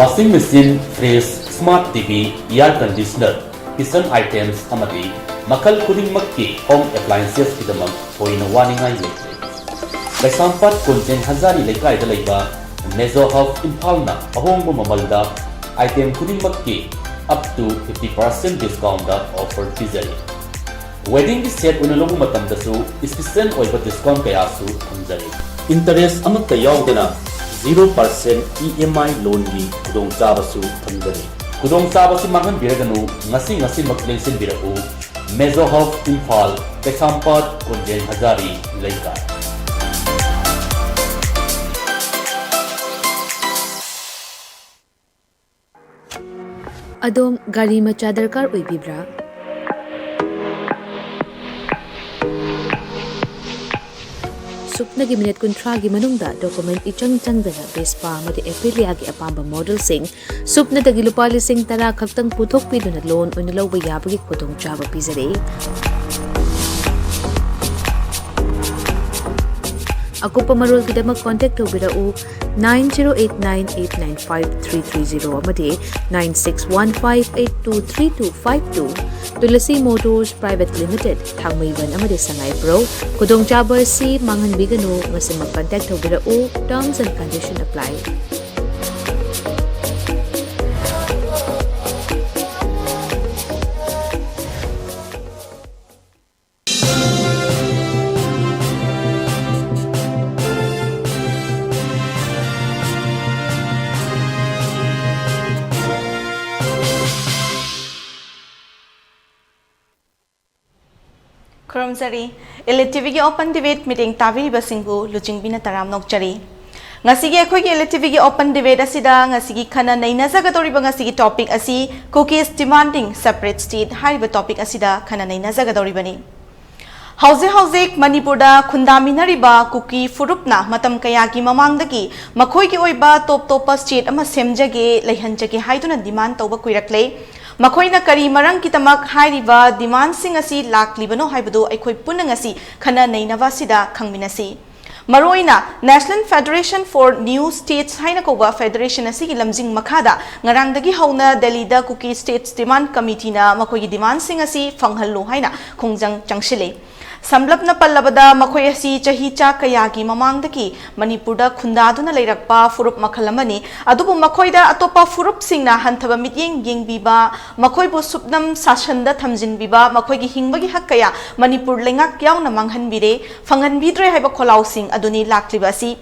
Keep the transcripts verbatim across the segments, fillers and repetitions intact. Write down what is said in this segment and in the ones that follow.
Washing machine, fridge, smart T V, air conditioner, kitchen items ꯑꯃꯗꯤ ꯃꯈꯜ ꯈꯨꯗꯤꯡꯃꯛꯀꯤ home appliancesꯀꯤꯗꯃꯛ ꯊꯣꯏꯅ ꯋꯥꯅꯤꯡꯉꯥꯏ ꯂꯩꯇ꯭ꯔꯦ꯫ ꯀꯩꯁꯥꯝꯄꯥꯠ ꯀꯣꯟꯖꯦꯡ ꯍꯖꯥꯔꯤ ꯂꯩꯀꯥꯏꯗ ꯂꯩꯕ Mezo Hub ꯏꯝꯐꯥꯜꯅ ꯑꯍꯣꯡꯕ ꯃꯃꯜꯗ item ꯈꯨꯗꯤꯡꯃꯛꯀꯤ up to fifty percent discountꯗ offer ꯄꯤꯖꯔꯤ꯫ Weddingꯒꯤ set ꯑꯣꯏꯅ ꯂꯧꯕ ꯃꯇꯝꯗꯁꯨ special ꯑꯣꯏꯕ discount ꯀꯌꯥꯁꯨ ꯊꯝꯖꯔꯤ꯫ Interest ꯑꯃꯠꯇ ꯌꯥꯎꯗꯅ zero percent E M I loanꯒꯤ ꯈꯨꯗꯣꯡꯆꯥꯕꯁꯨ ꯊꯝꯖꯔꯤ꯫ ꯈꯨꯗꯣꯡꯆꯥꯕꯁꯤ ꯃꯥꯡꯍꯟꯕꯤꯔꯒꯅꯨ, ꯉꯁꯤ ꯉꯁꯤꯃꯛ ꯂꯦꯡꯁꯤꯟꯕꯤꯔꯛꯎ꯫ Mezo Hub ꯏꯝꯐꯥꯜ, ꯀꯩꯁꯥꯝꯄꯥꯠ ꯀꯣꯟꯖꯦꯡ ꯍꯖꯥꯔꯤ ꯂꯩꯀꯥꯏ꯫ ꯑꯗꯣꯝ ꯒꯥꯔꯤ ꯃꯆꯥ ꯗꯔꯀꯥꯔ ꯑꯣꯏꯕꯤꯕ꯭ꯔꯥ? ꯁꯨꯞꯅꯒꯤ ꯃꯤꯅꯤꯠ ꯀꯨꯟꯊ꯭ꯔꯥꯒꯤ ꯃꯅꯨꯡꯗ document ꯏꯆꯪ ꯆꯪꯗꯅ Vespa ꯑꯃꯗꯤ Aprilia ꯒꯤ ꯑꯄꯥꯝꯕ modelꯁꯤꯡ ꯁꯨꯞꯅꯗꯒꯤ ꯂꯨꯄꯥ ꯂꯤꯁꯤꯡ ꯇꯔꯥ ꯈꯛꯇꯪ ꯄꯨꯊꯣꯛꯄꯤꯗꯨꯅ loan ꯑꯣꯏꯅ ꯂꯧꯕ ꯌꯥꯕꯒꯤ ꯈꯨꯗꯣꯡꯆꯥꯕ ꯄꯤꯖꯔꯤ꯫ ꯑꯀꯨꯞꯄ ꯃꯔꯣꯜꯒꯤꯗꯃꯛ contact ꯇꯧꯕꯤꯔꯛꯎ nine zero eight nine eight nine five three three zero ꯑꯃꯗꯤ nine six one five eight two three two five two꯫ Tulasi Motors Private Limited, ꯊꯥꯡꯃꯩꯕꯟ ꯑꯃꯗꯤ ꯁꯉꯥꯏꯄ꯭ꯔꯧ꯫ ꯈꯨꯗꯣꯡꯆꯥꯕ ꯑꯁꯤ ꯃꯥꯡꯍꯟꯕꯤꯒꯅꯨ, ꯉꯁꯤꯃꯛ contact ꯇꯧꯕꯤꯔꯛꯎ꯫ Terms and condition apply꯫ ꯈꯨꯔꯨꯝꯖꯔꯤ꯫ Elite TVꯒꯤ Open Debate meeting ꯇꯥꯕꯤꯔꯤꯕꯁꯤꯡꯕꯨ ꯂꯨꯆꯤꯡꯕꯤꯅ ꯇꯔꯥꯝꯅ ꯑꯣꯛꯆꯔꯤ꯫ ꯉꯁꯤꯒꯤ ꯑꯩꯈꯣꯏꯒꯤ Elite TVꯒꯤ Open Debate ꯑꯁꯤꯗ ꯉꯁꯤꯒꯤ ꯈꯟꯅ ꯅꯩꯅꯖꯒꯗꯧꯔꯤꯕ ꯉꯁꯤꯒꯤ topic ꯑꯁꯤ Kukis demanding separate state ꯍꯥꯏꯔꯤꯕ topic ꯑꯁꯤꯗ ꯈꯟꯅ ꯅꯩꯅꯖꯒꯗꯧꯔꯤꯕꯅꯤ꯫ ꯍꯧꯖꯤꯛ ꯍꯧꯖꯤꯛ ꯃꯅꯤꯄꯨꯔꯗ ꯈꯨꯟꯗꯥꯃꯤꯟꯅꯔꯤꯕ ꯀꯨꯀꯤ ꯐꯨꯔꯨꯞꯅ ꯃꯇꯝ ꯀꯌꯥꯒꯤ ꯃꯃꯥꯡꯗꯒꯤ ꯃꯈꯣꯏꯒꯤ ꯑꯣꯏꯕ top ꯇꯣꯞꯄ state ꯑꯃ ꯁꯦꯝꯖꯒꯦ, ꯂꯩꯍꯟꯖꯒꯦ ꯍꯥꯏꯗꯨꯅ demand ꯇꯧꯕ ꯀꯨꯏꯔꯛꯂꯦ꯫ ꯃꯈꯣꯏꯅ ꯀꯔꯤ ꯃꯔꯝꯒꯤꯗꯃꯛ ꯍꯥꯏꯔꯤꯕ demandꯁꯤꯡ ꯑꯁꯤ ꯂꯥꯛꯂꯤꯕꯅꯣ ꯍꯥꯏꯕꯗꯨ ꯑꯩꯈꯣꯏ ꯄꯨꯟꯅ ꯉꯁꯤ ꯈꯟꯅ ꯅꯩꯅꯕ ꯑꯁꯤꯗ ꯈꯪꯃꯤꯟꯅꯁꯤ꯫ ꯃꯔꯨꯑꯣꯏꯅ National Federation for New States ꯍꯥꯏꯅ ꯀꯧꯕ federation ꯑꯁꯤꯒꯤ ꯂꯝꯖꯤꯡ ꯃꯈꯥꯗ ꯉꯔꯥꯡꯗꯒꯤ ꯍꯧꯅ ꯗꯦꯜꯂꯤꯗ Kuki States Demand Committeeꯅ ꯃꯈꯣꯏꯒꯤ demandꯁꯤꯡ ꯑꯁꯤ ꯐꯪꯍꯜꯂꯨ ꯍꯥꯏꯅ ꯈꯣꯡꯖꯪ ꯆꯪꯁꯤꯜꯂꯤ꯫ ꯁꯝꯂꯞꯅ ꯄꯜꯂꯕꯗ, ꯃꯈꯣꯏ ꯑꯁꯤ ꯆꯍꯤ ꯆꯥ ꯀꯌꯥꯒꯤ ꯃꯃꯥꯡꯗꯒꯤ ꯃꯅꯤꯄꯨꯔꯗ ꯈꯨꯟꯗꯥꯗꯨꯅ ꯂꯩꯔꯛꯄ ꯐꯨꯔꯨꯞ ꯃꯈꯜ ꯑꯃꯅꯤ꯫ ꯑꯗꯨꯕꯨ ꯃꯈꯣꯏꯗ ꯑꯇꯣꯞꯄ ꯐꯨꯔꯨꯞꯁꯤꯡꯅ ꯍꯟꯊꯕ ꯃꯤꯠꯌꯦꯡ ꯌꯦꯡꯕꯤꯕ, ꯃꯈꯣꯏꯕꯨ ꯁꯨꯞꯅꯝ ꯁꯥꯁꯟꯗ ꯊꯝꯖꯤꯟꯕꯤꯕ, ꯃꯈꯣꯏꯒꯤ ꯍꯤꯡꯕꯒꯤ ꯍꯛ ꯀꯌꯥ ꯃꯅꯤꯄꯨꯔ ꯂꯩꯉꯥꯛ ꯌꯥꯎꯅ ꯃꯥꯡꯍꯟꯕꯤꯔꯦ, ꯐꯪꯍꯟꯕꯤꯗ꯭ꯔꯦ ꯍꯥꯏꯕ ꯈꯣꯜꯂꯥꯎꯁꯤꯡ ꯑꯗꯨꯅꯤ ꯂꯥꯛꯂꯤꯕ ꯑꯁꯤ꯫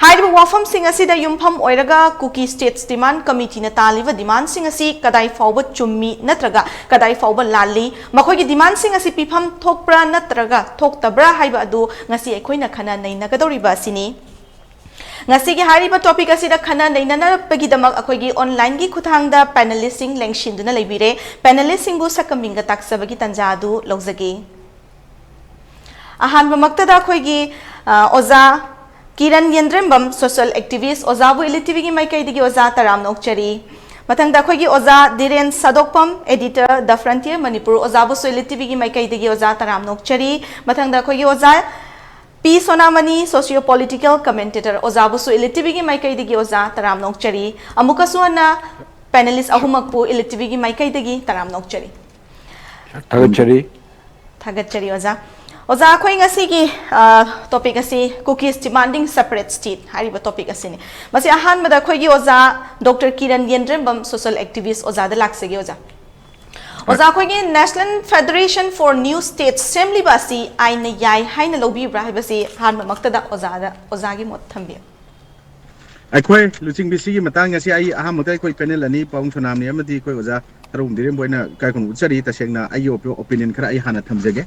ꯍꯥꯏꯔꯤꯕ ꯋꯥꯐꯝꯁꯤꯡ ꯑꯁꯤꯗ ꯌꯨꯝꯐꯝ ꯑꯣꯏꯔꯒ Kuki States Demand Committeeꯅ ꯇꯥꯜꯂꯤꯕ demandꯁꯤꯡ ꯑꯁꯤ ꯀꯗꯥꯏ ꯐꯥꯎꯕ ꯆꯨꯝꯃꯤ ꯅꯠꯇ꯭ꯔꯒ ꯀꯗꯥꯏ ꯐꯥꯎꯕ ꯂꯥꯜꯂꯤ? ꯃꯈꯣꯏꯒꯤ demandꯁꯤꯡ ꯑꯁꯤ ꯄꯤꯐꯝ ꯊꯣꯛꯄ꯭ꯔꯥ ꯅꯠꯇ꯭ꯔꯒ ꯊꯣꯛꯇꯕ꯭ꯔꯥ ꯍꯥꯏꯕ ꯑꯗꯨ ꯉꯁꯤ ꯑꯩꯈꯣꯏꯅ ꯈꯟꯅ ꯅꯩꯅꯒꯗꯧꯔꯤꯕ ꯑꯁꯤꯅꯤ꯫ ꯉꯁꯤꯒꯤ ꯍꯥꯏꯔꯤꯕ topic ꯑꯁꯤꯗ ꯈꯟꯅ ꯅꯩꯅꯅꯕꯒꯤꯗꯃꯛ ꯑꯩꯈꯣꯏꯒꯤ onlineꯒꯤ ꯈꯨꯠꯊꯥꯡꯗ panelistꯁꯤꯡ ꯂꯦꯡꯁꯤꯟꯗꯨꯅ ꯂꯩꯕꯤꯔꯦ꯫ Panelistꯁꯤꯡꯕꯨ ꯁꯛꯀꯝ ꯃꯤꯡꯒ ꯇꯥꯛꯆꯕꯒꯤ ꯇꯥꯟꯖꯥ ꯑꯗꯨ ꯂꯧꯖꯒꯦ꯫ ꯑꯍꯥꯟꯕꯃꯛꯇꯗ ꯑꯩꯈꯣꯏꯒꯤ, ꯑ, ꯑꯣꯖꯥ ꯀꯤꯔꯟ ꯌꯦꯟꯗ꯭ꯔꯦꯝꯕꯝ, social activist, ꯑꯣꯖꯥꯕꯨ ꯏꯂꯤꯇꯤꯚꯤꯒꯤ ꯃꯥꯏꯀꯩꯗꯒꯤ ꯑꯣꯖꯥ ꯇꯔꯥꯝꯅ ꯑꯣꯛꯆꯔꯤ꯫ ꯃꯊꯪꯗ ꯑꯩꯈꯣꯏꯒꯤ ꯑꯣꯖꯥ ꯙꯤꯔꯦꯟ ꯁꯥꯗꯣꯛꯄꯝ, editor, The Frontier Manipur, ꯑꯣꯖꯥꯕꯨꯁꯨ ꯏꯂꯤꯇꯤꯚꯤꯒꯤ ꯃꯥꯏꯀꯩꯗꯒꯤ ꯑꯣꯖꯥ ꯇꯔꯥꯝꯅ ꯑꯣꯛꯆꯔꯤ꯫ ꯃꯊꯪꯗ ꯑꯩꯈꯣꯏꯒꯤ ꯑꯣꯖꯥ ꯄꯤ ꯁꯣꯅꯥꯃꯅꯤ, socio political commentator, ꯑꯣꯖꯥꯕꯨꯁꯨ ꯏꯂꯤꯇꯤꯚꯤꯒꯤ ꯃꯥꯏꯀꯩꯗꯒꯤ ꯑꯣꯖꯥ ꯇꯔꯥꯝꯅ ꯑꯣꯛꯆꯔꯤ꯫ ꯑꯃꯨꯛꯀꯁꯨ ꯍꯟꯅ panelist ꯑꯍꯨꯝꯃꯛꯄꯨ ꯏꯂꯤꯇꯤꯚꯤꯒꯤ ꯃꯥꯏꯀꯩꯗꯒꯤ ꯇꯔꯥꯝꯅ ꯑꯣꯛꯆꯔꯤ꯫ ꯊꯥꯒꯠꯆꯔꯤ꯫ ꯊꯥꯒꯠꯆꯔꯤ ꯑꯣꯖꯥ꯫ ꯑꯣꯖꯥ, ꯑꯩꯈꯣꯏ ꯉꯁꯤꯒꯤ, ꯑ, topic ꯑꯁꯤ Kukis Demanding Separate State ꯍꯥꯏꯔꯤꯕ topic ꯑꯁꯤꯅꯤ꯫ ꯃꯁꯤ ꯑꯍꯥꯟꯕꯗ ꯑꯩꯈꯣꯏꯒꯤ ꯑꯣꯖꯥ ꯗꯣꯛꯇꯔ ꯀꯤꯔꯟ ꯌꯦꯟꯗ꯭ꯔꯦꯝꯕꯝ, social activist, ꯑꯣꯖꯥꯗ ꯂꯥꯛꯆꯒꯦ ꯑꯣꯖꯥ꯫ ꯑꯣꯖꯥ, ꯑꯩꯈꯣꯏꯒꯤ National Federation for New States ꯁꯦꯝꯂꯤꯕ ꯑꯁꯤ ꯑꯥꯏꯟꯅ ꯌꯥꯏ ꯍꯥꯏꯅ ꯂꯧꯕꯤꯕ꯭ꯔꯥ ꯍꯥꯏꯕꯁꯤ ꯑꯍꯥꯟꯕꯃꯛꯇꯗ ꯑꯣꯖꯥꯗ, ꯑꯣꯖꯥꯒꯤ ꯃꯣꯠ ꯊꯝꯕꯤꯌꯨ꯫ ꯑꯩꯈꯣꯏ ꯂꯨꯆꯤꯡꯕꯤꯁꯤꯒꯤ ꯃꯇꯥꯡ ꯑꯁꯤ ꯑꯩ ꯑꯍꯥꯟꯕꯗ ꯑꯩꯈꯣꯏ panel ꯑꯅꯤ, ꯄꯥꯕꯨꯡ ꯁꯣꯅꯥꯃꯅꯤ ꯑꯃꯗꯤ ꯑꯩꯈꯣꯏ ꯑꯣꯖꯥ ꯊꯔꯣ ꯕꯤꯔꯦꯟꯕꯨ ꯑꯩꯅ ꯏꯀꯥꯏ ꯈꯨꯝꯅꯕ ꯎꯠꯆꯔꯤ꯫ ꯇꯁꯦꯡꯅ ꯑꯩꯒꯤ opinion ꯈꯔ ꯑꯩ ꯍꯥꯟꯅ ꯊꯝꯖꯒꯦ꯫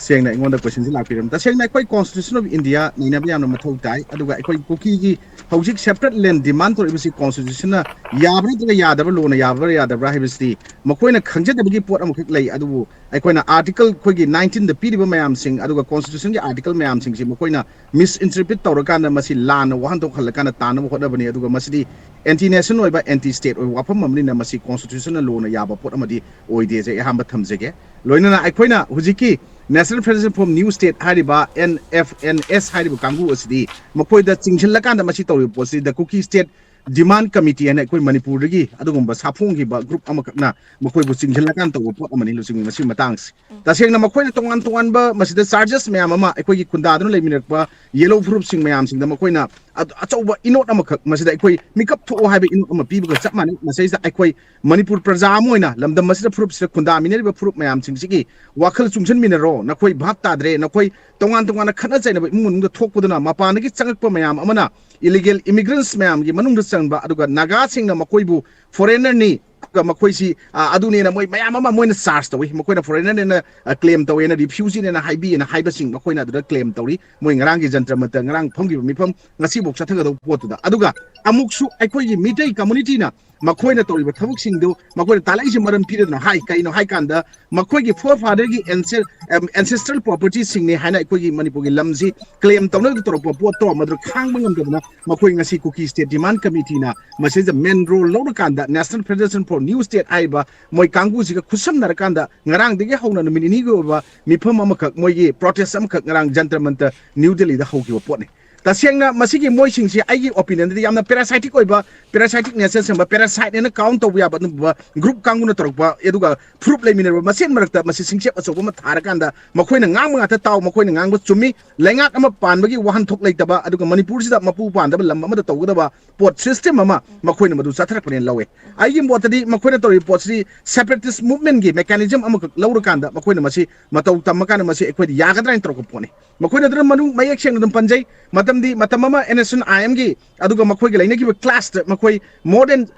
ꯁꯦꯡꯅ ꯑꯩꯉꯣꯟꯗ questionꯁꯤ ꯂꯥꯛꯄꯤꯔꯝ, ꯇꯁꯦꯡꯅ ꯑꯩꯈꯣꯏ Constitution of India ꯅꯩꯅꯕ ꯌꯥꯝꯅ ꯃꯊꯧ ꯇꯥꯏ꯫ ꯑꯗꯨꯒ ꯑꯩꯈꯣꯏ ꯀꯨꯀꯤꯒꯤ ꯍꯧꯖꯤꯛ separate land demand ꯇꯧꯔꯛꯏꯕꯁꯤ Constitutionꯅ ꯌꯥꯕ꯭ꯔꯥ ꯅꯠꯇ꯭ꯔꯒ ꯌꯥꯗꯕ꯭ꯔꯥ, ꯂꯣꯅ ꯌꯥꯕ꯭ꯔꯥ ꯌꯥꯗꯕ꯭ꯔꯥ ꯍꯥꯏꯕꯁꯤꯗꯤ ꯃꯈꯣꯏꯅ ꯈꯪꯖꯗꯕꯒꯤ ꯄꯣꯠ ꯑꯃꯈꯛ ꯂꯩ꯫ ꯑꯗꯨꯕꯨ ꯑꯩꯈꯣꯏꯅ article ꯑꯩꯈꯣꯏꯒꯤ nineteenꯗ ꯄꯤꯔꯤꯕ ꯃꯌꯥꯝꯁꯤꯡ, ꯑꯗꯨꯒ Constitutionꯒꯤ article ꯃꯌꯥꯝꯁꯤꯡꯁꯤ ꯃꯈꯣꯏꯅ misinterpret ꯇꯧꯔꯀꯥꯟꯗ ꯃꯁꯤ ꯂꯥꯟꯅ ꯋꯥꯍꯟꯊꯣꯛ ꯍꯜꯂꯀꯥꯟꯗ ꯇꯥꯅꯕ ꯍꯣꯠꯅꯕꯅꯤ꯫ ꯑꯗꯨꯒ ꯃꯁꯤꯗꯤ anti nation ꯑꯣꯏꯕ, anti state ꯑꯣꯏꯕ ꯋꯥꯐꯝ ꯑꯃꯅꯤꯅ ꯃꯁꯤ Constitutionꯅ, ꯂꯣꯅ ꯌꯥꯕ ꯄꯣꯠ ꯑꯃꯗꯤ ꯑꯣꯏꯗꯦꯁꯦ ꯑꯩ ꯑꯍꯥꯟꯕ ꯊꯝꯖꯒꯦ꯫ ꯂꯣꯏꯅꯅ ꯑꯩꯈꯣꯏꯅ ꯍꯧꯖꯤꯛꯀꯤ National Federation for New State ꯍꯥꯏꯔꯤꯕ, N F N S ꯍꯥꯏꯔꯤꯕ ꯀꯥꯡꯕꯨ ꯑꯁꯤꯗꯤ ꯃꯈꯣꯏꯗ ꯆꯤꯡꯁꯤꯜꯂꯀꯥꯟꯗ ꯃꯁꯤ ꯇꯧꯔꯤꯕ ꯄꯣꯠꯁꯤ The Kuki State Demand Committee ꯍꯥꯏꯅ ꯑꯩꯈꯣꯏ ꯃꯅꯤꯄꯨꯔꯗꯒꯤ ꯑꯗꯨꯒꯨꯝꯕ ꯁꯥꯐꯣꯡꯈꯤꯕ ꯒ꯭ꯔꯨꯞ ꯑꯃꯈꯛꯅ ꯃꯈꯣꯏꯕꯨ ꯆꯤꯡꯁꯤꯜꯂꯀꯥꯟ ꯇꯧꯕ ꯄꯣꯠ ꯑꯃꯅꯤ, ꯂꯨꯆꯤꯡꯕꯤ꯫ ꯃꯁꯤꯒꯤ ꯃꯇꯥꯡꯁꯤ ꯇꯁꯦꯡꯅ ꯃꯈꯣꯏꯅ ꯇꯣꯉꯥꯟ ꯇꯣꯉꯥꯟꯕ ꯃꯁꯤꯗ ꯆꯥꯔꯖꯦꯁ ꯃꯌꯥꯝ ꯑꯃ ꯑꯩꯈꯣꯏꯒꯤ ꯈꯨꯟꯗꯥꯗꯨꯅ ꯂꯩꯃꯤꯟꯅꯔꯛꯄ ꯌꯦꯂꯣ ꯐꯨꯔꯨꯞꯁꯤꯡ ꯃꯌꯥꯝꯁꯤꯡꯗ ꯃꯈꯣꯏꯅ ꯑ-, ꯑꯆꯧꯕ ꯏꯅꯣꯠ ꯑꯃꯈꯛ ꯃꯁꯤꯗ ꯑꯩꯈꯣꯏ ꯃꯤꯀꯞ ꯊꯣꯛꯑꯣ ꯍꯥꯏꯕ ꯏꯅꯣꯠ ꯑꯃ ꯄꯤꯕꯒ ꯆꯞ ꯃꯥꯟꯅꯩ꯫ ꯃꯁꯤꯗꯩꯁꯤꯗ ꯑꯩꯈꯣꯏ ꯃꯅꯤꯄꯨꯔ ꯄ꯭ꯔꯖꯥ ꯑꯃ ꯑꯣꯏꯅ ꯂꯝꯗꯝ ꯑꯁꯤꯗ ꯐꯨꯔꯨꯞꯁꯤꯗ ꯈꯨꯟꯗꯥꯃꯤꯟꯅꯔꯤꯕ ꯐꯨꯔꯨꯞ ꯃꯌꯥꯝꯁꯤꯡꯁꯤꯒꯤ ꯋꯥꯈꯜ ꯆꯨꯡꯁꯤꯟꯃꯤꯟꯅꯔꯣ, ꯅꯈꯣꯏ ꯚꯥꯞ ꯇꯥꯗ꯭ꯔꯦ, ꯅꯈꯣꯏ ꯇꯣꯉꯥꯟ ꯇꯣꯉꯥꯟꯅ ꯈꯠꯅ ꯆꯩꯅꯕ ꯏꯃꯨꯡ ꯃꯅꯨꯡꯗ ꯊꯣꯛꯄꯗꯨꯅ ꯃꯄꯥꯟꯗꯒꯤ ꯆꯪꯉꯛꯄ ꯃꯌꯥꯝ ꯑꯃꯅ ꯏꯂꯤꯒꯦꯜ ꯏꯃꯤꯒ꯭ꯔꯦꯟꯁ ꯃꯌꯥꯝꯒꯤ ꯃꯅꯨꯡꯗ ꯆꯪꯕ, ꯑꯗꯨꯒ ꯅꯥꯒꯥꯁꯤꯡꯅ ꯃꯈꯣꯏꯕꯨ ꯐꯣꯔꯦꯟꯅꯔꯅꯤ, ꯑꯗꯨꯒ ꯃꯈꯣꯏꯁꯤ, ꯑ, ꯑꯗꯨꯅꯦꯅ ꯃꯣꯏ ꯃꯌꯥꯝ ꯑꯃ ꯃꯣꯏꯅ ꯆꯥꯔꯖ ꯇꯧꯏ, ꯃꯈꯣꯏꯅ ꯐꯣꯔꯦꯟꯅꯔꯅꯦꯅ, ꯑ, ꯀ꯭ꯂꯦꯝ ꯇꯧꯋꯦꯅ, ꯔꯤꯐ꯭ꯌꯨꯖꯤꯅꯦꯅ ꯍꯥꯏꯕꯤꯌꯦꯅ ꯍꯥꯏꯕꯁꯤꯡ ꯃꯈꯣꯏꯅ ꯑꯗꯨꯗ ꯀ꯭ꯂꯦꯝ ꯇꯧꯔꯤ꯫ ꯃꯣꯏ ꯉꯔꯥꯡꯒꯤ ꯖꯟꯇ꯭ꯔ ꯃꯟꯇ꯭ꯔ ꯉꯔꯥꯡ ꯐꯝꯈꯤꯕ ꯃꯤꯐꯝ ꯉꯁꯤꯐꯥꯎ ꯆꯠꯊꯒꯗꯧꯕ ꯄꯣꯠꯇꯨꯗ꯫ ꯑꯗꯨꯒ ꯑꯃꯨꯛꯁꯨ ꯑꯩꯈꯣꯏꯒꯤ ꯃꯤꯇꯩ ꯀꯝꯃꯨꯅꯤꯇꯤꯅ ꯃꯈꯣꯏꯅ ꯇꯧꯔꯤꯕ ꯊꯕꯛꯁꯤꯡꯗꯨ ꯃꯈꯣꯏꯅ ꯇꯥꯜꯂꯛꯏꯁꯦ ꯃꯔꯝ ꯄꯤꯔꯗꯅ ꯍꯥꯏ꯫ ꯀꯩꯅꯣ ꯍꯥꯏ ꯀꯥꯟꯗ ꯃꯈꯣꯏꯒꯤ ꯐꯣꯔ ꯐꯥꯗꯔꯒꯤ ꯑꯦꯟꯁꯦꯁꯇ꯭ꯔꯦꯜ ꯄ꯭ꯔꯣꯄꯔꯇꯤꯁꯤꯡꯅꯤ ꯍꯥꯏꯅ ꯑꯩꯈꯣꯏꯒꯤ ꯃꯅꯤꯄꯨꯔꯒꯤ ꯂꯝꯁꯤ ꯀ꯭ꯂꯦꯝ ꯇꯧꯅꯕ ꯇꯧꯔꯛꯄ ꯄꯣꯠꯇꯣ ꯃꯗꯨ ꯈꯥꯡꯕ ꯉꯝꯗꯗꯅ ꯃꯈꯣꯏ ꯉꯁꯤ ꯀꯨꯀꯤ ꯁ꯭ꯇꯦꯠ ꯗꯤꯃꯥꯟ ꯀꯃꯤꯇꯤꯅ ꯃꯁꯤꯗ ꯃꯦꯟ role ꯂꯧꯔꯀꯥꯟꯗ National Federation for New State ꯍꯥꯏꯔꯤꯕ ꯃꯣꯏ ꯀꯥꯡꯕꯨꯁꯤꯒ ꯈꯨꯠꯁꯝꯅꯔꯀꯥꯟꯗ ꯉꯔꯥꯡꯗꯒꯤ ꯍꯧꯅ ꯅꯨꯃꯤꯠ ꯅꯤꯅꯤꯒꯤ ꯑꯣꯏꯕ ꯃꯤꯐꯝ ꯑꯃꯈꯛ, ꯃꯣꯏꯒꯤ ꯄ꯭ꯔꯣꯇꯦꯁ ꯑꯃꯈꯛ ꯉꯔꯥꯡ ꯖꯟꯇ꯭ꯔ ꯃꯟꯇ꯭ꯔ ꯅ꯭ꯌꯨ ꯗꯦꯜꯂꯤꯗ ꯍꯧꯈꯤꯕ ꯄꯣꯠꯅꯤ꯫ ꯇꯁꯦꯡꯅ ꯃꯁꯤꯒꯤ ꯃꯣꯏꯁꯤꯡꯁꯤ ꯑꯩꯒꯤ ꯑꯣꯄꯤꯅꯤꯌꯟꯗꯗꯤ ꯌꯥꯝꯅ ꯄꯦꯔꯥꯁꯥꯏꯇꯤꯛ ꯑꯣꯏꯕ, ꯄꯦꯔꯥꯁꯥꯏꯇꯤꯛ ꯅꯦꯆꯔ ꯁꯦꯝꯕ, ꯄꯦꯔꯥꯁꯥꯏꯠꯅꯦꯅ ꯀꯥꯎꯟ ꯇꯧꯕ ꯌꯥꯕ ꯑꯗꯨꯒꯨꯝꯕ ꯒ꯭ꯔꯨꯞ ꯀꯥꯡꯕꯨꯅ ꯇꯧꯔꯛꯄ, ꯑꯗꯨꯒ ꯐꯨꯔꯨꯞ ꯂꯩꯃꯤꯟꯅꯔꯕ ꯃꯁꯦꯟ ꯃꯔꯛꯇ ꯃꯁꯤ ꯁꯤꯡꯆꯦꯞ ꯑꯆꯧꯕ ꯑꯃ ꯊꯥꯔꯀꯥꯟꯗ ꯃꯈꯣꯏꯅ ꯉꯥꯡꯕ ꯉꯥꯛꯇ ꯇꯥꯎ, ꯃꯈꯣꯏꯅ ꯉꯥꯡꯕ ꯆꯨꯝꯃꯤ, ꯂꯩꯉꯥꯛ ꯑꯃ ꯄꯥꯟꯕꯒꯤ ꯋꯥꯍꯟꯊꯣꯛ ꯂꯩꯇꯕ, ꯑꯗꯨꯒ ꯃꯅꯤꯄꯨꯔꯁꯤꯗ ꯃꯄꯨ ꯄꯥꯟꯗꯕ ꯂꯝ ꯑꯃꯗ ꯇꯧꯒꯗꯕ ꯄꯣꯠ ꯁꯤꯁꯇꯦꯝ ꯑꯃ ꯃꯈꯣꯏꯅ ꯃꯗꯨ ꯆꯠꯊꯔꯛꯄꯅꯦꯅ ꯂꯧꯋꯦ꯫ ꯑꯩꯒꯤ ꯃꯣꯠꯇꯗꯤ ꯃꯈꯣꯏꯅ ꯇꯧꯔꯤꯕ ꯄꯣꯠꯁꯤ ꯁꯦꯄꯔꯦꯇꯤꯁ ꯃꯨꯚꯃꯦꯟꯒꯤ ꯃꯦꯀꯥꯅꯤꯖꯝ ꯑꯃꯈꯛ ꯂꯧꯔꯀꯥꯟꯗ ꯃꯈꯣꯏꯅ ꯃꯁꯤ ꯃꯇꯧ ꯇꯝꯃꯀꯥꯟꯗ ꯃꯁꯤ ꯑꯩꯈꯣꯏꯗ ꯌꯥꯒꯗ꯭ꯔꯥ ꯍꯥꯏꯅ ꯇꯧꯔꯛꯄ ꯄꯣꯠꯅꯤ꯫ ꯃꯈꯣꯏꯅ ꯑꯗꯨꯅ ꯃꯅꯨꯡ ꯃꯌꯦꯛ ꯁꯦꯡꯅ ꯑꯗꯨꯝ ꯄꯟꯖꯩ꯫ ꯃꯇꯝꯗꯤ ꯃꯇꯝ ꯑꯃ N S N I M ꯒꯤ ꯑꯗꯨꯒ ꯃꯈꯣꯏꯒ ꯂꯩꯅꯈꯤꯕ ꯀ꯭ꯂꯥꯁꯇ ꯃꯈꯣꯏ more than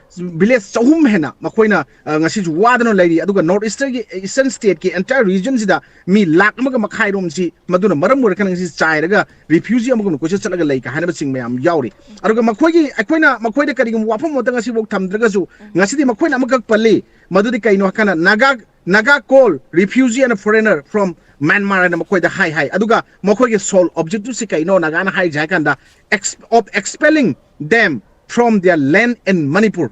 village ꯆꯍꯨꯝ ꯍꯦꯟꯅ ꯃꯈꯣꯏꯅ, ꯑ, ꯉꯁꯤꯁꯨ ꯋꯥꯗꯅ ꯂꯩꯔꯤ꯫ ꯑꯗꯨꯒ North Eastern ꯒꯤ, Eastern state ꯀꯤ entire region ꯁꯤꯗ ꯃꯤ ꯂꯥꯈ ꯑꯃꯒ ꯃꯈꯥꯏꯔꯣꯝꯁꯤ ꯃꯗꯨꯅ ꯃꯔꯝ ꯑꯣꯏꯔꯀꯥꯟꯗ ꯉꯁꯤ ꯆꯥꯏꯔꯒ ꯔꯤꯐ꯭ꯌꯨꯖꯤ ꯑꯃꯒꯨꯝꯅ ꯀꯣꯏꯆꯠ ꯆꯠꯂꯒ ꯂꯩ ꯀ ꯍꯥꯏꯅꯕꯁꯤꯡ ꯃꯌꯥꯝ ꯌꯥꯎꯔꯤ꯫ ꯑꯗꯨꯒ ꯃꯈꯣꯏꯒꯤ, ꯑꯩꯈꯣꯏꯅ ꯃꯈꯣꯏꯗ ꯀꯔꯤꯒꯨꯝꯕ ꯋꯥꯐꯝ ꯑꯃꯠꯇ ꯉꯁꯤꯐꯥꯎ ꯊꯝꯗ꯭ꯔꯒꯁꯨ ꯉꯁꯤꯗꯤ ꯃꯈꯣꯏꯅ ꯑꯃꯈꯛ ꯄꯜꯂꯤ, ꯃꯗꯨꯗꯤ ꯀꯩꯅꯣ ꯍꯥꯏꯀꯥꯟꯗ Naga, Naga call refugee and foreigner from Myanmar ꯍꯥꯏꯅ ꯃꯈꯣꯏꯗ ꯍꯥꯏ ꯍꯥꯏ꯫ ꯑꯗꯨꯒ ꯃꯈꯣꯏꯒꯤ sole objective ꯁꯤ ꯀꯩꯅꯣ Nagaꯅ ꯍꯥꯏꯔꯤꯁꯦ ꯍꯥꯏ ꯀꯥꯟꯗ ex-, of expelling them from their land in Manipur꯫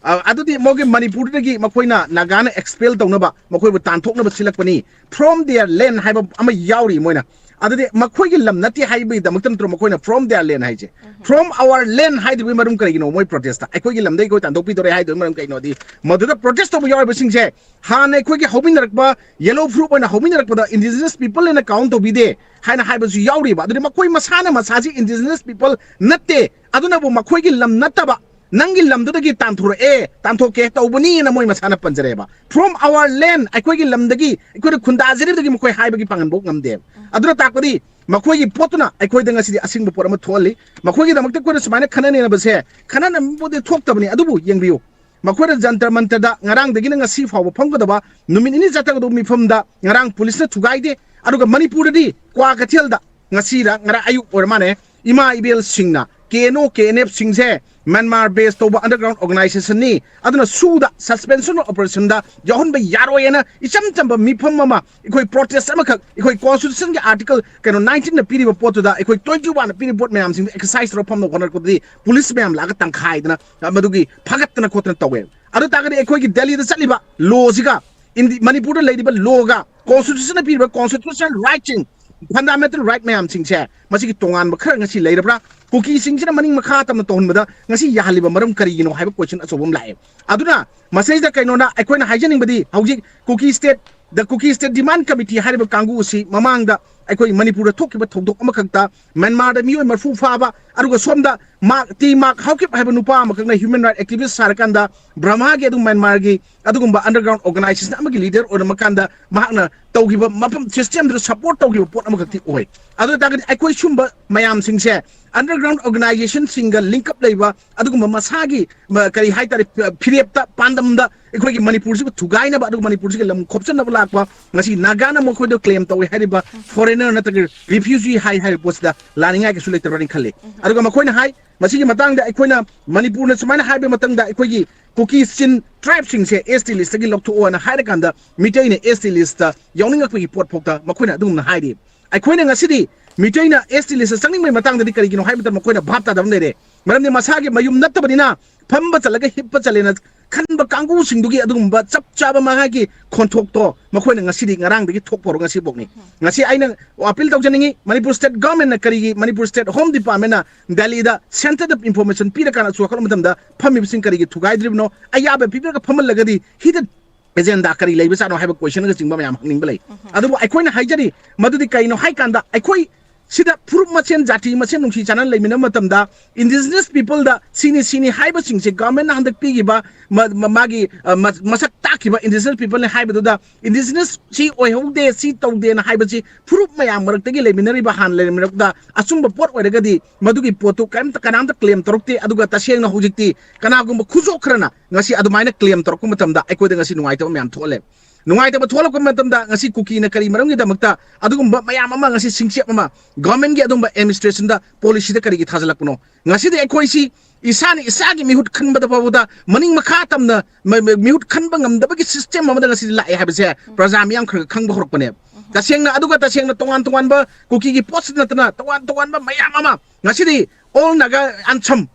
ꯑ, ꯑꯗꯨꯗꯤ ꯃꯣꯏꯒꯤ ꯃꯅꯤꯄꯨꯔꯗꯒꯤ ꯃꯈꯣꯏꯅ ꯅꯥꯒꯥꯅ expel ꯇꯧꯅꯕ, ꯃꯈꯣꯏꯕꯨ ꯇꯥꯟꯊꯣꯛꯅꯕ ꯁꯤꯜꯂꯛꯄꯅꯤ, from their land ꯍꯥꯏꯕ ꯑꯃ ꯌꯥꯎꯔꯤ ꯃꯣꯏꯅ꯫ ꯑꯗꯨꯗꯤ ꯃꯈꯣꯏꯒꯤ ꯂꯝ ꯅꯠꯇꯦ ꯍꯥꯏꯕꯒꯤꯗꯃꯛꯇ ꯅꯠꯇ꯭ꯔꯣ ꯃꯈꯣꯏꯅ from their land ꯍꯥꯏꯁꯦ? From our land ꯍꯥꯏꯗꯨꯒꯤ ꯃꯔꯝ ꯀꯔꯤꯒꯤꯅꯣ? ꯃꯣꯏ protest ꯇ ꯑꯩꯈꯣꯏꯒꯤ ꯂꯝꯗꯒꯤ ꯑꯩꯈꯣꯏ ꯇꯥꯟꯊꯣꯛꯄꯤꯗꯧꯔꯦ ꯍꯥꯏꯗꯨꯒꯤ ꯃꯔꯝ ꯀꯩꯅꯣꯗꯤ, ꯃꯗꯨꯗ protest ꯇꯧꯕ ꯌꯥꯎꯔꯤꯕꯁꯤꯡꯁꯦ ꯍꯥꯟꯅ ꯑꯩꯈꯣꯏꯒꯤ ꯍꯧꯃꯤꯟꯅꯔꯛꯄ, yellow proof ꯑꯣꯏꯅ ꯍꯧꯃꯤꯟꯅꯔꯛꯄꯗ indigenous people ꯑꯅ count ꯇꯧꯕꯤꯗꯦ ꯍꯥꯏꯅ ꯍꯥꯏꯕꯁꯨ ꯌꯥꯎꯔꯤꯕ꯫ ꯑꯗꯨꯗꯤ ꯃꯈꯣꯏ ꯃꯁꯥꯅ ꯃꯁꯥꯁꯤ indigenous people ꯅꯠꯇꯦ, ꯑꯗꯨꯅꯕꯨ ꯃꯈꯣꯏꯒꯤ ꯂꯝ ꯅꯠꯇꯕ, ꯅꯪꯒꯤ ꯂꯝꯗꯨꯗꯒꯤ ꯇꯥꯟꯊꯣꯔꯛꯑꯦ, ꯇꯥꯟꯊꯣꯛꯀꯦ ꯇꯧꯕꯅꯤꯅ ꯃꯣꯏ ꯃꯁꯥꯅ ꯄꯟꯖꯔꯛꯑꯦꯕ꯫ From our land, ꯑꯩꯈꯣꯏꯒꯤ ꯂꯝꯗꯒꯤ, ꯑꯩꯈꯣꯏꯅ ꯈꯨꯟꯗꯥꯖꯔꯤꯕꯗꯒꯤ ꯃꯈꯣꯏ ꯍꯥꯏꯕꯒꯤ ꯄꯥꯡꯒꯜꯐꯥꯎ ꯉꯝꯗꯦꯕ꯫ ꯑꯗꯨꯅ ꯇꯥꯛꯄꯗꯤ ꯃꯈꯣꯏꯒꯤ ꯄꯣꯠꯇꯨꯅ ꯑꯩꯈꯣꯏꯗ ꯉꯁꯤꯗꯤ ꯑꯁꯤꯡꯕ ꯄꯣꯠ ꯑꯃ ꯊꯣꯛꯍꯜꯂꯤ꯫ ꯃꯈꯣꯏꯒꯤꯗꯃꯛꯇ ꯑꯩꯈꯣꯏꯅ ꯁꯨꯃꯥꯏꯅ ꯈꯟꯅ ꯅꯩꯅꯕꯁꯦ, ꯈꯟꯅꯅꯕꯕꯨꯗꯤ ꯊꯣꯛꯇꯕꯅꯤ, ꯑꯗꯨꯕꯨ ꯌꯦꯡꯕꯤꯌꯨ, ꯃꯈꯣꯏꯅ ꯖꯟꯇꯔ ꯃꯟꯇꯔꯗ ꯉꯔꯥꯡꯗꯒꯤꯅ ꯉꯁꯤ ꯐꯥꯎꯕ ꯐꯝꯒꯗꯕ ꯅꯨꯃꯤꯠ ꯅꯤꯅꯤ ꯆꯠꯊꯒꯗꯕ ꯃꯤꯐꯝꯗ ꯉꯔꯥꯡ ꯄꯨꯂꯤꯁꯅ ꯊꯨꯒꯥꯏꯗꯦ꯫ ꯑꯗꯨꯒ ꯃꯅꯤꯄꯨꯔꯗꯗꯤ ꯀ꯭ꯋꯥ ꯀꯩꯊꯦꯜꯗ ꯉꯁꯤꯔ ꯉꯔꯥꯡ ꯑꯌꯨꯛ ꯑꯣꯏꯔ ꯃꯥꯜꯂꯦ, ꯏꯃꯥ ꯏꯕꯦꯜꯁꯤꯡꯅ, ꯀꯦ N O, K and F ꯁꯤꯡꯁꯦ ꯃ꯭ꯌꯥꯟꯃꯥꯔ base ꯇꯧꯕ underground organization ꯅꯤ, ꯑꯗꯨꯅ ꯁꯨꯗ suspension of operation ꯗ ꯌꯥꯎꯍꯟꯕ ꯌꯥꯔꯣꯏ ꯍꯥꯏꯅ ꯏꯆꯝ ꯆꯝꯕ ꯃꯤꯐꯝ ꯑꯃ, ꯑꯩꯈꯣꯏ protest ꯑꯃꯈꯛ, ꯑꯩꯈꯣꯏ constitution ꯒꯤ article ꯀꯩꯅꯣ nineteen ꯅ ꯄꯤꯔꯤꯕ ꯄꯣꯠꯇꯨꯗ, ꯑꯩꯈꯣꯏ twenty one ꯅ ꯄꯤꯔꯤꯕ ꯄꯣꯠ ꯃꯌꯥꯝꯁꯤꯡꯗꯣ exercise ꯇꯧꯔ ꯐꯝꯅ ꯍꯣꯠꯅꯔꯛꯄꯗꯗꯤ ꯄꯨꯂꯤꯁ ꯃꯌꯥꯝ ꯂꯥꯛꯑꯒ ꯇꯪꯈꯥꯏꯗꯅ ꯃꯗꯨꯒꯤ ꯐꯥꯒꯠꯇꯅ ꯈꯣꯠꯇꯅ ꯇꯧꯋꯦ꯫ ꯑꯗꯨ ꯇꯥꯔꯒꯗꯤ ꯑꯩꯈꯣꯏꯒꯤ ꯗꯦꯜꯂꯤꯗ ꯆꯠꯂꯤꯕ law ꯁꯤꯒ, ꯏꯟꯗꯤ-, ꯃꯅꯤꯄꯨꯔꯗ ꯂꯩꯔꯤꯕ law ꯒ constitution ꯅ ꯄꯤꯔꯤꯕ constitutional right ꯁꯤꯡ, fundamental right ꯃꯌꯥꯝꯁꯤꯡꯁꯦ, ꯃꯁꯤꯒꯤ ꯇꯣꯉꯥꯟꯕ ꯈꯔ ꯉꯁꯤ ꯂꯩꯔꯕ꯭ꯔꯥ? ꯀꯨꯀꯤꯁꯤꯡꯁꯤꯅ ꯃꯅꯤꯡ ꯃꯈꯥ ꯇꯝꯅ ꯇꯧꯍꯟꯕꯗ ꯉꯁꯤ ꯌꯥꯍꯜꯂꯤꯕ ꯃꯔꯝ ꯀꯔꯤꯒꯤꯅꯣ ꯍꯥꯏꯕ question ꯑꯆꯧꯕ ꯑꯃ ꯂꯥꯛꯑꯦ꯫ ꯑꯗꯨꯅ ꯃꯁꯤꯗ ꯀꯩꯅꯣꯅ ꯑꯩꯈꯣꯏꯅ ꯍꯥꯏꯖꯅꯤꯡꯕꯗꯤ, ꯍꯧꯖꯤꯛ ꯀꯨꯀꯤ state, the Kuki State Demand Committee ꯍꯥꯏꯔꯤꯕ ꯀꯥꯡꯕꯨ ꯑꯁꯤ ꯃꯃꯥꯡꯗ ꯑꯩꯈꯣꯏ ꯃꯅꯤꯄꯨꯔꯗ ꯊꯣꯛꯈꯤꯕ ꯊꯧꯗꯣꯛ ꯑꯃꯈꯛꯇ ꯃ꯭ꯌꯥꯟꯃꯥꯔꯗ ꯃꯤꯑꯣꯏ ꯃꯔꯐꯨ ꯐꯥꯕ, ꯑꯗꯨꯒ ꯁꯣꯝꯗ ꯃꯥꯔꯛ, ꯇꯤ ꯃꯥꯔꯛ ꯍꯥꯎꯀꯤꯞ ꯍꯥꯏꯕ ꯅꯨꯄꯥ ꯑꯃꯈꯛꯅ human right activist ꯁꯥꯔꯀꯥꯟꯗ ꯕ꯭ꯔꯍꯃꯥꯒꯤ ꯑꯗꯨ ꯃ꯭ꯌꯥꯟꯃꯥꯔꯒꯤ ꯑꯗꯨꯒꯨꯝꯕ underground organization ꯑꯃꯒꯤ leader ꯑꯣꯏꯔꯝꯃꯀꯥꯟꯗ ꯃꯍꯥꯛꯅ ꯇꯧꯈꯤꯕ ꯃꯐꯝ system ꯗꯨꯗ support ꯇꯧꯈꯤꯕ ꯄꯣꯠ ꯑꯃꯈꯛꯇꯤ ꯑꯣꯏ꯫ ꯑꯗꯨ ꯑꯣꯏꯇꯥꯔꯒꯗꯤ ꯑꯩꯈꯣꯏ ꯁꯨꯝꯕ ꯃꯌꯥꯝꯁꯤꯡꯁꯦ, underground organization ꯁꯤꯡꯒ link up ꯂꯩꯕ ꯑꯗꯨꯒꯨꯝꯕ ꯃꯁꯥꯒꯤ, ꯃ-, ꯀꯔꯤ ꯍꯥꯏꯇꯥꯔꯦ, ꯐ-, ꯐꯤꯔꯦꯞꯇ, ꯄꯥꯟꯗꯝꯗ ꯑꯩꯈꯣꯏꯒꯤ ꯃꯅꯤꯄꯨꯔꯁꯤꯕꯨ ꯊꯨꯒꯥꯏꯅꯕ ꯑꯗꯨꯒ ꯃꯅꯤꯄꯨꯔꯁꯤꯒꯤ ꯂꯝ ꯈꯣꯞꯆꯟꯅꯕ ꯂꯥꯛꯄ, ꯉꯁꯤ ꯅꯥꯒꯥꯅ ꯃꯈꯣꯏꯗ claim ꯇꯧꯋꯦ ꯍꯥꯏꯔꯤꯕ foreigner ꯅꯠꯇ꯭ꯔꯒ refugee ꯍꯥꯏ ꯍꯥꯏꯔꯤꯕ ꯄꯣꯠꯁꯤꯗ ꯂꯥꯅꯤꯡꯉꯥꯏ ꯀꯩꯁꯨ ꯂꯩꯇꯕ꯭ꯔꯅ ꯈꯜꯂꯤ꯫ ꯑꯗꯨꯒ ꯃꯈꯣꯏꯅ ꯍꯥꯏ, ꯃꯁꯤꯒꯤ ꯃꯇꯥꯡꯗ ꯑꯩꯈꯣꯏꯅ ꯃꯅꯤꯄꯨꯔꯅ ꯁꯨꯃꯥꯏꯅ ꯍꯥꯏꯕ ꯃꯇꯝꯗ ꯑꯩꯈꯣꯏꯒꯤ ꯀꯨꯀꯤ ꯆꯤꯟ tribe ꯁꯤꯡꯁꯦ S T list ꯇꯒꯤ ꯂꯧꯊꯣꯛꯑꯣꯅ ꯍꯥꯏꯔꯀꯥꯟꯗ ꯃꯤꯇꯩꯅ S T list ꯇ ꯌꯥꯎꯅꯤꯡꯉꯛꯄꯒꯤ ꯄꯣꯠ ꯐꯥꯎꯗ ꯃꯈꯣꯏꯅ ꯑꯗꯨꯒꯨꯝꯅ ꯍꯥꯏꯔꯤ꯫ ꯑꯩꯈꯣꯏꯅ ꯉꯁꯤꯗꯤ ꯃꯤꯇꯩꯅ S T list ꯇ ꯆꯪꯅꯤꯡꯕꯒꯤ ꯃꯇꯥꯡꯗꯗꯤ ꯀꯔꯤꯒꯤꯅꯣ ꯍꯥꯏꯕ ꯃꯇꯝꯗ ꯃꯈꯣꯏꯅ ꯚꯥꯞ ꯇꯥꯗꯕ ꯑꯃ ꯂꯩꯔꯦ꯫ ꯃꯔꯝꯗꯤ ꯃꯁꯥꯒꯤ ꯃꯌꯨꯝ ꯅꯠꯇꯕꯅꯤꯅ ꯐꯝꯕ ꯆꯠꯂꯒ ꯍꯤꯞꯄ ꯆꯠꯂꯦꯅ ꯈꯟꯕ ꯀꯥꯡꯕꯨꯁꯤꯡꯗꯨꯒꯤ ꯑꯗꯨꯒꯨꯝꯕ ꯆꯞ ꯆꯥꯕ ꯃꯍꯥꯛꯀꯤ ꯈꯣꯟꯊꯣꯛꯇꯣ ꯃꯈꯣꯏꯅ ꯉꯁꯤꯗꯤ, ꯉꯔꯥꯡꯗꯒꯤ ꯊꯣꯛꯄ ꯍꯧꯔ ꯉꯁꯤꯐꯥꯎꯅꯤ꯫ ꯉꯁꯤ ꯑꯩꯅ ꯑꯄꯤꯜ ꯇꯧꯖꯅꯤꯡꯉꯤ, ꯃꯅꯤꯄꯨꯔ ꯁ꯭ꯇꯦꯠ ꯒꯚꯔꯟꯃꯦꯟꯠꯅ ꯀꯔꯤꯒꯤ, ꯃꯅꯤꯄꯨꯔ ꯁ꯭ꯇꯦꯠ ꯍꯣꯝ ꯗꯤꯄꯥꯔꯠꯃꯦꯟꯠꯅ ꯗꯦꯜꯂꯤꯗ ꯁꯦꯟꯇꯔꯗ ꯏꯟꯐꯣꯔꯃꯦꯁꯟ ꯄꯤꯔꯀꯥꯟꯗ ꯆꯨꯔꯥꯛꯂꯛꯄ ꯃꯇꯝꯗ ꯐꯝꯃꯤꯕꯁꯤꯡ ꯀꯔꯤꯒꯤ ꯊꯨꯒꯥꯏꯗ꯭ꯔꯤꯕꯅꯣ? ꯑꯌꯥꯕ ꯄꯤꯕꯤꯔꯒ ꯐꯝꯍꯜꯂꯒꯗꯤ ꯍꯤꯗꯟ ꯑꯦꯖꯦꯟꯗꯥ ꯀꯔꯤ ꯂꯩꯕꯖꯥꯠꯅꯣ ꯍꯥꯏꯕ ꯀꯣꯏꯁꯟꯒꯆꯤꯡꯕ ꯃꯌꯥꯝ ꯍꯪꯅꯤꯡꯕ ꯂꯩ꯫ ꯑꯗꯨꯕꯨ ꯑꯩꯈꯣꯏꯅ ꯍꯥꯏꯖꯔꯤ, ꯃꯗꯨꯗꯤ ꯀꯩꯅꯣ ꯍꯥꯏ ꯀꯥꯟꯗ, ꯑꯩꯈꯣꯏ ꯁꯤꯗ ꯐꯨꯔꯨꯞ ꯃꯁꯦꯟ, ꯖꯥꯇꯤ ꯃꯁꯦꯟ ꯅꯨꯡꯁꯤ ꯆꯥꯟꯅꯅ ꯂꯩꯃꯤꯟꯅꯕ ꯃꯇꯝꯗ, ꯏꯟꯗꯤꯖꯤꯅꯁ ꯄꯤꯄꯜꯗ ꯁꯤꯅꯤ ꯁꯤꯅꯤ ꯍꯥꯏꯕꯁꯤꯡꯁꯦ ꯒꯚꯔꯟꯃꯦꯟꯠꯅ ꯍꯟꯗꯛ ꯄꯤꯈꯤꯕ ꯃ-, ꯃ-, ꯃꯥꯒꯤ, ꯑ, ꯃ-, ꯃꯁꯛ ꯇꯥꯛꯈꯤꯕ ꯏꯟꯗꯤꯖꯤꯅꯁ ꯄꯤꯄꯜꯅꯤ ꯍꯥꯏꯕꯗꯨꯗ, ꯏꯟꯗꯤꯖꯤꯅꯁ ꯁꯤ ꯑꯣꯏꯍꯧꯗꯦ, ꯁꯤ ꯇꯧꯗꯦꯅ ꯍꯥꯏꯕꯁꯤ ꯐꯨꯔꯨꯞ ꯃꯌꯥꯝ ꯃꯔꯛꯇꯒꯤ ꯂꯩꯃꯤꯟꯅꯔꯤꯕ, ꯍꯥꯟꯅ ꯂꯩꯔꯝꯃꯤꯔꯛꯇ ꯑꯆꯨꯝꯕ ꯄꯣꯠ ꯑꯣꯏꯔꯒꯗꯤ ꯃꯗꯨꯒꯤ ꯄꯣꯠꯇꯨ ꯀꯔꯤꯝꯇ, ꯀꯅꯥꯝꯇ ꯀ꯭ꯂꯦꯝ ꯇꯧꯔꯛꯇꯦ꯫ ꯑꯗꯨꯒ ꯇꯁꯦꯡꯅ ꯍꯧꯖꯤꯛꯇꯤ ꯀꯅꯥꯒꯨꯝꯕ ꯈꯨꯖꯣꯛ ꯈꯔꯅ ꯉꯁꯤ ꯑꯗꯨꯃꯥꯏꯅ ꯀ꯭ꯂꯦꯝ ꯇꯧꯔꯛꯄ ꯃꯇꯝꯗ ꯑꯩꯈꯣꯏꯗ ꯉꯁꯤ ꯅꯨꯡꯉꯥꯏꯇꯕ ꯃꯌꯥꯝ ꯊꯣꯛꯍꯜꯂꯦ꯫ ꯅꯨꯡꯉꯥꯏꯇꯕ ꯊꯣꯛꯂꯛꯄ ꯃꯇꯝꯗ ꯉꯁꯤ ꯀꯨꯀꯤꯅ ꯀꯔꯤ ꯃꯔꯝꯒꯤꯗꯃꯛꯇ ꯑꯗꯨꯒꯨꯝꯕ ꯃꯌꯥꯝ ꯑꯃ, ꯉꯁꯤ ꯁꯤꯡꯆꯦꯞ ꯑꯃ ꯒꯚꯔꯟꯃꯦꯟꯠꯀꯤ ꯑꯗꯨꯒꯨꯝꯕ ꯑꯦꯗꯃꯤꯅꯤꯁꯇ꯭ꯔꯦꯁꯟꯗ, ꯄꯣꯂꯤꯁꯤꯗ ꯀꯔꯤꯒꯤ ꯊꯥꯖꯤꯜꯂꯛꯄꯅꯣ? ꯉꯁꯤꯗꯤ ꯑꯩꯈꯣꯏꯁꯤ ꯏꯁꯥꯅ ꯏꯁꯥꯒꯤ ꯃꯤꯍꯨꯠ ꯈꯟꯕꯗ ꯐꯥꯎꯕꯗ ꯃꯅꯤꯡ ꯃꯈꯥ ꯇꯝꯅ ꯃ-, ꯃ-, ꯃꯤꯍꯨꯠ ꯈꯟꯕ ꯉꯝꯗꯕꯒꯤ ꯁꯤꯁꯇꯦꯝ ꯑꯃꯗ ꯉꯁꯤꯗꯤ ꯂꯥꯛꯑꯦ ꯍꯥꯏꯕꯁꯦ ꯄ꯭ꯔꯖꯥ ꯃꯤꯌꯥꯝ ꯈꯔ ꯈꯪꯕ ꯍꯧꯔꯛꯄꯅꯦꯕ꯫ ꯇꯁꯦꯡꯅ, ꯑꯗꯨꯒ ꯇꯁꯦꯡꯅ ꯇꯣꯉꯥꯟ ꯇꯣꯉꯥꯟꯕ ꯀꯨꯀꯤꯒꯤ ꯄꯣꯠꯁꯤ ꯅꯠꯇꯅ ꯇꯣꯉꯥꯟ ꯇꯣꯉꯥꯟꯕ ꯃꯌꯥꯝ ꯑꯃ ꯉꯁꯤꯗꯤ All Naga Ansam,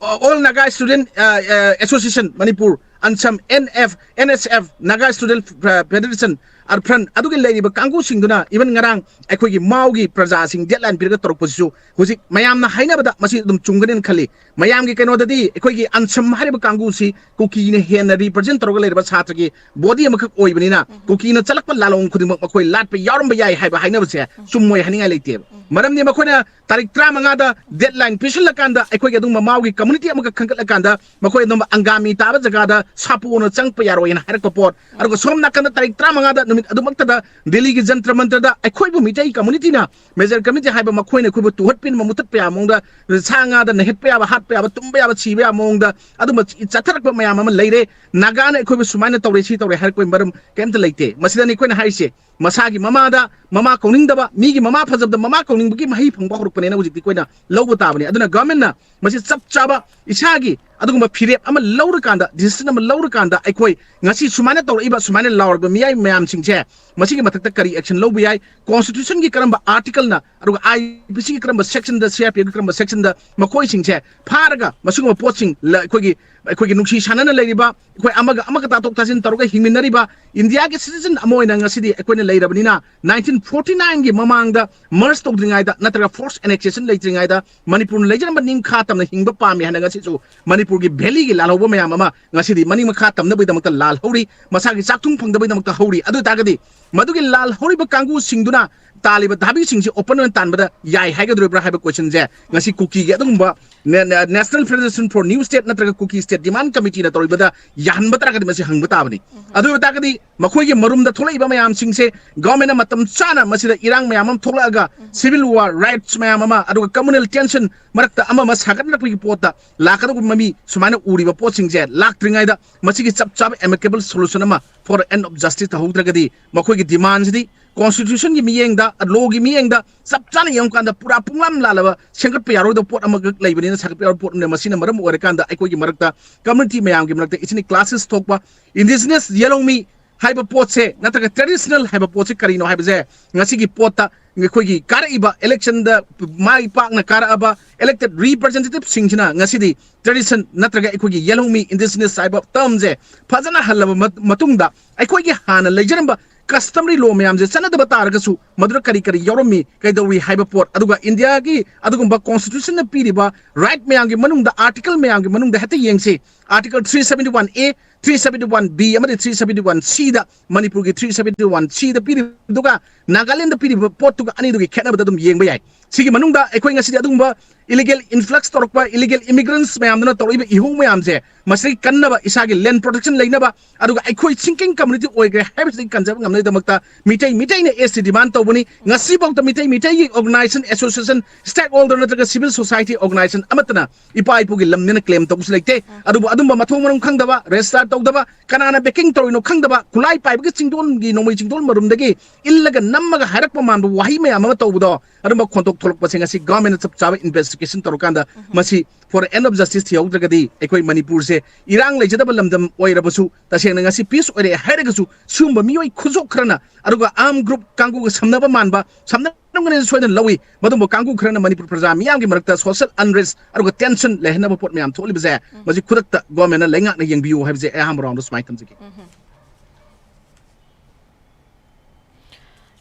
All Naga Student, ꯑ, ꯑ, Association Manipur, ANSAM, NF, NSF, Naga Student, ꯑ, Federation, ꯑꯔꯐ꯭ꯔꯟ ꯑꯗꯨꯒꯤ ꯂꯩꯔꯤꯕ ꯀꯥꯡꯕꯨꯁꯤꯡꯗꯨꯅ, even ꯉꯔꯥꯡ ꯑꯩꯈꯣꯏꯒꯤ ꯃꯥꯎꯒꯤ ꯄ꯭ꯔꯖꯥꯁꯤꯡ ꯗꯦꯗꯂꯥꯏꯟ ꯄꯤꯔꯒ ꯇꯧꯔꯛꯄꯁꯤꯁꯨ ꯍꯧꯖꯤꯛ ꯃꯌꯥꯝꯅ ꯍꯥꯏꯅꯕꯗ ꯃꯁꯤ ꯑꯗꯨꯝ ꯆꯨꯝꯒꯅꯤꯅ ꯈꯜꯂꯤ꯫ ꯃꯌꯥꯝꯒꯤ ꯀꯩꯅꯣꯗꯗꯤ ꯑꯩꯈꯣꯏꯒꯤ ANSAM ꯍꯥꯏꯔꯤꯕ ꯀꯥꯡꯕꯨꯁꯤ ꯀꯨꯀꯤꯅ ꯍꯦꯟꯅ ꯔꯤꯄ꯭ꯔꯖꯦꯟ ꯇꯧꯔꯒ ꯂꯩꯔꯕ ꯁꯥꯇ꯭ꯔꯒꯤ ꯕꯣꯗꯤ ꯑꯃꯈꯛ ꯑꯣꯏꯕꯅꯤꯅ, ꯀꯨꯀꯤꯅ ꯆꯠꯂꯛꯄ ꯂꯥꯂꯣꯡ ꯈꯨꯗꯤꯡꯃꯛ ꯃꯈꯣꯏ ꯂꯥꯠꯄ ꯌꯥꯎꯔꯝꯕ ꯌꯥꯏ ꯍꯥꯏꯕ ꯍꯥꯏꯅꯕꯁꯦ ꯆꯨꯝꯃꯣꯏ ꯍꯥꯏꯅꯤꯡꯉꯥꯏ ꯂꯩꯇꯦꯕ꯫ ꯃꯔꯝꯗꯤ ꯃꯈꯣꯏꯅ ꯇꯥꯔꯤꯛ ꯇꯔꯥꯃꯉꯥꯗ ꯗꯦꯗꯂꯥꯏꯟ ꯄꯤꯁꯤꯜꯂꯀꯥꯟꯗ, ꯑꯩꯈꯣꯏꯒꯤ ꯑꯗꯨꯝꯕ ꯃꯥꯎꯒꯤ ꯀꯝꯃꯨꯅꯤꯇꯤ ꯑꯃꯈꯛ ꯈꯟꯒꯠꯂꯀꯥꯟꯗ, ꯃꯈꯣꯏ ꯑꯗꯨꯝꯕ ꯑꯪꯒꯥꯃꯤ ꯇꯥꯕ ꯖꯒꯥꯗ ꯁꯥꯄꯣꯅ ꯆꯪꯉꯛꯄ ꯌꯥꯔꯣꯏꯅ ꯍꯥꯏꯔꯛꯄ ꯄꯣꯠ, ꯑꯗꯨꯒ ꯁꯣꯝ ꯅꯥꯀꯟꯗ ꯇꯥꯔꯤꯛ ꯇꯔꯥꯃꯉꯥꯗ ꯅꯨꯃꯤꯠ ꯑꯗꯨꯃꯛꯇꯗ ꯗꯦꯜꯂꯤꯒꯤ ꯖꯟꯇ꯭ꯔ ꯃꯟꯇ꯭ꯔꯗ ꯑꯩꯈꯣꯏꯕꯨ ꯃꯤꯇꯩ ꯀꯝꯃꯨꯅꯤꯇꯤꯅ, ꯃꯦꯖꯔ ꯀꯝꯃꯤꯇꯤ ꯍꯥꯏꯕ ꯃꯈꯣꯏꯅ ꯑꯩꯈꯣꯏꯕꯨ ꯇꯨꯍꯠꯄꯤꯅꯕ, ꯃꯨꯊꯠꯄ ꯌꯥꯕ ꯃꯑꯣꯡꯗ, ꯁꯥ ꯉꯥꯗ ꯅꯩꯍꯠꯄ ꯌꯥꯕ, ꯍꯥꯠꯄ ꯌꯥꯕ, ꯇꯨꯝꯕ ꯌꯥꯕ, ꯁꯤꯕ ꯌꯥꯕ ꯃꯑꯣꯡꯗ ꯑꯗꯨꯝꯕ ꯆꯠꯊꯔꯛꯄ ꯃꯌꯥꯝ ꯑꯃ ꯂꯩꯔꯦ꯫ ꯅꯥꯒꯥꯅ ꯑꯩꯈꯣꯏꯕꯨ ꯁꯨꯃꯥꯏꯅ ꯇꯧꯔꯦ, ꯁꯤ ꯇꯧꯔꯦ ꯍꯥꯏꯔꯛꯄꯒꯤ ꯃꯔꯝ ꯀꯩꯝꯇ ꯂꯩꯇꯦ꯫ ꯃꯁꯤꯗꯅꯤ ꯑꯩꯈꯣꯏꯅ ꯍꯥꯏꯔꯤꯁꯦ, ꯃꯁꯥꯒꯤ ꯃꯃꯥꯗ ꯃꯃꯥ ꯀꯧꯅꯤꯡꯗꯕ, ꯃꯤꯒꯤ ꯃꯃꯥ ꯐꯖꯕꯗ ꯃꯃꯥ ꯀꯧꯅꯤꯡꯕꯒꯤ ꯃꯍꯩ ꯐꯪꯕ ꯍꯧꯔꯛꯄꯅꯦꯅ ꯍꯧꯖꯤꯛꯇꯤ ꯑꯩꯈꯣꯏꯅ ꯂꯧꯕ ꯇꯥꯕꯅꯤ꯫ ꯑꯗꯨꯅ ꯒꯚꯔꯟꯃꯦꯟꯠꯅ ꯃꯁꯤ ꯆꯞ ꯆꯥꯕ ꯏꯁꯥꯒꯤ ꯑꯗꯨꯒꯨꯝꯕ ꯐꯤꯔꯦꯞ ꯑꯃ ꯂꯧꯔꯀꯥꯟꯗ, decision ꯑꯃ ꯂꯧꯔꯀꯥꯟꯗ, ꯑꯩꯈꯣꯏ ꯉꯁꯤ ꯁꯨꯃꯥꯏꯅ ꯇꯧꯔꯛꯏꯕ, ꯁꯨꯃꯥꯏꯅ ꯂꯥꯎꯔꯕ ꯃꯤꯌꯥꯝ ꯃꯌꯥꯝꯁꯤꯡꯁꯦ, ꯃꯁꯤꯒꯤ ꯃꯊꯛꯇ ꯀꯔꯤ action ꯂꯧꯕ ꯌꯥꯏ, constitutionꯒꯤ ꯀꯔꯝꯕ articleꯅ, ꯑꯗꯨꯒ IPCꯒꯤ ꯀꯔꯝꯕ sectionꯗ, CRPFꯒꯤ ꯀꯔꯝꯕ sectionꯗ ꯃꯈꯣꯏꯁꯤꯡꯁꯦ ꯐꯥꯔꯒ, ꯃꯁꯤꯒꯨꯝꯕ ꯄꯣꯠꯁꯤꯡ ꯂ-, ꯑꯩꯈꯣꯏꯒꯤ, ꯑꯩꯈꯣꯏꯒꯤ ꯅꯨꯡꯁꯤ ꯁꯥꯟꯅꯅ ꯂꯩꯔꯤꯕ, ꯑꯩꯈꯣꯏ ꯑꯃꯒ ꯑꯃꯒ ꯇꯥꯊꯣꯛ ꯇꯥꯁꯤꯟ ꯇꯧꯔꯒ ꯍꯤꯡꯃꯤꯟꯅꯔꯤꯕ ꯏꯟꯗꯤꯌꯥꯒꯤ citizen ꯑꯃ ꯑꯣꯏꯅ ꯉꯁꯤꯗꯤ ꯑꯩꯈꯣꯏꯅ ꯂꯩꯔꯕꯅꯤꯅ, nineteen forty nineꯒꯤ ꯃꯃꯥꯡꯗ merge ꯇꯧꯗ꯭ꯔꯤꯉꯩꯗ ꯅꯠꯇ꯭ꯔꯒ forced annexation ꯂꯩꯇ꯭ꯔꯤꯉꯩꯗ ꯃꯅꯤꯄꯨꯔꯅ ꯂꯩꯖꯔꯝꯕ ꯅꯤꯡꯈꯥ ꯇꯝꯅ ꯍꯤꯡꯕ ꯄꯥꯝꯃꯤ ꯍꯥꯏꯅ ꯉꯁꯤꯁꯨ ꯃꯅꯤꯄꯨꯔꯒꯤ valleyꯒꯤ ꯂꯥꯜꯍꯧꯕ ꯃꯌꯥꯝ ꯑꯃ ꯉꯁꯤꯗꯤ ꯃꯅꯤꯡ ꯃꯈꯥ ꯇꯝꯅꯕꯒꯤꯗꯃꯛꯇ ꯂꯥꯜ ꯍꯧꯔꯤ, ꯃꯁꯥꯒꯤ ꯆꯥꯛꯊꯨꯡ ꯐꯪꯗꯕꯒꯤꯗꯃꯛꯇ ꯍꯧꯔꯤ꯫ ꯑꯗꯨ ꯑꯣꯏꯇꯥꯔꯒꯗꯤ ꯃꯗꯨꯒꯤ ꯂꯥꯜ ꯍꯧꯔꯤꯕ ꯀꯥꯡꯕꯨꯁꯤꯡꯗꯨꯅ ꯇꯥꯜꯂꯤꯕ ꯙꯥꯕꯤꯁꯤꯡꯁꯤ open ꯑꯣꯏꯅ ꯇꯥꯟꯕꯗ ꯌꯥꯏ ꯍꯥꯏꯒꯗꯧꯔꯤꯕ꯭ꯔꯥ ꯍꯥꯏꯕ questionꯁꯦ ꯉꯁꯤ ꯀꯨꯀꯤꯒꯤ ꯑꯗꯨꯒꯨꯝꯕ ꯅꯦ-, ꯅꯦ-, National Federation for New State ꯅꯠꯇ꯭ꯔꯒ Kuki State Demand Committeeꯅ ꯇꯧꯔꯤꯕꯗ ꯌꯥꯍꯟꯕ ꯇꯥꯔꯒꯗꯤ ꯃꯁꯤ ꯍꯪꯕ ꯇꯥꯕꯅꯤ꯫ ꯑꯗꯨ ꯑꯣꯏꯇꯥꯔꯒꯗꯤ ꯃꯈꯣꯏꯒꯤ ꯃꯔꯨꯝꯗ ꯊꯣꯛꯂꯛꯏꯕ ꯃꯌꯥꯝꯁꯤꯡꯁꯦ governmentꯅ ꯃꯇꯝ ꯆꯥꯅ ꯃꯁꯤꯗ ꯏꯔꯥꯡ ꯃꯌꯥꯝ ꯑꯃ ꯊꯣꯛꯂꯛꯑꯒ civil war, riots ꯃꯌꯥꯝ ꯑꯃ, ꯑꯗꯨꯒ communal tension ꯃꯔꯛꯇ ꯑꯃ ꯑꯃ ꯁꯥꯒꯠꯅꯔꯛꯄꯒꯤ ꯄꯣꯠꯇ ꯂꯥꯛꯀꯗꯧꯕ ꯃꯃꯤ ꯁꯨꯃꯥꯏꯅ ꯎꯔꯤꯕ ꯄꯣꯠꯁꯤꯡꯁꯦ ꯂꯥꯛꯇ꯭ꯔꯤꯉꯩꯗ ꯃꯁꯤꯒꯤ ꯆꯞ ꯆꯥꯕ amicable solution ꯑꯃ for end of justice ꯇꯧꯍꯧꯗ꯭ꯔꯒꯗꯤ ꯃꯈꯣꯏꯒꯤ demandꯁꯤꯗꯤ constitutionꯒꯤ ꯃꯤꯠꯌꯦꯡꯗ, lawꯒꯤ ꯃꯤꯠꯌꯦꯡꯗ ꯆꯞ ꯆꯥꯅ ꯌꯦꯡꯉꯀꯥꯟꯗ ꯄꯨꯔꯥ ꯄꯨꯡꯂꯥꯝ ꯂꯥꯜꯂꯕ, ꯁꯦꯝꯒꯠꯄ ꯌꯥꯔꯣꯏꯗꯕ ꯄꯣꯠ ꯑꯃꯈꯛ ꯂꯩꯕꯅꯤꯅ, ꯁꯥꯒꯠꯄ ꯌꯥꯔꯣꯏ ꯄꯣꯠ ꯑꯃꯅ, ꯃꯁꯤꯅ ꯃꯔꯝ ꯑꯣꯏꯔꯀꯥꯟꯗ ꯑꯩꯈꯣꯏꯒꯤ ꯃꯔꯛꯇ, community ꯃꯌꯥꯝꯒꯤ ꯃꯔꯛꯇ ethnic clashes ꯊꯣꯛꯄ, indigenous ꯌꯦꯂꯧꯃꯤ ꯍꯥꯏꯕ ꯄꯣꯠꯁꯦ ꯅꯠꯇ꯭ꯔꯒ traditional ꯍꯥꯏꯕ ꯄꯣꯠꯁꯦ ꯀꯔꯤꯅꯣ ꯍꯥꯏꯕꯁꯦ ꯉꯁꯤꯒꯤ ꯄꯣꯠꯇ ꯑꯩꯈꯣꯏꯒꯤ ꯀꯥꯔꯛꯏꯕ electionꯗ ꯃꯥꯏ ꯄꯥꯛꯅ ꯀꯥꯔꯛꯑꯕ elected representativeꯁꯤꯡꯁꯤꯅ ꯉꯁꯤꯗꯤ tradition ꯅꯠꯇ꯭ꯔꯒ ꯑꯩꯈꯣꯏꯒꯤ ꯌꯦꯂꯧꯃꯤ, indigenous ꯍꯥꯏꯕ termꯁꯦ ꯐꯖꯅ ꯍꯜꯂꯕ ꯃ-, ꯃꯇꯨꯡꯗ ꯑꯩꯈꯣꯏꯒꯤ ꯍꯥꯟꯅ ꯂꯩꯖꯔꯝꯕ customary law ꯃꯌꯥꯝꯁꯦ ꯆꯠꯅꯗꯕ ꯇꯥꯔꯒꯁꯨ ꯃꯗꯨꯗ ꯀꯔꯤ ꯀꯔꯤ ꯌꯥꯎꯔꯝꯃꯤ, ꯀꯩꯗꯧꯔꯤ ꯍꯥꯏꯕ ꯄꯣꯠ, ꯑꯗꯨꯒ ꯏꯟꯗꯤꯌꯥꯒꯤ ꯑꯗꯨꯒꯨꯝꯕ constitutionꯅ ꯄꯤꯔꯤꯕ right ꯃꯌꯥꯝꯒꯤ ꯃꯅꯨꯡꯗ, article ꯃꯌꯥꯝꯒꯤ ꯃꯅꯨꯡꯗ ꯍꯦꯛꯇ ꯌꯦꯡꯁꯤ꯫ Article three seventy one A, three seventy one B ꯑꯃꯗꯤ three seventy one Cꯗ, ꯃꯅꯤꯄꯨꯔꯒꯤ three seventy one Cꯗ ꯄꯤꯔꯤꯕꯗꯨꯒ ꯅꯥꯒꯥꯂꯦꯟꯗ ꯄꯤꯔꯤꯕ ꯄꯣꯠꯇꯨꯒ ꯑꯅꯤꯗꯨꯒꯤ ꯈꯦꯠꯅꯕꯗ ꯑꯗꯨꯝ ꯌꯦꯡꯕ ꯌꯥꯏ꯫ ꯁꯤꯒꯤ ꯃꯅꯨꯡꯗ ꯑꯩꯈꯣꯏ ꯉꯁꯤꯗꯤ ꯑꯗꯨꯒꯨꯝꯕ illegal influx ꯇꯧꯔꯛꯄ, illegal immigrants ꯃꯌꯥꯝꯗꯨꯅ ꯇꯧꯔꯛꯏꯕ ꯏꯍꯧ ꯃꯌꯥꯝꯁꯦ, ꯃꯁꯤꯗꯒꯤ ꯀꯟꯅꯕ, ꯏꯁꯥꯒꯤ land protection ꯂꯩꯅꯕ, ꯑꯗꯨꯒ ꯑꯩꯈꯣꯏ ꯆꯤꯡꯀꯤꯡ community ꯑꯣꯏꯈ꯭ꯔꯦ ꯍꯥꯏꯕꯁꯤꯗꯒꯤ ꯀꯟꯖꯕ ꯉꯝꯅꯕꯒꯤꯗꯃꯛꯇ ꯃꯤꯇꯩ ꯃꯤꯇꯩꯅ ST demand ꯇꯧꯕꯅꯤ꯫ ꯉꯁꯤꯐꯥꯎꯗ ꯃꯤꯇꯩ ꯃꯤꯇꯩꯒꯤ organization, association, stakeholder ꯅꯠꯇ꯭ꯔꯒ civil society organization ꯑꯃꯠꯇꯅ ꯏꯄꯥ ꯏꯄꯨꯒꯤ ꯂꯝꯅꯦꯅ claim ꯇꯧꯕꯁꯨ ꯂꯩꯇꯦ꯫ ꯑꯗꯨꯕꯨ ꯑꯗꯨꯝꯕ ꯃꯊꯣꯡ ꯃꯔꯝ ꯈꯪꯗꯕ, register ꯇꯧꯗꯕ, ꯀꯅꯥꯅ backing ꯇꯧꯔꯤꯅꯣ ꯈꯪꯗꯕ, ꯈꯨꯠꯂꯥꯏ ꯄꯥꯏꯕꯒꯤ ꯆꯤꯡꯗꯣꯟꯒꯤ, ꯅꯣꯡꯃꯩ ꯆꯤꯡꯗꯣꯟ ꯃꯔꯨꯝꯗꯒꯤ ꯏꯜꯂꯒ ꯅꯝꯃꯒ ꯍꯥꯏꯔꯛꯄ ꯃꯥꯟꯕ ꯋꯥꯍꯩ ꯃꯌꯥꯝ ꯑꯃ ꯇꯧꯕꯗꯣ, ꯑꯗꯨꯝꯕ ꯈꯣꯟꯊꯣꯛ ꯊꯣꯛꯂꯛꯄꯁꯦ ꯉꯁꯤ government ꯅ ꯆꯞ ꯆꯥꯕ investigation ꯇꯧꯔꯀꯥꯟꯗ ꯃꯁꯤ for end of justice ꯊꯤꯍꯧꯗ꯭ꯔꯒꯗꯤ ꯑꯩꯈꯣꯏ ꯃꯅꯤꯄꯨꯔꯁꯦ ꯏꯔꯥꯡ ꯂꯩꯖꯗꯕ ꯂꯝꯗꯝ ꯑꯣꯏꯔꯕꯁꯨ, ꯇꯁꯦꯡꯅ ꯉꯁꯤ peace ꯑꯣꯏꯔꯦ ꯍꯥꯏꯔꯒꯁꯨ, ꯁꯤꯒꯨꯝꯕ ꯃꯤꯑꯣꯏ ꯈꯨꯖꯣꯛ ꯈꯔꯅ, ꯑꯗꯨꯒ arm group ꯀꯥꯡꯕꯨꯒ ꯁꯝꯅꯕ ꯃꯥꯟꯕ, ꯁꯝꯅꯔꯝꯒꯅꯤ ꯁꯣꯏꯗꯅ ꯂꯧꯏ, ꯃꯗꯨꯒꯨꯝꯕ ꯀꯥꯡꯕꯨ ꯈꯔꯅ ꯃꯅꯤꯄꯨꯔ ꯄ꯭ꯔꯖꯥ ꯃꯤꯌꯥꯝꯒꯤ ꯃꯔꯛꯇ social unrest ꯑꯗꯨꯒ tension ꯂꯩꯍꯟꯅꯕ ꯄꯣꯠ ꯃꯌꯥꯝ ꯊꯣꯛꯂꯤꯕꯁꯦ, ꯃꯁꯤ ꯈꯨꯗꯛꯇ government ꯅ ꯂꯩꯉꯥꯛꯅ ꯌꯦꯡꯕꯤꯌꯨ ꯍꯥꯏꯕꯁꯦ ꯑꯩ ꯑꯍꯥꯟꯕ round ꯗ ꯁꯨꯃꯥꯏꯅ ꯊꯝꯖꯒꯦ꯫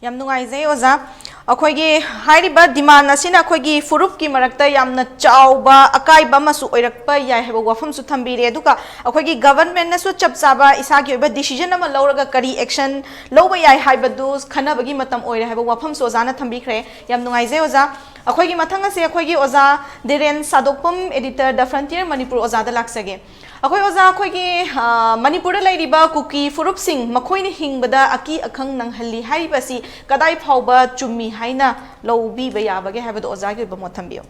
ꯌꯥꯝ ꯅꯨꯡꯉꯥꯏꯖꯩ ꯑꯣꯖꯥ꯫ ꯑꯩꯈꯣꯏꯒꯤ ꯍꯥꯏꯔꯤꯕ demand ꯑꯁꯤꯅ ꯑꯩꯈꯣꯏꯒꯤ ꯐꯨꯔꯨꯞꯀꯤ ꯃꯔꯛꯇ ꯌꯥꯝꯅ ꯆꯥꯎꯕ ꯑꯀꯥꯏꯕ ꯑꯃꯁꯨ ꯑꯣꯏꯔꯛꯄ ꯌꯥꯏ ꯍꯥꯏꯕ ꯋꯥꯐꯝꯁꯨ ꯊꯝꯕꯤꯔꯦ꯫ ꯑꯗꯨꯒ ꯑꯩꯈꯣꯏꯒꯤ government ꯅꯁꯨ ꯆꯞ ꯆꯥꯕ ꯏꯁꯥꯒꯤ ꯑꯣꯏꯕ decision ꯑꯃ ꯂꯧꯔꯒ ꯀꯔꯤ action ꯂꯧꯕ ꯌꯥꯏ ꯍꯥꯏꯕꯗꯨ ꯈꯟꯅꯕꯒꯤ ꯃꯇꯝ ꯑꯣꯏꯔꯦ ꯍꯥꯏꯕ ꯋꯥꯐꯝꯁꯨ ꯑꯣꯖꯥꯅ ꯊꯝꯕꯤꯈ꯭ꯔꯦ꯫ ꯌꯥꯝ ꯅꯨꯡꯉꯥꯏꯖꯩ ꯑꯣꯖꯥ꯫ ꯑꯩꯈꯣꯏꯒꯤ ꯃꯊꯪ ꯑꯁꯦ ꯑꯩꯈꯣꯏꯒꯤ ꯑꯣꯖꯥ ꯙꯤꯔꯦꯟ ꯁꯥꯗꯣꯛꯄꯝ, editor, The Frontier Manipur ꯑꯣꯖꯥꯗ ꯂꯥꯛꯆꯒꯦ꯫ ꯑꯩꯈꯣꯏ ꯑꯣꯖꯥ, ꯑꯩꯈꯣꯏꯒꯤ, ꯑ, ꯃꯅꯤꯄꯨꯔꯗ ꯂꯩꯔꯤꯕ ꯀꯨꯀꯤ ꯐꯨꯔꯨꯞꯁꯤꯡ ꯃꯈꯣꯏꯅ ꯍꯤꯡꯕꯗ ꯑꯀꯤ ꯑꯈꯪ ꯅꯪꯍꯜꯂꯤ ꯍꯥꯏꯔꯤꯕ ꯑꯁꯤ ꯀꯗꯥꯏ ꯐꯥꯎꯕ ꯆꯨꯝꯃꯤ ꯍꯥꯏꯅ ꯂꯧꯕꯤꯕ ꯌꯥꯕꯒꯦ ꯍꯥꯏꯕꯗꯣ ꯑꯣꯖꯥꯒꯤ ꯑꯣꯏꯕ ꯃꯣꯠ ꯊꯝꯕꯤꯌꯨ꯫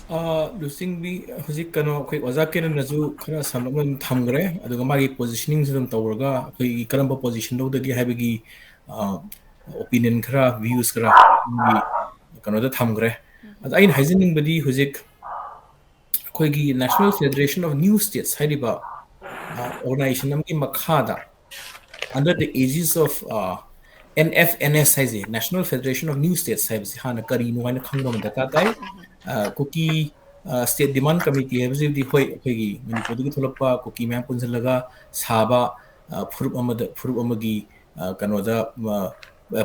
ꯑ, ꯂꯨꯆꯤꯡꯕꯤ, ꯍꯧꯖꯤꯛ ꯀꯩꯅꯣ ꯑꯩꯈꯣꯏ ꯑꯣꯖꯥ ꯀꯤꯔꯟꯅꯁꯨ ꯈꯔ ꯁꯝꯂꯞꯅ ꯑꯗꯨꯝ ꯊꯝꯈ꯭ꯔꯦ꯫ ꯑꯗꯨꯒ ꯃꯥꯒꯤ positioning ꯁꯨ ꯑꯗꯨꯝ ꯇꯧꯔꯒ ꯑꯩꯈꯣꯏꯒꯤ ꯀꯔꯝꯕ position ꯂꯧꯗꯒꯦ ꯍꯥꯏꯕꯒꯤ, ꯑ, opinion ꯈꯔ, views ꯈꯔ ꯑꯩꯈꯣꯏꯒꯤ ꯀꯩꯅꯣꯗ ꯊꯝꯈ꯭ꯔꯦ꯫ ꯑꯗ ꯑꯩꯅ ꯍꯥꯏꯖꯅꯤꯡꯕꯗꯤ ꯍꯧꯖꯤꯛ ꯑꯩꯈꯣꯏꯒꯤ National Federation of New States ꯍꯥꯏꯔꯤꯕ, ꯑ, organization ꯑꯃꯒꯤ ꯃꯈꯥꯗ, under the aegis of, ꯑ, N F N S ꯍꯥꯏꯁꯦ, National Federation of New States ꯍꯥꯏꯕꯁꯤ ꯍꯥꯟꯅ ꯀꯔꯤꯅꯣ ꯍꯥꯏꯅ ꯈꯪꯕ ꯑꯃ ꯗꯔꯀꯥꯔ ꯇꯥꯏ꯫ ꯑ, ꯀꯨꯀꯤ, ꯑ, State Demand Committee ꯍꯥꯏꯕꯁꯤꯗꯤ, ꯍꯣꯏ, ꯑꯩꯈꯣꯏꯒꯤ ꯃꯅꯤꯄꯨꯔꯗꯒꯤ ꯊꯣꯛꯂꯛꯄ ꯀꯨꯀꯤ ꯃꯌꯥꯝ ꯄꯨꯟꯁꯤꯜꯂꯒ ꯁꯥꯕ, ꯑ, ꯐꯨꯔꯨꯞ ꯑꯃꯗ, ꯐꯨꯔꯨꯞ ꯑꯃꯒꯤ, ꯑ, ꯀꯩꯅꯣꯗ, ꯑ,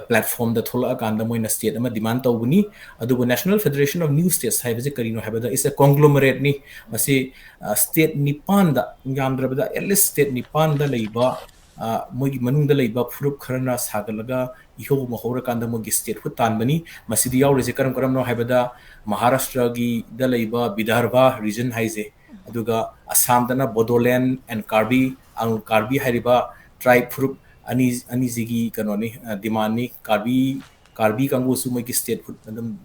platform ꯗ ꯊꯣꯛꯂꯛꯑꯀꯥꯟꯗ ꯃꯣꯏꯅ state ꯑꯃ demand ꯇꯧꯕꯅꯤ꯫ ꯑꯗꯨꯕꯨ National Federation of New States ꯍꯥꯏꯕꯁꯤ ꯀꯔꯤꯅꯣ ꯍꯥꯏꯕꯗ, it's a conglomerate ꯅꯤ꯫ ꯃꯁꯤ, ꯑ, state ꯅꯤꯄꯥꯟꯗ, ꯌꯥꯝꯗ꯭ꯔꯕꯗ at least state ꯅꯤꯄꯥꯟꯗ ꯂꯩꯕ, ꯑ, ꯃꯣꯏꯒꯤ ꯃꯅꯨꯡꯗ ꯂꯩꯕ ꯐꯨꯔꯨꯞ ꯈꯔꯅ ꯁꯥꯒꯠꯂꯒ ꯏꯍꯧ ꯑꯃ ꯍꯧꯔꯀꯥꯟꯗ ꯃꯣꯏꯒꯤ statehood ꯇꯥꯟꯕꯅꯤ꯫ ꯃꯁꯤꯗ ꯌꯥꯎꯔꯤꯁꯦ ꯀꯔꯝ ꯀꯔꯝꯅꯣ ꯍꯥꯏꯕꯗ, ꯃꯍꯥꯔꯥꯁꯇ꯭ꯔꯒꯤꯗ ꯂꯩꯕ ꯕꯤꯗꯔꯚꯥ region ꯍꯥꯏꯁꯦ, ꯑꯗꯨꯒ ꯑꯁꯥꯝꯗꯅ Bodoland and Karbi, uh, Karbi ꯍꯥꯏꯔꯤꯕ tribe ꯐꯨꯔꯨꯞ ꯑꯅꯤ, ꯑꯅꯤꯁꯤꯒꯤ ꯀꯩꯅꯣꯅꯤ, ꯑ, demand ꯅꯤ꯫ Karbi, Karbi ꯀꯥꯡꯕꯨꯁꯨ ꯃꯣꯏꯒꯤ statehood ꯑꯗꯨꯝ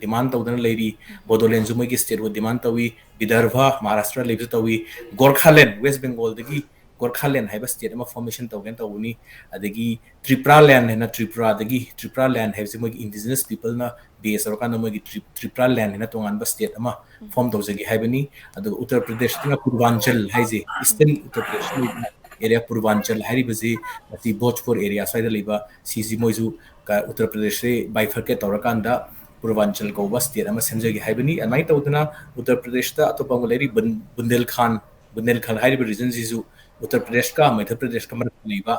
ꯗꯤꯃꯥꯟ ꯇꯧꯗꯅ ꯂꯩꯔꯤ꯫ ꯕꯣꯗꯣꯂꯦꯟꯁꯨ ꯃꯣꯏꯒꯤ ꯁ꯭ꯇꯦꯠꯍꯨꯗ ꯗꯤꯃꯥꯟ ꯇꯧꯏ꯫ ꯕꯤꯗꯔꯚ, ꯃꯍꯥꯔꯥꯁꯇ꯭ꯔ ꯂꯩꯕꯁꯨ ꯇꯧꯏ꯫ ꯒꯣꯔꯈꯥꯂꯦꯟ, ꯋꯦꯁ ꯕꯦꯡꯒꯣꯜꯗꯒꯤ ꯒꯣꯔꯈꯥꯂꯦꯟ ꯍꯥꯏꯕ ꯁ꯭ꯇꯦꯠ ꯑꯃ ꯐꯣꯔꯃꯦꯁꯟ ꯇꯧꯒꯦꯅ ꯇꯧꯕꯅꯤ꯫ ꯑꯗꯒꯤ ꯇ꯭ꯔꯤꯄ꯭ꯔꯥꯂꯦꯟ ꯍꯥꯏꯅ ꯇ꯭ꯔꯤꯄꯨꯔꯥꯗꯒꯤ, ꯇ꯭ꯔꯤꯄ꯭ꯔꯥꯂꯦꯟ ꯍꯥꯏꯕꯁꯤ ꯃꯣꯏꯒꯤ ꯏꯟꯗꯤꯖꯤꯅꯁ ꯄꯤꯄꯜꯅ ꯕꯦꯁ ꯇꯧꯔꯀꯥꯟꯗ ꯃꯣꯏꯒꯤ ꯇ꯭ꯔꯤ-, ꯇ꯭ꯔꯤꯄ꯭ꯔꯥꯂꯦꯟ ꯍꯥꯏꯅ ꯇꯣꯉꯥꯟꯕ ꯁ꯭ꯇꯦꯠ ꯑꯃ ꯐꯣꯔꯝ ꯇꯧꯖꯒꯦ ꯍꯥꯏꯕꯅꯤ꯫ ꯑꯗꯨꯒ ꯎꯠꯇꯔ ꯄ꯭ꯔꯗꯦꯁꯇꯅ ꯄꯨꯔꯕꯥꯟꯆꯜ ꯍꯥꯏꯁꯦ, ꯏꯁꯇꯔꯟ ꯎꯠꯇꯔ ꯄ꯭ꯔꯗꯦꯁ ꯑꯦꯔꯤꯌꯥ, ꯄꯨꯔꯕꯥꯟꯆꯜ ꯍꯥꯏꯔꯤꯕꯁꯤ ꯑꯁꯤ ꯚꯣꯖꯄꯨꯔ ꯑꯦꯔꯤꯌꯥ ꯁ꯭ꯋꯥꯏꯗ ꯂꯩꯕ, ꯁꯤꯁꯤ ꯃꯣꯏꯁꯨ ꯀ-, ꯎꯠꯇꯔ ꯄ꯭ꯔꯗꯦꯁꯁꯤ ꯕꯥꯏꯐꯔꯀꯦꯠ ꯇꯧꯔꯀꯥꯟꯗ ꯄꯨꯔꯕꯥꯟꯆꯜ ꯀꯧꯕ ꯁ꯭ꯇꯦꯠ ꯑꯃ ꯁꯦꯝꯖꯒꯦ ꯍꯥꯏꯕꯅꯤ꯫ ꯑꯗꯨꯃꯥꯏꯅ ꯇꯧꯗꯅ ꯎꯠꯇꯔ ꯄ꯭ꯔꯗꯦꯁꯇ ꯑꯇꯣꯞꯄ ꯑꯃꯒ ꯂꯩꯔꯤ, ꯕꯨꯟ-, ꯕꯨꯟꯗꯦꯜꯈꯥꯟ, ꯕꯨꯟꯗꯦꯜꯈꯟ ꯍꯥꯏꯔꯤꯕ ꯔꯤꯖꯟꯁꯤꯁꯨ ꯎꯠꯇꯔ ꯄ꯭ꯔꯗꯦꯁꯀ ꯃꯙ꯭ꯌ ꯄ꯭ꯔꯗꯦꯁꯀ ꯃꯔꯛꯇ ꯂꯩꯕ,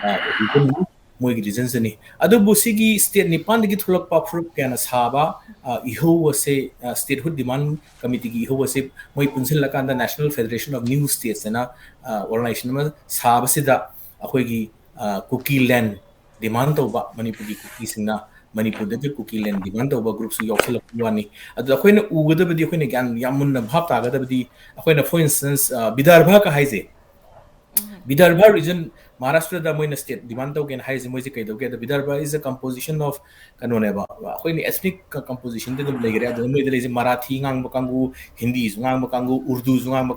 ꯑ, ꯔꯤꯖꯟꯅꯤ, ꯃꯣꯏꯒꯤ ꯔꯤꯖꯟꯁꯤꯅꯤ꯫ ꯑꯗꯨꯕꯨ ꯁꯤꯒꯤ ꯁ꯭ꯇꯦꯠ ꯅꯤꯄꯥꯟꯗꯒꯤ ꯊꯣꯛꯂꯛꯄ ꯐꯨꯔꯨꯞ ꯀꯌꯥꯅ ꯁꯥꯕ, ꯑ, ꯏꯍꯧ ꯑꯁꯦ, ꯑ, ꯁ꯭ꯇꯦꯠꯍꯨꯗ ꯗꯤꯃꯥꯟ ꯀꯃꯤꯇꯤꯒꯤ ꯏꯍꯧ ꯑꯁꯦ ꯃꯣꯏ ꯄꯨꯟꯁꯤꯜꯂꯀꯥꯟꯗ National Federation of New States ꯍꯥꯏꯅ, ꯑ, ꯑꯣꯔꯒꯅꯥꯏꯖꯦꯁꯟ ꯑꯃ ꯁꯥꯕꯁꯤꯗ ꯑꯩꯈꯣꯏꯒꯤ, ꯑ, ꯀꯨꯀꯤ ꯂꯦꯟ ꯗꯤꯃꯥꯟ ꯇꯧꯕ, ꯃꯅꯤꯄꯨꯔꯒꯤ ꯀꯨꯀꯤꯁꯤꯡꯅ ꯃꯅꯤꯄꯨꯔꯗꯒꯤ ꯀꯨꯀꯤ ꯂꯦꯟ ꯗꯤꯃꯥꯟ ꯇꯧꯕ ꯒ꯭ꯔꯨꯞꯁꯨ ꯌꯥꯎꯁꯜꯂꯛꯄ ꯋꯥꯅꯤ꯫ ꯑꯗꯨꯗ ꯑꯩꯈꯣꯏꯅ ꯎꯒꯗꯕꯗꯤ, ꯑꯩꯈꯣꯏꯅ ꯒ꯭ꯌꯥꯟ ꯌꯥꯝ ꯃꯨꯟꯅ ꯚꯥꯞ ꯇꯥꯒꯗꯕꯗꯤ, ꯑꯩꯈꯣꯏꯅ, for instance, ꯑ, ꯕꯤꯗꯔꯚꯀ ꯍꯥꯏꯁꯦ, ꯕꯤꯗꯔꯚ ꯔꯤꯖꯟ, ꯃꯍꯥꯔꯥꯁꯇ꯭ꯔꯗ ꯃꯣꯏꯅ ꯁ꯭ꯇꯦꯠ ꯗꯤꯃꯥꯟ ꯇꯧꯒꯦꯅ ꯍꯥꯏꯔꯤꯁꯦ, ꯃꯣꯏꯁꯦ ꯀꯩꯗꯧꯒꯦ ꯍꯥꯏꯗ, ꯕꯤꯗꯔꯚ is a composition of ꯀꯩꯅꯣꯅꯦꯕ, ꯑꯩꯈꯣꯏꯅ ethnic compositionꯗ ꯑꯗꯨꯝ ꯂꯩꯈ꯭ꯔꯦ꯫ ꯑꯗꯨꯅ ꯃꯣꯏꯗ ꯂꯩꯔꯤꯁꯦ ꯃꯔꯥꯊꯤ ꯉꯥꯡꯕ ꯀꯥꯡꯕꯨ, ꯍꯤꯟꯗꯤꯁꯨ ꯉꯥꯡꯕ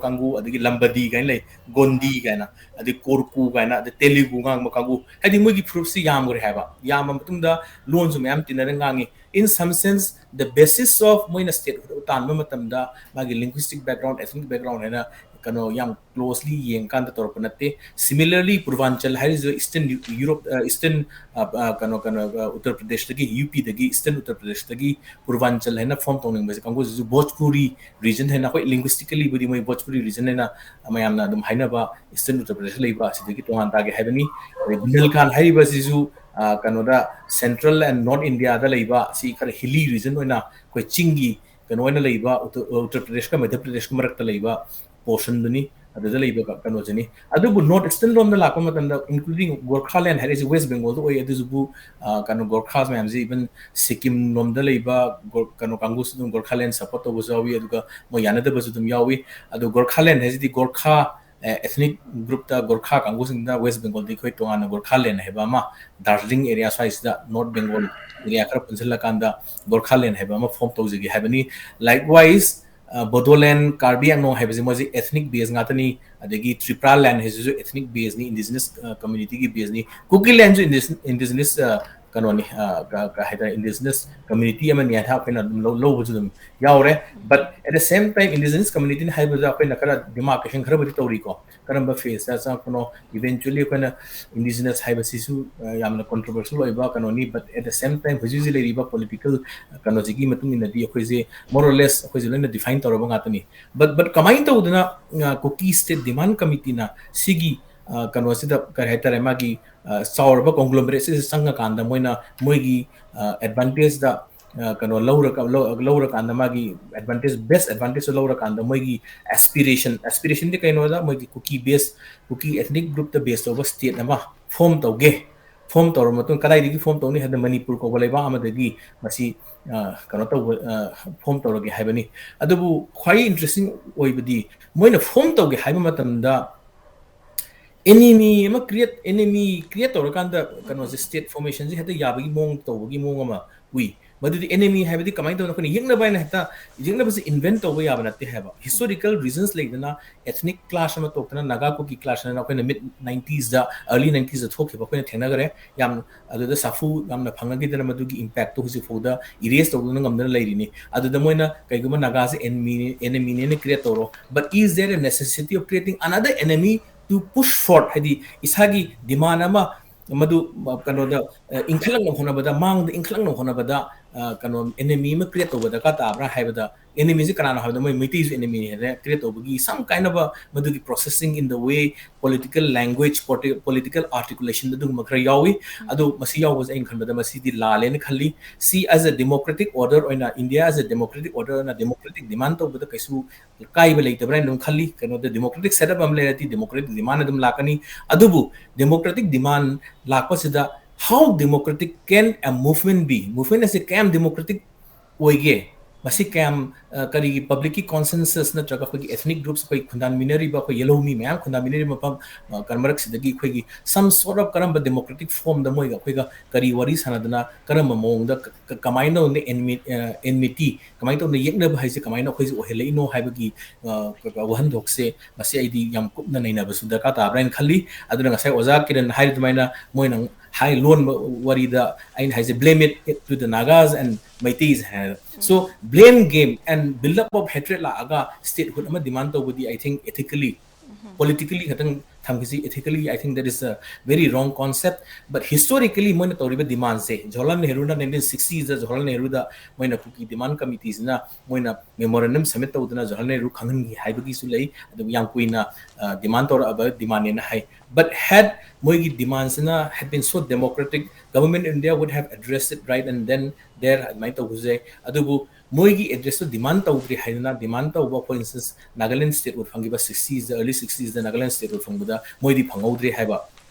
ꯀꯥꯡꯕꯨ, ꯑꯗꯒꯤ ꯂꯝꯕꯗꯤ ꯀꯥꯏꯅ ꯂꯩ, ꯒꯣꯟꯗꯤ ꯀꯥꯏꯅ, ꯑꯗꯩ ꯀꯣꯔꯀꯨ ꯀꯥꯏꯅ, ꯑꯗꯩ ꯇꯦꯂꯨꯒꯨ ꯉꯥꯡꯕ ꯀꯥꯡꯕꯨ, ꯍꯥꯏꯗꯤ ꯃꯣꯏꯒꯤ ꯐꯨꯔꯨꯞꯁꯤ ꯌꯥꯝꯈ꯭ꯔꯦ ꯍꯥꯏꯕ꯫ ꯌꯥꯝꯕ ꯃꯇꯨꯡꯗ ꯂꯣꯟꯁꯨ ꯃꯌꯥꯝ ꯇꯤꯟꯅꯔ ꯉꯥꯡꯉꯤ꯫ In some sense, the basis of ꯃꯣꯏꯅ ꯁ꯭ꯇꯦꯠ ꯇꯥꯟꯕ ꯃꯇꯝꯗ ꯃꯥꯒꯤ linguistic background, ethnic background ꯍꯥꯏꯅ ꯀꯩꯅꯣ ꯌꯥꯝ closely ꯌꯦꯡꯀꯥꯟꯗ ꯇꯧꯔꯛꯄ ꯅꯠꯇꯦ꯫ Similarly, ꯄꯨꯔꯕꯥꯟꯆꯜ ꯍꯥꯏꯔꯤꯁꯤꯁꯨ Eastern Europe, ꯑ, Eastern, ꯑ, ꯑ, ꯀꯩꯅꯣ, ꯀꯩꯅꯣ, ꯑ, ꯎꯠꯇꯔ ꯄ꯭ꯔꯗꯦꯁꯇꯒꯤ, UPꯗꯒꯤ, Eastern ꯎꯠꯇꯔ ꯄ꯭ꯔꯗꯦꯁꯇꯒꯤ ꯄꯨꯔꯕꯥꯟꯆꯜ ꯍꯥꯏꯅ ꯐꯣꯔꯝ ꯇꯧꯅꯤꯡꯕꯁꯦ ꯀꯥꯡꯕꯨꯁꯤꯁꯨ ꯚꯣꯖꯄꯨꯔꯤ ꯔꯤꯖꯟ ꯍꯥꯏꯅ, ꯑꯩꯈꯣꯏ linguisticallyꯕꯨꯗꯤ ꯃꯣꯏ ꯚꯣꯖꯄꯨꯔꯤ ꯔꯤꯖꯟ ꯍꯥꯏꯅ ꯃꯌꯥꯝꯅ ꯑꯗꯨꯝ ꯍꯥꯏꯅꯕ Eastern ꯎꯠꯇꯔ ꯄ꯭ꯔꯗꯦꯁꯇ ꯂꯩꯕ ꯑꯁꯤꯗꯒꯤ ꯇꯣꯉꯥꯟ ꯇꯥꯒꯦ ꯍꯥꯏꯕꯅꯤ꯫ ꯑꯗꯩ ꯕꯨꯟꯗꯦꯜꯈꯟ ꯍꯥꯏꯔꯤꯕꯁꯤꯁꯨ, ꯑ, ꯀꯩꯅꯣꯗ, Central and North Indiaꯗ ꯂꯩꯕ, ꯁꯤ ꯈꯔ hilly region ꯑꯣꯏꯅ ꯑꯩꯈꯣꯏ ꯆꯤꯡꯒꯤ ꯀꯩꯅꯣ ꯑꯣꯏꯅ ꯂꯩꯕ, ꯎꯠꯇ-, ꯎꯠꯇꯔ ꯄ꯭ꯔꯗꯦꯁꯀ ꯃꯙ꯭ꯌ ꯄ꯭ꯔꯗꯦꯁꯀ ꯃꯔꯛꯇ ꯂꯩꯕ portionꯗꯨꯅꯤ, ꯑꯗꯨꯗ ꯂꯩꯕ ꯀ-, ꯀꯩꯅꯣꯁꯤꯅꯤ꯫ ꯑꯗꯨꯕꯨ North Eastern ꯂꯣꯝꯗ ꯂꯥꯛꯄ ꯃꯇꯝꯗ, including ꯒꯣꯔꯈꯥꯂꯦꯟ ꯍꯥꯏꯔꯤꯁꯦ West Bengalꯗ ꯑꯣꯏ, ꯑꯗꯨꯁꯨꯕꯨ, ꯑ, ꯀꯩꯅꯣ, ꯒꯣꯔꯈꯥꯁ ꯃꯌꯥꯝꯁꯦ even ꯁꯤꯛꯀꯤꯝ ꯂꯣꯝꯗ ꯂꯩꯕ ꯒꯣꯔ-, ꯀꯩꯅꯣ, ꯀꯥꯡꯕꯨꯁꯨ ꯑꯗꯨꯝ ꯒꯣꯔꯈꯥꯂꯦꯟ support ꯇꯧꯕꯁꯨ ꯌꯥꯎꯏ, ꯑꯗꯨꯒ ꯃꯣꯏ ꯌꯥꯅꯗꯕꯁꯨ ꯑꯗꯨꯝ ꯌꯥꯎꯏ꯫ ꯑꯗꯨ ꯒꯣꯔꯈꯥꯂꯦꯟ ꯍꯥꯏꯁꯤꯗꯤ ꯒꯣꯔꯈꯥ ꯑꯦꯊꯅꯤꯛ ꯒ꯭ꯔꯨꯞꯇ ꯒꯣꯔꯈꯥ ꯀꯥꯡꯕꯨꯁꯤꯡꯗ ꯋꯦꯁ ꯕꯦꯡꯒꯣꯜꯗ ꯑꯩꯈꯣꯏ ꯇꯣꯉꯥꯟꯅ ꯒꯣꯔꯈꯥꯂꯦꯟ ꯍꯥꯏꯕ ꯑꯃ, ꯗꯥꯔꯖꯤꯂꯤꯡ ꯑꯦꯔꯤꯌꯥ ꯁ꯭ꯋꯥꯏꯁꯤꯗ ꯅꯣꯔꯠ ꯕꯦꯡꯒꯣꯜ ꯑꯦꯔꯤꯌꯥ ꯈꯔ ꯄꯨꯟꯁꯤꯜꯂꯀꯥꯟꯗ ꯒꯣꯔꯈꯥꯂꯦꯟ ꯍꯥꯏꯕ ꯑꯃ ꯐꯣꯝ ꯇꯧꯖꯒꯦ ꯍꯥꯏꯕꯅꯤ꯫ ꯂꯥꯏꯛꯋꯥꯏꯁ ꯕꯣꯗꯣꯂꯦꯟ, ꯀꯥꯔꯕꯤ ꯑꯪꯂꯣꯡ ꯍꯥꯏꯕꯁꯤ ꯃꯣꯏꯁꯤ ꯑꯦꯊꯅꯤꯛ ꯕꯦꯁ ꯉꯥꯛꯇꯅꯤ꯫ ꯑꯗꯒꯤ ꯇ꯭ꯔꯤꯄ꯭ꯔꯥ ꯂꯦꯟ ꯍꯥꯏꯁꯤꯁꯨ ꯏꯟꯗꯤꯖꯤꯅꯁ ꯀꯝꯃ꯭ꯌꯨꯅꯤꯇꯤꯒꯤ ꯕꯦꯁꯅꯤ꯫ ꯀꯨꯀꯤ ꯂꯦꯟꯁꯨ ꯏꯟꯗꯤꯖꯤꯅꯁ ꯀꯩꯅꯣꯅꯤ, ꯀꯩ ꯍꯥꯏꯇꯥꯔꯦ, ꯏꯟꯗꯤꯖꯤꯅꯁ ꯀꯝꯃ꯭ꯌꯨꯅꯤꯇꯤ ꯑꯃꯅꯤ ꯍꯥꯏꯅ ꯑꯩꯈꯣꯏꯅ ꯑꯗꯨꯝ ꯂꯧꯕꯁꯨ ꯑꯗꯨꯝ ꯌꯥꯎꯔꯦ꯫ But at the same time, indigenous community ꯅ ꯍꯥꯏꯕꯗ ꯑꯩꯈꯣꯏꯅ ꯈꯔ ꯗꯤꯃꯥꯔꯀꯦꯁꯟ ꯈꯔꯕꯨꯗꯤ ꯇꯧꯔꯤꯀꯣ, ꯀꯔꯝꯕ ꯐꯦꯁꯇ ꯆꯪꯉꯛꯄꯅꯣ꯫ Eventually ꯑꯩꯈꯣꯏꯅ ꯏꯟꯗꯤꯖꯤꯅꯁ ꯍꯥꯏꯕꯁꯤꯁꯨ ꯌꯥꯝꯅ ꯀꯣꯟꯇ꯭ꯔꯣꯚꯔꯁꯤꯌꯦꯜ ꯑꯣꯏꯕ ꯀꯩꯅꯣꯅꯤ꯫ But at the same time, ꯍꯧꯖꯤꯛ ꯍꯧꯖꯤꯛ ꯂꯩꯔꯤꯕ ꯄꯣꯂꯤꯇꯤꯀꯦꯜ ꯀꯩꯅꯣꯁꯤꯒꯤ ꯃꯇꯨꯡ ꯏꯟꯅꯗꯤ ꯑꯩꯈꯣꯏꯁꯦ more or less ꯑꯩꯈꯣꯏꯁꯦ ꯂꯣꯏꯅ ꯗꯤꯐꯥꯏꯟ ꯇꯧꯔꯕ ꯉꯥꯛꯇꯅꯤ꯫ But but ꯀꯃꯥꯏꯅ ꯇꯧꯗꯅ ꯀꯨꯀꯤ ꯁ꯭ꯇꯦꯠ ꯗꯤꯃꯥꯟ ꯀꯃꯤꯇꯤꯅ ꯁꯤꯒꯤ ꯀꯩꯅꯣꯁꯤꯗ, ꯀꯔꯤ ꯍꯥꯏꯇꯥꯔꯦ, ꯃꯥꯒꯤ ꯆꯥꯎꯔꯕ ꯀꯣꯡꯒ꯭ꯂꯣꯃꯦꯔꯦꯠꯁꯤꯗ ꯆꯪꯉꯀꯥꯟꯗ ꯃꯣꯏꯅ ꯃꯣꯏꯒꯤ ꯑꯦꯗꯚꯥꯟꯇꯦꯖꯇ ꯀꯩꯅꯣ ꯂꯧꯔꯀꯥꯟꯗ, ꯃꯥꯒꯤ ꯑꯦꯗꯚꯥꯟꯇꯦꯖ, ꯕꯦꯁ ꯑꯦꯗꯚꯥꯟꯇꯦꯖꯇ ꯂꯧꯔꯀꯥꯟꯗ ꯃꯣꯏꯒꯤ ꯑꯦꯁꯄꯤꯔꯦꯁꯟ, ꯑꯦꯁꯄꯤꯔꯦꯁꯟꯗꯤ ꯀꯩꯅꯣꯗ, ꯃꯣꯏꯒꯤ ꯀꯨꯀꯤ ꯕꯦꯁ, ꯀꯨꯀꯤ ꯏꯊꯅꯤꯛ ꯒ꯭ꯔꯨꯞꯇ ꯕꯦꯁ ꯇꯧꯕ ꯁ꯭ꯇꯦꯠ ꯑꯃ ꯐꯣꯝ ꯇꯧꯒꯦ꯫ ꯐꯣꯝ ꯇꯧꯔꯕ ꯃꯇꯨꯡ ꯀꯗꯥꯏꯗꯒꯤ ꯐꯣꯝ ꯇꯧꯅꯤ ꯍꯥꯏꯕꯗ ꯃꯅꯤꯄꯨꯔ ꯀꯧꯕ ꯂꯩꯕꯥꯛ ꯑꯃꯗꯒꯤ ꯃꯁꯤ ꯀꯩꯅꯣ ꯇꯧꯕ, ꯐꯣꯝ ꯇꯧꯔꯒꯦ ꯍꯥꯏꯕꯅꯤ꯫ ꯑꯗꯨꯕꯨ ꯈ꯭ꯋꯥꯏ ꯏꯟꯇꯔꯦꯁꯇꯤꯡ ꯑꯣꯏꯕꯗꯤ ꯃꯣꯏꯅ ꯐꯣꯝ ꯇꯧꯒꯦ ꯍꯥꯏꯕ ꯃꯇꯝꯗ ꯑꯦꯅꯤꯃꯤ ꯑꯃ ꯀ꯭ꯔꯤꯌꯦꯠ, ꯑꯦꯅꯤꯃꯤ ꯀ꯭ꯔꯤꯌꯦꯠ ꯇꯧꯔꯀꯥꯟꯗ ꯀꯩꯅꯣꯁꯦ, ꯁ꯭ꯇꯦꯠ ꯐꯣꯔꯃꯦꯁꯟꯁꯦ ꯍꯦꯛꯇ ꯌꯥꯕꯒꯤ ꯃꯑꯣꯡ ꯇꯧꯕꯒꯤ ꯃꯑꯣꯡ ꯑꯃ ꯎꯏ꯫ ꯃꯗꯨꯗꯤ ꯑꯦꯅꯤꯃꯤ ꯍꯥꯏꯕꯗꯤ ꯀꯃꯥꯏꯅ ꯇꯧꯗꯅ ꯑꯩꯈꯣꯏꯅ ꯌꯦꯛꯅꯕ ꯍꯥꯏꯅ ꯍꯦꯛꯇ ꯌꯦꯛꯅꯕꯁꯦ ꯏꯟꯚꯦꯟꯠ ꯇꯧꯕ ꯌꯥꯕ ꯅꯠꯇꯦ ꯍꯥꯏꯕ꯫ ꯍꯤꯁꯇꯣꯔꯤꯀꯦꯜ ꯔꯤꯖꯟꯁ ꯂꯩꯗꯅ, ꯏꯊꯅꯤꯛ ꯀ꯭ꯂꯥꯁ ꯑꯃ ꯇꯣꯛꯇꯅ, ꯅꯥꯒꯥ ꯀꯨꯀꯤ ꯀ꯭ꯂꯥꯁ ꯍꯥꯏꯅ ꯑꯩꯈꯣꯏꯅ ꯃꯤꯠ ꯅꯥꯏꯟꯇꯤꯁꯇ, ꯑꯔꯂꯤ ꯅꯥꯏꯟꯇꯤꯁꯇ ꯊꯣꯛꯈꯤꯕ ꯑꯩꯈꯣꯏꯅ ꯊꯦꯡꯅꯈ꯭ꯔꯦ꯫ ꯌꯥꯝ ꯑꯗꯨꯗ ꯁꯥꯐꯨ ꯌꯥꯝꯅ ꯐꯪꯅꯈꯤꯗꯅ ꯃꯗꯨꯒꯤ ꯏꯝꯄꯦꯛꯇꯣ ꯍꯧꯖꯤꯛ ꯐꯥꯎꯗ ꯏꯔꯦꯁ ꯇꯧꯗꯨꯅ ꯉꯝꯗꯅ ꯂꯩꯔꯤꯅꯤ꯫ ꯑꯗꯨꯗ ꯃꯣꯏꯅ ꯀꯩꯒꯨꯝꯕ ꯅꯥꯒꯥꯁꯦ ꯑꯦꯅꯤꯃꯤꯅꯦꯅ ꯀ꯭ꯔꯤꯌꯦꯠ ꯇꯧꯔꯣ, but is there a necessity of creating another enemy to push forth? ꯍꯥꯏꯗꯤ ꯏꯁꯥꯒꯤ ꯗꯤꯃꯥꯟ ꯑꯃ ꯃꯗꯨ ꯀꯩꯅꯣꯗ ꯏꯟꯈꯠꯂꯛꯅꯕ ꯍꯣꯠꯅꯕꯗ, ꯃꯥꯡꯗ ꯏꯟꯈꯠꯂꯛꯅꯕ ꯍꯣꯠꯅꯕꯗ ꯀꯩꯅꯣ ꯑꯦꯅꯤꯃꯤ ꯑꯃ ꯀ꯭ꯔꯤꯌꯦꯠ ꯇꯧꯕ ꯗꯔꯀꯥꯔ ꯇꯥꯕ꯭ꯔꯥ ꯍꯥꯏꯕꯗ, ꯑꯦꯅꯤꯃꯤꯁꯦ ꯀꯅꯥꯅꯣ ꯍꯥꯏꯕꯗ ꯃꯣꯏ ꯃꯩꯇꯩꯁꯨ ꯑꯦꯅꯤꯃꯤꯅꯤ ꯍꯥꯏꯅ ꯀ꯭ꯔꯤꯌꯦꯠ ꯇꯧꯕꯒꯤ some kind of a ꯃꯗꯨꯒꯤ processing in the way political language, political articulation ꯑꯗꯨꯒꯨꯝꯕ ꯈꯔ ꯌꯥꯎꯏ꯫ ꯑꯗꯨ ꯃꯁꯤ ꯌꯥꯎꯕꯁꯦ ꯑꯩꯅ ꯈꯟꯕꯗ ꯃꯁꯤꯗꯤ ꯂꯥꯜꯂꯦꯅ ꯈꯜꯂꯤ꯫ ꯁꯤ as a democratic order ꯑꯣꯏꯅ, India as a democratic order ꯑꯣꯏꯅ democratic demand ꯇꯧꯕꯗ ꯀꯩꯁꯨ ꯀꯥꯏꯕ ꯂꯩꯇꯕ꯭ꯔꯥ ꯍꯥꯏꯅ ꯑꯗꯨꯝ ꯈꯜꯂꯤ꯫ ꯀꯩꯅꯣꯗ democratic setup ꯑꯃ ꯂꯩꯔꯗꯤ democratic demand ꯑꯗꯨꯝ ꯂꯥꯛꯀꯅꯤ꯫ ꯑꯗꯨꯕꯨ democratic demand ꯂꯥꯛꯄꯁꯤꯗ how democratic can a movement be? Movement ꯑꯁꯤ ꯀꯌꯥꯝ democratic ꯑꯣꯏꯒꯦ? ꯃꯁꯤ ꯀꯌꯥꯝ, ꯑ, ꯀꯔꯤꯒꯤ publicꯀꯤ consensus ꯅꯠꯇ꯭ꯔꯒ ꯑꯩꯈꯣꯏꯒꯤ ethnic groups, ꯑꯩꯈꯣꯏ ꯈꯨꯟꯗꯥꯃꯤꯟꯅꯔꯤꯕ, ꯑꯩꯈꯣꯏ ꯌꯦꯜꯍꯧꯃꯤ ꯃꯌꯥꯝ ꯈꯨꯟꯗꯥꯃꯤꯟꯅꯔꯤꯕ ꯃꯐꯝ, ꯑ, ꯀ-, ꯃꯔꯛꯁꯤꯗꯒꯤ ꯑꯩꯈꯣꯏꯒꯤ some sort of ꯀꯔꯝꯕ democratic formꯗ ꯃꯣꯏꯒ ꯑꯩꯈꯣꯏꯒ ꯀꯔꯤ ꯋꯥꯔꯤ ꯁꯥꯟꯅꯗꯅ, ꯀꯔꯝꯕ ꯃꯑꯣꯡꯗ ꯀ-, ꯀ-, ꯀꯃꯥꯏꯅ ꯇꯧꯅ enmi-, ꯑ, enmity, ꯀꯃꯥꯏꯅ ꯇꯧꯅ ꯌꯦꯛꯅꯕ ꯍꯥꯏꯁꯦ ꯀꯃꯥꯏꯅ ꯑꯩꯈꯣꯏꯁꯦ ꯑꯣꯏꯍꯜꯂꯛꯏꯅꯣ ꯍꯥꯏꯕꯒꯤ, ꯑ, ꯀ-, ꯀ-, ꯋꯥꯍꯟꯊꯣꯛꯁꯦ ꯃꯁꯤ ꯑꯩꯗꯤ ꯌꯥꯝ ꯀꯨꯞꯅ ꯅꯩꯅꯕꯁꯨ ꯗꯔꯀꯥꯔ ꯇꯥꯕ꯭ꯔꯥ ꯍꯥꯏꯅ ꯈꯜꯂꯤ꯫ ꯑꯗꯨꯅ ꯉꯁꯥꯏ ꯑꯣꯖꯥ ꯀꯤꯔꯟꯅ ꯍꯥꯏꯔꯤ ꯑꯗꯨꯃꯥꯏꯅ ꯃꯣꯏꯅ ꯍꯥꯏ ꯂꯣꯟꯕ ꯋꯥꯔꯤꯗ ꯑꯩꯅ ꯍꯥꯏꯁꯦ, "Blame it to the Nagas and Meiteis" ꯍꯥꯏꯅ꯫ So, blame game and build up of hatred ꯂꯥꯛꯑꯒ statehood ꯑꯃ demand ꯇꯧꯕꯗꯤ, I think, ethically, politically ꯈꯛꯇꯪ ꯊꯝꯈꯤꯁꯤ, ethically, I think that is a very wrong concept. But historically ꯃꯣꯏꯅ ꯇꯧꯔꯤꯕ demandꯁꯦ, Jawaharlal ꯅꯦꯍꯔꯨꯅ nineteen sixtyꯗ Jawaharlal ꯅꯦꯍꯔꯨꯗ ꯃꯣꯏꯅ ꯀꯨꯀꯤ demand committeeꯁꯤꯅ ꯃꯣꯏꯅ memorandum submit ꯇꯧꯗꯅ ꯖꯋꯥꯍꯔꯂꯥꯜ ꯅꯦꯍꯔꯨ ꯈꯪꯍꯟꯈꯤ ꯍꯥꯏꯕꯒꯤꯁꯨ ꯂꯩ꯫ ꯑꯗꯨꯒ ꯌꯥꯝ ꯀꯨꯏꯅ, ꯑ, demand ꯇꯧꯔꯛꯑꯕ demandꯅꯦꯅ ꯍꯥꯏ꯫ But had ꯃꯣꯏꯒꯤ demandꯁꯤꯅ had been so democratic, government in India would have addressed it right and then there ꯑꯗꯨꯃꯥꯏꯅ ꯇꯧꯕꯁꯨ ꯌꯥꯏ꯫ ꯑꯗꯨꯕꯨ ꯃꯣꯏꯒꯤ addressꯇꯣ demand ꯇꯧꯗ꯭ꯔꯤ ꯍꯥꯏꯗꯅ demand ꯇꯧꯕ, for instance, Nagaland statehood ꯐꯪꯈꯤꯕ sixtiesꯗ, early sixtiesꯗ Nagaland statehood ꯐꯪꯕꯗ ꯃꯣꯏꯗꯤ ꯐꯪꯍꯧꯗ꯭ꯔꯦ ꯍꯥꯏꯕ꯫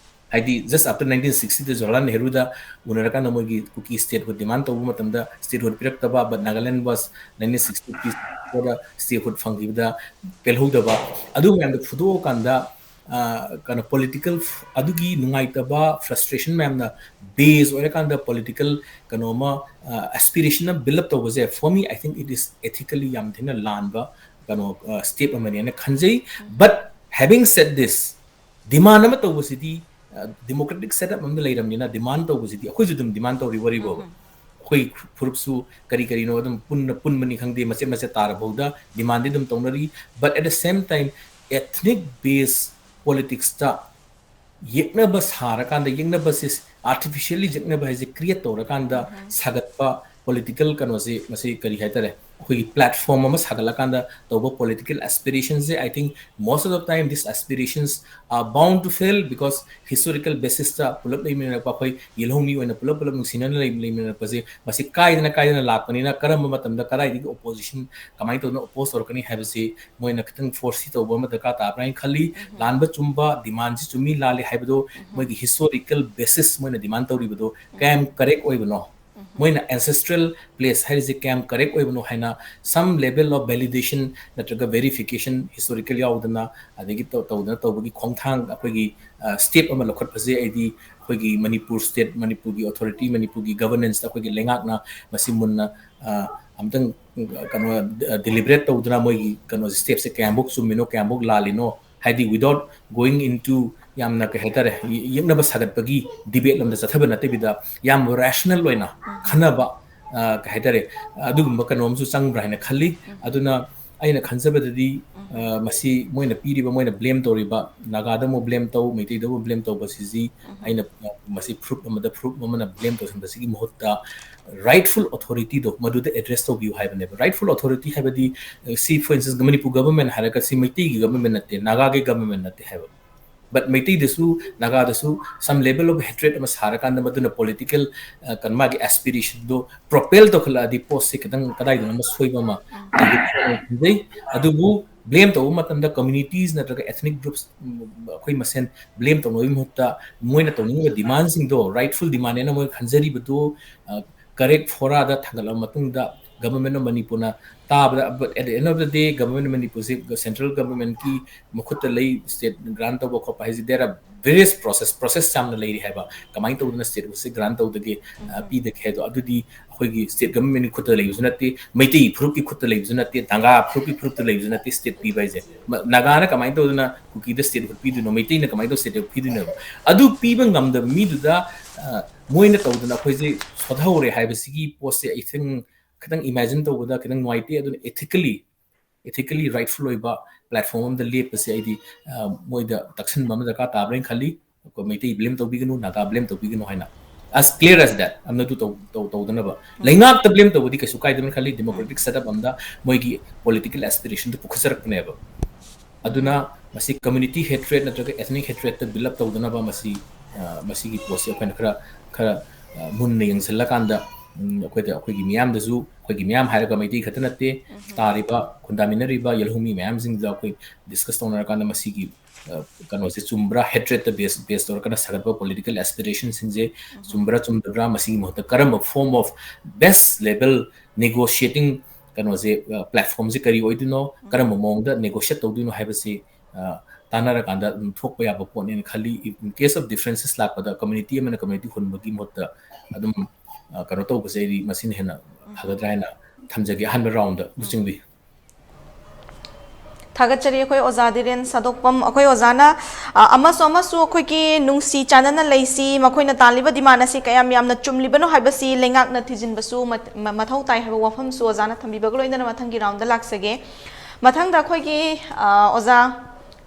ꯍꯥꯏꯗꯤ, just after nineteen sixtyꯗ ꯖꯋꯥꯍꯔꯂꯥꯜ ꯅꯦꯍꯔꯨꯗ ꯎꯅꯔꯀꯥꯟꯗ ꯃꯣꯏꯒꯤ ꯀꯨꯀꯤ statehood demand ꯇꯧꯕ ꯃꯇꯝꯗ statehood ꯄꯤꯔꯛꯇꯕ, but Nagaland was nineteen sixty statehood ꯐꯪꯈꯤꯕꯗ ꯄꯦꯜꯍꯧꯗꯕ, ꯑꯗꯨ ꯃꯌꯥꯝꯗꯣ ꯐꯨꯗꯣꯛꯑꯀꯥꯟꯗ, ꯑ, ꯀꯩꯅꯣ, political, ꯑꯗꯨꯒꯤ ꯅꯨꯡꯉꯥꯏꯇꯕ, frustration ꯃꯌꯥꯝꯅ base ꯑꯣꯏꯔꯀꯥꯟꯗ political ꯀꯩꯅꯣ ꯑꯃ, ꯑ, aspiration ꯑꯃ build up ꯇꯧꯕꯁꯦ, for me, I think it is ethically ꯌꯥꯝ ꯊꯤꯅ ꯂꯥꯟꯕ ꯀꯩꯅꯣ, ꯑ, step ꯑꯃꯅꯦꯅ ꯈꯟꯖꯩ꯫ But having said this, demand ꯑꯃ ꯇꯧꯕꯁꯤꯗꯤ, ꯑ, democratic setup ꯑꯃꯗ ꯂꯩꯔꯕꯅꯤꯅ demand ꯇꯧꯕꯁꯤꯗꯤ ꯑꯩꯈꯣꯏꯁꯨ ꯑꯗꯨꯝ demand ꯇꯧꯔꯤ ꯋꯥꯔꯤꯕꯣꯕ꯫ ꯑꯩꯈꯣꯏ ꯐꯨꯔꯨꯞꯁꯨ ꯀꯔꯤ ꯀꯔꯤꯅꯣ ꯑꯗꯨꯝ ꯄꯨꯟꯅ, ꯄꯨꯟꯕꯅꯤ ꯈꯪꯗꯦ, ꯃꯆꯦꯠ ꯃꯆꯦꯠ ꯇꯥꯔꯐꯥꯎꯗ demandꯗꯤ ꯑꯗꯨꯝ ꯇꯧꯅꯔꯤ꯫ But at the same time, ethnic base politicsꯇ ꯌꯦꯛꯅꯕ ꯁꯥꯔꯀꯥꯟꯗ, ꯌꯦꯛꯅꯕꯁꯦ artificially ꯌꯦꯛꯅꯕ ꯍꯥꯏꯁꯦ create ꯇꯧꯔꯀꯥꯟꯗ ꯁꯥꯒꯠꯄ political ꯀꯩꯅꯣꯁꯤ, ꯃꯁꯤ ꯀꯔꯤ ꯍꯥꯏꯇꯥꯔꯦ, ꯑꯩꯈꯣꯏꯒꯤ platform ꯑꯃ ꯁꯥꯒꯠꯂꯀꯥꯟꯗ ꯇꯧꯕ political aspirationꯁꯦ, I think most of the time these aspirations are bound to fail, because historical basisꯇ ꯄꯨꯂꯞ ꯂꯩꯃꯤꯟꯅꯔꯛꯄ, ꯑꯩꯈꯣꯏ ꯌꯦꯜꯍꯧꯃꯤ ꯑꯣꯏꯅ ꯄꯨꯂꯞ ꯄꯨꯂꯞ ꯅꯨꯡꯁꯤꯅꯅ ꯂꯩ-, ꯂꯩꯃꯤꯟꯅꯔꯛꯄꯁꯦ, ꯃꯁꯤ ꯀꯥꯏꯗꯅ ꯀꯥꯏꯗꯅ ꯂꯥꯛꯄꯅꯤꯅ ꯀꯔꯝꯕ ꯃꯇꯝꯗ ꯀꯗꯥꯏꯗꯒꯤ opposition ꯀꯃꯥꯏꯅ ꯇꯧꯗꯅ oppose ꯇꯧꯔꯛꯀꯅꯤ ꯍꯥꯏꯕꯁꯤ ꯃꯣꯏꯅ ꯈꯤꯇꯪ foresee ꯇꯧꯕ ꯑꯃ ꯗꯔꯀꯥꯔ ꯇꯥꯕ꯭ꯔꯥ ꯍꯥꯏꯅ ꯈꯜꯂꯤ꯫ ꯂꯥꯟꯕ ꯆꯨꯝꯕ, demandꯁꯤ ꯆꯨꯝꯃꯤ ꯂꯥꯜꯂꯤ ꯍꯥꯏꯕꯗꯣ, ꯃꯣꯏꯒꯤ historical basis ꯃꯣꯏꯅ demand ꯇꯧꯔꯤꯕꯗꯣ ꯀꯌꯥꯝ correct ꯑꯣꯏꯕꯅꯣ? ꯃꯣꯏꯅ ancestral place ꯍꯥꯏꯔꯤꯁꯦ ꯀꯌꯥꯝ correct ꯑꯣꯏꯕꯅꯣ ꯍꯥꯏꯅ some level of validation ꯅꯠꯇ꯭ꯔꯒ verification historical ꯌꯥꯎꯗꯅ ꯑꯗꯒꯤ ꯇꯧ- ꯇꯧꯗꯅ ꯇꯧꯕꯒꯤ ꯈꯣꯡꯊꯥꯡ ꯑꯩꯈꯣꯏꯒꯤ step ꯑꯃ ꯂꯧꯈꯠꯄꯁꯦ ꯑꯩꯗꯤ ꯑꯩꯈꯣꯏꯒꯤ ꯃꯅꯤꯄꯨꯔ state, ꯃꯅꯤꯄꯨꯔꯒꯤ authority, ꯃꯅꯤꯄꯨꯔꯒꯤ governance, ꯑꯩꯈꯣꯏꯒꯤ ꯂꯩꯉꯥꯛꯅ ꯃꯁꯤ ꯃꯨꯟꯅ ꯑ, ꯑꯝꯇꯪ ꯀꯩꯅꯣ deliberate ꯇꯧꯗꯅ ꯃꯣꯏꯒꯤ ꯀꯩꯅꯣ stepꯁꯦ ꯀꯌꯥꯝꯃꯨꯛ ꯆꯨꯝꯃꯤꯅꯣ, ꯀꯌꯥꯝꯃꯨꯛ ꯂꯥꯜꯂꯤꯅꯣ, ꯍꯥꯏꯗꯤ without going into ꯌꯥꯝꯅ ꯀꯩ ꯍꯥꯏꯇꯥꯔꯦ, ꯌꯦꯛꯅꯕ ꯁꯥꯒꯠꯄꯒꯤ debate ꯂꯣꯝꯗ ꯆꯠꯊꯕ ꯅꯠꯇꯕꯤꯗ ꯌꯥꯝ rational ꯑꯣꯏꯅ ꯈꯟꯅꯕ, ꯑ, ꯀꯩ ꯍꯥꯏꯇꯥꯔꯦ, ꯑꯗꯨꯒꯨꯝꯕ ꯀꯩꯅꯣ ꯑꯃꯁꯨ ꯆꯪꯕ꯭ꯔꯥ ꯍꯥꯏꯅ ꯈꯜꯂꯤ꯫ ꯑꯗꯨꯅ ꯑꯩꯅ ꯈꯟꯖꯕꯗꯗꯤ, ꯑ, ꯃꯁꯤ ꯃꯣꯏꯅ ꯄꯤꯔꯤꯕ, ꯃꯣꯏꯅ blame ꯇꯧꯔꯤꯕ, ꯅꯥꯒꯥꯗ ꯑꯃꯨꯛ blame ꯇꯧ, ꯃꯩꯇꯩꯗ ꯑꯃꯨꯛ blame ꯇꯧꯕꯁꯤꯗꯤ ꯑꯩꯅ, ꯑ, ꯃꯁꯤ ꯐꯨꯔꯨꯞ ꯑꯃꯗ ꯐꯨꯔꯨꯞ ꯑꯃꯅ blame ꯇꯧꯁꯤꯟꯕꯁꯤꯒꯤ ꯃꯍꯨꯠꯇ rightful authorityꯗꯣ ꯃꯗꯨꯗ address ꯇꯧꯕꯤꯌꯨ ꯍꯥꯏꯕꯅꯦꯕ꯫ Rightful authority ꯍꯥꯏꯕꯗꯤ, ꯑ, ꯁꯤ, for instance, ꯃꯅꯤꯄꯨꯔ government ꯍꯥꯏꯔꯒ ꯁꯤ ꯃꯩꯇꯩꯒꯤ government ꯅꯠꯇꯦ, ꯅꯥꯒꯥꯒꯤ government ꯅꯠꯇꯦ ꯍꯥꯏꯕ꯫ But ꯃꯩꯇꯩꯗꯁꯨ, ꯅꯥꯒꯥꯗꯁꯨ some level of hatred ꯑꯃ ꯁꯥꯔꯀꯥꯟꯗ ꯃꯗꯨꯅ political, ꯑ, ꯀꯩꯅꯣ, ꯃꯥꯒꯤ aspirationꯗꯣ propel ꯇꯧꯈꯠꯂꯛꯑꯗꯤ ꯄꯣꯠꯁꯦ ꯈꯤꯇꯪ ꯀꯗꯥꯏꯗꯅꯣ ꯑꯃ ꯁꯣꯏꯕ ꯑꯃ ꯂꯩꯒꯅꯤ ꯈꯟꯖꯩ꯫ ꯑꯗꯨꯕꯨ blame ꯇꯧꯕ ꯃꯇꯝꯗ communities ꯅꯠꯇ꯭ꯔꯒ ethnic groups, ꯎꯝ, ꯑꯩꯈꯣꯏ ꯃꯁꯦꯟ blame ꯇꯧꯅꯕꯒꯤ ꯃꯍꯨꯠꯇ ꯃꯣꯏꯅ ꯇꯧꯅꯤꯡꯉꯤꯕ demandꯁꯤꯡꯗꯣ, rightful demand ꯍꯥꯏꯅ ꯃꯣꯏ ꯈꯟꯖꯔꯤꯕꯗꯣ, ꯑ, correct foraꯗ ꯊꯥꯡꯒꯠꯂꯕ ꯃꯇꯨꯡꯗ Government of ꯃꯅꯤꯄꯨꯔꯅ ꯇꯥꯕꯗ, but at the end of the day, Government of ꯃꯅꯤꯄꯨꯔꯁꯤ central governmentꯀꯤ ꯃꯈꯨꯠꯇ ꯂꯩ, state grant ꯇꯧꯕ ꯈꯣꯠꯄ ꯍꯥꯏꯁꯦ, there are various process, process ꯌꯥꯝꯅ ꯂꯩꯔꯤ ꯍꯥꯏꯕ꯫ ꯀꯃꯥꯏꯅ ꯇꯧꯗꯅ stateꯁꯦ grant ꯇꯧꯗꯒꯦ, ꯑ, ꯄꯤꯗꯒꯦ ꯍꯥꯏꯗꯣ, ꯑꯗꯨꯗꯤ ꯑꯩꯈꯣꯏꯒꯤ state governmentꯀꯤ ꯈꯨꯠꯇ ꯂꯩꯕꯁꯨ ꯅꯠꯇꯦ, ꯃꯩꯇꯩ ꯐꯨꯔꯨꯞꯀꯤ ꯈꯨꯠꯇ ꯂꯩꯕꯁꯨ ꯅꯠꯇꯦ, ꯅꯥꯒꯥ ꯐꯨꯔꯨꯞꯀꯤ ꯈꯨꯠꯇ ꯂꯩꯕꯁꯨ ꯅꯠꯇꯦ state ꯄꯤꯕ ꯍꯥꯏꯁꯦ꯫ ꯃ-, ꯅꯥꯒꯥꯅ ꯀꯃꯥꯏꯅ ꯇꯧꯗꯅ ꯀꯨꯀꯤꯗ state ꯄꯤꯗꯣꯏꯅꯣ, ꯃꯩꯇꯩꯅ ꯀꯃꯥꯏꯅ ꯇꯧꯗꯅ state ꯄꯤꯗꯣꯏꯅꯣꯕ? ꯑꯗꯨ ꯄꯤꯕ ꯉꯝꯗꯕ ꯃꯤꯗꯨꯗ, ꯑ, ꯃꯣꯏꯅ ꯇꯧꯗꯅ ꯑꯩꯈꯣꯏꯁꯦ ꯁꯣꯠꯍꯧꯔꯦ ꯍꯥꯏꯕꯁꯤꯒꯤ ꯄꯣꯠꯁꯦ, I think, ꯈꯤꯇꯪ imagine ꯇꯧꯕꯗ ꯈꯤꯇꯪ ꯅꯨꯡꯉꯥꯏꯇꯦ꯫ ꯑꯗꯨꯅ ethically, ethically rightful ꯑꯣꯏꯕ platform ꯑꯃꯗ ꯂꯦꯞꯄꯁꯦ ꯑꯩꯗꯤ, ꯑ, ꯃꯣꯏꯗ ꯇꯛꯁꯤꯟꯕ ꯑꯃ ꯗꯔꯀꯥꯔ ꯇꯥꯕ꯭ꯔꯥ ꯍꯥꯏꯅ ꯈꯜꯂꯤ꯫ ꯑꯩꯈꯣꯏ ꯃꯩꯇꯩ blame ꯇꯧꯕꯤꯒꯅꯨ, ꯅꯥꯒꯥ blame ꯇꯧꯕꯤꯒꯅꯨ ꯍꯥꯏꯅ, as clear as that, ꯑꯃꯅ ꯑꯗꯨ ꯇꯧ-, ꯇꯧ-, ꯇꯧꯗꯅꯕ꯫ ꯂꯩꯉꯥꯛꯇ blame ꯇꯧꯕꯗꯤ ꯀꯩꯁꯨ ꯀꯥꯏꯗꯕꯅ ꯈꯜꯂꯤ, democratic setup ꯑꯃꯗ ꯃꯣꯏꯒꯤ political aspirationꯗꯨ ꯄꯨꯈꯠꯆꯔꯛꯄꯅꯦꯕ꯫ ꯑꯗꯨꯅ ꯃꯁꯤ community hatred ꯅꯠꯇ꯭ꯔꯒ ethnic hatredꯇ build up ꯇꯧꯗꯅꯕ ꯃꯁꯤ, ꯑ, ꯃꯁꯤꯒꯤ ꯄꯣꯠꯁꯤ ꯑꯩꯈꯣꯏꯅ ꯈꯔ, ꯈꯔ, ꯑ, ꯃꯨꯟꯅ ꯌꯦꯡꯁꯤꯜꯂꯀꯥꯟꯗ, ꯎꯝ, ꯑꯩꯈꯣꯏꯗ, ꯑꯩꯈꯣꯏꯒꯤ ꯃꯤꯌꯥꯝꯗꯁꯨ, ꯑꯩꯈꯣꯏꯒꯤ ꯃꯤꯌꯥꯝ ꯍꯥꯏꯔꯒ ꯃꯩꯇꯩ ꯈꯛꯇ ꯅꯠꯇꯦ, ꯇꯥꯔꯤꯕ, ꯈꯨꯟꯗꯥꯃꯤꯟꯅꯔꯤꯕ ꯌꯦꯜꯍꯧꯃꯤ ꯃꯌꯥꯝꯁꯤꯡꯗ ꯑꯩꯈꯣꯏ discuss ꯇꯧꯅꯔꯀꯥꯟꯗ ꯃꯁꯤꯒꯤ ꯀꯩꯅꯣꯁꯦ ꯆꯨꯝꯕ꯭ꯔꯥ, ꯍꯦꯇ꯭ꯔꯦꯠꯇ ꯕꯦꯁ ꯕꯦꯁ ꯇꯧꯔꯒꯅ ꯁꯥꯒꯠꯄ ꯄꯣꯂꯤꯇꯤꯀꯦꯜ ꯑꯦꯁꯄꯤꯔꯦꯁꯟꯁꯤꯡꯁꯦ ꯆꯨꯝꯕ꯭ꯔꯥ ꯆꯨꯝꯗꯕ꯭ꯔꯥ, ꯃꯁꯤꯒꯤ ꯃꯍꯨꯠꯇ ꯀꯔꯝꯕ ꯐꯣꯔꯝ ꯑꯣꯐ ꯕꯦꯁ ꯂꯦꯕꯦꯜ ꯅꯦꯒꯣꯁꯤꯌꯦꯇꯤꯡ ꯀꯩꯅꯣꯁꯦ, ꯄ꯭ꯂꯦꯠꯐꯣꯝꯁꯦ ꯀꯔꯤ ꯑꯣꯏꯗꯣꯏꯅꯣ, ꯀꯔꯝꯕ ꯃꯑꯣꯡꯗ ꯅꯦꯒꯣꯁꯤꯌꯦꯠ ꯇꯧꯗꯣꯏꯅꯣ ꯍꯥꯏꯕꯁꯤ ꯇꯥꯟꯅꯔꯀꯥꯟꯗ ꯑꯗꯨꯝ ꯊꯣꯛꯄ ꯌꯥꯕ ꯄꯣꯠꯅꯦꯅ ꯈꯜꯂꯤ꯫ In case of differences ꯂꯥꯛꯄꯗ ꯀꯝꯃ꯭ꯌꯨꯅꯤꯇꯤ ꯑꯃꯅ ꯀꯝꯃ꯭ꯌꯨꯅꯤꯇꯤ ꯍꯨꯟꯕꯒꯤ ꯃꯍꯨꯠꯇ ꯑꯗꯨꯝ ꯀꯩꯅꯣ ꯇꯧꯕꯁꯦ ꯑꯩꯗꯤ ꯃꯁꯤꯅ ꯍꯦꯟꯅ ꯐꯒꯗ꯭ꯔꯥ ꯍꯥꯏꯅ ꯊꯝꯖꯒꯦ꯫ ꯑꯍꯥꯟꯕ ꯔꯥꯎꯟꯗ ꯂꯨꯆꯤꯡꯕꯤ꯫ ꯊꯥꯒꯠꯆꯔꯤ ꯑꯩꯈꯣꯏ ꯑꯣꯖꯥ ꯙꯤꯔꯦꯟ ꯁꯥꯗꯣꯛꯄꯝ꯫ ꯑꯩꯈꯣꯏ ꯑꯣꯖꯥꯅ ꯑꯃꯁꯨ ꯑꯃꯁꯨ ꯑꯩꯈꯣꯏꯒꯤ ꯅꯨꯡꯁꯤ ꯆꯥꯟꯅꯅ ꯂꯩꯁꯤ, ꯃꯈꯣꯏꯅ ꯇꯥꯜꯂꯤꯕ ꯗꯤꯃꯥꯟ ꯑꯁꯤ ꯀꯌꯥꯝ ꯌꯥꯝꯅ ꯆꯨꯝꯂꯤꯕꯅꯣ ꯍꯥꯏꯕꯁꯤ ꯂꯩꯉꯥꯛꯅ ꯊꯤꯖꯤꯟꯕꯁꯨ ꯃꯊꯧ ꯇꯥꯏ ꯍꯥꯏꯕ ꯋꯥꯐꯝꯁꯨ ꯑꯣꯖꯥꯅ ꯊꯝꯕꯤꯕꯒ ꯂꯣꯏꯅꯅ ꯃꯊꯪꯒꯤ ꯔꯥꯎꯟꯗ ꯂꯥꯛꯆꯒꯦ꯫ ꯃꯊꯪꯗ ꯑꯩꯈꯣꯏꯒꯤ ꯑꯣꯖꯥ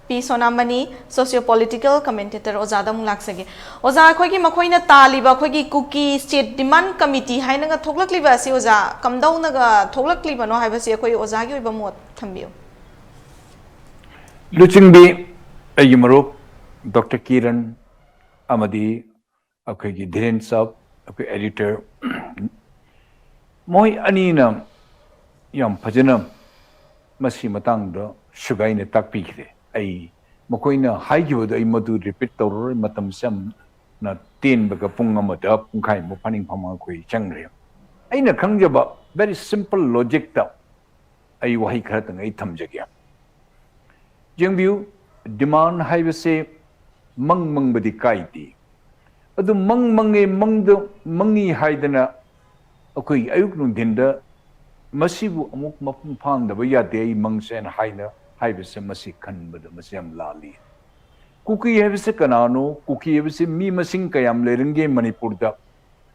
ꯄꯤ ꯁꯣꯅꯥꯃꯅꯤ, ꯁꯣꯁꯤꯌꯣ ꯄꯣꯂꯤꯇꯤꯀꯦꯜ ꯀꯃꯦꯟꯇꯦꯇꯔ ꯑꯣꯖꯥꯗ ꯑꯃꯨꯛ ꯂꯥꯛꯆꯒꯦ꯫ ꯑꯣꯖꯥ, ꯑꯩꯈꯣꯏꯒꯤ ꯃꯈꯣꯏꯅ ꯇꯥꯜꯂꯤꯕ ꯑꯩꯈꯣꯏꯒꯤ ꯀꯨꯀꯤ ꯁ꯭ꯇꯦꯠ ꯗꯤꯃꯥꯟ ꯀꯃꯤꯇꯤ ꯍꯥꯏꯅꯒ ꯊꯣꯛꯂꯛꯂꯤꯕ ꯑꯁꯤ ꯑꯣꯖꯥ ꯀꯝꯗꯧꯅꯒ ꯊꯣꯛꯂꯛꯂꯤꯕꯅꯣ ꯍꯥꯏꯕꯁꯤ ꯑꯩꯈꯣꯏ ꯑꯣꯖꯥꯒꯤ ꯑꯣꯏꯕ ꯃꯣꯠ ꯊꯝꯕꯤꯌꯨ꯫ ꯂꯨꯆꯤꯡꯕꯤ, ꯑꯩꯒꯤ ꯃꯔꯨꯞ ꯗꯣꯛꯇꯔ ꯀꯤꯔꯟ ꯑꯃꯗꯤ ꯑꯩꯈꯣꯏꯒꯤ ꯙꯤꯔꯦꯟ ꯁꯥꯕ, ꯑꯩꯈꯣꯏ ꯑꯦꯗꯤꯇꯔ, ꯃꯣꯏ ꯑꯅꯤꯅ ꯌꯥꯝ ꯐꯖꯅ ꯃꯁꯤ ꯃꯇꯥꯡꯗ ꯁꯨꯒꯥꯏꯅ ꯇꯥꯛꯄꯤꯈ꯭ꯔꯦ꯫ ꯑꯩ ꯃꯈꯣꯏꯅ ꯍꯥꯏꯈꯤꯕꯗꯣ ꯑꯩ ꯃꯗꯨ ꯔꯤꯄꯤꯠ ꯇꯧꯔꯔꯣꯏ, ꯃꯇꯝꯁꯦ ꯌꯥꯝꯅ ꯇꯦꯟꯕꯒ ꯄꯨꯡ ꯑꯃꯗ ꯄꯨꯡꯈꯥꯏꯃꯨꯛ ꯐꯥꯅꯤꯡ ꯐꯥꯃ ꯑꯩꯈꯣꯏ ꯆꯪꯈ꯭ꯔꯦ꯫ ꯑꯩꯅ ꯈꯪꯖꯕ ꯚꯦꯔꯤ ꯁꯤꯝꯄꯜ ꯂꯣꯖꯤꯛꯇ ꯑꯩ ꯋꯥꯍꯩ ꯈꯔꯇꯪ ꯑꯩ ꯊꯝꯖꯒꯦ꯫ ꯌꯦꯡꯕꯤꯌꯨ, ꯗꯤꯃꯥꯟ ꯍꯥꯏꯕꯁꯦ ꯃꯪ ꯃꯪꯕꯗꯤ ꯀꯥꯏꯗꯦ꯫ ꯑꯗꯨ ꯃꯪ ꯃꯪꯉꯦ, ꯃꯪꯗ ꯃꯪꯉꯤ ꯍꯥꯏꯗꯅ ꯑꯩꯈꯣꯏ ꯑꯌꯨꯛ ꯅꯨꯡꯊꯤꯟꯗ ꯃꯁꯤꯕꯨ ꯑꯃꯨꯛ ꯃꯄꯨꯡ ꯐꯥꯍꯟꯗꯕ ꯌꯥꯗꯦ, ꯑꯩ ꯃꯪꯁꯦꯅ ꯍꯥꯏꯅ ꯍꯥꯏꯕꯁꯦ ꯃꯁꯤ ꯈꯟꯕꯗ ꯃꯁꯤ ꯌꯥꯝ ꯂꯥꯜꯂꯤ꯫ ꯀꯨꯀꯤ ꯍꯥꯏꯕꯁꯤ ꯀꯅꯥꯅꯣ? ꯀꯨꯀꯤ ꯍꯥꯏꯕꯁꯤ ꯃꯤ ꯃꯁꯤꯡ ꯀꯌꯥꯝ ꯂꯩꯔꯝꯒꯦ ꯃꯅꯤꯄꯨꯔꯗ?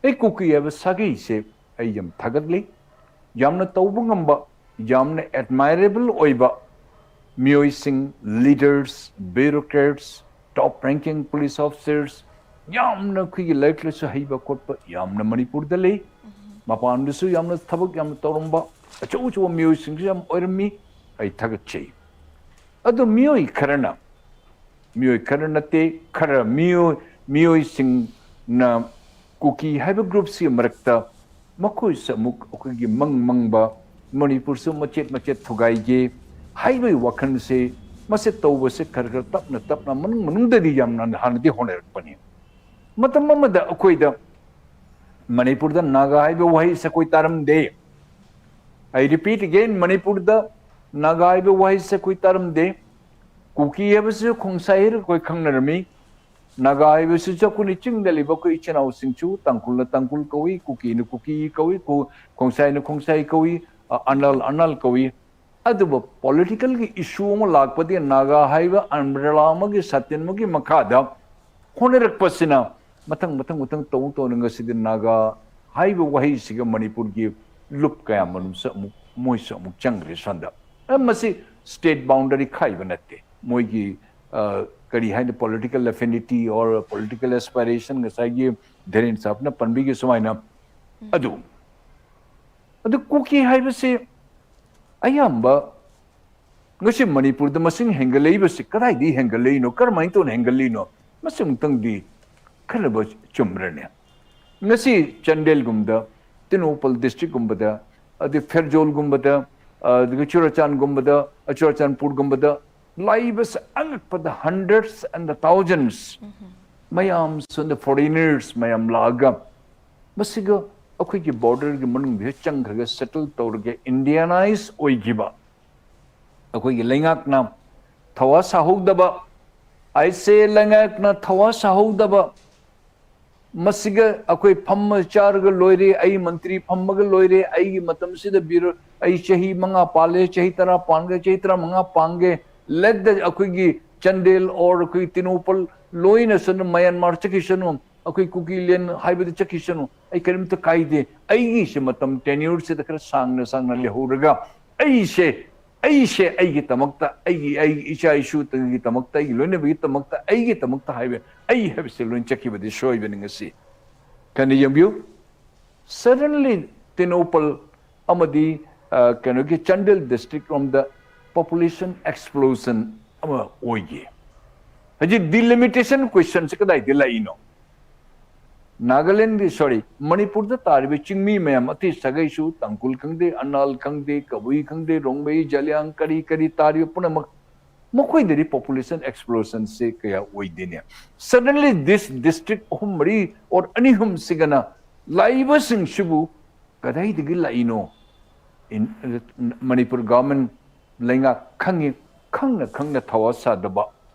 ꯑꯩ ꯀꯨꯀꯤ ꯍꯥꯏꯕ ꯁꯥꯒꯩꯁꯦ ꯑꯩ ꯌꯥꯝ ꯊꯥꯒꯠꯂꯤ꯫ ꯌꯥꯝꯅ ꯇꯧꯕ ꯉꯝꯕ, ꯌꯥꯝꯅ ꯑꯦꯗꯃꯥꯏꯔꯦꯕꯜ ꯑꯣꯏꯕ ꯃꯤꯑꯣꯏꯁꯤꯡ, ꯂꯤꯗꯔꯁ, ꯕ꯭ꯌꯨꯔꯣꯀ꯭ꯔꯦꯠꯁ, ꯇꯣꯞ ꯔꯦꯡꯀꯤꯡ ꯄꯨꯂꯤꯁ ꯑꯣꯐꯤꯁꯔꯁ, ꯌꯥꯝꯅ ꯑꯩꯈꯣꯏꯒꯤ ꯂꯥꯏꯔꯤꯛ ꯂꯥꯏꯁꯨ ꯍꯩꯕ ꯈꯣꯠꯄ ꯌꯥꯝꯅ ꯃꯅꯤꯄꯨꯔꯗ ꯂꯩ꯫ ꯃꯄꯥꯟꯗꯁꯨ ꯌꯥꯝꯅ ꯊꯕꯛ ꯌꯥꯝꯅ ꯇꯧꯔꯝꯕ ꯑꯆꯧ ꯑꯆꯧꯕ ꯃꯤꯑꯣꯏꯁꯤꯡꯁꯨ ꯌꯥꯝ ꯑꯣꯏꯔꯝꯃꯤ꯫ ꯑꯩ ꯊꯥꯒꯠꯆꯩ꯫ ꯑꯗꯨ ꯃꯤꯑꯣꯏ ꯈꯔꯅ, ꯃꯤꯑꯣꯏ ꯈꯔ ꯅꯠꯇꯦ, ꯈꯔ ꯃꯤꯑꯣꯏ, ꯃꯤꯑꯣꯏꯁꯤꯡꯅ ꯀꯨꯀꯤ ꯍꯥꯏꯕ ꯒ꯭ꯔꯨꯞꯁꯤꯒꯤ ꯃꯔꯛꯇ ꯃꯈꯣꯏꯁꯨ ꯑꯃꯨꯛ ꯑꯩꯈꯣꯏꯒꯤ ꯃꯪ ꯃꯪꯕ, ꯃꯅꯤꯄꯨꯔꯁꯨ ꯃꯆꯦꯠ ꯃꯆꯦꯠ ꯊꯨꯒꯥꯏꯒꯦ ꯍꯥꯏꯕꯒꯤ ꯋꯥꯈꯜꯁꯦ ꯃꯁꯤ ꯇꯧꯕꯁꯦ ꯈꯔ ꯈꯔ ꯇꯞꯅ ꯇꯞꯅ ꯃꯅꯨꯡ ꯃꯅꯨꯡꯗꯗꯤ ꯌꯥꯝꯅ ꯍꯥꯟꯅꯗꯤ ꯍꯣꯠꯅꯔꯛꯄꯅꯤ꯫ ꯃꯇꯝ ꯑꯃꯗ ꯑꯩꯈꯣꯏꯗ ꯃꯅꯤꯄꯨꯔꯗ ꯅꯥꯒꯥ ꯍꯥꯏꯕ ꯋꯥꯍꯩꯁꯦ ꯑꯩꯈꯣꯏ ꯇꯥꯔꯝꯗꯦ꯫ I repeat again, ꯃꯅꯤꯄꯨꯔꯗ ꯅꯥꯒꯥ ꯍꯥꯏꯕ ꯋꯥꯍꯩꯁꯦ ꯑꯩꯈꯣꯏ ꯇꯥꯔꯝꯗꯦ꯫ ꯀꯨꯀꯤ ꯍꯥꯏꯕꯁꯤꯁꯨ ꯈꯣꯡꯁꯥꯏ ꯍꯥꯏꯔꯒ ꯑꯩꯈꯣꯏ ꯈꯪꯅꯔꯝꯃꯤ꯫ ꯅꯥꯒꯥ ꯍꯥꯏꯕꯁꯤꯁꯨ ꯑꯩꯈꯣꯏꯅ ꯆꯤꯡꯗ ꯂꯩꯕ ꯑꯩꯈꯣꯏ ꯏꯆꯤꯟ ꯏꯅꯥꯎꯁꯤꯡꯁꯨ ꯇꯥꯡꯈꯨꯜꯅ ꯇꯥꯡꯈꯨꯜ ꯀꯧꯏ, ꯀꯨꯀꯤꯅ ꯀꯨꯀꯤ ꯀꯧꯏ, ꯈꯣ-, ꯈꯣꯡꯁꯥꯏꯅ ꯈꯣꯡꯁꯥꯏ ꯀꯧꯏ, ꯑ, ꯑꯅꯥꯜ ꯑꯅꯥꯜ ꯀꯧꯏ꯫ ꯑꯗꯨꯕꯨ political ꯒꯤ issue ꯑꯃ ꯂꯥꯛꯄꯗꯤ ꯅꯥꯒꯥ ꯍꯥꯏꯕ umbrella ꯑꯃꯒꯤ ꯁꯥꯇꯤꯟ ꯑꯃꯒꯤ ꯃꯈꯥꯗ ꯍꯣꯠꯅꯔꯛꯄꯁꯤꯅ ꯃꯊꯪ ꯃꯊꯪ ꯃꯊꯪ ꯇꯧ ꯇꯧꯅ ꯉꯁꯤꯗꯤ ꯅꯥꯒꯥ ꯍꯥꯏꯕ ꯋꯥꯍꯩꯁꯤꯒ ꯃꯅꯤꯄꯨꯔꯒꯤ ꯂꯨꯞ ꯀꯌꯥ ꯃꯔꯨꯝꯁꯨ ꯑꯃꯨꯛ ꯃꯣꯏꯁꯨ ꯑꯃꯨꯛ ꯆꯪꯈ꯭ꯔꯦ ꯁꯣꯝꯗ꯫ ꯑ, ꯃꯁꯤ state boundary ꯈꯥꯏꯕ ꯅꯠꯇꯦ꯫ ꯃꯣꯏꯒꯤ, ꯑ, ꯀꯔꯤ ꯍꯥꯏꯅꯤ, political affinity or political aspiration, ꯉꯁꯥꯏꯒꯤ ꯙꯤꯔꯦꯟ ꯁꯥꯍꯕꯅ ꯄꯟꯕꯤꯒꯤ ꯁꯨꯃꯥꯏꯅ꯫ ꯑꯗꯨ, ꯑꯗꯨ ꯀꯨꯀꯤ ꯍꯥꯏꯕꯁꯤ ꯑꯌꯥꯝꯕ ꯉꯁꯤ ꯃꯅꯤꯄꯨꯔꯗ ꯃꯁꯤꯡ ꯍꯦꯟꯒꯠꯂꯛꯏꯕꯁꯤ ꯀꯗꯥꯏꯗꯒꯤ ꯍꯦꯟꯒꯠꯂꯛꯏꯅꯣ, ꯀꯔꯝꯍꯥꯏꯅ ꯇꯧꯅ ꯍꯦꯟꯒꯠꯂꯛꯏꯅꯣ? ꯃꯁꯤ ꯑꯃꯨꯛꯇꯪꯗꯤ ꯈꯟꯅꯕ ꯆꯨꯝꯕ꯭ꯔꯅꯦ? ꯉꯁꯤ ꯆꯥꯟꯗꯦꯜꯒꯨꯝꯕꯗ, ꯇꯦꯡꯅꯧꯄꯜ district ꯀꯨꯝꯕꯗ, ꯑꯗꯩ ꯐꯦꯔꯖꯣꯜꯒꯨꯝꯕꯗ, ꯑꯗꯨꯒ ꯆꯨꯔꯆꯥꯟꯒꯨꯝꯕꯗ, ꯆꯨꯔꯆꯥꯟꯄꯨꯔꯒꯨꯝꯕꯗ ꯂꯥꯛꯏꯕꯁꯦ ꯑꯉꯛꯄꯗ hundreds and the thousands, ꯃꯌꯥꯝ ꯁꯣꯝꯗ foreigners ꯃꯌꯥꯝ ꯂꯥꯛꯑꯒ ꯃꯁꯤꯒ ꯑꯩꯈꯣꯏꯒꯤ border ꯒꯤ ꯃꯅꯨꯡꯗ ꯆꯪꯈ꯭ꯔꯒ settle ꯇꯧꯔꯒ Indianize ꯑꯣꯏꯈꯤꯕ ꯑꯩꯈꯣꯏꯒꯤ ꯂꯩꯉꯥꯛꯅ ꯊꯋꯥ ꯁꯥꯍꯧꯗꯕ, ꯑꯩꯁꯦ ꯂꯩꯉꯥꯛꯅ ꯊꯋꯥ ꯁꯥꯍꯧꯗꯕ, ꯃꯁꯤꯒ ꯑꯩꯈꯣꯏ ꯐꯝꯃ ꯆꯥꯔꯒ ꯂꯣꯏꯔꯦ, ꯑꯩ ꯃꯟꯇ꯭ꯔꯤ ꯐꯝꯃꯒ ꯂꯣꯏꯔꯦ, ꯑꯩꯒꯤ ꯃꯇꯝꯁꯤꯗ ꯕꯤꯔ-, ꯑꯩ ꯆꯍꯤ ꯃꯉꯥ ꯄꯥꯜꯂꯦ, ꯆꯍꯤ ꯇꯔꯥ ꯄꯥꯟꯒꯦ, ꯆꯍꯤ ꯇꯔꯥꯃꯉꯥ ꯄꯥꯟꯒꯦ, let the ꯑꯩꯈꯣꯏꯒꯤ ꯆꯥꯟꯗꯦꯜ or ꯑꯩꯈꯣꯏ ꯇꯦꯡꯅꯧꯄꯜ ꯂꯣꯏꯅ ꯁꯅ ꯃ꯭ꯌꯥꯟꯃꯥꯔ ꯆꯠꯈꯤꯁꯅꯨ, ꯑꯩꯈꯣꯏ ꯀꯨꯀꯤꯂꯦꯟ ꯍꯥꯏꯕꯗ ꯆꯠꯈꯤꯁꯅꯨ, ꯑꯩ ꯀꯔꯤꯝꯇ ꯀꯥꯏꯗꯦ꯫ ꯑꯩꯒꯤꯁꯦ ꯃꯇꯝ tenure ꯁꯤꯗ ꯈꯔ ꯁꯥꯡꯅ ꯁꯥꯡꯅ ꯂꯩꯍꯧꯔꯒ ꯑꯩꯁꯦ, ꯑꯩꯁꯦ ꯑꯩꯒꯤꯗꯃꯛꯇ, ꯑꯩꯒꯤ, ꯑꯩꯒꯤ ꯏꯆꯥ ꯏꯁꯨꯒꯤꯗꯃꯛꯇ, ꯑꯩꯒꯤ ꯂꯣꯏꯅꯕꯒꯤꯗꯃꯛꯇ, ꯑꯩꯒꯤꯗꯃꯛꯇ ꯍꯥꯏꯕ, ꯑꯩ ꯍꯥꯏꯕꯁꯦ ꯂꯣꯏ ꯆꯠꯈꯤꯕꯗꯤ ꯁꯣꯏꯕꯅꯤ ꯉꯁꯤ꯫ ꯀꯟꯅ ꯌꯦꯡꯕꯤꯌꯨ꯫ Suddenly ꯇꯦꯡꯅꯧꯄꯜ ꯑꯃꯗꯤ, ꯑ, ꯀꯩꯅꯣꯒꯤ ꯆꯥꯟꯗꯦꯜ district ꯔꯣꯝꯗ population explosion ꯑꯃ ꯑꯣꯏꯈꯤ꯫ ꯍꯧꯖꯤꯛ delimitation question ꯁꯦ ꯀꯗꯥꯏꯗ ꯂꯥꯛꯏꯅꯣ? ꯅꯥꯒꯥꯂꯦꯟꯒꯤ, sorry, ꯃꯅꯤꯄꯨꯔꯗ ꯇꯥꯔꯤꯕ ꯆꯤꯡꯃꯤ ꯃꯌꯥꯝ, ꯑꯇꯩ ꯁꯥꯒꯩꯁꯨ, ꯇꯥꯡꯈꯨꯜ ꯈꯪꯗꯦ, ꯑꯅꯥꯜ ꯈꯪꯗꯦ, ꯀꯕꯨꯏ ꯈꯪꯗꯦ, ꯔꯣꯡꯃꯩ, ꯖꯂꯤꯌꯥꯡ, ꯀꯔꯤ ꯀꯔꯤ ꯇꯥꯔꯤꯕ ꯄꯨꯝꯅꯃꯛ, ꯃꯈꯣꯏꯗꯗꯤ population explosion ꯁꯦ ꯀꯌꯥ ꯑꯣꯏꯗꯦꯅꯦ꯫ Suddenly this district ꯑꯍꯨꯝ ꯃꯔꯤ or ꯑꯅꯤ ꯑꯍꯨꯝꯁꯤꯒꯅ ꯂꯥꯛꯏꯕꯁꯤꯡꯁꯤꯕꯨ ꯀꯗꯥꯏꯗꯒꯤ ꯂꯥꯛꯏꯅꯣ? ꯃꯅꯤꯄꯨꯔ ꯒꯚꯔꯟꯃꯦꯟꯠ ꯂꯩꯉꯥꯛ ꯈꯪꯉꯤ, ꯈꯪꯅ ꯈꯪꯅ ꯊꯋꯥ ꯁꯥꯗꯕ,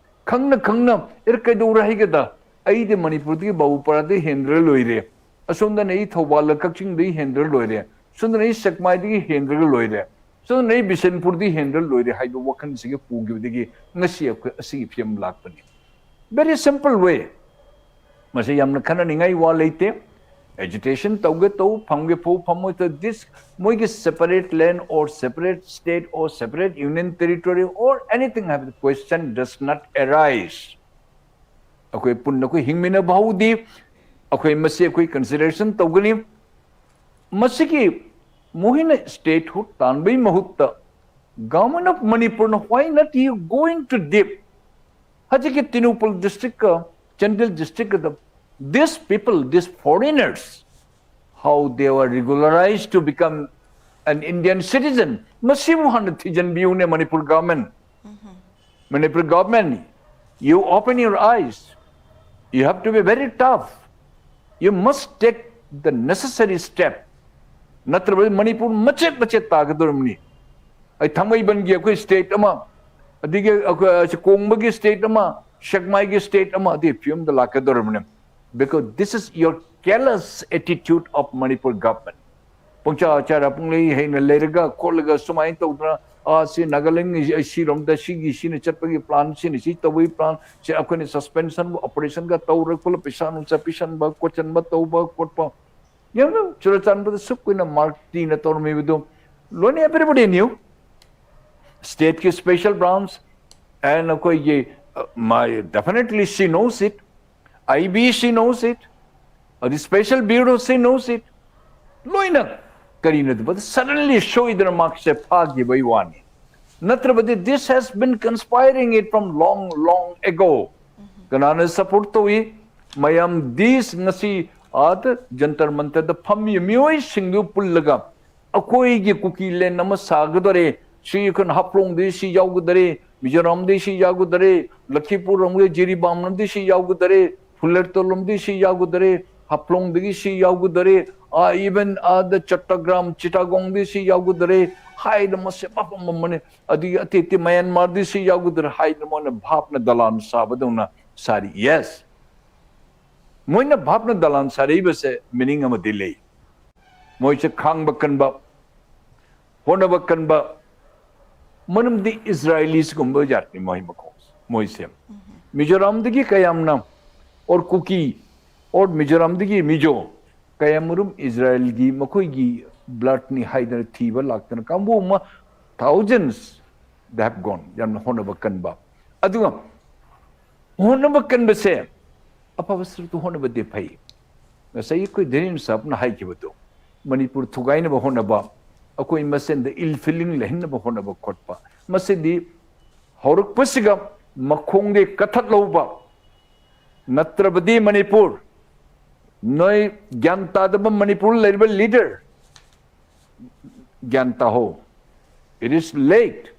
ꯈꯪꯅ ꯈꯪꯅ ꯑꯦ ꯀꯩꯗꯧꯔꯦ ꯍꯥꯏꯒꯗ, ꯑꯩꯗꯤ ꯃꯅꯤꯄꯨꯔꯗꯒꯤ ꯕꯥꯕꯨꯄꯥꯔꯥꯗꯒꯤ ꯍꯦꯟꯗ꯭ꯔ ꯂꯣꯏꯔꯦ, ꯑꯁꯣꯝꯗꯅ ꯑꯩ ꯊꯧꯕꯥꯜ ꯀꯛꯆꯤꯡꯗꯒꯤ ꯍꯦꯟꯗ꯭ꯔ ꯂꯣꯏꯔꯦ, ꯁꯣꯝꯗꯅ ꯑꯩ ꯁꯦꯛꯃꯥꯏꯗꯒꯤ ꯍꯦꯟꯗ꯭ꯔꯒ ꯂꯣꯏꯔꯦ, ꯁꯣꯝꯗꯅ ꯑꯩ ꯕꯤꯁꯦꯟꯄꯨꯔꯗꯒꯤ ꯍꯦꯟꯗ꯭ꯔ ꯂꯣꯏꯔꯦ ꯍꯥꯏꯕ ꯋꯥꯈꯜꯁꯤꯒ ꯄꯨꯈꯤꯕꯗꯒꯤ ꯉꯁꯤ ꯑꯩꯈꯣꯏ ꯑꯁꯤꯒꯤ ꯐꯤꯕꯝ ꯂꯥꯛꯄꯅꯤ꯫ Very simple way. ꯃꯁꯤ ꯌꯥꯝꯅ ꯈꯟꯅꯅꯤꯡꯉꯥꯏ ꯋꯥ ꯂꯩꯇꯦ꯫ Agitation ꯇꯧꯒꯦ ꯇꯧ, ꯐꯝꯒꯦ ꯐꯧ ꯐꯝꯃꯣꯏ ꯇꯧ, this ꯃꯣꯏꯒꯤ separate land or separate state or separate union territory or anything ꯍꯥꯏꯕꯗ question does not arise. ꯑꯩꯈꯣꯏ ꯄꯨꯟꯅ ꯑꯩꯈꯣꯏ ꯍꯤꯡꯃꯤꯟꯅꯕ ꯍꯧꯗꯤ, ꯑꯩꯈꯣꯏ ꯃꯁꯤ ꯑꯩꯈꯣꯏ consideration ꯇꯧꯒꯅꯤ꯫ ꯃꯁꯤꯒꯤ ꯃꯣꯏꯅ statehood ꯇꯥꯟꯕꯒꯤ ꯃꯍꯨꯠꯇ Government of Manipur ꯅ why not you going to deep? ꯍꯧꯖꯤꯛꯀꯤ ꯇꯦꯡꯅꯧꯄꯜ district ꯀ ꯆꯥꯟꯗꯦꯜ district ꯀꯗ, these people, these foreigners, how they were regularized to become an Indian citizen, ꯃꯁꯤꯕꯨ ꯍꯥꯟꯅ ꯊꯤꯖꯤꯟꯕꯤꯌꯨꯅꯦ꯫ Manipur government, Manipur government, you open your eyes, you have to be very tough, you must take the necessary step. ꯅꯠꯇ꯭ꯔꯕꯗꯤ ꯃꯅꯤꯄꯨꯔ ꯃꯆꯦꯠ ꯃꯆꯦꯠ ꯇꯥꯒꯗꯧꯔꯤꯕꯅꯤ꯫ ꯑꯩ ꯊꯥꯡꯃꯩꯕꯟꯒꯤ ꯑꯩꯈꯣꯏ state ꯑꯃ, ꯑꯗꯒꯤ ꯑꯩꯈꯣꯏ ꯀꯣꯡꯕꯒꯤ state ꯑꯃ, ꯁꯦꯛꯃꯥꯏꯒꯤ state ꯑꯃ ꯑꯗꯨꯒꯤ ꯐꯤꯕꯝꯗ ꯂꯥꯛꯀꯗꯧꯔꯤꯕꯅꯤ꯫ Because this is your careless attitude of Manipur government. ꯄꯨꯡꯆꯥ ꯆꯥꯔ ꯄꯨꯡꯂꯩ ꯍꯩꯅ ꯂꯩꯔꯒ ꯈꯣꯠꯂꯒ ꯁꯨꯃꯥꯏꯅ ꯇꯧꯗꯅ, ꯑꯥ, ꯁꯤ ꯅꯥꯒꯥꯂꯦꯟꯒꯤ ꯁꯤꯔꯣꯝꯗ ꯁꯤꯒꯤ ꯁꯤꯅ ꯆꯠꯄꯒꯤ plan, ꯁꯤꯅ ꯁꯤ ꯇꯧꯕꯒꯤ plan, ꯁꯤ ꯑꯩꯈꯣꯏꯅ suspension operation ꯒ ꯇꯧꯔ ꯈꯣꯠꯂ ꯄꯩꯁꯥ ꯅꯨꯡꯁꯥ ꯄꯤꯁꯟꯕ ꯈꯣꯠꯆꯟꯕ ꯇꯧꯕ ꯈꯣꯠꯄ, ꯌꯦꯡꯉꯨ, ꯆꯨꯔꯆꯥꯟꯄꯨꯔꯗ ꯁꯨꯛ ꯀꯨꯏꯅ ꯃꯥꯔꯛ ꯇꯤꯅ ꯇꯧꯔꯝꯃꯤꯕꯗꯨ ꯂꯣꯏꯅ everybody knew. State ꯀꯤ special branch and ꯑꯩꯈꯣꯏꯒꯤ, uh, my, definitely she knows it, I B C knows it, ꯑꯗꯤ special bureau she knows it, ꯂꯣꯏꯅ꯫ ꯀꯔꯤꯅꯣ ꯑꯗꯨꯕꯨ suddenly ꯁꯣꯏꯗꯅ ꯃꯥꯔꯛꯁꯦ ꯐꯥꯈꯤꯕꯩ ꯋꯥꯅꯤ꯫ ꯅꯠꯇ꯭ꯔꯕꯗꯤ this has been conspiring it from long, long ago. ꯀꯅꯥꯅ support ꯇꯧꯏ? ꯃꯌꯥꯝ this ꯉꯁꯤ ꯑꯥꯗ ꯖꯟꯇꯔ ꯃꯟꯇꯔꯗ ꯐꯝꯃꯤ ꯃꯤꯑꯣꯏꯁꯤꯡꯗꯨ ꯄꯨꯜꯂꯒ ꯑꯩꯈꯣꯏꯒꯤ ꯀꯨꯀꯤ land ꯑꯃ ꯁꯥꯒꯗꯣꯔꯦ, ꯁꯤ ꯑꯩꯈꯣꯏꯅ ꯍꯥꯐꯂꯣꯡꯗꯒꯤ ꯁꯤ ꯌꯥꯎꯒꯗꯣꯔꯦ, ꯃꯤꯖꯣꯔꯥꯝꯗꯤ ꯁꯤ ꯌꯥꯎꯒꯗꯔꯦ, ꯂꯈꯤꯄꯨꯔ ꯔꯣꯝꯒꯤ ꯖꯤꯔꯤꯕꯥꯝ ꯂꯣꯝꯗꯤ ꯁꯤ ꯌꯥꯎꯒꯗꯔꯦ, ꯐꯨꯂꯔꯇꯣꯜ ꯂꯣꯝꯗꯤ ꯁꯤ ꯌꯥꯎꯒꯗꯔꯦ, ꯍꯥꯐꯂꯣꯡꯗꯒꯤ ꯁꯤ ꯌꯥꯎꯒꯗꯔꯦ, ꯑꯥ, even ꯑꯥꯗ ꯆꯠꯇꯒ꯭ꯔꯥꯝ, ꯆꯤꯇꯥꯒꯣꯡꯗꯤ ꯁꯤ ꯌꯥꯎꯒꯗꯔꯦ ꯍꯥꯏꯅ ꯃꯁꯦ ꯃꯐꯝ ꯑꯃꯅꯤ꯫ ꯑꯗꯨꯒꯤ ꯑꯇꯩ ꯑꯇꯩ ꯃꯌꯥꯟꯃꯥꯔꯗꯤ ꯁꯤ ꯌꯥꯎꯒꯗꯔꯦ ꯍꯥꯏꯅ ꯃꯣꯏꯅ ꯚꯥꯞꯅ ꯗꯂꯥꯟ ꯁꯥꯕꯗꯧꯅ ꯁꯥꯔꯤ꯫ Yes, ꯃꯣꯏꯅ ꯚꯥꯞꯅ ꯗꯂꯥꯟ ꯁꯥꯔꯛꯏꯕꯁꯦ meaning ꯑꯃꯗꯤ ꯂꯩ꯫ ꯃꯣꯏꯁꯦ ꯈꯥꯡꯕ ꯀꯟꯕ, ꯍꯣꯠꯅꯕ ꯀꯟꯕ, ꯃꯔꯝꯗꯤ Israelis ꯒꯨꯝꯕ ꯖꯥꯠꯅꯤ ꯃꯣꯏ ꯃꯈꯣꯡ, ꯃꯣꯏꯁꯦ꯫ ꯃꯤꯖꯣꯔꯥꯝꯗꯒꯤ ꯀꯌꯥꯝꯅ, or ꯀꯨꯀꯤ, or ꯃꯤꯖꯣꯔꯥꯝꯗꯒꯤ ꯃꯤꯖꯣ, ꯀꯌꯥꯃꯔꯨꯝ ꯏꯁꯔꯥꯌꯦꯜꯒꯤ ꯃꯈꯣꯏꯒꯤ blood ꯅꯤ ꯍꯥꯏꯗꯅ ꯊꯤꯕ ꯂꯥꯛꯇꯅ ꯀꯥꯡꯕꯨ ꯑꯃ, thousands they have gone, ꯌꯥꯝꯅ ꯍꯣꯠꯅꯕ ꯀꯟꯕ꯫ ꯑꯗꯨꯒ ꯍꯣꯠꯅꯕ ꯀꯟꯕꯁꯦ ꯑꯐꯕ ꯁꯔꯨꯛꯇ ꯍꯣꯠꯅꯕꯗꯤ ꯐꯩ꯫ ꯉꯁꯥꯏ ꯑꯩꯈꯣꯏ ꯙꯤꯔꯦꯟ ꯁꯥꯍꯕꯅ ꯍꯥꯏꯈꯤꯕꯗꯣ, ꯃꯅꯤꯄꯨꯔ ꯊꯨꯒꯥꯏꯅꯕ ꯍꯣꯠꯅꯕ, ꯑꯩꯈꯣꯏ ꯃꯁꯦꯟꯗ ill feeling ꯂꯩꯍꯟꯅꯕ ꯍꯣꯠꯅꯕ ꯈꯣꯠꯄ, ꯃꯁꯤꯗꯤ ꯍꯧꯔꯛꯄꯁꯤꯒ ꯃꯈꯣꯡꯗꯩ ꯀꯛꯊꯠꯍꯧꯕ ꯅꯠꯇ꯭ꯔꯕꯗꯤ ꯃꯅꯤꯄꯨꯔ, ꯅꯣꯏ ꯒ꯭ꯌꯥꯟ ꯇꯥꯗꯕ ꯃꯅꯤꯄꯨꯔ ꯂꯩꯔꯤꯕ leader, ꯒ꯭ꯌꯥꯟ ꯇꯥꯍꯧ꯫ It is late.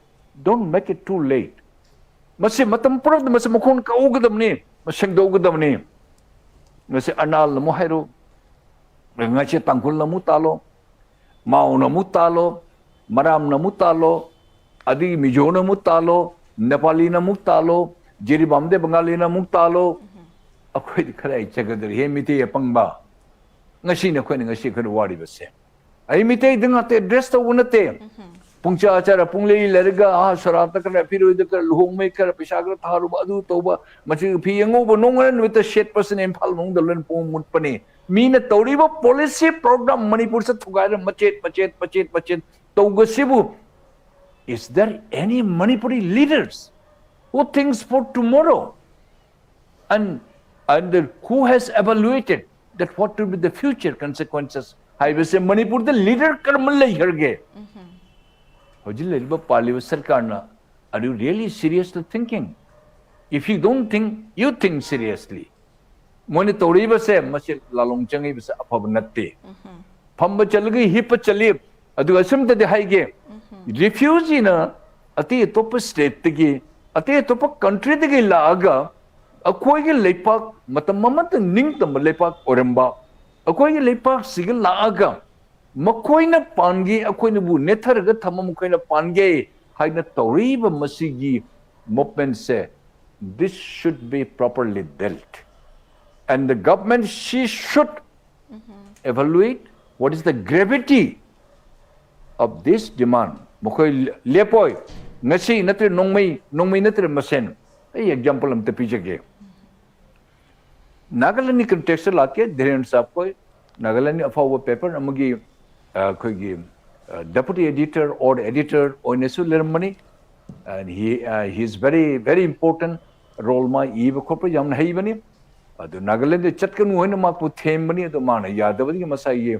Don't make it too late. ꯃꯁꯤ ꯃꯇꯝ ꯄꯨꯝꯅꯃꯛꯇ ꯃꯁꯤ ꯃꯈꯣꯡ ꯀꯛꯍꯧꯒꯗꯕꯅꯤ, ꯃꯁꯤ ꯁꯦꯡꯗꯣꯛꯍꯧꯒꯗꯕꯅꯤ꯫ ꯉꯁꯤ ꯑꯅꯥꯜꯅ ꯑꯃꯨꯛ ꯍꯥꯏꯔꯣ, ꯉꯁꯤ ꯇꯥꯡꯈꯨꯜꯅ ꯑꯃꯨꯛ ꯇꯥꯜꯂꯣ, ꯃꯥꯎꯅ ꯑꯃꯨꯛ ꯇꯥꯜꯂꯣ, ꯃꯔꯥꯝꯅ ꯑꯃꯨꯛ ꯇꯥꯜꯂꯣ, ꯑꯗꯒꯤ ꯃꯤꯖꯣꯅ ꯑꯃꯨꯛ ꯇꯥꯜꯂꯣ, ꯅꯦꯄꯥꯂꯤꯅ ꯑꯃꯨꯛ ꯇꯥꯜꯂꯣ, ꯖꯤꯔꯤꯕꯥꯝꯗ ꯕꯪꯒꯥꯂꯤꯅ ꯑꯃꯨꯛ ꯇꯥꯜꯂꯣ꯫ ꯑꯩꯈꯣꯏꯗꯤ ꯈꯔ ꯍꯩꯖꯒꯗ꯭ꯔꯥ? ꯍꯦ, ꯃꯤꯇꯩ ꯑꯄꯪꯕ, ꯉꯁꯤꯅ ꯑꯩꯈꯣꯏꯅ ꯉꯁꯤ ꯑꯩꯈꯣꯏꯅ ꯋꯥꯔꯤꯕꯁꯦ꯫ ꯑꯩ ꯃꯤꯇꯩꯗ ꯉꯥꯛꯇ address ꯇꯧꯕ ꯅꯠꯇꯦ꯫ ꯄꯨꯡꯆꯥ ꯆꯥꯔ ꯄꯨꯡꯂꯩ ꯂꯩꯔꯒ, ꯑꯥ, ꯁꯣꯔꯥꯠꯇ ꯈꯔ, ꯐꯤꯔꯣꯏꯗ ꯈꯔ, ꯂꯨꯍꯣꯡꯕꯩ ꯈꯔ, ꯄꯩꯁꯥ ꯈꯔ ꯊꯥꯔꯨꯕ, ꯑꯗꯨ ꯇꯧꯕ, ꯃꯁꯤꯒꯤ ꯐꯤ ꯑꯉꯧꯕ ꯅꯣꯡꯉꯥꯟ ꯅꯨꯃꯤꯠꯇ ꯁꯦꯠꯄꯁꯤꯅ ꯏꯝꯐꯥꯜ ꯃꯅꯨꯡꯗ ꯂꯣꯏꯅ ꯄꯨꯡꯃꯨꯠ ꯃꯨꯠꯄꯅꯤ꯫ ꯃꯤꯅ ꯇꯧꯔꯤꯕ policy program ꯃꯅꯤꯄꯨꯔꯁꯦ ꯊꯨꯒꯥꯏꯔ ꯃꯆꯦꯠ, ꯃꯆꯦꯠ, ꯃꯆꯦꯠ, ꯃꯆꯦꯠ ꯇꯧꯕꯁꯤꯕꯨ, is there any Manipuri leaders who thinks for tomorrow? And, and the, who has evaluated that what will be the future consequences? ꯍꯥꯏꯕꯁꯦ ꯃꯅꯤꯄꯨꯔꯗ leader ꯀꯔꯝꯕ ꯂꯩꯈ꯭ꯔꯒꯦ? ꯍꯧꯖꯤꯛ ꯂꯩꯔꯤꯕ ꯄꯥꯜꯂꯤꯕ ꯁꯔꯀꯥꯔꯅ, are you really seriously thinking? If you don't think, you think seriously. ꯃꯣꯏꯅ ꯇꯧꯔꯛꯏꯕꯁꯦ, ꯃꯁꯤ ꯂꯥꯂꯣꯡ ꯆꯪꯉꯛꯏꯕꯁꯦ ꯑꯐꯕ ꯅꯠꯇꯦ꯫ ꯐꯝꯕ ꯆꯠꯂꯒ ꯍꯤꯞꯄ ꯆꯠꯂꯤ꯫ ꯑꯗꯨꯒ ꯑꯁꯨꯝꯇꯗꯤ ꯍꯥꯏꯒꯦ, refugeeꯅ ꯑꯇꯩ ꯑꯇꯣꯞꯄ stateꯇꯒꯤ, ꯑꯇꯩ ꯑꯇꯣꯞꯄ countryꯗꯒꯤ ꯂꯥꯛꯑꯒ ꯑꯩꯈꯣꯏꯒꯤ ꯂꯩꯄꯥꯛ, ꯃꯇꯝ ꯑꯃꯗ ꯅꯤꯡꯇꯝꯕ ꯂꯩꯄꯥꯛ ꯑꯣꯏꯔꯝꯕ ꯑꯩꯈꯣꯏꯒꯤ ꯂꯩꯄꯥꯛꯁꯤꯒ ꯂꯥꯛꯑꯒ ꯃꯈꯣꯏꯅ ꯄꯥꯟꯒꯦ, ꯑꯩꯈꯣꯏꯅꯕꯨ ꯅꯦꯠꯊꯔꯒ ꯊꯝꯕ ꯃꯈꯣꯏꯅ ꯄꯥꯟꯒꯦ ꯍꯥꯏꯅ ꯇꯧꯔꯤꯕ ꯃꯁꯤꯒꯤ movementꯁꯦ, this should be properly dealt. And the government, she should evaluate what is the gravity of this demand. ꯃꯈꯣꯏ ꯂꯦꯞꯄꯣꯏ, ꯉꯁꯤ ꯅꯠꯇ꯭ꯔ ꯅꯣꯡꯃꯩ, ꯅꯣꯡꯃꯩ ꯅꯠꯇ꯭ꯔ ꯃꯁꯦꯟ꯫ ꯑꯩ example ꯑꯝꯇ ꯄꯤꯖꯒꯦ꯫ ꯅꯥꯒꯥꯂꯦꯟꯒꯤ contextꯇ ꯂꯥꯛꯀꯦ, ꯙꯤꯔꯦꯟ ꯁꯥꯍꯕ ꯈꯣꯏ ꯅꯥꯒꯥꯂꯦꯟꯒꯤ ꯑꯐꯥꯎꯕ paper ꯑꯃꯒꯤ, ꯑ, ꯑꯩꯈꯣꯏꯒꯤ, ꯑ, deputy editor or editor ꯑꯣꯏꯅꯁꯨ ꯂꯩꯔꯝꯕꯅꯤ꯫ And he, uh, he is very, very important role, ꯃꯥ ꯏꯕ ꯈꯣꯠꯄ ꯌꯥꯝꯅ ꯍꯩꯕꯅꯤ꯫ ꯑꯗꯨ ꯅꯥꯒꯥꯂꯦꯟꯗ ꯆꯠꯀꯅꯨ ꯍꯥꯏꯅ ꯃꯥꯄꯨ ꯊꯦꯝꯕꯅꯤ, ꯑꯗꯨ ꯃꯥꯅ ꯌꯥꯗꯕꯗꯒꯤ ꯃꯁꯥꯒꯤ,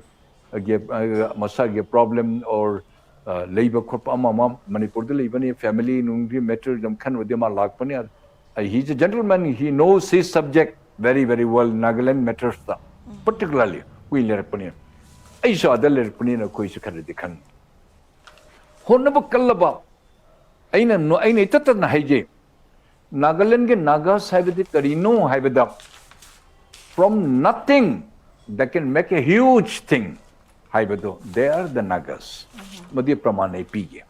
ꯑ, ꯃꯁꯥꯒꯤ problem or, ꯑ, ꯂꯩꯕ ꯈꯣꯠꯄ ꯑꯃ ꯑꯃ ꯃꯅꯤꯄꯨꯔꯗ ꯂꯩꯕꯅꯤ, family ꯅꯨꯡꯒꯤ matter ꯌꯥꯝ ꯈꯟꯕꯗꯤ ꯃꯥ ꯂꯥꯛꯄꯅꯤ꯫ Uh, he's a gentleman, he knows his subject very, very well, Nagaland mattersꯇ particularly ꯀꯨꯏ ꯂꯩꯔꯛꯄꯅꯤ꯫ ꯑꯩꯁꯨ ꯑꯗ ꯂꯩꯔꯛꯄꯅꯤꯅ ꯑꯩꯈꯣꯏꯁꯨ ꯈꯔꯗꯤ ꯈꯪꯉꯤ꯫ ꯍꯣꯠꯅꯕ ꯀꯜꯂꯕ, ꯑꯩꯅ ꯅꯣ-, ꯑꯩꯅ ꯏꯇꯠ ꯇꯠꯅ ꯍꯥꯏꯖꯩ, ꯅꯥꯒꯥꯂꯦꯟꯒꯤ Nagas ꯍꯥꯏꯕꯗꯤ ꯀꯔꯤꯅꯣ ꯍꯥꯏꯕꯗ, from nothing they can make a huge thing ꯍꯥꯏꯕꯗꯣ, they are the Nagas꯫ ꯃꯗꯨꯒꯤ ꯄ꯭ꯔꯃꯥꯟ ꯑꯩ ꯄꯤꯒꯦ꯫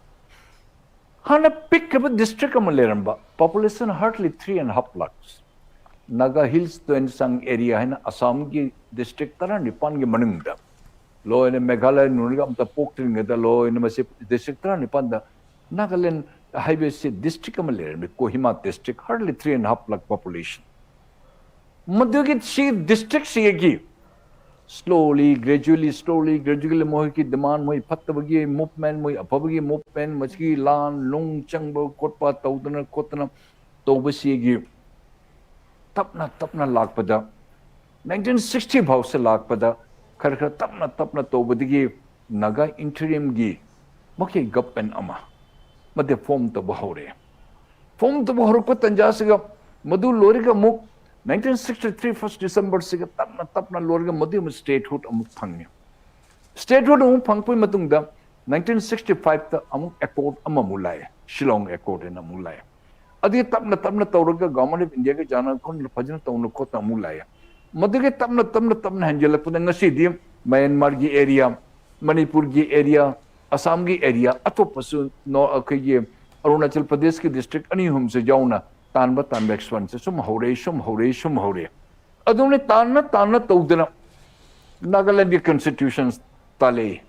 ꯍꯥꯟꯅ ꯄꯤꯛꯈ꯭ꯔꯕ district ꯑꯃ ꯂꯩꯔꯝꯕ, population hardly three and half lakhs, Naga Hills Tuensang area ꯍꯥꯏꯅ ꯑꯁꯥꯝꯒꯤ district ꯇꯔꯥꯅꯤꯄꯥꯟꯒꯤ ꯃꯅꯨꯡꯗ, ꯂꯣꯏꯅ ꯃꯦꯘꯥꯂꯌ ꯅꯨꯡꯒ ꯑꯝꯇ ꯄꯣꯛꯇ꯭ꯔꯤꯉꯩꯗ ꯂꯣꯏꯅ ꯃꯁꯤ district ꯇꯔꯥꯅꯤꯄꯥꯟꯗ ꯅꯥꯒꯥꯂꯦꯟ ꯍꯥꯏꯕꯁꯤ district ꯑꯃ ꯂꯩꯔꯝꯃꯤ, Kohima district, hardly three and half lakh population꯫ ꯃꯗꯨꯒꯤ ꯁꯤ district ꯁꯤꯒꯤ slowly, gradually, slowly, gradually ꯃꯣꯏꯒꯤ demand, ꯃꯣꯏ ꯐꯠꯇꯕꯒꯤ movement, ꯃꯣꯏ ꯑꯐꯕꯒꯤ movement, ꯃꯁꯤꯒꯤ ꯂꯥꯟ ꯅꯨꯡ ꯆꯪꯕ ꯈꯣꯠꯄ ꯇꯧꯗꯅ ꯈꯣꯠꯇꯅ ꯇꯧꯕꯁꯤꯒꯤ ꯇꯞꯅ ꯇꯞꯅ ꯂꯥꯛꯄꯗ, nineteen sixty ꯐꯥꯎꯁꯦ ꯂꯥꯛꯄꯗ, ꯈꯔ ꯈꯔ ꯇꯞꯅ ꯇꯞꯅ ꯇꯧꯕꯗꯒꯤ Naga interimꯒꯤ ꯃꯈꯩ government ꯑꯃ ꯃꯗꯨ form ꯇꯧꯕ ꯍꯧꯔꯛꯑꯦ꯫ Form ꯇꯧꯕ ꯍꯧꯔꯛꯄ ꯇꯟꯖꯥꯁꯤꯒ, ꯃꯗꯨ ꯂꯣꯏꯔꯒ ꯑꯃꯨꯛ nineteen sixty three first Decemberꯁꯤꯒ ꯇꯞꯅ ꯇꯞꯅ ꯂꯣꯏꯔꯒ ꯃꯗꯨ ꯑꯃꯨꯛ statehood ꯑꯃꯨꯛ ꯐꯪꯉꯦ꯫ Statehood ꯑꯃꯨꯛ ꯐꯪꯉꯛꯄꯒꯤ ꯃꯇꯨꯡꯗ ꯅꯥꯏꯟꯇꯤꯟ ꯁꯤꯛꯁꯇꯤ ꯐꯥꯏꯚꯇ ꯑꯃꯨꯛ ꯑꯦꯀꯣꯔꯗ ꯑꯃꯃꯨꯛ ꯂꯥꯛꯑꯦ, ꯁꯤꯂꯣꯡ ꯑꯦꯀꯣꯔꯗ ꯍꯥꯏꯅ ꯑꯃꯨꯛ ꯂꯥꯛꯑꯦ꯫ ꯑꯗꯨꯒꯤ ꯇꯞꯅ ꯇꯞꯅ ꯇꯧꯔꯒ ꯒꯚꯔꯟꯃꯦꯟ ꯑꯣꯐ ꯏꯟꯗꯤꯌꯥꯒ ꯆꯥꯟꯅ ꯈꯣꯠꯅ ꯐꯖꯅ ꯇꯧꯅ ꯈꯣꯠꯅ ꯑꯃꯨꯛ ꯂꯥꯛꯑꯦ꯫ ꯃꯗꯨꯒꯤ ꯇꯞꯅ ꯇꯞꯅ ꯇꯞꯅ ꯍꯦꯟꯖꯜꯂꯛꯄꯗ ꯉꯁꯤꯗꯤ ꯃꯌꯥꯟꯃꯥꯔꯒꯤ ꯑꯦꯔꯤꯌꯥ, ꯃꯅꯤꯄꯨꯔꯒꯤ ꯑꯦꯔꯤꯌꯥ, ꯑꯁꯥꯝꯒꯤ ꯑꯦꯔꯤꯌꯥ, ꯑꯇꯣꯞꯄꯁꯨ ꯅꯣ-, ꯑꯩꯈꯣꯏꯒꯤ ꯑꯔꯨꯅꯥꯆꯜ ꯄ꯭ꯔꯗꯦꯁꯀꯤ ꯗꯤꯁꯇ꯭ꯔꯤꯛ ꯑꯅꯤ ꯑꯍꯨꯝꯁꯦ ꯌꯥꯎꯅ ꯇꯥꯟꯕ ꯇꯥꯟꯕ ꯑꯦꯛꯁꯄꯥꯟꯁꯟꯁꯦ ꯁꯨꯝ ꯍꯧꯔꯛꯏ, ꯁꯨꯝ ꯍꯧꯔꯛꯏ, ꯁꯨꯝ ꯍꯧꯔꯛꯏ꯫ ꯑꯗꯨꯅ ꯇꯥꯟꯅ ꯇꯥꯟꯅ ꯇꯧꯗꯅ ꯅꯥꯒꯥꯂꯦꯟꯒꯤ ꯀꯟꯁꯇꯤꯇ꯭ꯌꯨꯁꯟ ꯇꯥꯜꯂꯛꯏ꯫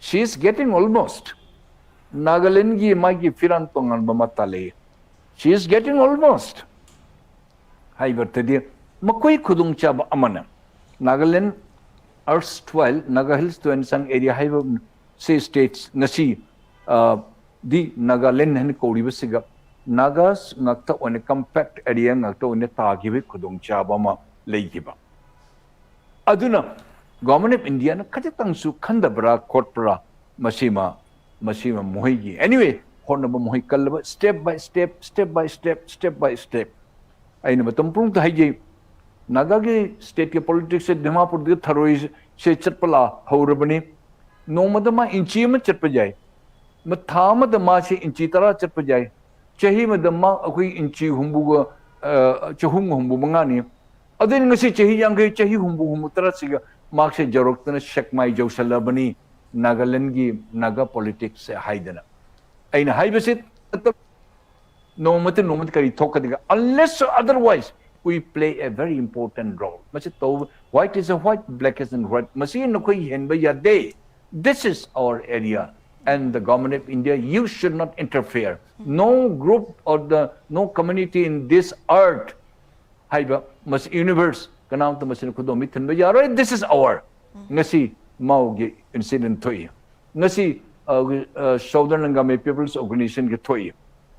She is getting almost. ꯅꯥꯒꯥꯂꯦꯟꯒꯤ ꯃꯥꯒꯤ ꯐꯤꯔꯥꯟ ꯇꯣꯉꯥꯟꯕ ꯑꯃ ꯇꯥꯜꯂꯛꯏ꯫ She is getting almost. ꯍꯥꯏꯕꯗꯤ ꯃꯈꯣꯏ ꯈꯨꯗꯣꯡꯆꯥꯕ ꯑꯃꯅ ꯅꯥꯒꯥꯂꯦꯟ ꯑꯔꯁ ꯇ꯭ꯋꯥꯏꯜ ꯅꯥꯒꯥ ꯍꯤꯜꯁ ꯇ꯭ꯋꯦꯟꯁꯥꯡ ꯑꯦꯔꯤꯌꯥ ꯍꯥꯏꯕ ꯁꯤ ꯁ꯭ꯇꯦꯠꯁ ꯉꯁꯤ, ꯑ, ꯗꯤ ꯅꯥꯒꯥꯂꯦꯟ ꯍꯥꯏꯅ ꯀꯧꯔꯤꯕꯁꯤꯒ ꯅꯥꯒꯥꯁ ꯉꯥꯛꯇ ꯑꯣꯏꯅ ꯀꯝꯄꯦꯛ ꯑꯦꯔꯤꯌꯥ ꯉꯥꯛꯇ ꯑꯣꯏꯅ ꯇꯥꯈꯤꯕꯒꯤ ꯈꯨꯗꯣꯡꯆꯥꯕ ꯑꯃ ꯂꯩꯈꯤꯕ꯫ ꯑꯗꯨꯅ ꯒꯚꯔꯟꯃꯦꯟ ꯑꯣꯐ ꯏꯟꯗꯤꯌꯥꯅ ꯈꯖꯤꯛꯇꯪꯁꯨ ꯈꯟꯗꯕ꯭ꯔꯥ ꯈꯣꯠꯄ꯭ꯔꯥ ꯃꯁꯤꯃ, ꯃꯁꯤꯃ ꯃꯈꯣꯏꯒꯤ anyway ꯍꯣꯠꯅꯕ ꯃꯈꯣꯏ ꯀꯜꯂꯕ step by step, step by step, step by step꯫ ꯑꯩꯅ ꯃꯇꯝ ꯄꯨꯝꯅꯃꯛꯇ ꯍꯥꯏꯖꯩ, ꯅꯥꯒꯥꯒꯤ ꯁ꯭ꯇꯦꯠꯀꯤ ꯄꯣꯂꯤꯇꯤꯛꯁꯁꯦ ꯗꯤꯃꯥꯄꯨꯔꯗꯒꯤ ꯊꯔꯣꯏꯁꯦ ꯆꯠꯄ ꯂꯥ ꯍꯧꯔꯕꯅꯤ꯫ ꯅꯣꯡꯃꯗ ꯃꯥ ꯏꯟꯆꯤ ꯑꯃ ꯆꯠꯄ ꯌꯥꯏ, ꯃ-, ꯊꯥ ꯑꯃꯗ ꯃꯥꯁꯦ ꯏꯟꯆꯤ ꯇꯔꯥ ꯆꯠꯄ ꯌꯥꯏ, ꯆꯍꯤ ꯑꯃꯗ ꯃꯥ ꯑꯩꯈꯣꯏ ꯏꯟꯆꯤ ꯍꯨꯝꯐꯨꯒ, ꯑ, ꯆꯍꯨꯝꯒ ꯍꯨꯝꯐꯨ ꯃꯉꯥꯅꯤ꯫ ꯑꯗꯨꯅ ꯉꯁꯤ ꯆꯍꯤ ꯌꯥꯡꯈꯩ, ꯆꯍꯤ ꯍꯨꯝꯐꯨ, ꯍꯨꯝꯐꯨ ꯇꯔꯥꯁꯤꯒ ꯃꯍꯥꯛꯁꯦ ꯌꯧꯔꯛꯇꯅ ꯁꯦꯛꯃꯥꯏ ꯌꯧꯁꯜꯂꯕꯅꯤ ꯅꯥꯒꯥꯂꯦꯟꯒꯤ ꯅꯥꯒꯥ ꯄꯣꯂꯤꯇꯤꯛꯁꯁꯦ ꯍꯥꯏꯗꯅ꯫ ꯑꯩꯅ ꯍꯥꯏꯕꯁꯤ ꯅꯣꯡꯃꯇ ꯅꯣꯡꯃꯇ ꯀꯔꯤ ꯊꯣꯛꯀꯗꯒꯦ? Unless or otherwise, we play a very important role. ꯃꯁꯤ ꯇꯧꯕ, white is a white, black is a white. ꯃꯁꯤ ꯅꯈꯣꯏ ꯍꯦꯟꯕ ꯌꯥꯗꯦ꯫ This is our area. And the government of India, you should not interfere. No group or the, no community in this earth ꯍꯥꯏꯕ ꯃꯁꯤ universe ꯀꯅꯥꯝꯇ ꯃꯁꯤꯅ ꯈꯨꯗꯣꯝꯕꯤ ꯊꯤꯟꯕ ꯌꯥꯔꯣꯏ꯫ This is our. ꯉꯁꯤ ꯃꯥꯎꯒꯤ ꯏꯟꯁꯤꯗꯦꯟ ꯊꯣꯛꯏ꯫ ꯉꯁꯤ, ꯑ, ꯑ, ꯁꯥꯎꯗꯔꯟ ꯑꯪꯒꯥꯃꯤ ꯄꯤꯄꯜꯁ ꯑꯣꯔꯒꯅꯥꯏꯖꯦꯁꯟꯒꯤ ꯊꯣꯛꯏ꯫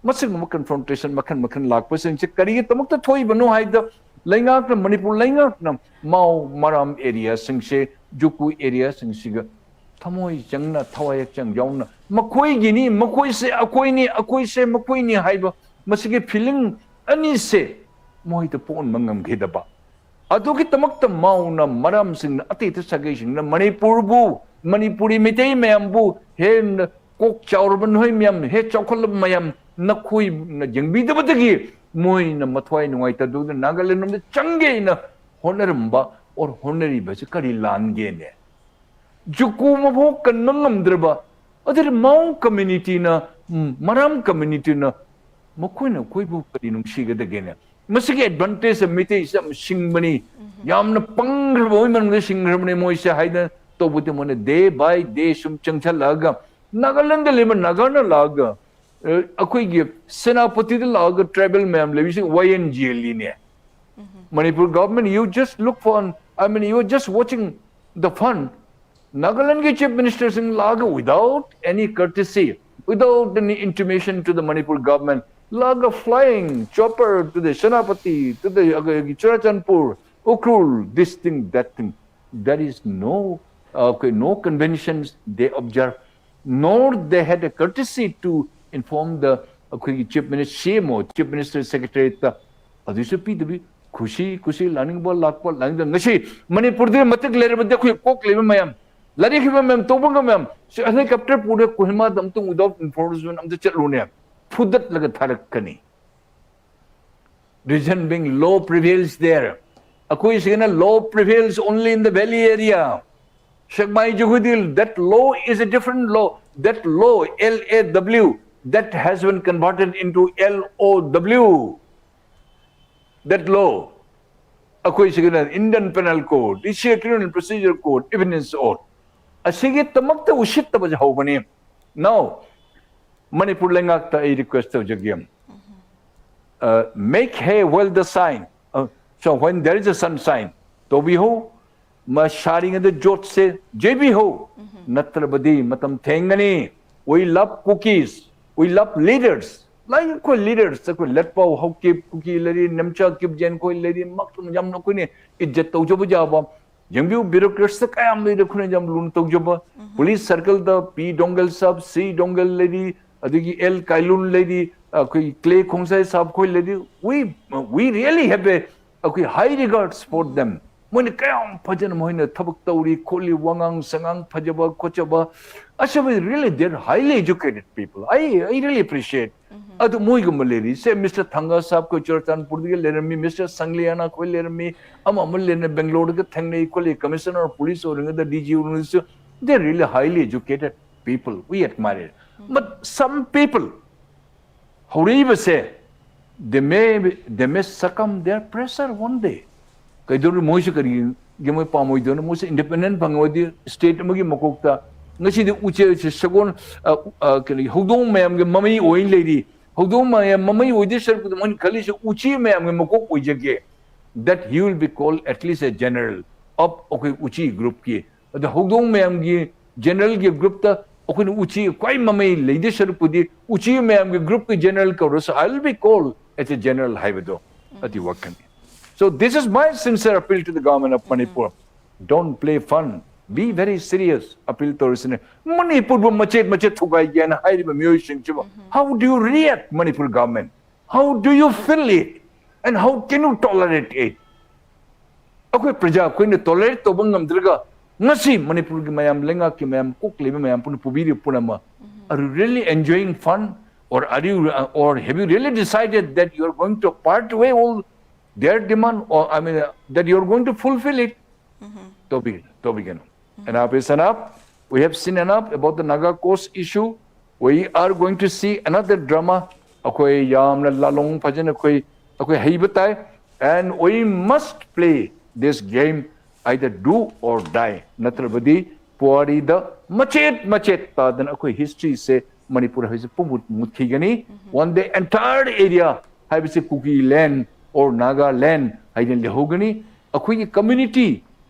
ꯃꯁꯤꯒꯨꯝꯕ ꯀꯟꯐ꯭ꯔꯣꯟꯇꯦꯁꯟ ꯃꯈꯜ ꯃꯈꯜ ꯂꯥꯛꯄꯁꯤꯡꯁꯦ ꯀꯔꯤꯒꯤꯗꯃꯛꯇ ꯊꯣꯛꯏꯕꯅꯣ ꯍꯥꯏꯕꯗ ꯂꯩꯉꯥꯛꯅ, ꯃꯅꯤꯄꯨꯔ ꯂꯩꯉꯥꯛꯅ ꯃꯥꯎ ꯃꯔꯥꯝ ꯑꯦꯔꯤꯌꯥꯁꯤꯡꯁꯦ, ꯖꯨꯀꯨ ꯑꯦꯔꯤꯌꯥꯁꯤꯡꯁꯤꯒ ꯊꯃꯣꯏ ꯆꯪꯅ, ꯊꯋꯥꯏ ꯍꯛꯆꯥꯡ ꯌꯥꯎꯅ ꯃꯈꯣꯏꯒꯤꯅꯤ, ꯃꯈꯣꯏꯁꯦ ꯑꯩꯈꯣꯏꯅꯤ, ꯑꯩꯈꯣꯏꯁꯦ ꯃꯈꯣꯏꯅꯤ ꯍꯥꯏꯕ ꯃꯁꯤꯒꯤ ꯐꯤꯂꯤꯡ ꯑꯅꯤꯁꯦ ꯃꯣꯏꯗ ꯄꯣꯛꯍꯟꯕ ꯉꯝꯈꯤꯗꯕ꯫ ꯑꯗꯨꯒꯤꯗꯃꯛꯇ ꯃꯥꯎꯅ ꯃꯔꯝꯁꯤꯡꯅ, ꯑꯇꯩ ꯑꯇꯩ ꯁꯥꯒꯩꯁꯤꯡꯅ ꯃꯅꯤꯄꯨꯔꯕꯨ, ꯃꯅꯤꯄꯨꯔꯤ ꯃꯩꯇꯩ ꯃꯌꯥꯝꯕꯨ ꯍꯦꯟꯅ ꯀꯣꯛ ꯆꯥꯎꯔꯕ ꯅꯣꯏ ꯃꯌꯥꯝ, ꯍꯦ ꯆꯥꯎꯈꯠꯂꯕ ꯃꯌꯥꯝ, ꯅꯈꯣꯏꯅ ꯌꯦꯡꯕꯤꯗꯕꯗꯒꯤ ꯃꯣꯏꯅ ꯃꯊ꯭ꯋꯥꯏ ꯅꯨꯡꯉꯥꯏꯇꯗꯨꯅ ꯅꯥꯒꯥꯂꯦꯟ ꯂꯣꯝꯗ ꯆꯪꯒꯦꯅ ꯍꯣꯠꯅꯔꯝꯕ or ꯍꯣꯠꯅꯔꯤꯕꯁꯤ ꯀꯔꯤ ꯂꯥꯟꯒꯦꯅꯦ? ꯖꯨꯀꯣ ꯃꯐꯥꯎ ꯀꯟꯕ ꯉꯝꯗ꯭ꯔꯕ, ꯑꯗꯨꯗꯤ ꯃꯥꯎ ꯀꯝꯃ꯭ꯌꯨꯅꯤꯇꯤꯅ, ꯎꯝ, ꯃꯔꯥꯝ ꯀꯝꯃ꯭ꯌꯨꯅꯤꯇꯤꯅ ꯃꯈꯣꯏꯅ ꯑꯩꯈꯣꯏꯕꯨ ꯀꯔꯤ ꯅꯨꯡꯁꯤꯒꯗꯒꯦꯅꯦ? ꯃꯁꯤꯒꯤ ꯑꯦꯗꯚꯥꯟꯇꯦꯖ ꯃꯤꯇꯩꯁꯦ ꯌꯥꯝ ꯁꯤꯡꯕꯅꯤ, ꯌꯥꯝꯅ ꯄꯪꯈ꯭ꯔꯕ ꯑꯣꯏꯃꯟꯕꯗ ꯁꯤꯡꯈ꯭ꯔꯕꯅꯤ ꯃꯣꯏꯁꯦ ꯍꯥꯏꯗꯅ ꯇꯧꯕꯗꯤ ꯃꯣꯏꯅ ꯗꯦ ꯕꯥꯏ ꯗꯦ ꯁꯨꯝ ꯆꯪꯁꯜꯂꯛꯑꯒ ꯅꯥꯒꯥꯂꯦꯟꯗ ꯂꯩꯕ ꯅꯥꯒꯥꯅ ꯂꯥꯛꯑꯒ, ꯑ, ꯑꯩꯈꯣꯏꯒꯤ ꯁꯦꯅꯥꯄꯇꯤꯗ ꯂꯥꯛꯑꯒ ꯇ꯭ꯔꯥꯏꯕꯦꯜ ꯃꯌꯥꯝ ꯂꯩꯕꯁꯤ ꯋꯥꯏ ꯑꯦꯟ ꯖꯤ ꯑꯦꯜ ꯏꯅꯦ꯫ Manipur government, you just look for, I mean, you are just watching the fun. ꯅꯥꯒꯥꯂꯦꯟꯒꯤ ꯆꯤꯐ ꯃꯤꯅꯤꯁꯇꯔꯁꯤꯡ ꯂꯥꯛꯑꯒ without any courtesy, without any intimation to the Manipur government, ꯂꯥꯛꯑꯒ flying chopper to the Senapati, to the, uh, Churachandpur, Ukhrul, this thing, that thing. There is no, uh, okay, no conventions they observe, nor they had a courtesy to inform the, ꯑꯩꯈꯣꯏꯒꯤ chief ꯃꯤꯅꯤꯁ-, ꯁꯤ M O, chief minister ꯁꯦꯀ꯭ꯔꯦꯇꯔꯤꯌꯦꯠꯇ꯫ ꯑꯗꯨꯁꯨ ꯄꯤꯗꯕꯤ, ꯈꯨꯁꯤ ꯈꯨꯁꯤ ꯂꯥꯛꯅꯤꯡꯕ ꯂꯥꯛꯄ, ꯂꯥꯛꯅꯤꯡꯗꯕ꯫ ꯉꯁꯤ ꯃꯅꯤꯄꯨꯔꯗ ꯃꯇꯤꯛ ꯂꯩꯔꯕꯗꯤ ꯑꯩꯈꯣꯏ ꯀꯣꯛ ꯂꯩꯕ ꯃꯌꯥꯝ, ꯂꯥꯏꯔꯤꯛ ꯍꯩꯕ ꯃꯌꯥꯝ, ꯇꯧꯕ ꯉꯝꯕ ꯃꯌꯥꯝ, ꯁꯤ ꯍꯦꯂꯤꯀꯣꯞꯇꯔ ꯄꯨꯔꯦ ꯀꯣꯍꯤꯃꯥꯗ ꯑꯝꯇꯪ without enforcement ꯑꯝꯇ ꯆꯠꯂꯨꯅꯦ, ꯐꯨꯗꯠꯂꯒ ꯊꯥꯔꯛꯀꯅꯤ꯫ Reason being, law prevails there. ꯑꯩꯈꯣꯏ ꯁꯤꯒꯤꯅ law prevails only in the valley area. Sekmai ꯖꯤꯈꯣꯏꯗꯤ, that law is a different law. That law, L A W, that has been converted into L O W. That law. ꯑꯩꯈꯣꯏ ꯁꯤꯒꯤꯅ Indian Penal Code, ꯏꯁꯤꯒ Criminal Procedure Code, Evidence Act. ꯑꯁꯤꯒꯤꯗꯃꯛꯇ ꯎꯁꯤꯠꯇꯕꯁꯦ ꯍꯧꯕꯅꯤ꯫ Now, Manipur ꯂꯩꯉꯥꯛꯇ ꯑꯩ request ꯇꯧꯖꯒꯦ꯫ Uh, make hay while the sun, uh, so when there is a sunshine, ꯇꯧꯕꯤꯍꯧ꯫ ꯃ-, ꯁꯥꯔꯤꯉꯩꯗ ꯖꯣꯠꯁꯦ ꯌꯩꯕꯤꯍꯧ꯫ ꯅꯠꯇ꯭ꯔꯕꯗꯤ ꯃꯇꯝ ꯊꯦꯡꯒꯅꯤ꯫ We love Kukis. We love leaders. Like ꯑꯩꯈꯣꯏ leaders, ꯑꯩꯈꯣꯏ ꯂꯠꯄꯥꯎ ꯍꯥꯎꯀꯤꯞ ꯀꯨꯀꯤ ꯂꯩꯔꯤ, ꯅꯦꯝꯆꯥ ꯀꯤꯞꯖꯦꯟ ꯈꯣꯏ ꯂꯩꯔꯤ, ꯃꯛ-, ꯌꯥꯝꯅ ꯑꯩꯈꯣꯏꯅ ꯏꯖꯠ ꯇꯧꯖꯕ ꯌꯥꯕ꯫ ꯌꯦꯡꯕꯤꯌꯨ, ꯕ꯭ꯌꯨꯔꯣꯀ꯭ꯔꯦꯠꯁꯇ ꯀꯌꯥꯝ ꯂꯩꯔꯦ ꯑꯩꯈꯣꯏꯅ ꯌꯥꯝ ꯂꯨꯅ ꯇꯧꯖꯕ꯫ ꯄꯨꯂꯤꯁ ꯁꯔꯀꯜꯗ ꯄꯤ ꯗꯣꯡꯒꯜ ꯁꯥꯍꯕ, ꯁꯤ ꯗꯣꯡꯒꯜ ꯂꯩꯔꯤ, ꯑꯗꯒꯤ ꯑꯦꯜ ꯀꯥꯏꯂꯨꯟ ꯂꯩꯔꯤ, ꯑꯩꯈꯣꯏ ꯀ꯭ꯂꯦ ꯈꯣꯡꯁꯥꯏ ꯁꯥꯍꯕ ꯈꯣꯏ ꯂꯩꯔꯤ꯫ We, we really have a, ꯑꯩꯈꯣꯏ high regards for them. ꯃꯣꯏꯅ ꯀꯌꯥꯝ ꯐꯖꯅ ꯃꯣꯏꯅ ꯊꯕꯛ ꯇꯧꯔꯤ ꯈꯣꯠꯂꯤ, ꯋꯥꯉꯥꯡ ꯁꯉꯥꯡ ꯐꯖꯕ ꯈꯣꯠꯆꯕ, ꯑꯁꯤꯕꯨ really they're highly educated people. I I really appreciate. ꯑꯗꯨ ꯃꯣꯏꯒꯨꯝꯕ ꯂꯩꯔꯤ, ꯁꯦ ꯃꯤꯁꯇꯔ ꯊꯪꯒꯥ ꯁꯥꯕ ꯑꯩꯈꯣꯏ ꯆꯨꯔꯆꯥꯟꯄꯨꯔꯗꯒꯤ ꯂꯩꯔꯝꯃꯤ, ꯃꯤꯁꯇꯔ ꯁꯪꯂꯤꯌꯥꯅ ꯑꯩꯈꯣꯏ ꯂꯩꯔꯝꯃꯤ, ꯑꯃ ꯑꯃ ꯂꯩꯔꯝꯃꯤ, ꯕꯦꯡꯒ꯭ꯂꯣꯔꯗꯒ ꯊꯦꯡꯅꯩ ꯈꯣꯠꯂꯤ, commissioner of police ꯑꯣꯏꯔꯤꯉꯩꯗ, D G ꯑꯣꯏꯔꯤꯉꯩꯗꯁꯨ, they're really highly educated people, we admire it. But some people, ꯍꯧꯔꯛꯏꯕꯁꯦ, they may they may succumb their pressure one day. ꯀꯩꯗꯧꯔꯤ ꯃꯣꯏꯁꯨ ꯀꯔꯤꯒꯤ ꯃꯣꯏ ꯄꯥꯝꯃꯣꯏꯗꯣꯏꯅꯣ? ꯃꯣꯏꯁꯨ independent ꯐꯪꯉꯕꯗꯤ state ꯑꯃꯒꯤ ꯃꯀꯣꯛꯇ ꯉꯁꯤꯗꯤ ꯎꯆꯦꯛꯁꯦ ꯁꯒꯣꯜ, ꯑ, ꯑ, ꯀꯔꯤ, ꯍꯧꯗꯣꯡ ꯃꯌꯥꯝꯒꯤ ꯃꯃꯩ ꯑꯣꯏ ꯂꯩꯔꯤ꯫ ꯍꯧꯗꯣꯡ ꯃꯌꯥꯝ ꯃꯃꯩ ꯑꯣꯏꯗꯣꯏ ꯁꯔꯨꯛꯄꯨꯗꯤ ꯃꯣꯏꯅ ꯈꯜꯂꯤꯁꯦ ꯎꯆꯤ ꯃꯌꯥꯝꯒꯤ ꯃꯀꯣꯛ ꯑꯣꯏꯖꯒꯦ, that he will be called at least a general of ꯑꯩꯈꯣꯏ ꯎꯆꯤ groupꯀꯤ꯫ ꯑꯗ ꯍꯧꯗꯣꯡ ꯃꯌꯥꯝꯒꯤ generalꯒꯤ groupꯇ ꯑꯩꯈꯣꯏꯅ ꯎꯆꯤ ꯈ꯭ꯋꯥꯏ ꯃꯃꯩ ꯂꯩꯗꯣꯏ ꯁꯔꯨꯛꯄꯨꯗꯤ ꯎꯆꯤ ꯃꯌꯥꯝꯒꯤ groupꯀꯤ general ꯀꯧꯔꯁꯨ, I will be called as a general ꯍꯥꯏꯕꯗꯣ ꯑꯗꯨ ꯋꯥꯈꯜꯅꯤ꯫ So this is my sincere appeal to the government of Manipur. Don't play fun. Be very serious. Appeal ꯇꯧꯔꯤꯁꯤꯅꯦ꯫ ꯃꯅꯤꯄꯨꯔꯕꯨ ꯃꯆꯦꯠ ꯃꯆꯦꯠ ꯊꯨꯒꯥꯏꯒꯦꯅ ꯍꯥꯏꯔꯤꯕ ꯃꯤꯑꯣꯏꯁꯤꯡꯁꯤꯕꯨ, how do you react, Manipur government? How do you feel it? And how can you tolerate it? ꯑꯩꯈꯣꯏ ꯄ꯭ꯔꯖꯥ ꯑꯩꯈꯣꯏꯅ tolerate ꯇꯧꯕ ꯉꯝꯗ꯭ꯔꯒ ꯉꯁꯤ ꯃꯅꯤꯄꯨꯔꯒꯤ ꯃꯌꯥꯝ, ꯂꯩꯉꯥꯛꯀꯤ ꯃꯌꯥꯝ, ꯀꯣꯛ ꯂꯩꯕ ꯃꯌꯥꯝ ꯄꯨꯟꯅ ꯄꯨꯕꯤꯔꯤꯕ ꯄꯨꯝꯅꯃꯛ, are you really enjoying fun? Or are you, uh, or have you really decided that you are going to part away all their demand? Or, I mean, uh, that you are going to fulfill it? ꯇꯧꯕꯤ-, ꯇꯧꯕꯤꯒꯅꯨ꯫ Enough is enough. We have seen enough about the Naga cost issue. We are going to see another drama. ꯑꯩꯈꯣꯏ ꯌꯥꯝꯅ ꯂꯥꯂꯣꯡ ꯐꯖꯅ ꯑꯩꯈꯣꯏ, ꯑꯩꯈꯣꯏ ꯍꯩꯕ ꯇꯥꯏ꯫ And we must play this game, either do or die. ꯅꯠꯇ꯭ꯔꯕꯗꯤ ꯄꯨꯋꯥꯔꯤꯗ ꯃꯆꯦꯠ ꯃꯆꯦꯠ ꯇꯥꯗꯅ ꯑꯩꯈꯣꯏ historyꯁꯦ, ꯃꯅꯤꯄꯨꯔ ꯍꯥꯏꯕꯁꯦ ꯄꯨꯝꯃꯨꯠ ꯃꯨꯠꯈꯤꯒꯅꯤ꯫ One day entire area ꯍꯥꯏꯕꯁꯤ Kuki land or Naga land ꯍꯥꯏꯅ ꯂꯩꯍꯧꯒꯅꯤ꯫ ꯑꯩꯈꯣꯏꯒꯤ community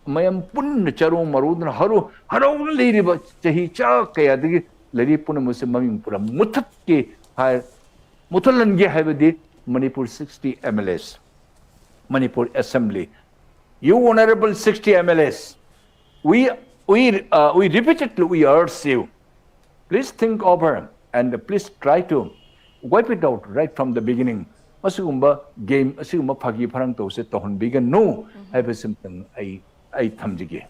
ꯃꯌꯥꯝ ꯄꯨꯟꯅ ꯆꯔꯣꯡ ꯃꯔꯣꯗꯨꯅ ꯍꯔꯥꯎ ꯍꯔꯥꯎꯅ ꯂꯩꯔꯤꯕ ꯆꯍꯤ ꯆꯥ ꯀꯌꯥꯗꯒꯤ ꯂꯩꯔꯤꯕ ꯄꯨꯝꯅꯃꯛꯁꯦ ꯃꯃꯤꯡ ꯄꯨꯔꯥ ꯃꯨꯊꯠꯀꯦ ꯍꯥꯏ, ꯃꯨꯊꯠꯍꯟꯒꯦ ꯍꯥꯏꯕꯗꯤ Manipur sixty M L As, Manipur Assembly, you honorable sixty M L As, we, we, uh, we repeatedly we urge you, please think over and please try to wipe it out right from the beginning. ꯃꯁꯤꯒꯨꯝꯕ game, ꯑꯁꯤꯒꯨꯝꯕ ꯐꯥꯒꯤ ꯐꯔꯥꯡ ꯇꯧꯕꯁꯦ ꯇꯧꯍꯟꯕꯤꯒꯅꯨ ꯍꯥꯏꯕꯁꯤꯃꯇꯪ ꯑꯩ ꯑꯩ ꯊꯝꯖꯒꯦ꯫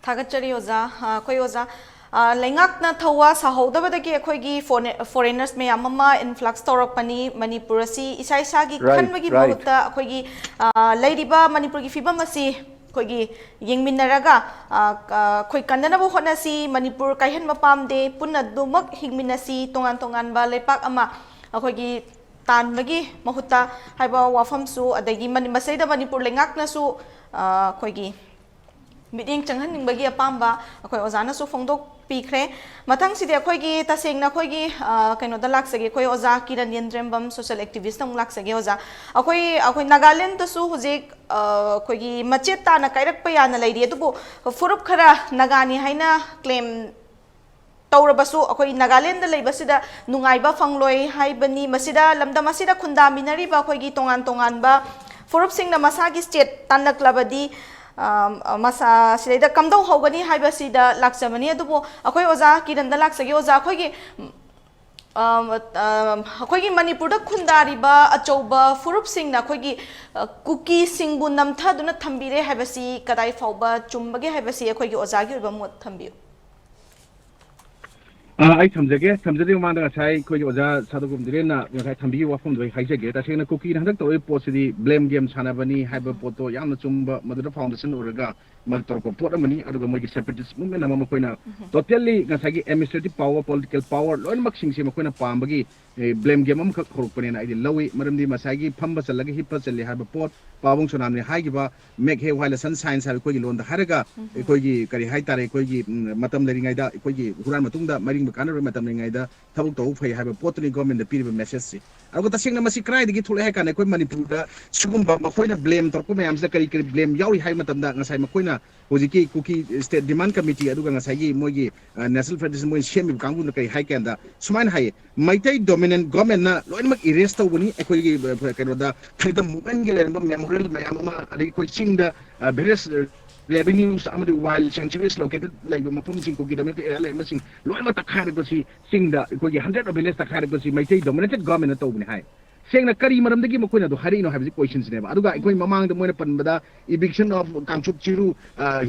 ꯊꯥꯒꯠꯆꯔꯤ ꯑꯣꯖꯥ꯫ ꯑ, ꯑꯩꯈꯣꯏ ꯑꯣꯖꯥ, ꯑ, ꯂꯩꯉꯥꯛꯅ ꯊꯧꯋꯥ ꯁꯥꯍꯧꯗꯕꯗꯒꯤ ꯑꯩꯈꯣꯏꯒꯤ ꯐꯣꯔꯦ- ꯐꯣꯔꯦꯅꯔꯁ ꯃꯌꯥꯝ ꯑꯃ ꯏꯟꯐ꯭ꯂꯛꯁ ꯇꯧꯔꯛꯄꯅꯤ꯫ ꯃꯅꯤꯄꯨꯔ ꯑꯁꯤ ꯏꯁꯥ ꯏꯁꯥꯒꯤ Right, ꯈꯟꯕꯒꯤ right. ꯃꯍꯨꯠꯇ ꯑꯩꯈꯣꯏꯒꯤ, ꯑ, ꯂꯩꯔꯤꯕ ꯃꯅꯤꯄꯨꯔꯒꯤ ꯐꯤꯕꯝ ꯑꯁꯤ ꯑꯩꯈꯣꯏꯒꯤ ꯌꯦꯡꯃꯤꯟꯅꯔꯒ, ꯑ, ꯑ, ꯑꯩꯈꯣꯏ ꯀꯟꯅꯅꯕ ꯍꯣꯠꯅꯁꯤ꯫ ꯃꯅꯤꯄꯨꯔ ꯀꯥꯏꯍꯟꯕ ꯄꯥꯝꯗꯦ꯫ ꯄꯨꯟꯅ ꯑꯗꯨꯃꯛ ꯍꯤꯡꯃꯤꯟꯅꯁꯤ꯫ ꯇꯣꯉꯥꯟ ꯇꯣꯉꯥꯟꯕ ꯂꯩꯄꯥꯛ ꯑꯃ ꯑꯩꯈꯣꯏꯒꯤ ꯇꯥꯟꯕꯒꯤ ꯃꯍꯨꯠꯇ ꯍꯥꯏꯕ ꯋꯥꯐꯝꯁꯨ, ꯑꯗꯒꯤ ꯃꯅꯤ- ꯃꯁꯤꯗ ꯃꯅꯤꯄꯨꯔ ꯂꯩꯉꯥꯛꯅꯁꯨ, ꯑ, ꯑꯩꯈꯣꯏꯒꯤ ꯃꯤꯠꯌꯦꯡ ꯆꯪꯍꯟꯅꯤꯡꯕꯒꯤ ꯑꯄꯥꯝꯕ ꯑꯩꯈꯣꯏ ꯑꯣꯖꯥꯅꯁꯨ ꯐꯣꯡꯗꯣꯛꯄꯤꯈ꯭ꯔꯦ꯫ ꯃꯊꯪꯁꯤꯗꯤ ꯑꯩꯈꯣꯏꯒꯤ ꯇꯁꯦꯡꯅ ꯑꯩꯈꯣꯏꯒꯤ, ꯑ, ꯀꯩꯅꯣꯗ ꯂꯥꯛꯆꯒꯦ꯫ ꯑꯩꯈꯣꯏ ꯑꯣꯖꯥ ꯀꯤꯔꯟ ꯌꯦꯟꯗ꯭ꯔꯦꯝꯕꯝ, ꯁꯣꯁꯤꯌꯦꯜ ꯑꯦꯛꯇꯤꯚꯤꯁꯇ ꯑꯃꯨꯛ ꯂꯥꯛꯆꯒꯦ ꯑꯣꯖꯥ꯫ ꯑꯩꯈꯣꯏ ꯑꯩꯈꯣꯏ ꯅꯥꯒꯥꯂꯦꯟꯗꯁꯨ ꯍꯧꯖꯤꯛ, ꯑ, ꯑꯩꯈꯣꯏꯒꯤ ꯃꯆꯦꯠ ꯇꯥꯅ ꯀꯥꯏꯔꯛꯄ ꯌꯥꯅ ꯂꯩꯔꯤ, ꯑꯗꯨꯕꯨ ꯐꯨꯔꯨꯞ ꯈꯔ ꯅꯥꯒꯥꯅꯤ ꯍꯥꯏꯅ ꯀ꯭ꯂꯦꯝ ꯇꯧꯔꯕꯁꯨ ꯑꯩꯈꯣꯏ ꯅꯥꯒꯥꯂꯦꯟꯗ ꯂꯩꯕꯁꯤꯗ ꯅꯨꯡꯉꯥꯏꯕ ꯐꯪꯂꯣꯏ ꯍꯥꯏꯕꯅꯤ꯫ ꯃꯁꯤꯗ ꯂꯝꯗꯝ ꯑꯁꯤꯗ ꯈꯨꯟꯗꯥꯃꯤꯟꯅꯔꯤꯕ ꯑꯩꯈꯣꯏꯒꯤ ꯇꯣꯉꯥꯟ ꯇꯣꯉꯥꯟꯕ ꯐꯨꯔꯨꯞꯁꯤꯡꯅ ꯃꯁꯥꯒꯤ ꯁ꯭ꯇꯦꯠ ꯇꯥꯟꯂꯛꯂꯕꯗꯤ, ꯑ, ꯃꯁꯥ ꯁꯤꯗꯩꯗ ꯀꯝꯗꯧꯍꯧꯒꯅꯤ ꯍꯥꯏꯕꯁꯤꯗ ꯂꯥꯛꯆꯕꯅꯤ꯫ ꯑꯗꯨꯕꯨ ꯑꯩꯈꯣꯏ ꯑꯣꯖꯥ ꯀꯤꯔꯟꯗ ꯂꯥꯛꯆꯒꯦ꯫ ꯑꯣꯖꯥ, ꯑꯩꯈꯣꯏꯒꯤ, ꯑ, ꯑ, ꯑꯩꯈꯣꯏꯒꯤ ꯃꯅꯤꯄꯨꯔꯗ ꯈꯨꯟꯗꯥꯔꯤꯕ ꯑꯆꯧꯕ ꯐꯨꯔꯨꯞꯁꯤꯡꯅ ꯑꯩꯈꯣꯏꯒꯤ, ꯑ, ꯀꯨꯀꯤꯁꯤꯡꯕꯨ ꯅꯝꯊꯗꯨꯅ ꯊꯝꯕꯤꯔꯦ ꯍꯥꯏꯕꯁꯤ ꯀꯗꯥꯏ ꯐꯥꯎꯕ ꯆꯨꯝꯕꯒꯦ ꯍꯥꯏꯕꯁꯤ ꯑꯩꯈꯣꯏꯒꯤ ꯑꯣꯖꯥꯒꯤ ꯑꯣꯏꯕ ꯃꯣꯠ ꯊꯝꯕꯤꯌꯨ꯫ ꯑ, ꯑꯩ ꯊꯝꯖꯒꯦ꯫ ꯊꯝꯖꯗ꯭ꯔꯤꯉꯩ ꯃꯃꯥꯡꯗ ꯉꯁꯥꯏ ꯑꯩꯈꯣꯏꯒꯤ ꯑꯣꯖꯥ ꯁꯥꯗꯣ ꯀꯨꯝꯗꯤꯔꯦꯟꯅ ꯉꯁꯥꯏ ꯊꯝꯕꯤꯈꯤꯕ ꯋꯥꯐꯝꯗꯣ ꯑꯩ ꯍꯥꯏꯖꯒꯦ꯫ ꯇꯁꯦꯡꯅ ꯀꯨꯀꯤꯅ ꯍꯟꯗꯛ ꯇꯧꯔꯤꯕ ꯄꯣꯠꯁꯤꯗꯤ ꯕ꯭ꯂꯦꯝ ꯒꯦꯝ ꯁꯥꯟꯅꯕꯅꯤ ꯍꯥꯏꯕ ꯄꯣꯠꯇꯣ ꯌꯥꯝꯅ ꯆꯨꯝꯕ, ꯃꯗꯨꯗ ꯐꯥꯎꯟꯗꯦꯁꯟ ꯑꯣꯏꯔꯒ ꯃꯗꯨ ꯇꯧꯔꯛꯄ ꯄꯣꯠ ꯑꯃꯅꯤ꯫ ꯑꯗꯨꯒ ꯃꯣꯏꯒꯤ ꯁꯦꯄꯔꯦꯇꯤꯁ ꯃꯨꯞꯃꯦꯟ ꯑꯃ ꯃꯈꯣꯏꯅ ꯇꯣꯇꯦꯜꯂꯤ ꯉꯁꯥꯏꯒꯤ ꯑꯦꯗꯃꯤꯅꯤꯁꯇ꯭ꯔꯦꯇꯤꯚ ꯄꯥꯋꯔ, ꯄꯣꯂꯤꯇꯤꯀꯦꯜ ꯄꯥꯋꯔ ꯂꯣꯏꯅꯃꯛꯁꯤꯡꯁꯦ ꯃꯈꯣꯏꯅ ꯄꯥꯝꯕꯒꯤ ꯕ꯭ꯂꯦꯝ ꯒꯦꯝ ꯑꯃꯈꯛ ꯍꯧꯔꯛꯄꯅꯦꯅ ꯑꯩꯗꯤ ꯂꯧꯏ꯫ ꯃꯔꯝꯗꯤ ꯉꯁꯥꯏꯒꯤ ꯐꯝꯕ ꯆꯜꯂꯒ ꯍꯤꯞꯄ ꯆꯜꯂꯤ ꯍꯥꯏꯕ ꯄꯣꯠ, ꯄꯥꯕꯨꯡ ꯁꯣꯅꯥꯝꯅ ꯍꯥꯏꯈꯤꯕ, make hay while the sun shines ꯍꯥꯏꯕ ꯑꯩꯈꯣꯏꯒꯤ ꯂꯣꯟꯗ ꯍꯥꯏꯔꯒ, ꯑꯩꯈꯣꯏꯒꯤ ꯀꯔꯤ ꯍꯥꯏꯇꯥꯔꯦ, ꯑꯩꯈꯣꯏꯒꯤ, ꯎꯝ, ꯃꯇꯝ ꯂꯩꯔꯤꯉꯩꯗ, ꯑꯩꯈꯣꯏꯒꯤ ꯍꯨꯔꯥꯟ ꯃꯇꯨꯡꯗ ꯃꯔꯤꯡꯕ ꯀꯥꯟꯅꯔꯣꯏ, ꯃꯇꯝ ꯂꯩꯔꯤꯉꯩꯗ ꯊꯕꯛ ꯇꯧꯕ ꯐꯩ ꯍꯥꯏꯕ ꯄꯣꯠꯇꯨꯅꯤ ꯒꯣꯔꯃꯦꯟꯗ ꯄꯤꯔꯤꯕ ꯃꯦꯁꯦꯖꯁꯤ꯫ ꯑꯗꯨꯒ ꯇꯁꯦꯡꯅ ꯃꯁꯤ ꯀꯗꯥꯏꯗꯒꯤ ꯊꯣꯛꯂꯛꯑꯦ ꯍꯥꯏ ꯀꯥꯟꯗ, ꯑꯩꯈꯣꯏ ꯃꯅꯤꯄꯨꯔꯗ ꯁꯤꯒꯨꯝꯕ ꯃꯈꯣꯏꯅ ꯕ꯭ꯂꯦꯝ ꯇꯧꯔꯛꯄ ꯃꯌꯥꯝꯁꯤꯗ ꯀꯔꯤ ꯀꯔꯤ ꯕ꯭ꯂꯦꯝ ꯌꯥꯎꯔꯤ ꯍꯥꯏꯕ ꯃꯇꯝꯗ, ꯉꯁꯥꯏ ꯃꯈꯣꯏꯅ ꯍꯧꯖꯤꯛꯀꯤ ꯀꯨꯀꯤ ꯁ꯭ꯇꯦꯠ ꯗꯤꯃꯥꯟ ꯀꯃꯤꯇꯤ ꯑꯗꯨꯒ ꯉꯁꯥꯏꯒꯤ ꯃꯣꯏꯒꯤ, ꯑ, ꯅꯦꯁꯅꯦꯜ ꯐ꯭ꯔꯟꯠ ꯃꯣꯏ ꯁꯦꯝꯃꯤꯕ ꯀꯥꯡꯕꯨꯅ ꯀꯔꯤ ꯍꯥꯏ ꯀꯥꯟꯗ, ꯁꯨꯃꯥꯏꯅ ꯍꯥꯏꯌꯦ, ꯃꯩꯇꯩ ꯗꯣꯃꯤꯅꯦꯟ ꯒꯣꯔꯃꯦꯟꯅ ꯂꯣꯏꯅꯃꯛ ꯏꯔꯦꯁ ꯇꯧꯕꯅꯤ꯫ ꯑꯩꯈꯣꯏꯒꯤ, ꯑ, ꯀꯩꯅꯣꯗ, ꯐ꯭ꯔꯤꯗꯝ ꯃꯨꯚꯃꯦꯟꯒꯤ ꯂꯩꯔꯝꯕ ꯃꯦꯃꯣꯔꯤꯌꯦꯜ ꯃꯌꯥꯝ ꯑꯃ, ꯑꯗꯒꯤ ꯑꯩꯈꯣꯏ ꯆꯤꯡꯗ, ꯑ, ꯚꯤꯂꯦꯖ ꯔꯦꯚꯤꯅ꯭ꯌꯨꯁ ꯑꯃꯗꯤ ꯋꯥꯏꯜ ꯁꯦꯡꯆꯨꯔꯤꯁ ꯂꯣꯀꯦꯇꯦꯗ ꯂꯩꯕ ꯃꯐꯝꯁꯤꯡ, ꯀꯨꯀꯤ ꯗꯣꯃꯤꯅꯦꯇꯦꯗ ꯑꯦꯔꯤꯌꯥ ꯂꯩꯕꯁꯤꯡ ꯂꯣꯏꯅꯃꯛ ꯇꯛꯈꯥꯏꯔꯛꯄꯁꯤ, ꯆꯤꯡꯗ ꯑꯩꯈꯣꯏꯒꯤ ꯍꯟꯗ꯭ꯔꯦꯠ ꯑꯣꯐ ꯚꯤꯂꯦꯖ ꯇꯛꯈꯥꯏꯔꯛꯄꯁꯤ ꯃꯩꯇꯩ ꯗꯣꯃꯤꯅꯦꯇꯦꯗ ꯒꯣꯔꯃꯦꯟꯅ ꯇꯧꯕꯅꯤ ꯍꯥꯏ꯫ ꯁꯦꯡꯅ ꯀꯔꯤ ꯃꯔꯝꯗꯒꯤ ꯃꯈꯣꯏꯅ ꯑꯗꯨ ꯍꯥꯏꯔꯛꯏꯅꯣ ꯍꯥꯏꯕꯁꯤ ꯀꯣꯏꯁꯟꯁꯤꯅꯦꯕ꯫ ꯑꯗꯨꯒ ꯑꯩꯈꯣꯏ ꯃꯃꯥꯡꯗ ꯃꯣꯏꯅ ꯄꯟꯕꯗ eviction of Kangchup Chiru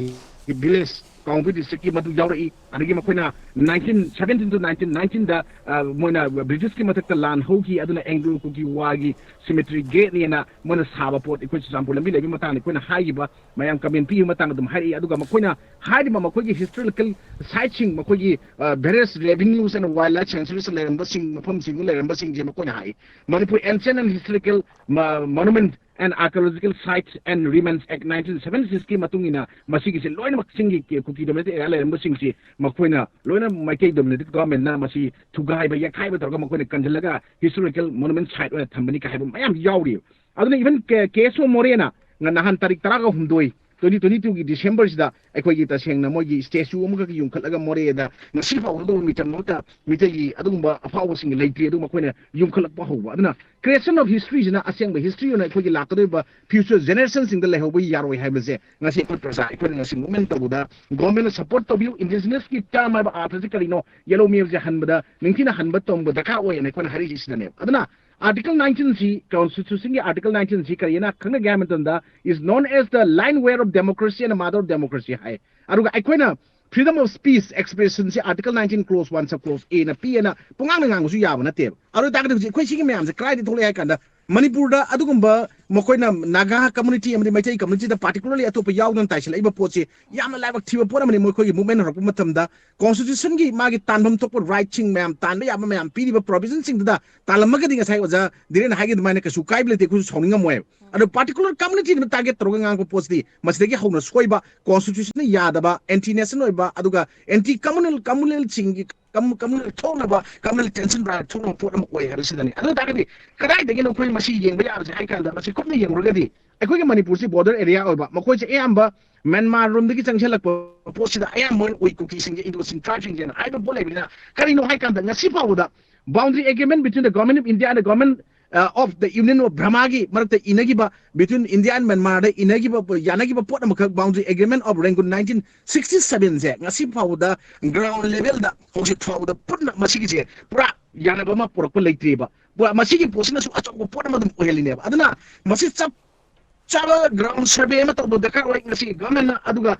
village ꯀꯥꯡꯄꯣꯛꯄꯤ ꯗꯤꯁꯇ꯭ꯔꯤꯛꯀꯤ ꯃꯗꯨ ꯌꯥꯎꯔꯛꯏ꯫ ꯑꯗꯒꯤ ꯃꯈꯣꯏꯅ nineteen seventeen to nineteen nineteenꯗ ꯃꯣꯏꯅ ꯕ꯭ꯔꯤꯇꯤꯁꯀꯤ ꯃꯊꯛꯇ ꯂꯥꯟ ꯍꯧꯈꯤ, ꯑꯗꯨꯅ ꯑꯦꯡꯒ꯭ꯂꯣ ꯀꯨꯀꯤ ꯋꯥꯔꯒꯤ ꯁꯤꯃꯤꯇ꯭ꯔꯤ ꯒꯦꯠꯅꯦꯅ ꯃꯣꯏꯅ ꯁꯥꯕ ꯄꯣꯠ ꯑꯩꯈꯣꯏ ꯆꯨꯔꯆꯥꯟꯄꯨꯔ ꯂꯝꯕꯤ ꯂꯩꯕꯒꯤ ꯃꯇꯥꯡꯗ ꯑꯩꯈꯣꯏꯅ ꯍꯥꯏꯈꯤꯕ ꯃꯌꯥꯝ ꯀꯃꯦꯟ ꯄꯤꯕ ꯃꯇꯥꯡꯗ ꯑꯗꯨꯝ ꯍꯥꯏꯔꯛꯏ꯫ ꯑꯗꯨꯒ ꯃꯈꯣꯏꯅ ꯍꯥꯏꯔꯤꯕ ꯃꯈꯣꯏꯒꯤ historical siteꯁꯤꯡ, ꯃꯈꯣꯏꯒꯤ various revenues and wildlife sanctuaries ꯂꯩꯔꯝꯕꯁꯤꯡ, ꯃꯐꯝꯁꯤꯡꯗ ꯂꯩꯔꯝꯕꯁꯤꯡꯁꯦ ꯃꯈꯣꯏꯅ ꯍꯥꯏ꯫ Manipur Ancient and Historical Mo- Monument and Archaeological Sites and Remains Act nineteen seventy sixꯀꯤ ꯃꯇꯨꯡ ꯏꯟꯅ ꯃꯁꯤꯒꯤꯁꯦ ꯂꯣꯏꯅꯃꯛ ꯆꯤꯡꯒꯤ ꯀꯦ- ꯀꯨꯀꯤ dominated area ꯂꯩꯔꯝꯕꯁꯤꯡꯁꯤ ꯃꯈꯣꯏꯅ ꯂꯣꯏꯅ ꯃꯩꯇꯩ dominated governmentꯅ ꯃꯁꯤ ꯊꯨꯒꯥꯏꯕ ꯌꯩꯈꯥꯏꯕ ꯇꯧꯔꯒ ꯃꯈꯣꯏꯅ ꯀꯟꯁꯤꯜꯂꯒ historical monument site ꯑꯣꯏꯅ ꯊꯝꯕꯅꯤ ꯀꯥꯏ ꯍꯥꯏꯕ ꯃꯌꯥꯝ ꯌꯥꯎꯔꯤ꯫ ꯑꯗꯨꯅ even ꯀꯦ ꯑꯦꯁ ꯑꯣ ꯃꯣꯔꯦꯅ ꯉ- ꯅꯍꯥꯟ ꯇꯥꯔꯤꯛ ꯇꯔꯥꯒ ꯍꯨꯝꯗꯣꯏ twenty twenty twoꯒꯤ Decemberꯁꯤꯗ ꯑꯩꯈꯣꯏꯒꯤ ꯇꯁꯦꯡꯅ ꯃꯣꯏꯒꯤ statue ꯑꯃꯈꯛ ꯌꯨꯝꯈꯠꯂꯒ ꯃꯣꯔꯦꯗ ꯉꯁꯤ ꯐꯥꯎꯕꯗ ꯃꯤꯇꯝ ꯑꯃꯠꯇ ꯃꯤꯇꯩꯒꯤ ꯑꯗꯨꯒꯨꯝꯕ ꯑꯐꯥꯎꯕꯁꯤꯡ ꯂꯩꯇ꯭ꯔꯤ꯫ ꯑꯗꯨ ꯃꯈꯣꯏꯅ ꯌꯨꯝꯈꯠꯂꯛꯄ ꯍꯧꯕ꯫ ꯑꯗꯨꯅ creation of historyꯁꯤꯅ ꯑꯁꯦꯡꯕ history ꯑꯣꯏꯅ ꯑꯩꯈꯣꯏꯒꯤ ꯂꯥꯛꯀꯗꯧꯔꯤꯕ future generationꯁꯤꯡꯗ ꯂꯩꯍꯧꯕ ꯌꯥꯔꯣꯏ ꯍꯥꯏꯕꯁꯦ ꯉꯁꯤ ꯑꯩꯈꯣꯏ ꯄ꯭ꯔꯖꯥ, ꯑꯩꯈꯣꯏꯅ ꯉꯁꯤ movement ꯇꯧꯕꯗ governmentꯅ support ꯇꯧꯕꯤꯌꯨ꯫ Indigenousꯀꯤ term ꯍꯥꯏꯕ ꯑꯥꯔꯊꯁꯦ ꯀꯔꯤꯅꯣ? ꯌꯦꯜꯂꯣ ꯃꯦꯞꯁꯦ ꯍꯟꯕꯗ ꯅꯤꯡꯊꯤꯅ ꯍꯟꯕ ꯇꯝꯕ ꯗꯔꯀꯥꯔ ꯑꯣꯏꯌꯦꯅ ꯑꯩꯈꯣꯏꯅ ꯍꯥꯏꯔꯤꯁꯤ ꯁꯤꯗꯅꯦꯕ꯫ ꯑꯗꯨꯅ Article nineteenꯁꯤ, Constitutionꯒꯤ Article nineteenꯁꯤ ꯀꯔꯤꯅ ꯈꯪꯅꯒꯦ ꯍꯥꯏꯕ ꯃꯇꯝꯗ is known as the line wire of democracy and mother of democracy ꯍꯥꯏ꯫ ꯑꯗꯨꯒ ꯑꯩꯈꯣꯏꯅ freedom of speech expressionꯁꯤ Article nineteen clause one sub clause Aꯅ ꯄꯤꯑꯅ ꯄꯨꯡꯉꯥꯡꯗ ꯉꯥꯡꯕꯁꯨ ꯌꯥꯕ ꯅꯠꯇꯦꯕ꯫ ꯑꯗꯨ ꯑꯣꯏ ꯇꯥꯔꯒꯗꯤ ꯍꯧꯖꯤꯛ ꯑꯩꯈꯣꯏ ꯁꯤꯒꯤ ꯃꯌꯥꯝꯁꯦ ꯀꯗꯥꯏꯗꯒꯤ ꯊꯣꯛꯂꯛꯑꯦ ꯍꯥꯏ ꯀꯥꯟꯗ ꯃꯅꯤꯄꯨꯔꯗ ꯑꯗꯨꯒꯨꯝꯕ ꯃꯈꯣꯏꯅ ꯅꯥꯒꯥ community ꯑꯃꯗꯤ ꯃꯩꯇꯩ communityꯗ particularly ꯑꯇꯣꯞꯄ ꯌꯥꯎꯗꯅ ꯇꯥꯏꯁꯤꯜꯂꯛꯏꯕ ꯄꯣꯠꯁꯤ ꯌꯥꯝꯅ ꯂꯥꯏꯕꯛ ꯊꯤꯕ ꯄꯣꯠ ꯑꯃꯅꯤ꯫ ꯃꯈꯣꯏꯒꯤ movement ꯍꯧꯔꯛꯄ ꯃꯇꯝꯗ Constitutionꯒꯤ ꯃꯥꯒꯤ ꯇꯥꯟꯐꯝ ꯊꯣꯛꯄ rightꯁꯤꯡ ꯃꯌꯥꯝ, ꯇꯥꯟꯕ ꯌꯥꯕ ꯃꯌꯥꯝ ꯄꯤꯔꯤꯕ provisionꯁꯤꯡꯗꯨꯗ ꯇꯥꯜꯂꯝꯃꯒꯗꯤ ꯉꯁꯥꯏ ꯑꯣꯖꯥ ꯙꯤꯔꯦꯟꯅ ꯍꯥꯏꯈꯤ ꯑꯗꯨꯃꯥꯏꯅ ꯀꯩꯁꯨ ꯀꯥꯏꯕ ꯂꯩꯇꯦ, ꯑꯩꯈꯣꯏꯁꯨ ꯁꯥꯎꯅꯤꯡꯉꯝꯃꯣꯏꯕ꯫ ꯑꯗꯣ particular communityꯗ target ꯇꯧꯔꯒ ꯉꯥꯡꯕ ꯄꯣꯠꯁꯤꯗꯤ ꯃꯁꯤꯗꯒꯤ ꯍꯧꯅ ꯁꯣꯏꯕ, Constitutionꯅ ꯌꯥꯗꯕ, anti nation ꯑꯣꯏꯕ, ꯑꯗꯨꯒ anti communal, communalꯁꯤꯡꯒꯤ communal ꯊꯣꯛꯅꯕ, communal tension ꯊꯣꯛꯅꯕ ꯄꯣꯠ ꯑꯃ ꯑꯣꯏ ꯍꯥꯏꯕꯁꯤꯗꯅꯤ꯫ ꯑꯗꯨ ꯑꯣꯏ ꯇꯥꯔꯒꯗꯤ ꯀꯗꯥꯏꯗꯒꯤꯅꯣ ꯑꯩꯈꯣꯏ ꯃꯁꯤ ꯌꯦꯡꯕ ꯌꯥꯕꯁꯦ ꯍꯥꯏ ꯀꯥꯟꯗ ꯃꯁꯤ ꯀꯨꯞꯅ ꯌꯦꯡꯂꯨꯔꯒꯗꯤ ꯑꯩꯈꯣꯏꯒꯤ ꯃꯅꯤꯄꯨꯔꯁꯤ border area ꯑꯣꯏꯕ, ꯃꯈꯣꯏꯁꯦ ꯑꯌꯥꯝꯕ ꯃ꯭ꯌꯥꯟꯃꯥꯔ ꯔꯣꯝꯗꯒꯤ ꯆꯪꯁꯤꯜꯂꯛꯄ ꯄꯣꯠꯁꯤꯗ ꯑꯌꯥꯝꯕ ꯑꯣꯏꯅ ꯎꯏ, ꯀꯨꯀꯤꯁꯤꯡꯁꯦ, Indo Chin tribeꯁꯤꯡꯁꯦꯅ ꯍꯥꯏꯕ ꯄꯣꯠ ꯂꯩꯕꯅꯤꯅ ꯀꯔꯤꯅꯣ ꯍꯥꯏ ꯀꯥꯟꯗ ꯉꯁꯤ ꯐꯥꯎꯕꯗ boundary agreement between the Government of India and the Government of the Union of Burma ꯒꯤ ꯃꯔꯛꯇ ꯏꯅꯈꯤꯕ, between India and Myanmar ꯗ ꯏꯅꯈꯤꯕ, ꯌꯥꯅꯈꯤꯕ ꯄꯣꯠ ꯑꯃꯈꯛ, Boundary Agreement of Rangoon nineteen sixty seven ꯁꯦ ꯉꯁꯤ ꯐꯥꯎꯕꯗ ground level ꯗ ꯍꯧꯖꯤꯛ ꯐꯥꯎꯕꯗ ꯄꯨꯟꯅ ꯃꯁꯤꯒꯤꯁꯦ ꯄꯨꯔꯥ ꯌꯥꯅꯕ ꯑꯃ ꯄꯨꯔꯛꯄ ꯂꯩꯇ꯭ꯔꯤꯕ꯫ ꯄꯨꯔꯥ ꯃꯁꯤꯒꯤ ꯄꯣꯠꯁꯤꯅꯁꯨ ꯑꯆꯧꯕ ꯄꯣꯠ ꯑꯃ ꯑꯗꯨꯝ ꯑꯣꯏꯍꯜꯂꯤꯅꯦꯕ꯫ ꯑꯗꯨꯅ ꯃꯁꯤ ꯆꯞ ꯆꯥꯕ ground survey ꯑꯃ ꯇꯧꯕ ꯗꯔꯀꯥꯔ ꯑꯣꯏ ꯉꯁꯤ government ꯅ꯫ ꯑꯗꯨꯒ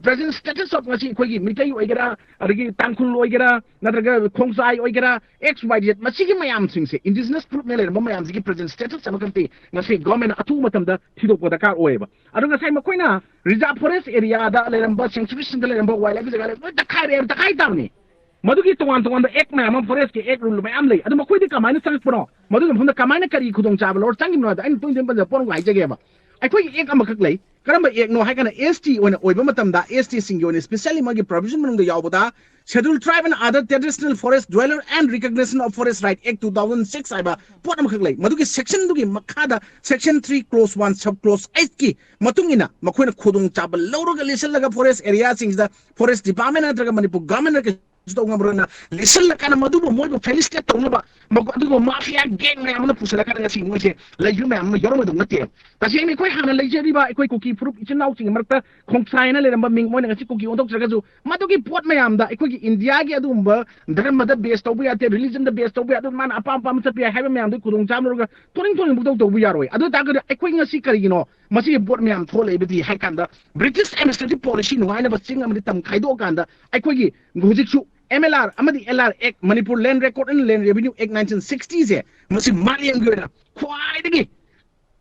present status of ꯉꯁꯤ ꯑꯩꯈꯣꯏꯒꯤ ꯃꯤꯇꯩ ꯑꯣꯏꯒꯦꯔꯥ, ꯑꯗꯒꯤ ꯇꯥꯡꯈꯨꯜ ꯑꯣꯏꯒꯦꯔꯥ, ꯅꯠꯇ꯭ꯔꯒ ꯈꯣꯡꯖꯥꯏ ꯑꯣꯏꯒꯦꯔꯥ, X Y Z, ꯃꯁꯤꯒꯤ ꯃꯌꯥꯝꯁꯤꯡꯁꯦ, indigenous group ꯅ ꯂꯩꯔꯝꯕ ꯃꯌꯥꯝꯁꯤꯒꯤ present status ꯑꯃꯈꯛꯇꯤ ꯉꯁꯤ government ꯅ ꯑꯊꯨꯕ ꯃꯇꯝꯗ ꯊꯤꯗꯣꯛꯄ ꯗꯔꯀꯥꯔ ꯑꯣꯏꯌꯦꯕ꯫ ꯑꯗꯣ ꯉꯁꯥꯏ ꯃꯈꯣꯏꯅ reserve forest area ꯗ ꯂꯩꯔꯝꯕ, sanctuary system ꯗ ꯂꯩꯔꯝꯕ wildlife ꯖꯒꯥ ꯂꯣꯏ ꯇꯛꯈꯥꯏꯔꯦ, ꯇꯛꯈꯥꯏ ꯇꯥꯕꯅꯤ꯫ ꯃꯗꯨꯒꯤ ꯇꯣꯉꯥꯟ ꯇꯣꯉꯥꯟꯕ act ꯃꯌꯥꯝ ꯑꯃ, forest ꯀꯤ act rule ꯃꯌꯥꯝ ꯂꯩ꯫ ꯑꯗꯨ ꯃꯈꯣꯏꯗꯤ ꯀꯃꯥꯏꯅ ꯆꯪꯉꯛꯄꯅꯣ? ꯃꯗꯨꯒꯤ ꯃꯐꯝꯗ ꯀꯃꯥꯏꯅ, ꯀꯔꯤ ꯈꯨꯗꯣꯡꯆꯥꯕ ꯂꯧꯔ ꯆꯪꯈꯤꯕꯅꯣ ꯍꯥꯏꯗ ꯑꯩꯅ ꯇꯨꯡ ꯇꯨꯡ ꯄꯟꯖꯕ ꯄꯣꯠ ꯑꯃ ꯍꯥꯏꯖꯒꯦꯕ꯫ ꯑꯩꯈꯣꯏꯒꯤ act ꯑꯃꯈꯛ ꯂꯩ꯫ ꯀꯔꯝꯕ act ꯅꯣ ꯍꯥꯏ ꯀꯥꯟꯗ, S T ꯑꯣꯏꯅ ꯑꯣꯏꯕ ꯃꯇꯝꯗ, S T ꯁꯤꯡꯒꯤ ꯑꯣꯏꯅ specially ꯃꯥꯒꯤ provision ꯃꯅꯨꯡꯗ ꯌꯥꯎꯕꯗ Scheduled Tribe and Other Traditional Forest Dweller and Recognition of Forest Right Act two thousand six ꯍꯥꯏꯕ ꯄꯣꯠ ꯑꯃꯈꯛ ꯂꯩ꯫ ꯃꯗꯨꯒꯤ section ꯗꯨꯒꯤ ꯃꯈꯥꯗ section three clause one sub clause eight ꯀꯤ ꯃꯇꯨꯡ ꯏꯟꯅ ꯃꯈꯣꯏꯅ ꯈꯨꯗꯣꯡꯆꯥꯕ ꯂꯧꯔꯒ ꯂꯦꯞꯁꯤꯜꯂꯒ forest area ꯁꯤꯡꯁꯤꯗ forest department ꯅꯠꯇ꯭ꯔꯒ ꯃꯅꯤꯄꯨꯔ government ꯅ ꯀꯩꯁꯨ ꯇꯧ ꯉꯝꯃꯔꯣꯏꯅ ꯂꯦꯞꯁꯤꯜꯂꯀꯥꯟꯗ ꯃꯗꯨꯕꯨ ꯃꯣꯏꯕꯨ facilitate ꯇꯧꯅꯕ ꯃ-, ꯑꯗꯨꯒꯨꯝꯕ mafia gang ꯃꯌꯥꯝ ꯑꯃꯅ ꯄꯨꯁꯤꯜꯂꯀꯥꯟꯗ ꯉꯁꯤ ꯃꯣꯏꯁꯦ ꯂꯩꯈꯤꯕ ꯃꯌꯥꯝ ꯑꯃ ꯌꯥꯎꯔꯝꯃꯗꯧ ꯅꯠꯇꯦ꯫ ꯇꯁꯦꯡꯅ ꯑꯩꯈꯣꯏ ꯍꯥꯟꯅ ꯂꯩꯖꯔꯤꯕ ꯑꯩꯈꯣꯏ ꯀꯨꯀꯤ ꯐꯨꯔꯨꯞ ꯏꯆꯤꯟ ꯏꯅꯥꯎꯁꯤꯡꯒꯤ ꯃꯔꯛꯇ ꯈꯣꯡꯁꯥꯏ ꯍꯥꯏꯅ ꯂꯩꯔꯝꯕ ꯃꯤꯡ, ꯃꯣꯏꯅ ꯉꯁꯤ ꯀꯨꯀꯤ ꯑꯣꯟꯊꯣꯛꯆꯔꯒꯁꯨ, ꯃꯗꯨꯒꯤ ꯄꯣꯠ ꯃꯌꯥꯝꯗ ꯑꯩꯈꯣꯏꯒꯤ ꯏꯟꯗꯤꯌꯥꯒꯤ ꯑꯗꯨꯒꯨꯝꯕ ꯙꯔꯃꯗ base ꯇꯧꯕ ꯌꯥꯗꯦ, religion ꯗ base ꯇꯧꯕ ꯌꯥꯗꯦ, ꯃꯥꯅ ꯑꯄꯥꯝ ꯑꯄꯥꯝꯕ ꯆꯠꯄ ꯌꯥꯏ ꯍꯥꯏꯕ ꯃꯌꯥꯝꯗꯨꯒꯤ ꯈꯨꯗꯣꯡꯆꯥꯕ ꯂꯧꯔꯒ ꯊꯣꯛꯅꯤꯡ ꯊꯣꯛꯅꯤꯡ ꯄꯪꯇꯧ ꯇꯧꯕ ꯌꯥꯔꯣꯏ꯫ ꯑꯗꯨ ꯑꯣꯏ ꯇꯥꯔꯒꯗꯤ ꯑꯩꯈꯣꯏ ꯉꯁꯤ ꯀꯔꯤꯒꯤꯅꯣ ꯃꯁꯤꯒꯤ ꯄꯣꯠ ꯃꯌꯥꯝ ꯊꯣꯛꯂꯛꯏꯕꯗꯤ ꯍꯥꯏ ꯀꯥꯟꯗ, British administrative policy ꯅꯨꯡꯉꯥꯏꯅꯕ ꯆꯤꯡ ꯑꯃꯗꯤ ꯇꯝ ꯈꯥꯏꯗꯣꯛꯑꯀꯥꯟꯗ ꯑꯩꯈꯣꯏꯒꯤ ꯍꯧꯖꯤꯛꯁꯨ M L R ꯑꯃꯗꯤ L R Act, Manipur Land Record and Land Revenue Act nineteen sixty ꯁꯦ, ꯃꯁꯤ ꯃꯥꯂꯦꯝꯒꯤ ꯑꯣꯏꯅ ꯈ꯭ꯋꯥꯏꯗꯒꯤ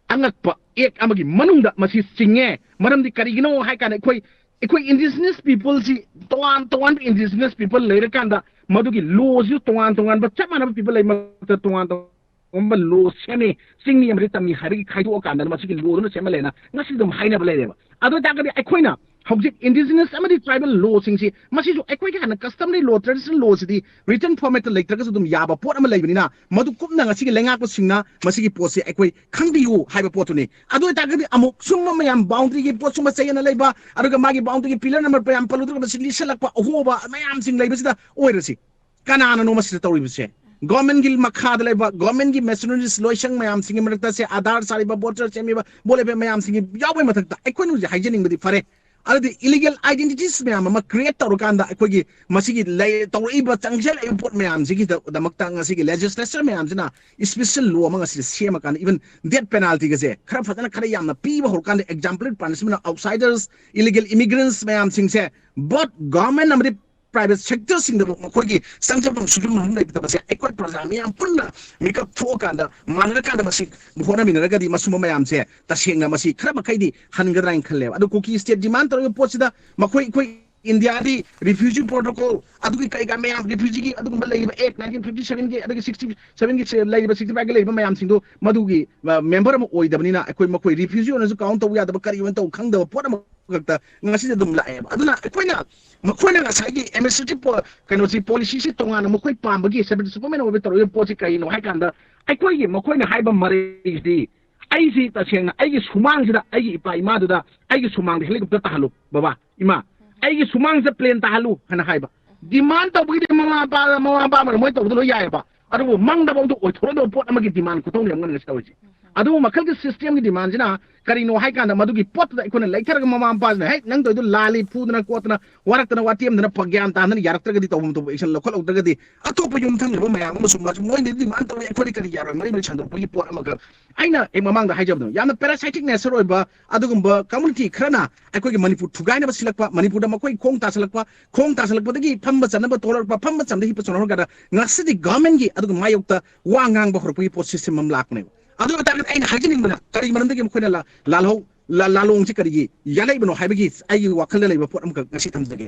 ꯑꯉꯛꯄ act ꯑꯃꯒꯤ ꯃꯅꯨꯡꯗ ꯃꯁꯤ ꯆꯤꯡꯉꯦ꯫ ꯃꯔꯝꯗꯤ ꯀꯔꯤꯒꯤꯅꯣ ꯍꯥꯏ ꯀꯥꯟꯗ, ꯑꯩꯈꯣꯏ, ꯑꯩꯈꯣꯏ indigenous people ꯁꯤ, ꯇꯣꯉꯥꯟ ꯇꯣꯉꯥꯟꯕ indigenous people ꯂꯩꯔꯀꯥꯟꯗ, ꯃꯗꯨꯒꯤ law ꯁꯤꯁꯨ ꯇꯣꯉꯥꯟ ꯇꯣꯉꯥꯟꯕ, ꯆꯞ ꯃꯥꯟꯅꯕ people ꯂꯩ ꯃꯔꯛꯇ ꯇꯣꯉꯥꯟ ꯇꯣꯉꯥꯟꯕ law ꯁꯦꯝꯃꯤ, ꯆꯤꯡꯃꯤ ꯑꯃꯗꯤ ꯇꯝꯃꯤ ꯍꯥꯏꯕꯒꯤ ꯈꯥꯏꯗꯣꯛꯑꯀꯥꯟꯗ ꯃꯁꯤꯒꯤ law ꯗꯨꯅ ꯁꯦꯝꯍꯜꯂꯦꯅ ꯉꯁꯤ ꯑꯗꯨꯝ ꯍꯥꯏꯅꯕ ꯂꯩꯔꯦꯕ꯫ ꯑꯗꯨ ꯑꯣꯏꯇꯥꯔꯒꯗꯤ ꯑꯩꯈꯣꯏꯅ ꯍꯧꯖꯤꯛ indigenous ꯑꯃꯗꯤ tribal law ꯁꯤꯡꯁꯤ, ꯃꯁꯤꯁꯨ ꯑꯩꯈꯣꯏꯒꯤ ꯍꯥꯟꯅ customary law, traditional law ꯁꯤꯗꯤ written format ꯇ ꯂꯩꯇ꯭ꯔꯒꯁꯨ ꯑꯗꯨꯝ ꯌꯥꯕ ꯄꯣꯠ ꯑꯃ ꯂꯩꯕꯅꯤꯅ, ꯃꯗꯨ ꯀꯨꯞꯅ ꯉꯁꯤꯒꯤ ꯂꯩꯉꯥꯛꯄꯁꯤꯡꯅ ꯃꯁꯤꯒꯤ ꯄꯣꯠꯁꯤ ꯑꯩꯈꯣꯏ ꯈꯪꯕꯤꯌꯨ ꯍꯥꯏꯕ ꯄꯣꯠꯇꯨꯅꯤ꯫ ꯑꯗꯨ ꯑꯣꯏꯇꯥꯔꯒꯗꯤ ꯑꯃꯨꯛ ꯁꯨꯝꯕ ꯃꯌꯥꯝ, boundary ꯒꯤ ꯄꯣꯠ ꯁꯨꯝꯕ ꯆꯌꯦꯠꯅ ꯂꯩꯕ, ꯑꯗꯨꯒ ꯃꯥꯒꯤ boundary ꯒꯤ pillar number ꯃꯌꯥꯝ ꯄꯜꯂꯨꯗ꯭ꯔꯒ ꯃꯁꯤ ꯂꯤꯁꯜꯂꯛꯄ, ꯑꯍꯣꯕ ꯃꯌꯥꯝꯁꯤꯡ ꯂꯩꯕꯁꯤꯗ ꯑꯣꯏꯔꯁꯤ꯫ ꯀꯅꯥꯅꯅꯣ ꯃꯁꯤꯗ ꯇꯧꯔꯤꯕꯁꯦ? ꯒꯣꯔꯃꯦꯟꯒꯤ ꯃꯈꯥꯗ ꯂꯩꯕ ꯒꯣꯔꯃꯦꯟꯒꯤ ꯃꯦꯁꯤꯅꯔꯤꯁ ꯂꯣꯏꯁꯪ ꯃꯌꯥꯝꯁꯤꯒꯤ ꯃꯔꯛꯇ ꯁꯦ ꯑꯥꯙꯥꯔ ꯁꯥꯔꯤꯕ, ꯚꯣꯇꯔ ꯁꯦꯝꯃꯤꯕ, ꯚꯣꯠ ꯂꯦꯞꯄ ꯃꯌꯥꯝꯁꯤꯡꯒꯤ ꯌꯥꯎꯕꯒꯤ ꯃꯊꯛꯇ ꯑꯩꯈꯣꯏꯅ ꯍꯧꯖꯤꯛ ꯍꯥꯏꯖꯅꯤꯡꯕꯗꯤ ꯐꯔꯦ, ꯑꯗꯨꯗꯤ ꯏꯂꯤꯒꯦꯜ ꯑꯥꯏꯗꯦꯟꯇꯤꯇꯤꯁ ꯃꯌꯥꯝ ꯑꯃ ꯀ꯭ꯔꯤꯌꯦꯠ ꯇꯧꯔꯀꯥꯟꯗ ꯑꯩꯈꯣꯏꯒꯤ ꯃꯁꯤꯒꯤ ꯂꯩ-, ꯇꯧꯔꯛꯏꯕ ꯆꯪꯁꯤꯜꯂꯛꯏꯕ ꯄꯣꯠ ꯃꯌꯥꯝꯁꯤꯒꯤꯗꯃꯛꯇ ꯉꯁꯤꯒꯤ ꯂꯦꯖꯤꯁꯂꯦꯆꯔ ꯃꯌꯥꯝꯁꯤꯅ ꯏꯁꯄꯤꯁꯦꯜ ꯂꯣ ꯑꯃ ꯉꯁꯤꯗ ꯁꯦꯝꯃꯀꯥꯟꯗ ꯏꯚꯟ ꯗꯦꯠ ꯄꯦꯅꯥꯜꯇꯤꯒꯁꯦ ꯈꯔ ꯐꯖꯅ ꯈꯔ ꯌꯥꯝꯅ ꯄꯤꯕ ꯍꯧꯔꯀꯥꯟꯗ ꯑꯦꯛꯖꯥꯝꯄꯂꯔꯤ ꯄꯥꯅꯤꯁꯃꯦꯟ ꯑꯥꯎꯠꯁꯥꯏꯗꯔꯁ, ꯏꯂꯤꯒꯦꯜ ꯏꯃꯤꯒ꯭ꯔꯦꯟꯠꯁ ꯃꯌꯥꯝꯁꯤꯡꯁꯦ ꯕꯣꯠ ꯒꯚꯔꯟꯃꯦꯟꯠ ꯑꯃꯗꯤ ꯄ꯭ꯔꯥꯏꯚꯦꯠ ꯁꯦꯛꯇꯔꯁꯤꯡꯗꯕꯨ ꯃꯈꯣꯏꯒꯤ ꯆꯪꯖꯐꯝ ꯁꯨꯖꯐꯝ ꯂꯩꯇꯕꯁꯦ ꯑꯩꯈꯣꯏ ꯄ꯭ꯔꯖꯥ ꯃꯤꯌꯥꯝ ꯄꯨꯟꯅ ꯃꯤꯀꯞ ꯊꯣꯛꯑꯀꯥꯟꯗ ꯃꯥꯟꯅꯔꯀꯥꯟꯗ ꯃꯁꯤ ꯍꯣꯠꯅꯃꯤꯟꯅꯔꯒꯗꯤ ꯃꯁꯨꯝꯕ ꯃꯌꯥꯝꯁꯦ ꯇꯁꯦꯡꯅ ꯃꯁꯤ ꯈꯔ ꯃꯈꯩꯗꯤ ꯍꯟꯒꯗ꯭ꯔꯥ ꯍꯥꯏꯅ ꯈꯜꯂꯦꯕ꯫ ꯑꯗꯣ ꯀꯨꯀꯤ ꯁ꯭ꯇꯦꯠ ꯗꯤꯃꯥꯟ ꯇꯧꯔꯤꯕ ꯄꯣꯠꯁꯤꯗ ꯃꯈꯣꯏ, ꯑꯩꯈꯣꯏ ꯏꯟꯗꯤꯌꯥꯗꯤ ꯔꯤꯐ꯭ꯌꯨꯖꯤ ꯄ꯭ꯔꯣꯇꯣꯀꯣꯜ ꯑꯗꯨꯒꯤ ꯀꯩꯀꯥ ꯃꯌꯥꯝ, ꯔꯤꯐ꯭ꯌꯨꯖꯤꯒꯤ ꯑꯗꯨꯒꯨꯝꯕ ꯂꯩꯔꯤꯕ ꯑꯦꯛ ꯅꯥꯏꯟꯇꯤꯟ ꯐꯤꯐꯇꯤ ꯁꯚꯦꯟꯒꯤ ꯑꯗꯒꯤ ꯁꯤꯛꯁꯇꯤ ꯁꯚꯦꯟꯒꯤ ꯂꯩꯔꯤꯕ ꯁꯤꯛꯁꯇꯤ ꯐꯥꯏꯚꯀꯤ ꯂꯩꯔꯤꯕ ꯃꯌꯥꯝꯁꯤꯡꯗꯣ ꯃꯗꯨꯒꯤ ꯃꯦꯝꯕꯔ ꯑꯃ ꯑꯣꯏꯗꯕꯅꯤꯅ ꯑꯩꯈꯣꯏ ꯃꯈꯣꯏ ꯔꯤꯐ꯭ꯌꯨꯖꯤ ꯑꯣꯏꯅꯁꯨ ꯀꯥꯎꯟ ꯇꯧꯕ ꯌꯥꯗꯕ, ꯀꯔꯤ ꯑꯣꯏꯅ ꯇꯧꯕ ꯈꯪꯗꯕ ꯄꯣꯠ ꯑꯃꯈꯛꯇ ꯉꯁꯤꯗꯤ ꯑꯗꯨꯝ ꯂꯥꯛꯑꯦꯕ꯫ ꯑꯗꯨꯅ ꯑꯩꯈꯣꯏꯅ ꯃꯈꯣꯏꯅ ꯉꯁꯥꯏꯒꯤ ꯑꯦꯗꯃꯤꯅꯤꯁꯇ꯭ꯔꯦꯇꯤꯚ ꯄꯣ-, ꯀꯩꯅꯣꯁꯤ, ꯄꯣꯂꯤꯁꯤꯁꯤ ꯇꯣꯉꯥꯟꯅ ꯃꯈꯣꯏ ꯄꯥꯝꯕꯒꯤ ꯁꯦꯄꯔꯦꯠ ꯁꯨꯄꯔꯃꯦꯟ ꯑꯣꯏꯕ ꯇꯧꯔꯤꯕ ꯄꯣꯠꯁꯤ ꯀꯔꯤꯅꯣ ꯍꯥꯏ ꯀꯥꯟꯗ, ꯑꯩꯈꯣꯏꯒꯤ ꯃꯈꯣꯏꯅ ꯍꯥꯏꯕ ꯃꯔꯩꯁꯤꯗꯤ, ꯑꯩꯁꯤ ꯇꯁꯦꯡꯅ ꯑꯩꯒꯤ ꯁꯨꯃꯥꯡꯁꯤꯗ, ꯑꯩꯒꯤ ꯏꯄꯥ ꯏꯃꯥꯗꯨꯗ ꯑꯩꯒꯤ ꯁꯨꯃꯥꯡꯗ ꯍꯦꯂꯤꯀꯣꯞꯇꯔ ꯇꯥꯍꯜꯂꯨ ꯕꯕꯥ, ꯏꯃꯥ, ꯑꯩꯒꯤ ꯁꯨꯃꯥꯡꯁꯤꯗ ꯄ꯭ꯂꯦꯟ ꯇꯥꯍꯜꯂꯨ ꯍꯥꯏꯅ ꯍꯥꯏꯕ꯫ ꯗꯤꯃꯥꯟ ꯇꯧꯕꯒꯤꯗꯤ ꯃꯃꯥ ꯃꯄꯥ, ꯃꯃꯥ ꯃꯄꯥ ꯑꯃꯅ ꯃꯣꯏ ꯇꯧꯕꯗ ꯂꯣꯏ ꯌꯥꯏꯑꯕ꯫ ꯑꯗꯨꯕꯨ ꯃꯪꯗꯐꯥꯎꯗ ꯑꯣꯏꯊꯣꯛꯑꯣꯏꯗꯕ ꯄꯣꯠ ꯑꯃꯒꯤ ꯗꯤꯃꯥꯟ ꯈꯨꯇꯧꯅꯤ ꯑꯃꯅ ꯉꯁꯤ ꯇꯧꯔꯤꯁꯦ꯫ ꯑꯗꯨꯕꯨ ꯃꯈꯜꯒꯤ ꯁꯤꯁꯇꯦꯝꯒꯤ ꯗꯤꯃꯥꯟꯁꯤꯅ ꯀꯔꯤꯅꯣ ꯍꯥꯏ ꯀꯥꯟꯗ, ꯃꯗꯨꯒꯤ ꯄꯣꯠꯇꯨꯗ ꯑꯩꯈꯣꯏꯅ ꯂꯩꯊꯔꯒ ꯃꯃꯥ ꯃꯄꯥꯁꯤꯅ, "ꯍꯦꯛ ꯅꯪ ꯇꯧꯔꯤꯗꯨ ꯂꯥꯜꯂꯤ", ꯐꯨꯗꯅ ꯈꯣꯠꯇꯅ, ꯋꯥꯔꯛꯇꯅ, ꯋꯥꯇꯦꯝꯗꯅ, ꯄ-, ꯒ꯭ꯌꯥꯟ ꯇꯥꯗꯅ ꯌꯥꯔꯛꯇ꯭ꯔꯒꯗꯤ, ꯇꯧꯐꯝ ꯊꯣꯛꯄ ꯑꯦꯛꯁꯟ ꯂꯧꯈꯠꯍꯧꯗ꯭ꯔꯒꯗꯤ, ꯑꯇꯣꯞꯄ ꯌꯨꯝꯊꯪꯅꯕ ꯃꯌꯥꯝ ꯑꯃꯁꯨ ꯃꯁꯨ ꯃꯣꯏꯅꯗꯤ ꯗꯤꯃꯥꯟ ꯇꯧꯏ, ꯑꯩꯈꯣꯏꯗꯤ ꯀꯔꯤ ꯌꯥꯔꯣꯏ, ꯃꯔꯤ ꯃꯔꯤ ꯁꯟꯗꯣꯛꯄꯒꯤ ꯄꯣꯠ ꯑꯃꯈꯛ꯫ ꯑꯩꯅ ꯑꯩ ꯃꯃꯥꯡꯗ ꯍꯥꯏꯖꯕꯗꯣ, ꯌꯥꯝꯅ ꯄꯦꯔꯥꯁꯥꯏꯇꯤꯛ ꯅꯦꯆꯔ ꯑꯣꯏꯕ ꯑꯗꯨꯒꯨꯝꯕ ꯀꯝꯃꯨꯅꯤꯇꯤ ꯈꯔꯅ ꯑꯩꯈꯣꯏꯒꯤ ꯃꯅꯤꯄꯨꯔ ꯊꯨꯒꯥꯏꯅꯕ ꯁꯤꯜꯂꯛꯄ, ꯃꯅꯤꯄꯨꯔꯗ ꯃꯈꯣꯏ ꯈꯣꯡ ꯇꯥꯁꯤꯜꯂꯛꯄ, ꯈꯣꯡ ꯇꯥꯁꯤꯜꯂꯛꯄꯗꯒꯤ ꯐꯝꯕ ꯆꯠꯅꯕ ꯊꯣꯛꯂꯛꯄ, ꯐꯝꯕ ꯆꯠꯅꯕ ꯍꯤꯞꯄ ꯆꯠꯅ ꯍꯧꯔꯀꯥꯟꯗ ꯉꯁꯤꯗꯤ ꯒꯚꯔꯟꯃꯦꯟꯒꯤ ꯑꯗꯨꯒ ꯃꯥꯌꯣꯛꯇ ꯋꯥ ꯉꯥꯡꯕ ꯍꯧꯔꯛꯄꯒꯤ ꯄꯣꯠ ꯁꯤꯁꯇꯦꯝ ꯑꯃ ꯂꯥꯛꯄꯅꯦꯕ꯫ ꯑꯗꯨ ꯑꯣꯏꯇꯥꯔꯒꯗꯤ ꯑꯩꯅ ꯍꯥꯏꯖꯅꯤꯡꯕꯅ, ꯀꯔꯤ ꯃꯔꯝꯗꯒꯤ ꯃꯈꯣꯏꯅ ꯂꯥ-, ꯂꯥꯜꯍꯧ-, ꯂꯥ-, ꯂꯥꯂꯣꯡꯁꯤ ꯀꯔꯤꯒꯤ ꯌꯥꯜꯂꯛꯏꯕꯅꯣ ꯍꯥꯏꯕꯒꯤ ꯑꯩꯒꯤ ꯋꯥꯈꯜꯗ ꯂꯩꯕ ꯄꯣꯠ ꯑꯃꯈꯛ ꯉꯁꯤ ꯊꯝꯖꯒꯦ꯫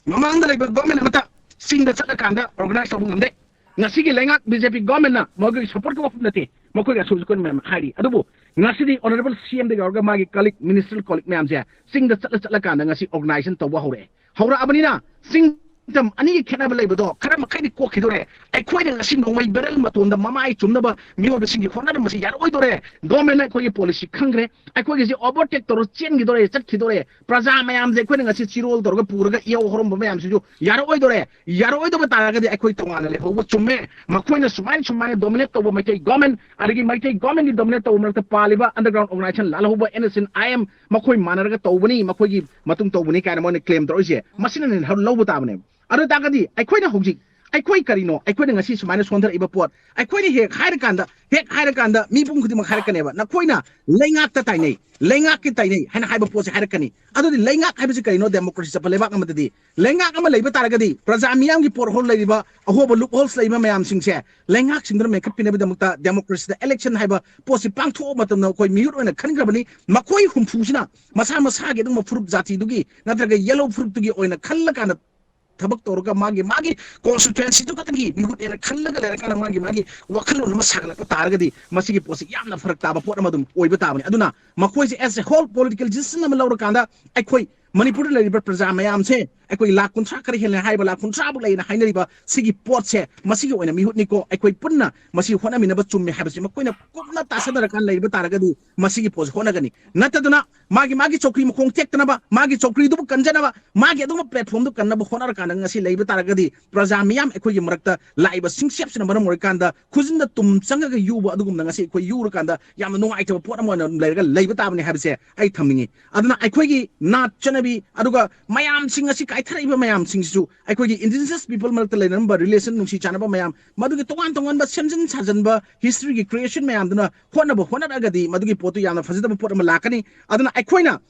ꯃꯃꯥꯡꯗ ꯂꯩꯕ ꯒꯣꯔꯃꯦꯟ ꯑꯃꯠꯇ ꯆꯤꯡꯗ ꯆꯠꯂꯀꯥꯟꯗ ꯑꯣꯔꯒꯅꯥꯏꯖ ꯇꯧꯕ ꯉꯝꯗꯦ꯫ ꯉꯁꯤꯒꯤ ꯂꯩꯉꯥꯛ ꯕꯤ ꯖꯦ ꯄꯤ ꯒꯣꯔꯃꯦꯟꯅ ꯃꯈꯣꯏꯒꯤ ꯁꯄꯣꯔꯠꯀꯤ ꯋꯥꯐꯝ ꯅꯠꯇꯦ, ꯃꯈꯣꯏꯒꯤ ꯑꯁꯣꯏ ꯑꯁꯣꯏ ꯃꯌꯥꯝ ꯍꯥꯏꯔꯤ꯫ ꯑꯗꯨꯕꯨ ꯉꯁꯤꯗꯤ ꯑꯣꯅꯔꯦꯕꯜ ꯁꯤ ꯑꯦꯝꯗꯒꯤ ꯍꯧꯔꯒ ꯃꯥꯒꯤ ꯀꯂꯤꯛ, ꯃꯤꯅꯤꯁꯇ꯭ꯔꯤꯌꯦꯜ ꯀꯣꯂꯤꯛ ꯃꯌꯥꯝꯁꯦ ꯆꯤꯡꯗ ꯆꯠꯂ ꯆꯠꯂꯀꯥꯟꯗ ꯉꯁꯤ ꯑꯣꯔꯒꯅꯥꯏꯖꯦꯁꯟ ꯇꯧꯕ ꯍꯧꯔꯛꯑꯦ꯫ ꯍꯧꯔꯛꯑꯕꯅꯤꯅ ꯆꯤꯡ ꯁꯤꯁꯇꯦꯝ ꯑꯅꯤꯒꯤ ꯈꯦꯠꯅꯕ ꯂꯩꯕꯗꯣ ꯈꯔ ꯃꯈꯩꯗꯤ ꯀꯣꯛꯈꯤꯗꯣꯔꯦ꯫ ꯑꯩꯈꯣꯏꯅ ꯉꯁꯤ ꯅꯣꯡꯃꯩ ꯕꯦꯔꯦꯜ ꯃꯇꯣꯟꯗ ꯃꯃꯥꯏ ꯆꯨꯝꯅꯕ ꯃꯤꯑꯣꯏꯕꯁꯤꯡꯒꯤ ꯍꯣꯠꯅꯔꯝꯕꯁꯤ ꯌꯥꯔꯛꯑꯣꯏꯗꯣꯔꯦ꯫ ꯒꯣꯔꯃꯦꯟꯅ ꯑꯩꯈꯣꯏꯒꯤ ꯄꯣꯂꯤꯁꯤ ꯈꯪꯈ꯭ꯔꯦ꯫ ꯑꯩꯈꯣꯏꯒꯤꯁꯤ ꯑꯣꯚꯔꯇꯦꯛ ꯇꯧꯔ ꯆꯦꯟꯈꯤꯗꯣꯔꯦ, ꯆꯠꯈꯤꯗꯣꯔꯦ꯫ ꯄ꯭ꯔꯖꯥ ꯃꯌꯥꯝꯁꯦ ꯑꯩꯈꯣꯏꯅ ꯉꯁꯤ ꯆꯤꯔꯣꯜ ꯇꯧꯔꯒ ꯄꯨꯔꯒ ꯏꯍꯧ ꯍꯧꯔꯝꯕ ꯃꯌꯥꯝꯁꯤꯁꯨ ꯌꯥꯔꯛꯑꯣꯏꯗꯣꯔꯦ꯫ ꯌꯥꯔꯛꯑꯣꯏꯗꯕ ꯇꯥꯔꯒꯗꯤ ꯑꯩꯈꯣꯏ ꯇꯣꯉꯥꯟꯅ ꯂꯩꯍꯧꯕ ꯆꯨꯝꯃꯦ꯫ ꯃꯈꯣꯏꯅ ꯁꯨꯃꯥꯏꯅ ꯁꯨꯃꯥꯏꯅ ꯗꯣꯃꯤꯅꯦꯠ ꯇꯧꯕ ꯃꯩꯇꯩ ꯒꯣꯔꯃꯦꯟ, ꯑꯗꯒꯤ ꯃꯩꯇꯩ ꯒꯣꯔꯃꯦꯟꯒꯤ ꯗꯣꯃꯤꯅꯦꯠ ꯇꯧꯕ ꯃꯔꯛꯇ ꯄꯥꯜꯂꯤꯕ ꯑꯟꯗꯔꯒ꯭ꯔꯥꯎꯟ ꯑꯣꯔꯒꯅꯥꯏꯖꯦꯁꯟ ꯂꯥꯜꯍꯧꯕ, ꯑꯦꯟ ꯑꯦꯁ ꯑꯦꯟ, ꯑꯥꯏ ꯑꯦꯝ, ꯃꯈꯣꯏ ꯃꯥꯟꯅꯔꯒ ꯇꯧꯕꯅꯤ, ꯃꯈꯣꯏꯒꯤ ꯃꯇꯨꯡ ꯇꯧꯕꯅꯤ ꯀꯥꯏꯅ ꯃꯣꯏꯅ ꯀ꯭ꯂꯦꯝ ꯇꯧꯔꯛꯏꯁꯦ, ꯃꯁꯤꯅ ꯂꯧꯕ ꯇꯥꯕꯅꯦꯕ꯫ ꯑꯗꯨ ꯇꯥꯔꯒꯗꯤ ꯑꯩꯈꯣꯏꯅ ꯍꯧꯖꯤꯛ, ꯑꯩꯈꯣꯏ ꯀꯔꯤꯅꯣ? ꯑꯩꯈꯣꯏꯅ ꯉꯁꯤ ꯁꯨꯃꯥꯏꯅ ꯁꯣꯟꯊꯔꯛꯏꯕ ꯄꯣꯠ, ꯑꯩꯈꯣꯏꯅ ꯍꯦꯛ ꯍꯥꯏꯔꯀꯥꯟꯗ, ꯍꯦꯛ ꯍꯥꯏꯔꯀꯥꯟꯗ ꯃꯤꯄꯨꯝ ꯈꯨꯗꯤꯡꯃꯛ ꯍꯥꯏꯔꯛꯀꯅꯦꯕ, "ꯅꯈꯣꯏꯅ ꯂꯩꯉꯥꯛꯇ ꯇꯥꯏꯅꯩ, ꯂꯩꯉꯥꯛꯀꯤ ꯇꯥꯏꯅꯩ" ꯍꯥꯏꯅ ꯍꯥꯏꯕ ꯄꯣꯠꯁꯦ ꯍꯥꯏꯔꯛꯀꯅꯤ꯫ ꯑꯗꯨꯗꯤ ꯂꯩꯉꯥꯛ ꯍꯥꯏꯕꯁꯤ ꯀꯔꯤꯅꯣ? ꯗꯦꯃꯣꯀ꯭ꯔꯦꯁꯤ ꯆꯠꯄ ꯂꯩꯕꯥꯛ ꯑꯃꯗꯗꯤ ꯂꯩꯉꯥꯛ ꯑꯃ ꯂꯩꯕ ꯇꯥꯔꯒꯗꯤ ꯄ꯭ꯔꯖꯥ ꯃꯤꯌꯥꯝꯒꯤ ꯄꯣꯠ ꯍꯣꯜ ꯂꯩꯔꯤꯕ, ꯑꯍꯣꯕ ꯂꯨꯞ ꯍꯣꯜꯁ ꯂꯩꯕ ꯃꯌꯥꯝꯁꯤꯡꯁꯦ ꯂꯩꯉꯥꯛꯁꯤꯡꯗꯨꯅ ꯃꯦꯟꯈꯠꯄꯤꯅꯕꯒꯤꯗꯃꯛꯇ ꯗꯦꯃꯣꯀ꯭ꯔꯦꯁꯤꯗ ꯏꯂꯦꯛꯁꯟ ꯍꯥꯏꯕ ꯄꯣꯠꯁꯤ ꯄꯥꯡꯊꯣꯛꯑꯕ ꯃꯇꯝꯗ ꯑꯩꯈꯣꯏ ꯃꯤꯍꯨꯠ ꯑꯣꯏꯅ ꯈꯟꯈ꯭ꯔꯕꯅꯤ꯫ ꯃꯈꯣꯏ ꯍꯨꯝꯐꯨꯁꯤꯅ ꯃꯁꯥ ꯃꯁꯥꯒꯤ ꯑꯗꯨꯒꯨꯝꯕ ꯐꯨꯔꯨꯞ ꯖꯥꯇꯤꯗꯨꯒꯤ ꯅꯠꯇ꯭ꯔꯒ ꯌꯦꯂꯣ ꯐꯨꯔꯨꯞꯇꯨꯒꯤ ꯑꯣꯏꯅ ꯈꯜꯂꯀꯥꯟꯗ ꯊꯕꯛ ꯇꯧꯔꯒ ꯃꯥꯒꯤ, ꯃꯥꯒꯤ ꯀꯣꯟꯁꯇꯤꯇ꯭ꯋꯦꯟꯁꯤꯗꯨ ꯈꯛꯇꯪꯒꯤ ꯃꯤꯍꯨꯠ ꯑꯣꯏꯅ ꯈꯜꯂꯒ ꯂꯩꯔꯀꯥꯟꯗ ꯃꯥꯒꯤ, ꯃꯥꯒꯤ ꯋꯥꯈꯜꯂꯣꯟ ꯑꯃ ꯁꯥꯒꯠꯂꯛꯄ ꯇꯥꯔꯒꯗꯤ ꯃꯁꯤꯒꯤ ꯄꯣꯠꯁꯤ ꯌꯥꯝꯅ ꯐꯔꯛ ꯇꯥꯕ ꯄꯣꯠ ꯑꯃ ꯑꯗꯨꯝ ꯑꯣꯏꯕ ꯇꯥꯕꯅꯤ꯫ ꯑꯗꯨꯅ ꯃꯈꯣꯏꯁꯦ as a whole political decision ꯑꯃ ꯂꯧꯔꯀꯥꯟꯗ ꯑꯩꯈꯣꯏ ꯃꯅꯤꯄꯨꯔꯗ ꯂꯩꯔꯤꯕ ꯄ꯭ꯔꯖꯥ ꯃꯌꯥꯝꯁꯦ, ꯑꯩꯈꯣꯏ ꯂꯥꯈ ꯀꯨꯟꯊ꯭ꯔꯥ ꯈꯔ ꯍꯦꯜꯂꯦ ꯍꯥꯏꯕ, ꯂꯥꯈ ꯀꯨꯟꯊ꯭ꯔꯥ ꯐꯥꯎ ꯂꯩꯅ ꯍꯥꯏꯅꯔꯤꯕ ꯁꯤꯒꯤ ꯄꯣꯠꯁꯦ, ꯃꯁꯤꯒꯤ ꯑꯣꯏꯅ ꯃꯤꯍꯨꯠꯅꯤꯀꯣ, ꯑꯩꯈꯣꯏ ꯄꯨꯟꯅ ꯃꯁꯤ ꯍꯣꯠꯅꯃꯤꯟꯅꯕ ꯆꯨꯝꯃꯦ ꯍꯥꯏꯕꯁꯤ ꯃꯈꯣꯏꯅ ꯀꯨꯞꯅ ꯇꯥꯁꯟꯅꯔꯀꯥꯟ ꯂꯩꯕ ꯇꯥꯔꯒꯗꯤ ꯃꯁꯤꯒꯤ ꯄꯣꯠꯁꯤ ꯍꯣꯠꯅꯒꯅꯤ꯫ ꯅꯠꯇꯗꯨꯅ ꯃꯥꯒꯤ, ꯃꯥꯒꯤ ꯆꯧꯀ꯭ꯔꯤ ꯃꯈꯣꯡ ꯇꯦꯛꯇꯅꯕ, ꯃꯥꯒꯤ ꯆꯧꯀ꯭ꯔꯤꯗꯨꯕꯨ ꯀꯟꯖꯅꯕ, ꯃꯥꯒꯤ ꯑꯗꯨꯒꯨꯝꯕ ꯄ꯭ꯂꯦꯠꯐꯣꯝꯗꯨ ꯀꯟꯅꯕ ꯍꯣꯠꯅꯔꯀꯥꯟꯗ ꯉꯁꯤ ꯂꯩꯕ ꯇꯥꯔꯒꯗꯤ ꯄ꯭ꯔꯖꯥ ꯃꯤꯌꯥꯝ ꯑꯩꯈꯣꯏꯒꯤ ꯃꯔꯛꯇ ꯂꯥꯛꯏꯕ ꯁꯤꯡꯆꯦꯞꯁꯤꯅ ꯃꯔꯝ ꯑꯣꯏꯔꯀꯥꯟꯗ ꯈꯨꯖꯤꯟꯗ ꯇꯨꯝ ꯆꯪꯉꯒ ꯌꯨꯕ ꯑꯗꯨꯒꯨꯝꯅ ꯉꯁꯤ ꯑꯩꯈꯣꯏ ꯌꯨꯔꯀꯥꯟꯗ ꯌꯥꯝꯅ ꯅꯨꯡꯉꯥꯏꯇꯕ ꯄꯣꯠ ꯑꯃ ꯑꯣꯏꯅ ꯂꯩꯔꯒ ꯂꯩꯕ ꯇꯥꯕꯅꯤ ꯍꯥꯏꯕꯁꯦ ꯑꯩ ꯊꯝꯅꯤꯡꯉꯤ꯫ ꯑꯗꯨꯅ ꯑꯩꯈꯣꯏꯒꯤ ꯅꯥꯠ ꯆꯠꯅꯕꯤ, ꯑꯗꯨꯒ ꯃꯌꯥꯝꯁꯤꯡ ꯑꯁꯤ ꯀꯥꯏꯊꯔꯛꯏꯕ ꯃꯌꯥꯝꯁꯤꯡꯁꯤꯁꯨ, ꯑꯩꯈꯣꯏꯒꯤ indigenous people ꯃꯔꯛꯇ ꯂꯩꯅꯔꯝꯕ relation, ꯅꯨꯡꯁꯤ ꯆꯥꯟꯅꯕ ꯃꯌꯥꯝ, ꯃꯗꯨꯒꯤ ꯇꯣꯉꯥꯟ ꯇꯣꯉꯥꯟꯕ ꯁꯦꯝꯖꯤꯟ ꯁꯥꯖꯟꯕ historyꯒꯤ creation ꯃꯌꯥꯝꯗꯨꯅ ꯍꯣꯠꯅꯕ ꯍꯣꯠꯅꯔꯒꯗꯤ ꯃꯗꯨꯒꯤ ꯄꯣꯠꯇꯨ ꯌꯥꯝꯅ ꯐꯖꯗꯕ ꯄꯣꯠ ꯑꯃ ꯂꯥꯛꯀꯅꯤ꯫ ꯑꯗꯨꯅ ꯑꯩꯈꯣꯏꯅ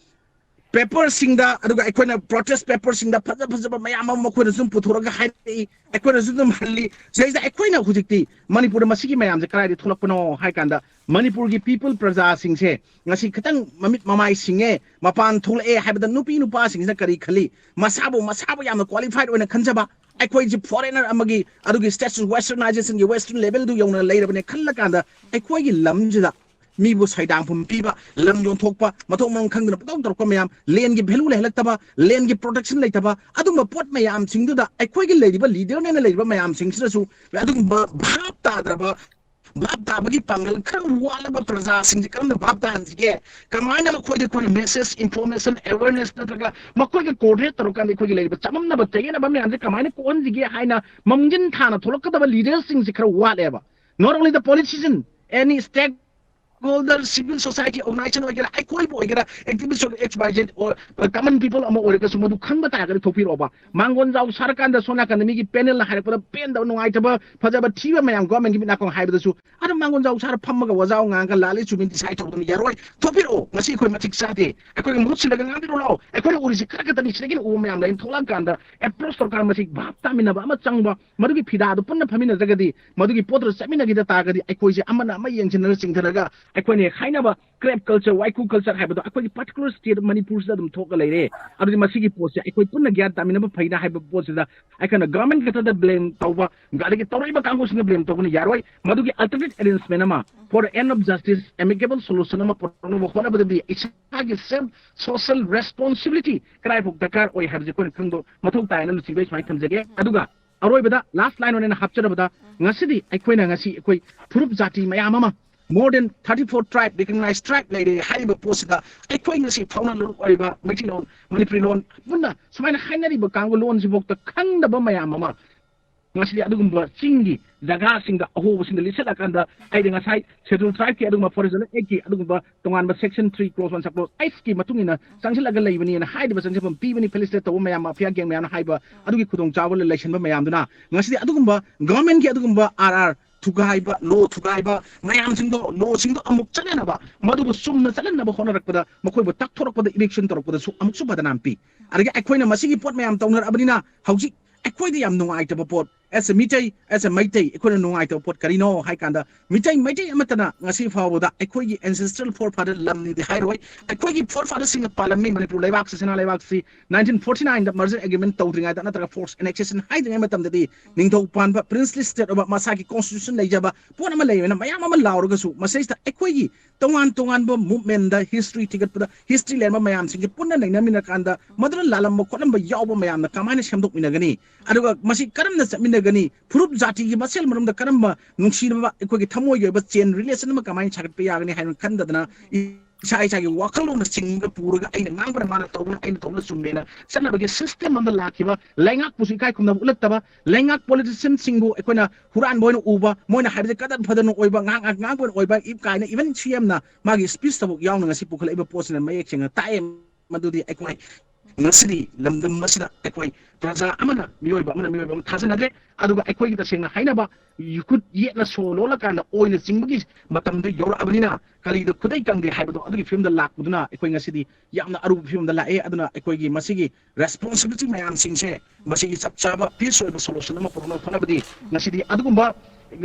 paperꯁꯤꯡꯗ, ꯑꯗꯨꯒ ꯑꯩꯈꯣꯏꯅ protest paperꯁꯤꯡꯗ ꯐꯖ ꯐꯖꯕ ꯃꯌꯥꯝ ꯑꯃ ꯃꯈꯣꯏꯅꯁꯨ ꯑꯗꯨꯝ ꯄꯨꯊꯣꯔꯛꯑꯒ ꯍꯥꯏꯔꯛꯏ, ꯑꯩꯈꯣꯏꯅꯁꯨ ꯑꯗꯨꯝ ꯍꯜꯂꯤ꯫ ꯁꯤꯗꯩꯁꯤꯗ ꯑꯩꯈꯣꯏꯅ ꯍꯧꯖꯤꯛꯇꯤ ꯃꯅꯤꯄꯨꯔꯗ ꯃꯁꯤꯒꯤ ꯃꯌꯥꯝꯁꯦ ꯀꯗꯥꯏꯗ ꯊꯣꯛꯂꯛꯄꯅꯣ ꯍꯥꯏ ꯀꯥꯟꯗ, ꯃꯅꯤꯄꯨꯔꯒꯤ people, ꯄ꯭ꯔꯖꯥꯁꯤꯡꯁꯦ ꯉꯁꯤ ꯈꯤꯇꯪ ꯃꯃꯤꯠ ꯃꯃꯥꯏ ꯁꯤꯡꯉꯦ, ꯃꯄꯥꯟ ꯊꯣꯛꯂꯛꯑꯦ ꯍꯥꯏꯕꯗ ꯅꯨꯄꯤ ꯅꯨꯄꯥꯁꯤꯡꯁꯤꯅ ꯀꯔꯤ ꯈꯜꯂꯤ? ꯃꯁꯥꯕꯨ, ꯃꯁꯥꯕꯨ ꯌꯥꯝꯅ qualified ꯑꯣꯏꯅ ꯈꯟꯖꯕ, ꯑꯩꯈꯣꯏꯁꯤ foreigner ꯑꯃꯒꯤ, ꯑꯗꯨꯒꯤ status, westernizationꯒꯤ western levelꯗꯨ ꯌꯧꯅ ꯂꯩꯔꯕꯅꯦ ꯈꯜꯂꯀꯥꯟꯗ ꯑꯩꯈꯣꯏꯒꯤ ꯂꯝꯁꯤꯗ ꯃꯤꯕꯨ ꯁꯩꯗꯥꯡꯐꯝ ꯄꯤꯕ, ꯂꯝ ꯌꯣꯟꯊꯣꯛꯄ, ꯃꯊꯣꯡ ꯃꯔꯝ ꯈꯪꯗꯅ ꯄꯪꯇꯧ ꯇꯧꯔꯛꯄ ꯃꯌꯥꯝ, ꯂꯦꯟꯒꯤ ꯚꯦꯂꯨ ꯂꯩꯍꯜꯂꯛꯇꯕ, ꯂꯦꯟꯒꯤ ꯄ꯭ꯔꯣꯇꯦꯛꯁꯟ ꯂꯩꯇꯕ, ꯑꯗꯨꯝꯕ ꯄꯣꯠ ꯃꯌꯥꯝꯁꯤꯡꯗꯨꯗ ꯑꯩꯈꯣꯏꯒꯤ ꯂꯩꯔꯤꯕ ꯂꯤꯗꯔꯅꯦꯅ ꯂꯩꯔꯤꯕ ꯃꯌꯥꯝꯁꯤꯡꯁꯤꯅꯁꯨ ꯑꯗꯨꯒꯨꯝꯕ ꯚꯥꯞ ꯇꯥꯗ꯭ꯔꯕ, ꯚꯥꯞ ꯇꯥꯕꯒꯤ ꯄꯥꯡꯒꯜ ꯈꯔ ꯋꯥꯠꯂꯕ ꯄ꯭ꯔꯖꯥꯁꯤꯡꯁꯦ ꯀꯔꯝꯅ ꯚꯥꯞ ꯇꯥꯍꯟꯁꯤꯒꯦ? ꯀꯃꯥꯏꯅ ꯃꯈꯣꯏꯗ ꯑꯩꯈꯣꯏꯅ ꯃꯦꯁꯦꯖ, ꯏꯟꯐꯣꯔꯃꯦꯁꯟ, ꯑꯦꯋꯦꯔꯅꯦꯁ ꯅꯠꯇ꯭ꯔꯒ ꯃꯈꯣꯏꯒ ꯀꯣꯑꯣꯔꯗꯤꯅꯦꯠ ꯇꯧꯔꯀꯥꯟꯗ ꯑꯩꯈꯣꯏꯒꯤ ꯂꯩꯔꯤꯕ ꯆꯃꯝꯅꯕ ꯆꯌꯦꯠꯅꯕ ꯃꯌꯥꯝꯁꯦ ꯀꯃꯥꯏꯅ ꯀꯣꯛꯍꯟꯁꯤꯒꯦ ꯍꯥꯏꯅ ꯃꯥꯡꯖꯤꯟ ꯊꯥꯅ ꯊꯣꯛꯂꯛꯀꯗꯕ ꯂꯤꯗꯔꯁꯤꯡꯁꯦ ꯈꯔ ꯋꯥꯠꯂꯦꯕ꯫ Not only the politician, any stakeholder, civil society organization ꯑꯣꯏꯒꯦꯔꯥ, ꯑꯩꯈꯣꯏꯕꯨ ꯑꯣꯏꯒꯦꯔꯥ, activist ꯑꯣꯏꯒꯦꯔꯥ, X Y Z or common people ꯑꯃ ꯑꯣꯏꯔꯒꯁꯨ ꯃꯗꯨ ꯈꯪꯕ ꯇꯥꯔꯒꯗꯤ ꯊꯣꯛꯄꯤꯔꯛꯑꯣꯕ꯫ ꯃꯥꯡꯒꯣꯟ ꯖꯥꯎ ꯁꯥꯔꯀꯥꯟꯗ ꯁꯣꯝ ꯅꯥꯀꯟꯗ ꯃꯤꯒꯤ ꯄꯦꯅꯦꯜꯅ ꯍꯥꯏꯔꯛꯄꯗ ꯄꯦꯟꯗꯕ, ꯅꯨꯡꯉꯥꯏꯇꯕ, ꯐꯖꯕ, ꯊꯤꯕ ꯃꯌꯥꯝ ꯒꯣꯔꯃꯦꯟꯒꯤ ꯃꯤꯠ ꯅꯥꯀꯣꯡ ꯍꯥꯏꯕꯗꯁꯨ ꯑꯗꯨꯝ ꯃꯥꯡꯒꯣꯟ ꯖꯥꯎ ꯁꯥꯔ ꯐꯝꯃꯒ ꯋꯥꯖꯥꯎ ꯉꯥꯡꯉꯒ ꯂꯥꯜꯂꯤ ꯆꯨꯝꯃꯤ ꯗꯤꯁꯥꯏꯠ ꯇꯧꯗꯨꯅ ꯌꯥꯔꯣꯏ꯫ ꯊꯣꯛꯄꯤꯔꯛꯑꯣ, ꯉꯁꯤ ꯑꯩꯈꯣꯏ ꯃꯇꯤꯛ ꯆꯥꯗꯦ, ꯑꯩꯈꯣꯏꯒ ꯃꯍꯨꯠ ꯁꯤꯜꯂꯒ ꯉꯥꯡꯕꯤꯔꯣ ꯂꯥꯛꯑꯣ, ꯑꯩꯈꯣꯏꯅ ꯎꯔꯤꯁꯤ ꯈꯔ ꯈꯛꯇꯅꯤ, ꯁꯤꯗꯒꯤ ꯎꯕ ꯃꯌꯥꯝ ꯂꯩ꯫ ꯊꯣꯛꯂꯛꯑꯀꯥꯟꯗ ꯑꯦꯄ꯭ꯔꯣꯁ ꯇꯧꯔꯀꯥꯟꯗ ꯃꯁꯤ ꯚꯥꯞ ꯇꯥꯃꯤꯟꯅꯕ ꯑꯃ ꯆꯪꯕ, ꯃꯗꯨꯒꯤ ꯐꯤꯗꯥꯗꯨ ꯄꯨꯟꯅ ꯐꯝꯃꯤꯟꯅꯗ꯭ꯔꯒꯗꯤ, ꯃꯗꯨꯒꯤ ꯄꯣꯠꯇꯨꯗ ꯆꯠꯃꯤꯟꯅꯈꯤꯗ ꯇꯥꯔꯒꯗꯤ ꯑꯩꯈꯣꯏꯁꯦ ꯑꯃꯅ ꯑꯃ ꯌꯦꯡꯁꯤꯟꯅꯔ ꯆꯤꯡꯊꯔꯒ ꯑꯩꯈꯣꯏꯅ ꯍꯦꯛ ꯍꯥꯏꯅꯕ ꯀ꯭ꯔꯦꯞ ꯀꯜꯆꯔ, ꯋꯥꯏꯈꯨ ꯀꯜꯆꯔ ꯍꯥꯏꯕꯗꯣ ꯑꯩꯈꯣꯏꯒꯤ ꯄꯥꯔꯇꯤꯀꯨꯂꯔ ꯁ꯭ꯇꯦꯠ ꯃꯅꯤꯄꯨꯔꯁꯤꯗ ꯑꯗꯨꯝ ꯊꯣꯛꯑ ꯂꯩꯔꯦ꯫ ꯑꯗꯨꯗꯤ ꯃꯁꯤꯒꯤ ꯄꯣꯠꯁꯦ ꯑꯩꯈꯣꯏ ꯄꯨꯟꯅ ꯒ꯭ꯌꯥꯟ ꯇꯥꯃꯤꯟꯅꯕ ꯐꯩꯅ ꯍꯥꯏꯕ ꯄꯣꯠꯁꯤꯗ ꯑꯩꯈꯣꯏꯅ ꯒꯚꯔꯟꯃꯦꯟ ꯈꯛꯇꯗ ꯕ꯭ꯂꯦꯝ ꯇꯧꯕ, ꯑꯗꯒꯤ ꯇꯧꯔꯛꯏꯕ ꯀꯥꯡꯕꯨꯁꯤꯡꯅ ꯕ꯭ꯂꯦꯝ ꯇꯧꯕꯅ ꯌꯥꯔꯣꯏ꯫ ꯃꯗꯨꯒꯤ ꯑꯜꯇꯔꯅꯦꯠ ꯑꯦꯔꯦꯟꯖꯃꯦꯟ ꯑꯃ, for the end of justice, amicable solution ꯑꯃ ꯄꯨꯔꯛꯅꯕ ꯍꯣꯠꯅꯕꯗꯗꯤ ꯏꯁꯥꯒꯤ ꯁꯦꯜꯐ ꯁꯣꯁꯤꯌꯦꯜ ꯔꯦꯁꯄꯣꯟꯁꯤꯕꯤꯂꯤꯇꯤ ꯀꯗꯥꯏꯐꯥꯎ ꯗꯔꯀꯥꯔ ꯑꯣꯏ ꯍꯥꯏꯕꯁꯦ ꯑꯩꯈꯣꯏꯅ ꯈꯪꯕ ꯃꯊꯧ ꯇꯥꯏꯅ ꯂꯨꯆꯤꯡꯕ ꯑꯩ ꯁꯨꯃꯥꯏꯅ ꯊꯝꯖꯒꯦ꯫ ꯑꯗꯨꯒ ꯑꯔꯣꯏꯕꯗ ꯂꯥꯁ ꯂꯥꯏꯟ ꯑꯣꯏꯅ ꯍꯥꯞꯆꯔꯕꯗ, ꯉꯁꯤꯗꯤ ꯑꯩꯈꯣꯏꯅ ꯉꯁꯤ ꯑꯩꯈꯣꯏ ꯐꯨꯔꯨꯞ ꯖꯥꯇꯤ ꯃꯌꯥꯝ ꯑꯃ, more than thirty four tribe, recognized tribe ꯂꯩꯔꯦ ꯍꯥꯏꯔꯤꯕ ꯄꯣꯠꯁꯤꯗ ꯑꯩꯈꯣꯏ ꯉꯁꯤ ꯐꯥꯎꯅ ꯂꯨꯔꯨꯛ ꯑꯣꯏꯔꯤꯕ ꯃꯩꯇꯩꯂꯣꯟ, ꯃꯅꯤꯄꯨꯔꯤ ꯂꯣꯟ, ꯄꯨꯟꯅ ꯁꯨꯃꯥꯏꯅ ꯍꯥꯏꯅꯔꯤꯕ ꯀꯥꯡꯕꯨ ꯂꯣꯟꯁꯤꯐꯥꯎꯗ ꯈꯪꯗꯕ ꯃꯌꯥꯝ ꯑꯃ ꯉꯁꯤꯗꯤ ꯑꯗꯨꯒꯨꯝꯕ ꯆꯤꯡꯒꯤ ꯖꯒꯥꯁꯤꯡꯗ ꯑꯍꯣꯕꯁꯤꯡꯗ ꯂꯤꯠꯁꯤꯜꯂꯀꯥꯟꯗ ꯑꯩꯗꯤ ꯉꯁꯥꯏ Scheduled Tribe ꯀꯤ ꯑꯗꯨꯒꯨꯝꯕ Forest Development Act ꯀꯤ ꯑꯗꯨꯒꯨꯝꯕ ꯇꯣꯉꯥꯟꯕ section three clause one sub clause eight ꯀꯤ ꯃꯇꯨꯡ ꯏꯟꯅ ꯆꯪꯁꯤꯜꯂꯒ ꯂꯩꯕꯅꯤꯅ ꯍꯥꯏꯔꯤꯕ ꯆꯪꯖꯐꯝ ꯄꯤꯕꯅꯤ, ꯐꯦꯂꯤꯁꯤꯇꯦꯠ ꯇꯧꯕ ꯃꯌꯥꯝ, ꯃꯥꯐꯤꯌꯥ ꯒꯦꯡ ꯃꯌꯥꯝꯅ ꯍꯥꯏꯕ ꯑꯗꯨꯒꯤ ꯈꯨꯗꯣꯡꯆꯥꯕ ꯂꯩꯁꯟꯕ ꯃꯌꯥꯝꯗꯨꯅ ꯉꯁꯤꯗꯤ ꯑꯗꯨꯒꯨꯝꯕ ꯒꯚꯔꯟꯃꯦꯟꯠꯀꯤ ꯑꯗꯨꯒꯨꯝꯕ ꯑꯥꯔ ꯑꯥꯔ ꯊꯨꯒꯥꯏꯕ, ꯂꯣ ꯊꯨꯒꯥꯏꯕ ꯃꯌꯥꯝꯁꯤꯡꯗꯣ, ꯂꯣꯁꯤꯡꯗꯣ ꯑꯃꯨꯛ ꯆꯠꯅꯅꯕ, ꯃꯗꯨꯕꯨ ꯆꯨꯝꯅ ꯆꯠꯍꯟꯅꯕ ꯍꯣꯠꯅꯔꯛꯄꯗ ꯃꯈꯣꯏꯕꯨ ꯇꯛꯊꯣꯔꯛꯄꯗ, ꯏꯚꯤꯛꯁꯟ ꯇꯧꯔꯛꯄꯗꯁꯨ ꯑꯃꯨꯛꯁꯨ ꯕꯗꯅꯥꯝ ꯄꯤ꯫ ꯑꯗꯒꯤ ꯑꯩꯈꯣꯏꯅ ꯃꯁꯤꯒꯤ ꯄꯣꯠ ꯃꯌꯥꯝ ꯇꯧꯅꯔꯛꯑꯕꯅꯤꯅ ꯍꯧꯖꯤꯛ ꯑꯩꯈꯣꯏꯗ ꯌꯥꯝ ꯅꯨꯡꯉꯥꯏꯇꯕ ꯄꯣꯠ, As a Meitei, as a Meitei, ꯑꯩꯈꯣꯏꯅ ꯅꯨꯡꯉꯥꯏꯇꯕ ꯄꯣꯠ ꯀꯔꯤꯅꯣ ꯍꯥꯏ ꯀꯥꯟꯗ, ꯃꯤꯇꯩ ꯃꯩꯇꯩ ꯑꯃꯠꯇꯅ ꯉꯁꯤ ꯐꯥꯎꯕꯗ ꯑꯩꯈꯣꯏꯒꯤ ancestral forefather ꯂꯝꯅꯤꯗꯤ ꯍꯥꯏꯔꯣꯏ꯫ ꯑꯩꯈꯣꯏꯒꯤ forefatherꯁꯤꯡꯅ ꯄꯥꯜꯂꯝꯃꯤ ꯃꯅꯤꯄꯨꯔ ꯂꯩꯕꯥꯛꯁꯤ, ꯁꯅꯥ ꯂꯩꯕꯥꯛꯁꯤ nineteen forty nineꯗ merger agreement ꯇꯧꯗ꯭ꯔꯤꯉꯩꯗ ꯅꯠꯇ꯭ꯔꯒ forced annexation ꯍꯥꯏꯗ꯭ꯔꯤꯉꯩ ꯃꯇꯝꯗꯗꯤ ꯅꯤꯡꯊꯧ ꯄꯥꯟꯕ princely state ꯑꯣꯏꯕ ꯃꯁꯥꯒꯤ constitution ꯂꯩꯖꯕ ꯄꯣꯠ ꯑꯃ ꯂꯩꯕꯅ ꯃꯌꯥꯝ ꯑꯃ ꯂꯥꯎꯔꯒꯁꯨ, ꯃꯁꯤꯗꯩꯁꯤꯗ ꯑꯩꯈꯣꯏꯒꯤ ꯇꯣꯉꯥꯟ ꯇꯣꯉꯥꯟꯕ movementꯗ history ꯊꯤꯒꯠꯄꯗ history ꯂꯩꯔꯝꯕ ꯃꯌꯥꯝꯁꯤꯡꯁꯦ ꯄꯨꯟꯅ ꯅꯩꯅꯃꯤꯟꯅ ꯀꯥꯟꯗ ꯃꯗꯨꯅ ꯂꯥꯜꯂꯝꯕ ꯈꯣꯠꯂꯝꯕ ꯌꯥꯎꯕ ꯃꯌꯥꯝꯅ ꯀꯃꯥꯏꯅ ꯁꯦꯝꯗꯣꯛꯃꯤꯟꯅꯒꯅꯤ? ꯑꯗꯨꯒ ꯃꯁꯤ ꯀꯔꯝꯅ ꯆꯠꯃꯤꯟꯅꯒꯅꯤ? ꯐꯨꯔꯨꯞ ꯖꯥꯇꯤꯒꯤ ꯃꯁꯦꯜ ꯃꯔꯝꯗ ꯀꯔꯝꯕ ꯅꯨꯡꯁꯤꯅꯕ ꯑꯩꯈꯣꯏꯒꯤ ꯊꯃꯣꯏꯒꯤ ꯑꯣꯏꯕ chain relation ꯑꯃ ꯀꯃꯥꯏꯅ ꯁꯥꯒꯠꯄ ꯌꯥꯒꯅꯤ ꯍꯥꯏꯅ ꯈꯟꯗꯗꯅ, ꯏꯁꯥ ꯏꯁꯥꯒꯤ ꯋꯥꯈꯜꯂꯣꯟꯅ ꯆꯤꯡꯕ ꯄꯨꯔꯒ ꯑꯩꯅ ꯉꯥꯡꯕꯅ ꯃꯥꯅ ꯇꯧꯕꯅ, ꯑꯩꯅ ꯇꯧꯕꯅ ꯆꯨꯝꯃꯦꯅ ꯆꯠꯅꯕꯒꯤ system ꯑꯃꯗ ꯂꯥꯛꯈꯤꯕ, ꯂꯩꯉꯥꯛꯄꯨꯁꯨ ꯏꯀꯥꯏ ꯈꯨꯝꯅꯕ ꯎꯠꯂꯛꯇꯕ, ꯂꯩꯉꯥꯛ politicianꯁꯤꯡꯕꯨ ꯑꯩꯈꯣꯏꯅ ꯍꯨꯔꯥꯟꯕ ꯑꯣꯏꯅ ꯎꯕ, ꯃꯣꯏꯅ ꯍꯥꯏꯕꯁꯦ ꯀꯗꯔ ꯐꯗꯅ ꯑꯣꯏꯕ, ꯉꯥꯡ ꯉꯥꯡꯕ ꯑꯣꯏꯅ ꯑꯣꯏꯕ, ꯏꯞ ꯀꯥꯏꯅ even CMꯅ ꯃꯥꯒꯤ speech ꯇꯕꯨ ꯌꯥꯎꯅ ꯉꯁꯤ ꯄꯨꯈꯠꯂꯛꯏꯕ ꯄꯣꯠꯁꯤꯅ ꯃꯌꯦꯛ ꯁꯦꯡꯅ ꯇꯥꯛꯑꯦ꯫ ꯃꯗꯨꯗꯤ ꯑꯩꯈꯣꯏ ꯉꯁꯤꯗꯤ ꯂꯝꯗꯝ ꯑꯁꯤꯗ ꯑꯩꯈꯣꯏ ꯄ꯭ꯔꯖꯥ ꯑꯃꯅ ꯃꯤꯑꯣꯏꯕ ꯑꯃꯅ ꯃꯤꯑꯣꯏꯕ ꯑꯃ ꯊꯥꯖꯅꯗ꯭ꯔꯦ꯫ ꯑꯗꯨꯒ ꯑꯩꯈꯣꯏꯒꯤ ꯇꯁꯦꯡꯅ ꯍꯥꯏꯅꯕ ꯈꯨꯠ ꯌꯦꯠꯅ ꯁꯣ ꯂꯣꯜꯂꯀꯥꯟꯗ ꯑꯣꯏꯅ ꯆꯤꯡꯕꯒꯤ ꯃꯇꯝꯗꯨ ꯌꯧꯔꯛꯑꯕꯅꯤꯅ ꯀꯔꯤꯗ ꯈꯨꯗꯩ ꯀꯪꯗꯦ ꯍꯥꯏꯕꯗꯣ ꯑꯗꯨꯒꯤ ꯐꯤꯕꯝꯗ ꯂꯥꯛꯄꯗꯨꯅ ꯑꯩꯈꯣꯏ ꯉꯁꯤꯗꯤ ꯌꯥꯝꯅ ꯑꯔꯨꯕ ꯐꯤꯕꯝꯗ ꯂꯥꯛꯑꯦ꯫ ꯑꯗꯨꯅ ꯑꯩꯈꯣꯏꯒꯤ ꯃꯁꯤꯒꯤ responsibility ꯃꯌꯥꯝꯁꯤꯡꯁꯦ ꯃꯁꯤꯒꯤ ꯆꯞ ꯆꯥꯕ peace ꯑꯣꯏꯕ solution ꯑꯃ ꯄꯨꯔꯛꯅꯕ ꯍꯣꯠꯅꯕꯗꯤ ꯉꯁꯤꯗꯤ ꯑꯗꯨꯒꯨꯝꯕ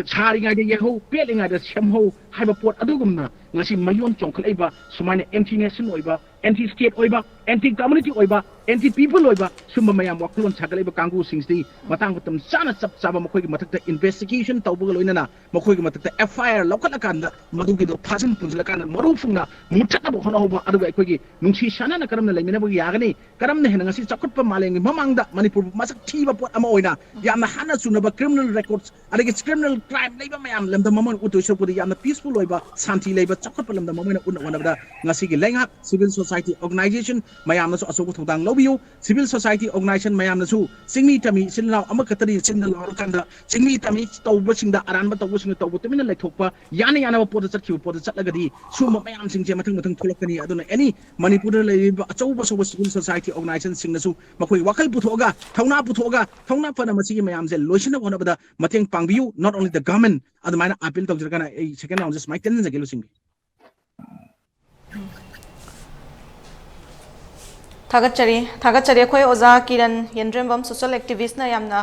ꯁꯥꯔꯤꯉꯩꯗ ꯌꯦꯛꯍꯧ, ꯄꯦꯠꯂꯤꯉꯩꯗ ꯁꯦꯝꯍꯧ ꯍꯥꯏꯕ ꯄꯣꯠ ꯑꯗꯨꯒꯨꯝꯅ ꯉꯁꯤ ꯃꯌꯣꯟ ꯆꯣꯡꯈꯠꯂꯛꯏꯕ ꯁꯨꯃꯥꯏꯅ anti nation ꯑꯣꯏꯕ, anti state ꯑꯣꯏꯕ, anti community ꯑꯣꯏꯕ, anti people ꯑꯣꯏꯕ ꯁꯨꯝꯕ ꯃꯌꯥꯝ ꯋꯥꯈꯜꯂꯣꯟ ꯁꯥꯒꯠꯂꯛꯏꯕ ꯀꯥꯡꯕꯨꯁꯤꯡꯁꯤꯗꯤ ꯃꯇꯥꯡ ꯃꯇꯝ ꯆꯥꯅ ꯆꯞ ꯆꯥꯕ ꯃꯈꯣꯏꯒꯤ ꯃꯊꯛꯇ investigation ꯇꯧꯕꯒ ꯂꯣꯏꯅꯅ ꯃꯈꯣꯏꯒꯤ ꯃꯊꯛꯇ FIR ꯂꯧꯈꯠꯂꯀꯥꯟꯗ ꯃꯗꯨꯒꯤꯗꯣ ꯐꯥꯖꯤꯟ ꯄꯨꯟꯁꯤꯜꯂꯀꯥꯟꯗ ꯃꯔꯨ ꯐꯨꯡꯅ ꯃꯨꯠꯊꯠꯅꯕ ꯍꯣꯠꯅꯍꯧꯕ, ꯑꯗꯨꯒ ꯑꯩꯈꯣꯏꯒꯤ ꯅꯨꯡꯁꯤ ꯆꯥꯟꯅꯅ ꯀꯔꯝꯅ ꯂꯩꯃꯤꯟꯅꯕ ꯌꯥꯒꯅꯤ, ꯀꯔꯝꯅ ꯍꯦꯟꯅ ꯉꯁꯤ ꯆꯥꯎꯈꯠꯄ ꯃꯥꯂꯦꯝꯒꯤ ꯃꯃꯥꯡꯗ ꯃꯅꯤꯄꯨꯔꯕꯨ ꯃꯁꯛ ꯊꯤꯕ ꯄꯣꯠ ꯑꯃ ꯑꯣꯏꯅ ꯌꯥꯝꯅ ꯍꯥꯟꯅ ꯆꯨꯅꯕ criminal records ꯑꯗꯒꯤ criminal crime ꯂꯩꯕ ꯃꯌꯥꯝ ꯂꯝꯗꯝ ꯑꯃ ꯑꯣꯏꯅ ꯎꯠꯇꯣꯏ ꯁꯔꯨꯛꯄꯨꯗꯤ ꯌꯥꯝꯅ peaceful ꯑꯣꯏꯕ, ꯁꯥꯟꯇꯤ ꯂꯩꯕ, ꯆꯥꯎꯈꯠꯄ ꯂꯝꯗꯝ ꯑꯃ ꯑꯣꯏꯅ ꯎꯠꯅ ꯍꯣꯠꯅꯕꯗ ꯉꯁꯤꯒꯤ ꯂꯩꯉꯥꯛ, civil society organization ꯃꯌꯥꯝꯅꯁꯨ ꯑꯆꯧꯕ ꯊꯧꯗꯥꯡ ꯂꯧꯕꯤꯌꯨ꯫ Civil society organization ꯃꯌꯥꯝꯅꯁꯨ ꯆꯤꯡꯃꯤ ꯇꯝꯃꯤ ꯏꯆꯤꯜ ꯏꯅꯥꯎ ꯑꯃꯈꯛꯇꯅꯤ ꯆꯤꯟꯗ ꯂꯥꯎꯔꯀꯥꯟꯗ ꯆꯤꯡꯃꯤ ꯇꯝꯃꯤ ꯇꯧꯕꯁꯤꯡꯗ, ꯑꯔꯥꯟꯕ ꯇꯧꯕꯁꯤꯡꯗ ꯇꯧꯕ ꯇꯨꯃꯤꯟꯅ ꯂꯩꯊꯣꯛꯄ, ꯌꯥꯅ ꯌꯥꯅꯕ ꯄꯣꯠꯇ ꯆꯠꯈꯤꯕ ꯄꯣꯠꯇ ꯆꯠꯂꯒꯗꯤ ꯁꯨꯝꯕ ꯃꯌꯥꯝꯁꯤꯡꯁꯦ ꯃꯊꯪ ꯃꯊꯪ ꯊꯣꯛꯂꯛꯀꯅꯤ꯫ ꯑꯗꯨꯅ any ꯃꯅꯤꯄꯨꯔꯗ ꯂꯩꯔꯤꯕ ꯑꯆꯧꯕ ꯑꯆꯧꯕ civil society organizationꯁꯤꯡꯅꯁꯨ ꯃꯈꯣꯏ ꯋꯥꯈꯜ ꯄꯨꯊꯣꯛꯑꯒ, ꯊꯧꯅꯥ ꯄꯨꯊꯣꯛꯑꯒ, ꯊꯧꯅꯥ ꯐꯅ ꯃꯁꯤꯒꯤ ꯃꯌꯥꯝꯁꯦ ꯂꯣꯏꯁꯤꯟꯅꯕ ꯍꯣꯠꯅꯕꯗ ꯃꯇꯦꯡ ꯄꯥꯡꯕꯤꯌꯨ, not only the government꯫ ꯑꯗꯨꯃꯥꯏꯅ appeal ꯇꯧꯖꯔꯒꯅ ꯑꯩ second roundꯁꯦ ꯁꯨꯃꯥꯏꯅ ꯇꯦꯟꯖꯒꯦ, ꯂꯨꯆꯤꯡꯕꯤ꯫ ꯊꯥꯒꯠꯆꯔꯤ꯫ ꯊꯥꯒꯠꯆꯔꯤ꯫ ꯑꯩꯈꯣꯏ ꯑꯣꯖꯥ ꯀꯤꯔꯟ ꯌꯦꯟꯗ꯭ꯔꯦꯝꯕꯝ, social activist ꯅ ꯌꯥꯝꯅ,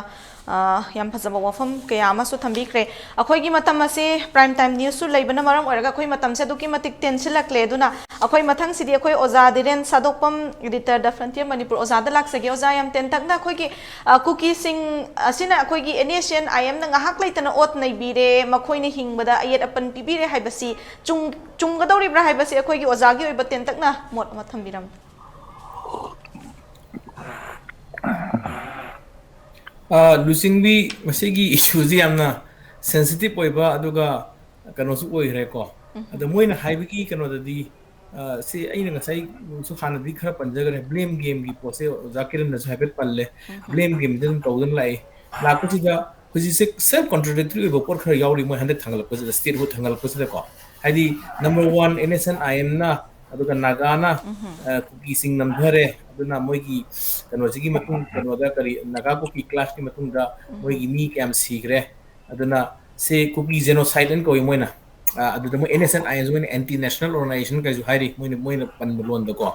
ꯑ, ꯌꯥꯝ ꯐꯖꯕ ꯋꯥꯐꯝ ꯀꯌꯥ ꯑꯃꯁꯨ ꯊꯝꯕꯤꯈ꯭ꯔꯦ꯫ ꯑꯩꯈꯣꯏꯒꯤ ꯃꯇꯝ ꯑꯁꯤ prime time news ꯁꯨ ꯂꯩꯕꯅ ꯃꯔꯝ ꯑꯣꯏꯔꯒ ꯑꯩꯈꯣꯏ ꯃꯇꯝꯁꯦ ꯑꯗꯨꯛꯀꯤ ꯃꯇꯤꯛ ꯇꯦꯟꯁꯤꯜꯂꯛꯂꯦ꯫ ꯑꯗꯨꯅ ꯑꯩꯈꯣꯏ ꯃꯊꯪꯁꯤꯗꯤ ꯑꯩꯈꯣꯏ ꯑꯣꯖꯥ ꯙꯤꯔꯦꯟ ꯁꯥꯗꯣꯛꯄꯝ, editor, The Frontier Manipur, ꯑꯣꯖꯥꯗ ꯂꯥꯛꯆꯒꯦ꯫ ꯑꯣꯖꯥ, ꯌꯥꯝ ꯇꯦꯟꯇꯛꯅ ꯑꯩꯈꯣꯏꯒꯤ, ꯑ, ꯀꯨꯀꯤꯁꯤꯡ ꯑꯁꯤꯅ ꯑꯩꯈꯣꯏꯒꯤ NSCN-IM ꯅ ꯉꯥꯏꯍꯥꯛ ꯂꯩꯇꯅ ꯑꯣꯠ ꯅꯩꯕꯤꯔꯦ, ꯃꯈꯣꯏꯅ ꯍꯤꯡꯕꯗ ꯑꯌꯦꯠ ꯑꯄꯟ ꯄꯤꯕꯤꯔꯦ ꯍꯥꯏꯕꯁꯤ ꯆꯨꯝ-, ꯆꯨꯝꯒꯗꯧꯔꯤꯕ꯭ꯔꯥ ꯍꯥꯏꯕꯁꯤ ꯑꯩꯈꯣꯏꯒꯤ ꯑꯣꯖꯥꯒꯤ ꯑꯣꯏꯕ ꯇꯦꯟꯇꯛꯅ ꯃꯣꯠ ꯑꯃ ꯊꯝꯕꯤꯔꯝꯃꯨ꯫ ꯑ, ꯂꯨꯆꯤꯡꯕꯤ, ꯃꯁꯤꯒꯤ issue ꯁꯤ ꯌꯥꯝꯅ sensitive ꯑꯣꯏꯕ, ꯑꯗꯨꯒ ꯀꯩꯅꯣꯁꯨ ꯑꯣꯏꯈ꯭ꯔꯦꯀꯣ꯫ ꯑꯗꯣ ꯃꯣꯏꯅ ꯍꯥꯏꯕꯒꯤ ꯀꯩꯅꯣꯗꯗꯤ, ꯑ, ꯁꯤ ꯑꯩꯅ ꯉꯁꯥꯏꯁꯨ ꯍꯥꯟꯅꯗꯤ ꯈꯔ ꯄꯟꯖꯈ꯭ꯔꯦ, blame game ꯒꯤ ꯄꯣꯠꯁꯦ ꯑꯣꯖꯥ ꯀꯤꯔꯟꯅꯁꯨ ꯍꯥꯏꯐꯦꯠ ꯄꯜꯂꯦ꯫ Blame game ꯁꯦ ꯑꯗꯨꯝ ꯇꯧꯗꯨꯅ ꯂꯥꯛꯏ꯫ ꯂꯥꯛꯄꯁꯤꯗ ꯍꯧꯖꯤꯛꯁꯦ self contradictory ꯑꯣꯏꯕ ꯄꯣꯠ ꯈꯔ ꯌꯥꯎꯔꯤ, ꯃꯣꯏ ꯍꯟꯗꯛ ꯊꯥꯡꯒꯠꯂꯛꯄꯁꯤꯗ, statehood ꯊꯥꯡꯒꯠꯂꯛꯄꯁꯤꯗꯀꯣ꯫ ꯍꯥꯏꯗꯤ, number one, NSCN-IM ꯅ, ꯑꯗꯨꯒ ꯅꯥꯒꯥꯅ, ꯑ, ꯀꯨꯀꯤꯁꯤꯡ ꯅꯝꯊꯔꯦ, ꯑꯗꯨꯅ ꯃꯣꯏꯒꯤ ꯀꯩꯅꯣꯁꯤꯒꯤ ꯃꯇꯨꯡ, ꯀꯩꯅꯣꯗ ꯀꯔꯤ, ꯅꯥꯒꯥ ꯀꯨꯀꯤ clash ꯀꯤ ꯃꯇꯨꯡꯗ ꯃꯣꯏꯒꯤ ꯃꯤ ꯀꯌꯥꯝ ꯁꯤꯈ꯭ꯔꯦ, ꯑꯗꯨꯅ ꯁꯤ ꯀꯨꯀꯤ genocide ꯍꯥꯏꯅ ꯀꯧꯏ ꯃꯣꯏꯅ꯫ ꯑ, ꯑꯗꯨꯗ ꯃꯣꯏ NSCN-IM ꯁꯦ ꯃꯣꯏꯅ anti national organization ꯀꯥꯏꯁꯨ ꯍꯥꯏꯔꯤ, ꯃꯣꯏꯅ, ꯃꯣꯏꯅ ꯄꯟꯕ ꯂꯣꯟꯗꯀꯣ꯫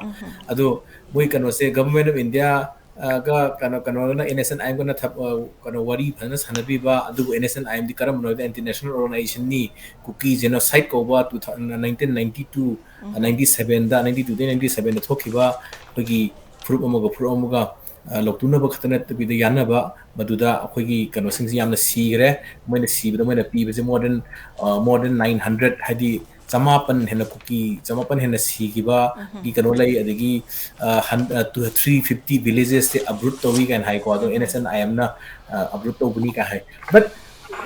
ꯑꯗꯣ ꯃꯣꯏ ꯀꯩꯅꯣꯁꯦ, Government of India, ꯑ, ꯒ ꯀꯩꯅꯣ, ꯀꯩꯅꯣꯅ, NSCN-IM ꯒꯅ ꯊꯕ-, ꯑ, ꯀꯩꯅꯣ, ꯋꯥꯔꯤ ꯐꯖꯅ ꯁꯥꯟꯅꯕꯤꯕ, ꯑꯗꯨꯕꯨ NSCN-IM ꯗꯤ ꯀꯔꯝꯕꯅꯣ ꯍꯥꯏꯕꯗ anti national organization ꯅꯤ, ꯀꯨꯀꯤ genocide ꯀꯧꯕ two thou-, nineteen ninety two, ninety seven ꯗ, ninety two ꯗꯒꯤ ninety seven ꯗ ꯊꯣꯛꯈꯤꯕ ꯑꯩꯈꯣꯏꯒꯤ ꯐꯨꯔꯨꯞ ꯑꯃꯒ ꯐꯨꯔꯨꯞ ꯑꯃꯒ, ꯑ, ꯂꯧꯇꯨꯅꯕ ꯈꯛꯇ ꯅꯠꯇꯕꯤꯗ ꯌꯥꯅꯕ, ꯃꯗꯨꯗ ꯑꯩꯈꯣꯏꯒꯤ ꯀꯩꯅꯣꯁꯤꯡꯁꯤ ꯌꯥꯝꯅ ꯁꯤꯈ꯭ꯔꯦ꯫ ꯃꯣꯏꯅ ꯁꯤꯕꯗ ꯃꯣꯏꯅ ꯄꯤꯕꯁꯦ more than, ꯑ, more than nine hundred, ꯍꯥꯏꯗꯤ ꯆꯃꯥꯄꯟ ꯍꯦꯟꯅ, ꯀꯨꯀꯤ ꯆꯃꯥꯄꯟ ꯍꯦꯟꯅ ꯁꯤꯈꯤꯕꯒꯤ ꯀꯩꯅꯣ ꯂꯩ, ꯑꯗꯒꯤ, ꯑ, ꯍꯟ-, ꯑ, two, three fifty villages ꯁꯦ uproot ꯇꯧꯏ ꯀꯥꯏꯅ ꯍꯥꯏꯀꯣ, ꯑꯗꯣ NSCN-IM ꯅ, ꯑ, uproot ꯇꯧꯕꯅꯤ ꯀꯥꯏ ꯍꯥꯏ꯫ But,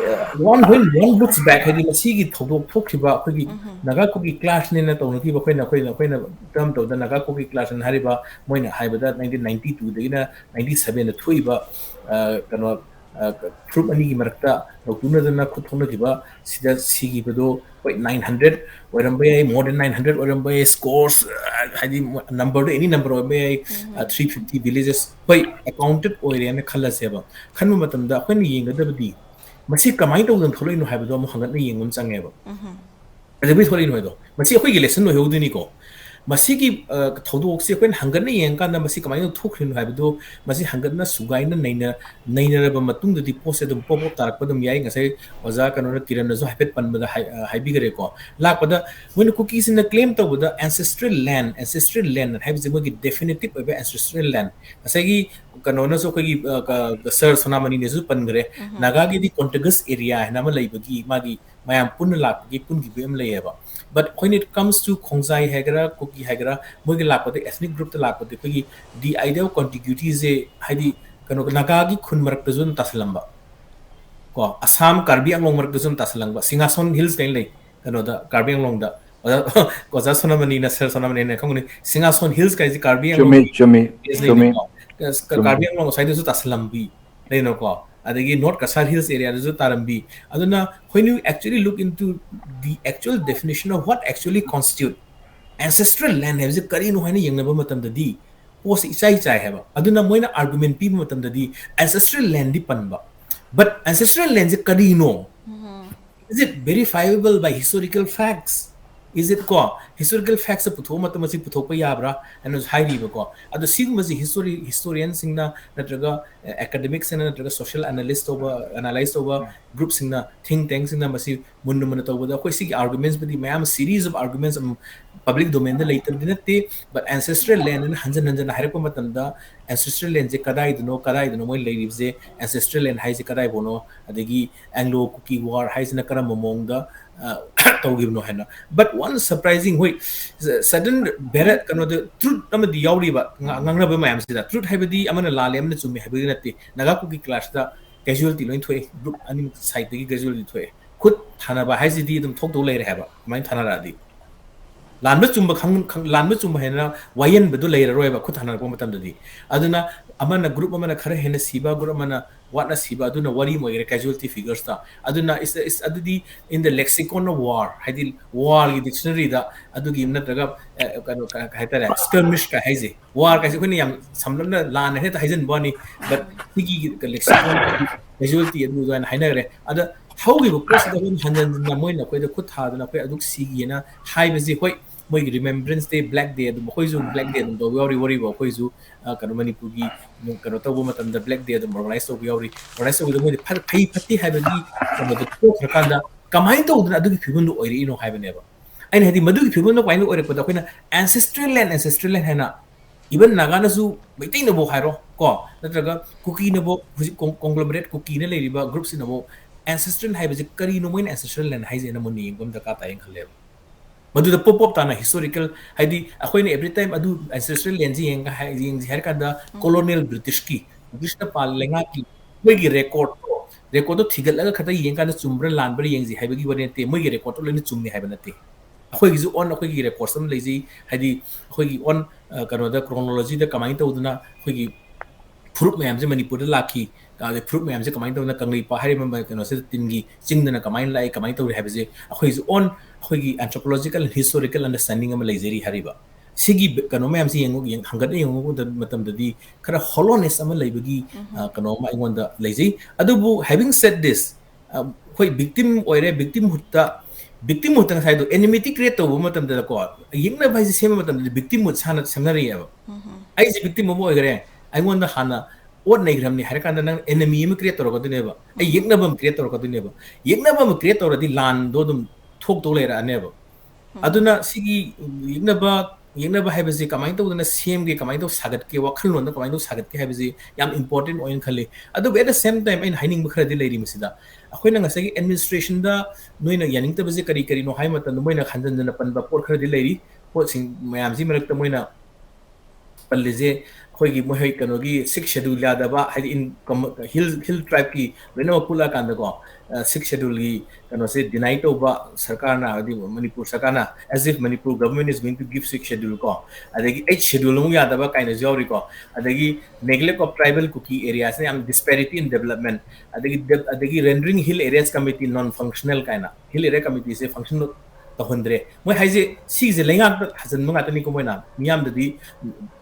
ꯑ, one, when one looks back, ꯍꯥꯏꯗꯤ ꯃꯁꯤꯒꯤ ꯊꯧꯗꯣꯛ ꯊꯣꯛꯈꯤꯕ ꯑꯩꯈꯣꯏꯒꯤ ꯅꯥꯒꯥ ꯀꯨꯀꯤ clash ꯅꯦꯅ ꯇꯧꯅꯈꯤꯕ, ꯑꯩꯈꯣꯏꯅ, ꯑꯩꯈꯣꯏꯅ, ꯑꯩꯈꯣꯏꯅ ꯇꯔꯝ ꯇꯧꯗ ꯅꯥꯒꯥ ꯀꯨꯀꯤ clash ꯅꯦꯅ ꯍꯥꯏꯔꯤꯕ, ꯃꯣꯏꯅ ꯍꯥꯏꯕꯗ nineteen ninety two ꯗꯒꯤꯅ ninety seven ꯗ ꯊꯣꯛꯏꯕ, ꯑ, ꯀꯩꯅꯣ, ꯑ, ꯐꯨꯔꯨꯞ ꯑꯅꯤꯒꯤ ꯃꯔꯛꯇ ꯂꯧꯇꯨꯅꯗꯅ ꯈꯨꯠ ꯊꯣꯛꯅꯈꯤꯕ ꯁꯤꯗ ꯁꯤꯈꯤꯕꯗꯣ, ꯍꯣꯏ, nine hundred ꯑꯣꯏꯔꯝꯕ ꯌꯥꯏ, more than nine hundred ꯑꯣꯏꯔꯝꯕ ꯌꯥꯏ, scores, ꯑ, ꯍꯥꯏꯗꯤ number ꯗꯣ any number ꯑꯣꯏꯔꯝꯕ ꯌꯥꯏ, ꯑ, three fifty villages, ꯍꯣꯏ, accounted ꯑꯣꯏꯔꯦꯅ ꯈꯜꯂꯁꯦꯕ꯫ ꯈꯟꯕ ꯃꯇꯝꯗ ꯑꯩꯈꯣꯏꯅ ꯌꯦꯡꯒꯗꯕꯗꯤ ꯃꯁꯤ ꯀꯃꯥꯏꯅ ꯇꯧꯗꯅ ꯊꯣꯛꯂꯛꯏꯅꯣ ꯍꯥꯏꯕꯗꯣ ꯑꯃꯨꯛ ꯍꯪꯒꯠꯅ ꯌꯦꯡꯕ ꯑꯃ ꯆꯪꯉꯦꯕ꯫ ꯀꯩꯗꯧꯕꯩ ꯊꯣꯛꯂꯛꯏꯅꯣ ꯍꯥꯏꯗꯣ꯫ ꯃꯁꯤ ꯑꯩꯈꯣꯏꯒꯤ lesson ꯑꯣꯏꯍꯧꯗꯣꯏꯅꯤꯀꯣ꯫ ꯃꯁꯤꯒꯤ ꯊꯧꯗꯣꯛꯁꯦ ꯑꯩꯈꯣꯏꯅ ꯍꯪꯒꯠꯅ ꯌꯦꯡꯉꯀꯥꯟꯗ ꯃꯁꯤ ꯀꯃꯥꯏꯅ ꯊꯣꯛꯈ꯭ꯔꯤꯅꯣ ꯍꯥꯏꯕꯗꯨ, ꯃꯁꯤ ꯍꯪꯒꯠꯅ ꯁꯨꯒꯥꯏꯅ ꯅꯩꯅ ꯅꯩꯅꯔꯕ ꯃꯇꯨꯡꯗꯗꯤ ꯄꯣꯠꯁꯦ ꯑꯗꯨꯝ ꯄꯣꯞ ꯄꯣꯞ ꯇꯥꯔꯛꯄ ꯑꯗꯨꯝ ꯌꯥꯏ꯫ ꯉꯁꯥꯏ ꯑꯣꯖꯥ ꯀꯩꯅꯣꯅ, ꯀꯤꯔꯟꯅꯁꯨ ꯍꯥꯏꯐꯦꯠ ꯄꯟꯕꯗ ꯍꯥꯏ-, ꯑ, ꯍꯥꯏꯕꯤꯈꯔꯦꯀꯣ꯫ ꯂꯥꯛꯄꯗ ꯃꯣꯏꯅ ꯀꯨꯀꯤꯁꯤꯡꯅ claim ꯇꯧꯕꯗ ancestral land, ancestral land ꯍꯥꯏꯕꯁꯦ ꯃꯣꯏꯒꯤ definitive ꯑꯣꯏꯕ ancestral land, ꯉꯁꯥꯏꯒꯤ ꯀꯩꯅꯣꯅꯁꯨ, ꯑꯩꯈꯣꯏꯒꯤ, ꯑ, ꯀ-, ꯁꯥꯔ ꯁꯣꯅꯥꯃꯅꯤꯅꯁꯨ ꯄꯟꯈ꯭ꯔꯦ, ꯎꯝ꯫ ꯅꯥꯒꯥꯒꯤꯗꯤ contiguous area ꯍꯥꯏꯅ ꯑꯃ ꯂꯩꯕꯒꯤ ꯃꯥꯒꯤ ꯃꯌꯥꯝ ꯄꯨꯟꯅ ꯂꯥꯛꯄꯒꯤ ꯄꯨꯟꯈꯤꯕ ꯑꯃ ꯂꯩꯌꯦꯕ꯫ But when it comes to ꯈꯣꯡꯖꯥꯏ ꯍꯥꯏꯒꯦꯔꯥ, ꯀꯨꯀꯤ ꯍꯥꯏꯒꯦꯔꯥ, ꯃꯣꯏꯒꯤ ꯂꯥꯛꯄꯗ, ethnic groupꯇ ꯂꯥꯛꯄꯗ ꯑꯩꯈꯣꯏꯒꯤ the idea of contiguityꯁꯦ, ꯍꯥꯏꯗꯤ ꯀꯩꯅꯣ, ꯅꯥꯒꯥꯒꯤ ꯈꯨꯟ ꯃꯔꯛꯇꯁꯨ ꯑꯗꯨꯝ ꯇꯥꯁꯜꯂꯝꯕ ꯀꯣ, ꯑꯁꯥꯝ ꯀꯥꯔꯕꯤ ꯑꯪꯂꯣꯡ ꯃꯔꯛꯇꯁꯨ ꯑꯗꯨꯝ ꯇꯥꯁꯜꯂꯝꯕ꯫ ꯁꯤꯡꯉꯥꯁꯣꯟ Hills ꯀꯥꯏꯅ ꯂꯩ ꯀꯩꯅꯣꯗ, ꯀꯥꯔꯕꯤ ꯑꯪꯂꯣꯡꯗ꯫ ꯑꯣꯖꯥ, ꯑꯣꯖꯥ ꯁꯣꯅꯥꯃꯅꯤꯅ, ꯁꯥꯔ ꯁꯣꯅꯥꯃꯅꯤꯅ ꯈꯪꯒꯅꯤ, ꯁꯤꯡꯉꯥꯁꯣꯟ Hills ꯀꯥꯏꯁꯦ ꯀꯥꯔꯕꯤ ꯆꯨꯝꯃꯤ, ꯑꯪꯂꯣꯡ ꯆꯨꯝꯃꯤ, ꯍꯤꯜꯁꯅꯤꯅꯦꯀꯣ꯫ ꯆꯨꯝꯃꯤ꯫ ꯀꯥꯔꯕꯤ ꯑꯪꯂꯣꯡ ꯑꯁ꯭ꯋꯥꯏꯗꯁꯨ ꯇꯥꯁꯜꯂꯝꯕꯤ ꯂꯩꯅꯀꯣ, ꯑꯗꯒꯤ North Cachar Hills areaꯗꯁꯨ ꯇꯥꯔꯝꯕꯤ꯫ ꯑꯗꯨꯅ when you actually look into the actual definition of what actually constitute ancestral land ꯍꯥꯏꯕꯁꯦ ꯀꯔꯤꯅꯣ ꯍꯥꯏꯅ ꯌꯦꯡꯅꯕ ꯃꯇꯝꯗꯗꯤ ꯄꯣꯠꯁꯦ ꯏꯆꯥꯏ ꯆꯥꯏ ꯍꯥꯏꯕ꯫ ꯑꯗꯨꯅ ꯃꯣꯏꯅ argument ꯄꯤꯕ ꯃꯇꯝꯗꯗꯤ ancestral landꯗꯤ ꯄꯟꯕ, but ancestral landꯁꯦ ꯀꯔꯤꯅꯣ? Is it verifiable by historical facts? Is it ꯀꯣ, historical facts ꯄꯨꯊꯣꯛꯑ ꯃꯇꯝ ꯑꯁꯤ ꯄꯨꯊꯣꯛꯄ ꯌꯥꯕ꯭ꯔꯥ ꯍꯥꯏꯅꯁꯨ ꯍꯥꯏꯔꯤꯕꯀꯣ꯫ ꯑꯗꯣ ꯁꯤꯒꯨꯝꯕꯁꯤ history, historianꯁꯤꯡꯅ ꯅꯠꯇ꯭ꯔꯒ academicꯁꯤꯡꯅ ꯅꯠꯇ꯭ꯔꯒ social analyst ꯇꯧꯕ, analyse ꯇꯧꯕ groupꯁꯤꯡꯅ, think tankꯁꯤꯡꯅ ꯃꯁꯤ ꯃꯨꯟꯅ ꯃꯨꯟꯅ ꯇꯧꯕꯗ ꯑꯩꯈꯣꯏ ꯁꯤꯒꯤ argumentsꯕꯨꯗꯤ ꯃꯌꯥꯝ series of arguments ꯑꯃ public domainꯗ ꯂꯩꯇꯕꯗꯤ ꯅꯠꯇꯦ, but ancestral land ꯑꯅ ꯍꯟꯖꯟ ꯍꯟꯖꯟꯅ ꯍꯥꯏꯔꯛꯄ ꯃꯇꯝꯗ ancestral landꯁꯦ ꯀꯗꯥꯏꯗꯅꯣ, ꯀꯗꯥꯏꯗꯅꯣ ꯃꯣꯏ ꯂꯩꯔꯤꯕꯁꯦ, ancestral land ꯍꯥꯏꯁꯦ ꯀꯗꯥꯏꯐꯥꯎꯅꯣ, ꯑꯗꯒꯤ Anglo Kuki War ꯍꯥꯏꯁꯤꯅ ꯀꯔꯝꯕ ꯃꯑꯣꯡꯗ, ꯑ, ꯇꯧꯈꯤꯕꯅꯣ ꯍꯥꯏꯅ꯫ But one surprising, ꯍꯣꯏ, sudden ꯕꯦꯔꯠ ꯀꯩꯅꯣꯗ truth ꯑꯃꯗꯤ ꯌꯥꯎꯔꯤꯕ ꯉꯥ-, ꯉꯥꯡꯅꯕ ꯃꯌꯥꯝꯁꯤꯗ꯫ Truth ꯍꯥꯏꯕꯗꯤ ꯑꯃꯅ ꯂꯥꯜꯂꯦ, ꯑꯃꯅ ꯆꯨꯝꯃꯦ ꯍꯥꯏꯕꯗꯤ ꯅꯠꯇꯦ꯫ ꯅꯥꯒꯥ ꯀꯨꯀꯤ clashꯇ casualty ꯂꯣꯏ ꯊꯣꯛꯑꯦ, group ꯑꯅꯤꯃꯛ sideꯇꯒꯤ casualty ꯊꯣꯛꯑꯦ꯫ ꯈꯨꯠ ꯊꯥꯅꯕ ꯍꯥꯏꯁꯤꯗꯤ ꯑꯗꯨꯝ ꯊꯣꯛꯇꯧ ꯂꯩꯔꯦ ꯍꯥꯏꯕ, ꯑꯗꯨꯃꯥꯏꯅ ꯊꯥꯅꯔꯛꯑꯗꯤ꯫ ꯂꯥꯟꯕ ꯆꯨꯝꯕ ꯈꯪ-, ꯈꯪ-, ꯂꯥꯟꯕ ꯆꯨꯝꯕ ꯍꯥꯏꯅ ꯋꯥꯌꯦꯟꯕꯗꯨ ꯂꯩꯔꯔꯣꯏꯕ ꯈꯨꯠ ꯊꯥꯅꯔꯛꯄ ꯃꯇꯝꯗꯗꯤ꯫ ꯑꯗꯨꯅ ꯑꯃꯅ, group ꯑꯃꯅ ꯈꯔ ꯍꯦꯟꯅ ꯁꯤꯕ, group ꯑꯃꯅ ꯋꯥꯠꯅ ꯁꯤꯕ, ꯑꯗꯨꯅ ꯋꯥꯔꯤ ꯑꯃ ꯑꯣꯏꯈꯔꯦ casualty figuresꯇ꯫ ꯑꯗꯨꯅ is, is, ꯑꯗꯨꯗꯤ in the lexicon of war, ꯍꯥꯏꯗꯤ warꯒꯤ dictionaryꯗ ꯑꯗꯨꯒꯤ ꯅꯠꯇ꯭ꯔꯒ, ꯑ, ꯀꯩꯅꯣ, ꯀ-, ꯀꯩ ꯍꯥꯏꯇꯥꯔꯦ, skirmishꯀ ꯍꯥꯏꯁꯦ, war ꯀꯥꯏꯁꯦ ꯑꯩꯈꯣꯏꯅ ꯌꯥꯝ ꯁꯝꯂꯞꯅ ꯂꯥꯟꯅ ꯍꯦꯛꯇ ꯍꯥꯏꯖꯟꯕ ꯋꯥꯅꯤ, but ꯁꯤꯒꯤ lexicon casualty ꯑꯗꯨ ꯑꯗꯨꯃꯥꯏꯅ ꯍꯥꯏꯅꯈ꯭ꯔꯦ꯫ ꯑꯗ ꯍꯧꯈꯤꯕ ꯄꯣꯠꯁꯤꯗ ꯑꯩꯈꯣꯏꯅ ꯍꯟꯖꯟ ꯍꯟꯖꯟꯅ ꯃꯣꯏꯅ ꯑꯩꯈꯣꯏꯗ ꯈꯨꯠ ꯊꯥꯗꯅ ꯑꯩꯈꯣꯏ ꯑꯗꯨꯛ ꯁꯤꯒꯦꯅ ꯍꯥꯏꯕꯁꯤ, ꯍꯣꯏ, ꯃꯣꯏꯒꯤ Remembrance Day, Black Day ꯑꯗꯨꯝ ꯑꯩꯈꯣꯏꯁꯨ Black Day ꯑꯗꯨꯝ ꯇꯧꯕ ꯌꯥꯎꯔꯤ꯫ ꯋꯥꯔꯤꯕ ꯑꯩꯈꯣꯏꯁꯨ ꯑ, ꯀꯩꯅꯣ ꯃꯅꯤꯄꯨꯔꯒꯤ ꯀꯩꯅꯣ ꯇꯧꯕ ꯃꯇꯝꯗ Black Day ꯑꯗꯨꯝ organize ꯇꯧꯕ ꯌꯥꯎꯔꯤ꯫ Organize ꯇꯧꯕꯗ ꯃꯣꯏꯗꯤ ꯐ- ꯐꯩ ꯐꯠꯇꯦ ꯍꯥꯏꯕꯒꯤ ꯀꯩꯅꯣꯗꯣ ꯇꯣꯛꯈ꯭ꯔꯀꯥꯟꯗ ꯀꯃꯥꯏꯅ ꯇꯧꯗꯅ ꯑꯗꯨꯒꯤ ꯐꯤꯕꯝꯗꯣ ꯑꯣꯏꯔꯛꯏꯅꯣ ꯍꯥꯏꯕꯅꯦꯕ꯫ ꯑꯩꯅ ꯍꯥꯏꯗꯤ ꯃꯗꯨꯒꯤ ꯐꯤꯕꯝꯗꯣ ꯀꯃꯥꯏꯅ ꯑꯣꯏꯔꯛꯄꯗ ꯑꯩꯈꯣꯏꯅ ancestral land, ancestral land ꯍꯥꯏꯅ even ꯅꯥꯒꯥꯅꯁꯨ ꯃꯩꯇꯩꯅꯐꯧ ꯍꯥꯏꯔꯣ ꯀꯣ, ꯅꯠꯇ꯭ꯔꯒ ꯀꯨꯀꯤꯅꯐꯧ ꯍꯧꯖꯤꯛ con- conglomerate ꯀꯨꯀꯤꯅ ꯂꯩꯔꯤꯕ group ꯁꯤꯅꯐꯧ ancestral ꯍꯥꯏꯕꯁꯤ ꯀꯔꯤꯅꯣ ꯃꯣꯏꯅ ancestral land ꯍꯥꯏꯁꯦꯅ ꯃꯨꯟꯅ ꯌꯦꯡꯕ ꯑꯃ ꯗꯔꯀꯥꯔ ꯇꯥꯏꯌꯦꯅ ꯈꯜꯂꯦꯕ꯫ ꯃꯗꯨꯗ pop up ꯇꯥꯅ historical, ꯍꯥꯏꯗꯤ ꯑꯩꯈꯣꯏꯅ every time ꯑꯗꯨ ancestral land ꯁꯤ ꯌꯦꯡꯒ ꯍꯥꯏ- ꯌꯦꯡꯁꯤ ꯍꯥꯏꯔ ꯀꯥꯟꯗ colonial British ꯀꯤ, British ꯅ ꯄꯥꯜ ꯂꯩꯉꯥꯛꯀꯤ ꯃꯣꯏꯒꯤ record ꯗꯣ, record ꯗꯣ ꯊꯤꯒꯠꯂꯒ ꯈꯛꯇ ꯌꯦꯡꯀꯥꯟꯗ ꯆꯨꯝꯕ꯭ꯔꯥ ꯂꯥꯟꯕ꯭ꯔꯥ ꯌꯦꯡꯁꯤ ꯍꯥꯏꯕꯒꯤ ꯋꯥꯔꯤ ꯅꯠꯇꯦ꯫ ꯃꯣꯏꯒꯤ record ꯗꯣ ꯂꯣꯏꯅ ꯆꯨꯝꯃꯤ ꯍꯥꯏꯕ ꯅꯠꯇꯦ꯫ ꯑꯩꯈꯣꯏꯒꯤꯁꯨ own ꯑꯩꯈꯣꯏꯒꯤ records ꯑꯃ ꯂꯩꯖꯩ, ꯍꯥꯏꯗꯤ ꯑꯩꯈꯣꯏꯒꯤ own, ꯑ, ꯀꯩꯅꯣꯗ chronology ꯗ ꯀꯃꯥꯏꯅ ꯇꯧꯗꯅ ꯑꯩꯈꯣꯏꯒꯤ ꯐꯨꯔꯨꯞ ꯃꯌꯥꯝꯁꯦ ꯃꯅꯤꯄꯨꯔꯗ ꯂꯥꯛꯈꯤ, ꯑꯗꯩ ꯐꯨꯔꯨꯞ ꯃꯌꯥꯝꯁꯦ ꯀꯃꯥꯏꯅ ꯇꯧꯗꯅ ꯀꯪꯂꯩꯄꯥꯛ ꯍꯥꯏꯔꯤꯕ ꯃ- ꯀꯩꯅꯣꯁꯤꯗ ꯇꯤꯟꯒꯤ ꯆꯤꯡꯗꯅ ꯀꯃꯥꯏꯅ ꯂꯥꯛꯏ, ꯀꯃꯥꯏꯅ ꯇꯧꯔꯤ ꯍꯥꯏꯕꯁꯦ ꯑꯩꯈꯣꯏꯁꯨ own ꯑꯩꯈꯣꯏꯒꯤ anthropological and historical understanding ꯑꯃ ꯂꯩꯖꯔꯤ ꯍꯥꯏꯔꯤꯕ꯫ ꯁꯤꯒꯤ ꯕ- ꯀꯩꯅꯣ ꯃꯌꯥꯝꯁꯦ ꯌꯦꯡꯉꯨ- ꯌꯦꯡ- ꯍꯪꯒꯠꯅ ꯌꯦꯡꯉꯨꯕ ꯃꯇꯝꯗꯗꯤ ꯈꯔ hollowness ꯑꯃ ꯂꯩꯕꯒꯤ, ꯑ, ꯀꯩꯅꯣ ꯑꯃ ꯑꯩꯉꯣꯟꯗ ꯂꯩꯖꯩ꯫ ꯑꯗꯨꯕꯨ having said this, ꯑ, ꯑꯩꯈꯣꯏ victim ꯑꯣꯏꯔꯦ, victimhood ꯇ, victimhood ꯇ ꯉꯁꯥꯏꯗꯣ enmity create ꯇꯧꯕ ꯃꯇꯝꯗꯀꯣ, ꯌꯦꯛꯅꯕ ꯍꯥꯏꯁꯦ ꯁꯦꯝꯕ ꯃꯇꯝꯗꯗꯤ victimhood ꯁꯥꯟꯅ ꯁꯦꯝꯅꯔꯤꯑꯕ꯫ ꯑꯩꯁꯦ victim ꯑꯃ ꯑꯣꯏꯈ꯭ꯔꯦ, ꯑꯩꯉꯣꯟꯗ ꯍꯥꯟꯅ ꯑꯣꯠ ꯅꯩꯈ꯭ꯔꯕꯅꯤ ꯍꯥꯏꯔ ꯀꯥꯟꯗ ꯅꯪ enemy ꯑꯃ create ꯇꯧꯔꯛꯀꯗꯣꯏꯅꯦꯕ꯫ ꯑꯩ ꯌꯦꯛꯅꯕ ꯑꯃ create ꯇꯧꯔꯛꯀꯗꯣꯏꯅꯦꯕ꯫ ꯌꯦꯛꯅꯕ ꯑꯃ create ꯇꯧꯔꯗꯤ ꯂꯥꯟꯗꯣ ꯑꯗꯨꯝ ꯊꯣꯛꯇꯧ ꯂꯩꯔꯛꯑꯅꯦꯕ꯫ ꯑꯗꯨꯅ ꯁꯤꯒꯤ ꯌꯦꯛꯅꯕ, ꯌꯦꯛꯅꯕ ꯍꯥꯏꯕꯁꯤ ꯀꯃꯥꯏꯅ ꯇꯧꯗꯅ ꯁꯦꯝꯒꯦ, ꯀꯃꯥꯏꯅ ꯇꯧ ꯁꯥꯒꯠꯀꯦ, ꯋꯥꯈꯜꯂꯣꯟꯗ ꯀꯃꯥꯏꯅ ꯇꯧ ꯁꯥꯒꯠꯀꯦ ꯍꯥꯏꯕꯁꯤ ꯌꯥꯝ important ꯑꯣꯏꯅ ꯈꯜꯂꯤ꯫ ꯑꯗꯨꯕꯨ at the same time ꯑꯩꯅ ꯍꯥꯏꯅꯤꯡꯕ ꯈꯔꯗꯤ ꯂꯩꯔꯤ ꯃꯁꯤꯗ꯫ ꯑꯩꯈꯣꯏꯅ ꯉꯁꯥꯏꯒꯤ administration ꯗ ꯅꯣꯏꯅ ꯌꯥꯅꯤꯡꯗꯕꯁꯦ ꯀꯔꯤ ꯀꯔꯤꯅꯣ ꯍꯥꯏꯕ ꯃꯇꯝꯗ ꯃꯣꯏꯅ ꯍꯟꯖꯟ ꯍꯟꯖꯟꯅ ꯄꯟꯕ ꯄꯣꯠ ꯈꯔꯗꯤ ꯂꯩꯔꯤ꯫ ꯄꯣꯠꯁꯤꯡ ꯃꯌꯥꯝꯁꯤ ꯃꯔꯛꯇ ꯃꯣꯏꯅ ꯄꯜꯂꯤꯁꯦ ꯑꯩꯈꯣꯏꯒꯤ ꯃꯣꯏ ꯀꯩꯅꯣꯒꯤ Sixth Schedule ꯌꯥꯗꯕ, ꯍꯥꯏꯗꯤ in com- hill, hill tribe ꯀꯤ ꯂꯣꯏꯅꯃꯛ ꯄꯨꯜꯂꯛꯑꯀꯥꯟꯗꯀꯣ, ꯑ, Sixth Schedule ꯒꯤ ꯀꯩꯅꯣꯁꯦ deny ꯇꯧꯕ ꯁꯔꯀꯥꯔꯅ, ꯍꯥꯏꯗꯤ ꯃꯅꯤꯄꯨꯔ ꯁꯔꯀꯥꯔꯅ, as if Manipur government is going to give Sixth Schedule ꯀꯣ, ꯑꯗꯒꯤ Eighth Schedule ꯑꯃꯨꯛ ꯌꯥꯗꯕ ꯀꯥꯏꯅꯁꯨ ꯌꯥꯎꯔꯤꯀꯣ, ꯑꯗꯒꯤ neglect of tribal Kuki areas ꯅ ꯌꯥꯝ disparity in development, ꯑꯗꯒꯤ de- ꯑꯗꯒꯤ rendering hill areas committee non functional ꯀꯥꯏꯅ, hill area committee ꯁꯦ function ꯇꯧꯍꯟꯗ꯭ꯔꯦ꯫ ꯃꯣꯏ ꯍꯥꯏꯁꯦ ꯁꯤꯒꯤꯁꯦ ꯂꯩꯉꯥꯛꯇ ꯊꯥꯖꯤꯟꯕ ꯉꯥꯛꯇꯅꯤꯀꯣ꯫ ꯃꯣꯏꯅ ꯃꯤꯌꯥꯝꯗꯗꯤ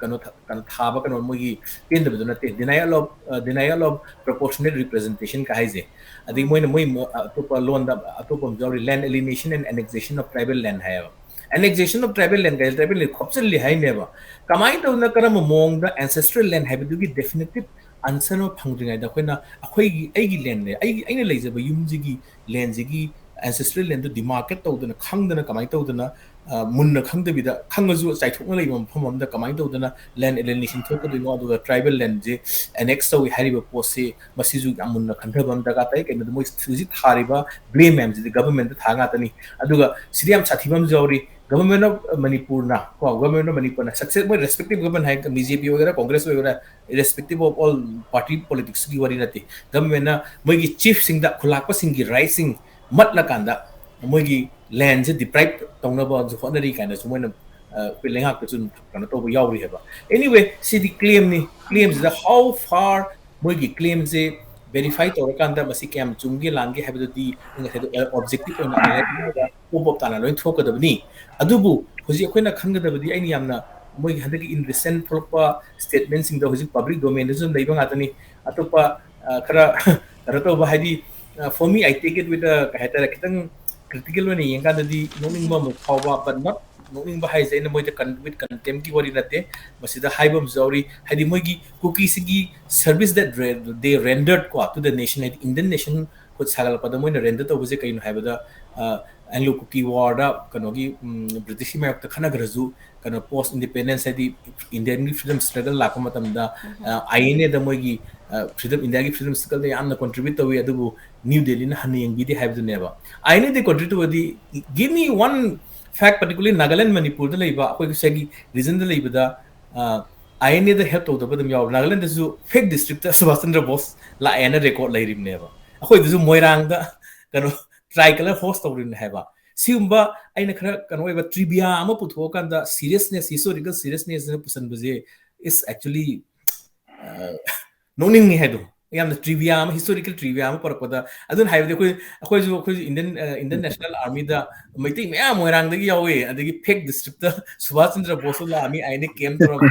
ꯀꯩꯅꯣ ꯊ- ꯀꯩꯅꯣ ꯊꯥꯕ ꯀꯩꯅꯣ ꯃꯣꯏꯒꯤ ꯄꯦꯟꯗꯕꯗꯨ ꯅꯠꯇꯦ꯫ Denial of, uh, denial of proportionate representation ꯀ ꯍꯥꯏꯁꯦ꯫ ꯑꯗꯒꯤ ꯃꯣꯏꯅ ꯃꯣꯏ ꯃꯣ- ꯑꯇꯣꯞꯄ ꯂꯣꯟꯗ ꯑꯇꯣꯞꯄ ꯑꯃꯁꯨ ꯌꯥꯎꯔꯤ, land alienation and annexation of tribal land ꯍꯥꯏꯌꯦꯕ꯫ Annexation of tribal land ꯀꯥꯏꯅ tribal land ꯈꯣꯞꯆꯤꯜꯂꯤ ꯍꯥꯏꯅꯦꯕ꯫ ꯀꯃꯥꯏꯅ ꯇꯧꯗꯅ, ꯀꯔꯝꯕ ꯃꯑꯣꯡꯗ ancestral land ꯍꯥꯏꯕꯗꯨꯒꯤ definitive answer ꯑꯃ ꯐꯪꯗ꯭ꯔꯤꯉꯩꯗ ꯑꯩꯈꯣꯏꯅ ꯑꯩꯈꯣꯏꯒꯤ, ꯑꯩꯒꯤ landꯅꯦ, ꯑꯩꯒꯤ, ꯑꯩꯅ ꯂꯩꯖꯕ ꯌꯨꯝꯁꯤꯒꯤ landꯁꯤꯒꯤ ancestral landꯗꯨ demarcate ꯇꯧꯗꯅ, ꯈꯪꯗꯅ, ꯀꯃꯥꯏꯅ ꯇꯧꯗꯅ, ꯑ, ꯃꯨꯟꯅ ꯈꯪꯗꯕꯤꯗ, ꯈꯪꯉꯁꯨ ꯆꯥꯏꯊꯣꯛꯅ ꯂꯩꯕ ꯃꯐꯝ ꯑꯃꯗ ꯀꯃꯥꯏꯅ ꯇꯧꯗꯅ land alienation ꯊꯣꯛꯀꯗꯣꯏꯅꯣ, ꯑꯗꯨꯒ tribal landꯁꯦ annex ꯇꯧꯏ ꯍꯥꯏꯔꯤꯕ ꯄꯣꯠꯁꯤ, ꯃꯁꯤꯁꯨ ꯌꯥꯝ ꯃꯨꯟꯅ ꯈꯟꯊꯕ ꯑꯃ ꯗꯔꯀꯥꯔ ꯇꯥꯏ꯫ ꯀꯩꯅꯣꯗ ꯃꯣꯏ ꯍꯧꯖꯤꯛ ꯊꯥꯔꯤꯕ blame ꯃꯌꯥꯝꯁꯤꯗꯤ governmentꯇ ꯊꯥ ꯉꯥꯛꯇꯅꯤ꯫ ꯑꯗꯨꯒ ꯁꯤꯗꯤ ꯌꯥꯝ ꯁꯥꯊꯤꯕ ꯑꯃꯁꯨ ꯌꯥꯎꯔꯤ꯫ Government of ꯃꯅꯤꯄꯨꯔꯅ, ꯀꯣ, Government of ꯃꯅꯤꯄꯨꯔꯅ success, ꯃꯣꯏ respective government ꯍꯥꯏ, BJP ꯑꯣꯏꯒꯦꯔꯥ, Congress ꯑꯣꯏꯒꯦꯔꯥ, irrespective of all party politicsꯀꯤ ꯋꯥꯔꯤ ꯅꯠꯇꯦ꯫ Governmentꯅ ꯃꯣꯏꯒꯤ chiefꯁꯤꯡꯗ, ꯈꯨꯂꯥꯛꯄꯁꯤꯡꯒꯤ rightꯁꯤꯡ ꯃꯠꯂꯀꯥꯟꯗ ꯃꯣꯏꯒꯤ landꯁꯦ deprive ꯇꯧꯅꯕꯁꯨ ꯍꯣꯠꯅꯔꯤ ꯀꯥꯏꯅꯁꯨ ꯃꯣꯏꯅ, ꯑ, ꯑꯩꯈꯣꯏ ꯂꯩꯉꯥꯛꯇꯁꯨ ꯀꯩꯅꯣ ꯇꯧꯕ ꯌꯥꯎꯔꯤ ꯍꯥꯏꯕ꯫ Anyway, CD claimꯅꯤ꯫ Claimꯁꯤꯗ how far ꯃꯣꯏꯒꯤ claimꯁꯦ verify ꯇꯧꯔꯀꯥꯟꯗ ꯃꯁꯤ ꯀꯌꯥꯝ ꯆꯨꯝꯒꯦ ꯂꯥꯟꯒꯦ ꯍꯥꯏꯕꯗꯨꯗꯤ ꯉꯁꯥꯏꯗꯣ objective ꯑꯣꯏꯅ analyze ꯇꯧꯔꯒ ꯄꯣꯞ ꯄꯣꯞ ꯇꯥꯅ ꯂꯣꯏ ꯊꯣꯛꯀꯗꯕꯅꯤ꯫ ꯑꯗꯨꯕꯨ ꯍꯧꯖꯤꯛ ꯑꯩꯈꯣꯏꯅ ꯈꯟꯒꯗꯕꯗꯤ, ꯑꯩꯅ ꯌꯥꯝꯅ ꯃꯣꯏꯒꯤ ꯍꯟꯗꯛꯀꯤ in recent ꯊꯣꯛꯂꯛꯄ statementꯁꯤꯡꯗꯣ ꯍꯧꯖꯤꯛ public domainꯗꯁꯨ ꯑꯗꯨꯝ ꯂꯩꯕ ꯉꯥꯛꯇꯅꯤ꯫ ꯑꯇꯣꯞꯄ, ꯑ, ꯈꯔ ꯀꯩꯅꯣ ꯇꯧꯕ, ꯍꯥꯏꯗꯤ, ꯑ, for me, I take it with a, ꯀꯩ ꯍꯥꯏꯇꯥꯔꯦ, ꯈꯤꯇꯪ critical ꯑꯣꯏꯅ ꯌꯦꯡꯀꯥꯟꯗꯗꯤ ꯅꯣꯛꯅꯤꯡꯕ ꯑꯃ ꯐꯥꯎꯕ, but not ꯅꯣꯛꯅꯤꯡꯕ ꯍꯥꯏꯁꯦ ꯑꯩꯅ ꯃꯣꯏꯗ con-, with contemptꯀꯤ ꯋꯥꯔꯤ ꯅꯠꯇꯦ꯫ ꯃꯁꯤꯗ ꯍꯥꯏꯕ ꯑꯃꯁꯨ ꯌꯥꯎꯔꯤ, ꯍꯥꯏꯗꯤ ꯃꯣꯏꯒꯤ ꯀꯨꯀꯤꯁꯤꯒꯤ service that re-, they rendered ꯀꯣ, to the nation, ꯍꯥꯏꯗꯤ Indian nationhood ꯁꯥꯒꯠꯂꯛꯄꯗ ꯃꯣꯏꯅ render ꯇꯧꯕꯁꯦ ꯀꯩꯅꯣ ꯍꯥꯏꯕꯗ, ꯑ, Anglo Kuki Warꯗ ꯀꯩꯅꯣꯒꯤ, ꯎꯝ, Britishꯀꯤ ꯃꯥꯌꯣꯛꯇ ꯈꯠꯅꯈ꯭ꯔꯁꯨ, ꯀꯩꯅꯣ, post independence, ꯍꯥꯏꯗꯤ Indianꯒꯤ freedom struggle ꯂꯥꯛꯄ ꯃꯇꯝꯗ, ꯑ, INAꯗ ꯃꯣꯏꯒꯤ, ꯑ, freedom, Indiaꯒꯤ freedom struggleꯗ ꯌꯥꯝꯅ contribute ꯇꯧꯋꯤ, ꯑꯗꯨꯕꯨ New Delhiꯅ ꯍꯟꯅ ꯌꯦꯡꯕꯤꯗꯦ ꯍꯥꯏꯕꯗꯨꯅꯦꯕ꯫ INAꯗ contribute ꯇꯧꯕꯗꯤ, give me one fact, particularly Nagaland, ꯃꯅꯤꯄꯨꯔꯗ ꯂꯩꯕ ꯑꯩꯈꯣꯏꯒꯤ ꯁ꯭ꯋꯥꯏꯒꯤ regionꯗ ꯂꯩꯕꯗ, ꯑ, INAꯗ help ꯇꯧꯗꯕ ꯑꯗꯨꯝ ꯌꯥꯎꯔꯦ꯫ ꯅꯥꯒꯥꯂꯦꯟꯗꯁꯨ fake districtꯇ ꯁꯨꯕꯥꯁ ꯆꯟꯗ꯭ꯔ ꯕꯣꯁ ꯂꯥꯛꯑꯦꯅ record ꯂꯩꯔꯤꯕꯅꯦꯕ꯫ ꯑꯩꯈꯣꯏꯗꯁꯨ ꯃꯣꯏꯔꯥꯡꯗ ꯀꯩꯅꯣ, tricolour host ꯇꯧꯔꯤꯕꯅꯦ ꯍꯥꯏꯕ꯫ ꯁꯤꯒꯨꯝꯕ ꯑꯩꯅ ꯈꯔ ꯀꯩꯅꯣ ꯑꯣꯏꯕ trivia ꯑꯃ ꯄꯨꯊꯣꯛꯑꯀꯥꯟꯗ seriousness, historical seriousnessꯅ ꯄꯨꯁꯟꯕꯁꯦ is actually, ꯑ, ꯅꯣꯛꯅꯤꯡꯉꯤ ꯍꯥꯏꯗꯣ꯫ ꯌꯥꯝꯅ trivia ꯑꯃ, historical trivia ꯑꯃ ꯄꯨꯔꯛꯄꯗ, ꯑꯗꯨꯅ ꯍꯥꯏꯕꯗꯤ ꯑꯩꯈꯣꯏ, ꯑꯩꯈꯣꯏꯁꯨ, ꯑꯩꯈꯣꯏꯁꯨ Indian, ꯑ, Indian National Armyꯗ ꯃꯩꯇꯩ ꯃꯌꯥꯝ ꯃꯣꯏꯔꯥꯡꯗꯒꯤ ꯌꯥꯎꯋꯦ, ꯑꯗꯒꯤ fake districtꯇ Subhas Chandra ꯕꯣꯁꯁꯨ ꯂꯥꯛꯑꯝꯃꯤ, INA camp ꯇꯧꯔꯝꯃꯤ,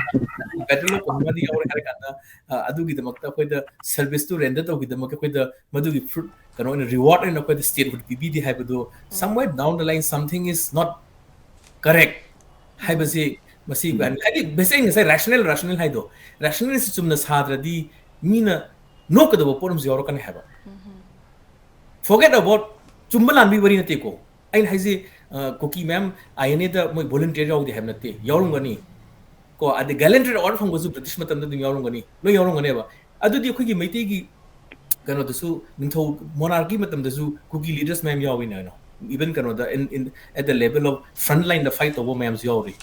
Battle of Kohima ꯗ ꯌꯥꯎꯔꯦ ꯍꯥꯏꯔ ꯀꯥꯟꯗ, ꯑ, ꯑꯗꯨꯒꯤꯗꯃꯛꯇ ꯑꯩꯈꯣꯏꯗ service ꯇꯨ render ꯇꯧꯈꯤꯗꯃꯛꯇ ꯑꯩꯈꯣꯏꯗ ꯃꯗꯨꯒꯤ fruit, ꯀꯩꯅꯣ ꯑꯣꯏꯅ, reward ꯑꯣꯏꯅ ꯑꯩꯈꯣꯏꯗ statehood ꯄꯤꯕꯤꯗꯦ ꯍꯥꯏꯕꯗꯨ, somewhere down the line something is not ꯀꯔꯦꯛ ꯍꯥꯏꯕꯁꯤ ꯃꯁꯤ ꯍꯥꯏꯗꯤ ꯕꯦꯁꯤꯛ ꯉꯁꯥꯏ ꯔꯦꯁꯅꯦꯜ ꯔꯦꯁꯅꯦꯜ ꯍꯥꯏꯗꯣ ꯔꯦꯁꯅꯦꯜꯁꯤ ꯆꯨꯝꯅ ꯁꯥꯗ꯭ꯔꯗꯤ ꯃꯤꯅ ꯅꯣꯛꯀꯗꯕ ꯄꯣꯠ ꯑꯃꯁꯨ ꯌꯥꯎꯔꯛꯀꯅꯤ ꯍꯥꯏꯕ꯫ Forget about ꯆꯨꯝꯕ ꯂꯥꯟꯕꯒꯤ ꯋꯥꯔꯤ ꯅꯠꯇꯦꯀꯣ꯫ ꯑꯩꯅ ꯍꯥꯏꯁꯦ ꯀꯨꯀꯤ ꯃꯌꯥꯝ ꯑꯥꯏ ꯑꯦꯟ ꯑꯦꯗ ꯃꯣꯏ ꯚꯣꯂꯨꯟꯇꯤꯌꯔ ꯌꯥꯎꯗꯦ ꯍꯥꯏꯕ ꯅꯠꯇꯦ, ꯌꯥꯎꯔꯝꯒꯅꯤ ꯀꯣ꯫ ꯑꯗꯩ ꯒꯦꯂꯦꯟꯇ꯭ꯔꯤ ꯑꯦꯋꯥꯔꯗ ꯐꯪꯕꯁꯨ ꯕ꯭ꯔꯤꯇꯤꯁ ꯃꯇꯝꯗ ꯑꯗꯨꯝ ꯌꯥꯎꯔꯝꯒꯅꯤ, ꯂꯣꯏ ꯌꯥꯎꯔꯝꯒꯅꯦꯕ꯫ ꯑꯗꯨꯗꯤ ꯑꯩꯈꯣꯏꯒꯤ ꯃꯩꯇꯩꯒꯤ ꯀꯩꯅꯣꯗꯁꯨ ꯅꯤꯡꯊꯧ ꯃꯣꯅꯥꯔꯀꯤ ꯃꯇꯝꯗꯁꯨ ꯀꯨꯀꯤ ꯂꯤꯗꯔꯁ ꯃꯌꯥꯝ ꯌꯥꯎꯋꯤꯅ ꯀꯩꯅꯣ, ꯏꯚꯟ ꯀꯩꯅꯣꯗ in, in, at the level of front line the fight ꯇꯧꯕ ꯃꯌꯥꯝꯁꯨ ꯌꯥꯎꯔꯤ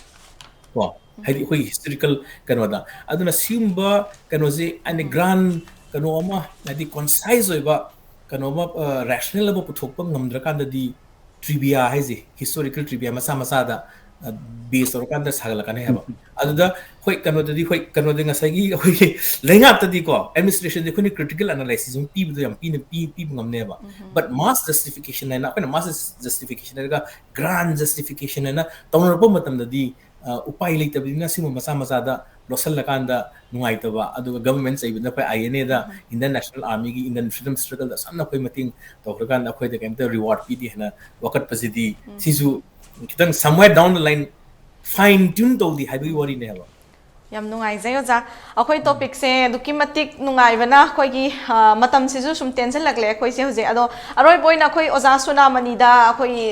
ꯀꯣ꯫ ꯍꯥꯏꯗꯤ ꯑꯩꯈꯣꯏꯒꯤ ꯍꯤꯁꯇꯣꯔꯤꯀꯦꯜ ꯀꯩꯅꯣꯗ꯫ ꯑꯗꯨꯅ ꯁꯤꯒꯨꯝꯕ ꯀꯩꯅꯣꯁꯦ ꯑꯩꯅ ꯒ꯭ꯔꯥꯟ ꯀꯩꯅꯣ ꯑꯃ ꯍꯥꯏꯗꯤ ꯀꯣꯟꯁꯥꯏꯁ ꯑꯣꯏꯕ ꯀꯩꯅꯣ ꯑꯃ ꯔꯦꯁꯅꯦꯜ ꯑꯃ ꯄꯨꯊꯣꯛꯄ ꯉꯝꯗ꯭ꯔꯀꯥꯟꯗꯗꯤ ꯇ꯭ꯔꯤꯕꯤꯌꯥ ꯍꯥꯏꯁꯦ ꯍꯤꯁꯇꯣꯔꯤꯀꯦꯜ ꯇ꯭ꯔꯤꯕꯤꯌꯥ ꯃꯆꯥ ꯃꯆꯥꯗ ꯕꯦꯁ ꯇꯧꯔꯀꯥꯟꯗ ꯁꯥꯒꯠꯂꯛꯀꯅꯤ ꯍꯥꯏꯕ꯫ ꯑꯗꯨꯗ ꯍꯣꯏ ꯀꯩꯅꯣꯗꯗꯤ ꯍꯣꯏ ꯀꯩꯅꯣꯗꯤ ꯉꯁꯥꯏꯒꯤ ꯑꯩꯈꯣꯏꯒꯤ ꯂꯩꯉꯥꯛꯇꯗꯤꯀꯣ ꯑꯦꯗꯃꯤꯅꯤꯁꯇ꯭ꯔꯦꯁꯟꯗꯤ ꯑꯩꯈꯣꯏꯅ ꯀ꯭ꯔꯤꯇꯤꯀꯦꯜ ꯑꯦꯅꯥꯂꯥꯏꯁꯤꯁ ꯑꯃ ꯄꯤꯕꯗꯣ ꯌꯥꯝ ꯄꯤꯅ ꯄꯤ ꯄꯤꯕ ꯉꯝꯅꯦꯕ꯫ ꯕꯠ ꯃꯥꯁ ꯖꯁꯇꯤꯐꯤꯀꯦꯁꯟ ꯍꯥꯏꯅ ꯑꯩꯈꯣꯏꯅ ꯃꯥꯁ ꯖꯁꯇꯤꯐꯤꯀꯦꯁꯟ ꯍꯥꯏꯔꯒ ꯒ꯭ꯔꯥꯟ ꯖꯁꯇꯤꯐꯤꯀꯦꯁꯟ ꯍꯥꯏꯅ ꯇꯧꯅꯔꯛꯄ ꯃꯇꯝꯗꯗꯤ ꯎꯄꯥꯏ ꯂꯩꯇꯕꯅꯤꯅ ꯁꯤꯒꯨꯝꯕ ꯃꯆꯥ ꯃꯆꯥꯗ ꯂꯣꯠꯁꯤꯜꯂꯀꯥꯟꯗ ꯅꯨꯡꯉꯥꯏꯇꯕ꯫ ꯑꯗꯨꯒ ꯒꯚꯔꯟꯃꯦꯟ ꯆꯩꯕꯗ ꯑꯩꯈꯣꯏ ꯑꯥꯏ ꯑꯦꯟ ꯑꯦꯗ ꯏꯟꯗꯤꯌꯟ ꯅꯦꯁꯅꯦꯜ ꯑꯥꯔꯃꯤꯒꯤ ꯏꯟꯗꯤꯌꯟ ꯐ꯭ꯔꯤꯗꯝ ꯁ꯭ꯇ꯭ꯔꯒꯜꯗ ꯑꯁꯝꯅ ꯑꯩꯈꯣꯏ ꯃꯇꯦꯡ ꯇꯧꯈ꯭ꯔꯀꯥꯟꯗ ꯑꯩꯈꯣꯏꯗ ꯀꯩꯝꯇ ꯔꯤꯋꯥꯔꯗ ꯄꯤꯗꯦ ꯍꯥꯏꯅ ꯋꯥꯀꯠꯄꯁꯤꯗꯤ ꯁꯤꯁꯨ ꯈꯤꯇꯪ somewhere down the line fine tune ꯇꯧꯗꯦ ꯍꯥꯏꯕꯒꯤ ꯋꯥꯔꯤꯅꯦꯕ꯫ ꯌꯥꯝ ꯅꯨꯡꯉꯥꯏꯖꯩ ꯑꯣꯖꯥ꯫ ꯑꯩꯈꯣꯏ ꯇꯣꯄꯤꯛꯁꯦ ꯑꯗꯨꯛꯀꯤ ꯃꯇꯤꯛ ꯅꯨꯡꯉꯥꯏꯕꯅ ꯑꯩꯈꯣꯏꯒꯤ ꯃꯇꯝꯁꯤꯁꯨ ꯁꯨꯝ ꯇꯦꯟꯁꯤꯜꯂꯛꯂꯦ ꯑꯩꯈꯣꯏꯁꯦ ꯍꯧꯖꯤꯛ꯫ ꯑꯗꯣ ꯑꯔꯣꯏꯕ ꯑꯣꯏꯅ ꯑꯩꯈꯣꯏ ꯑꯣꯖꯥ ꯁꯣꯅꯥꯃꯅꯤꯗ ꯑꯩꯈꯣꯏꯒꯤ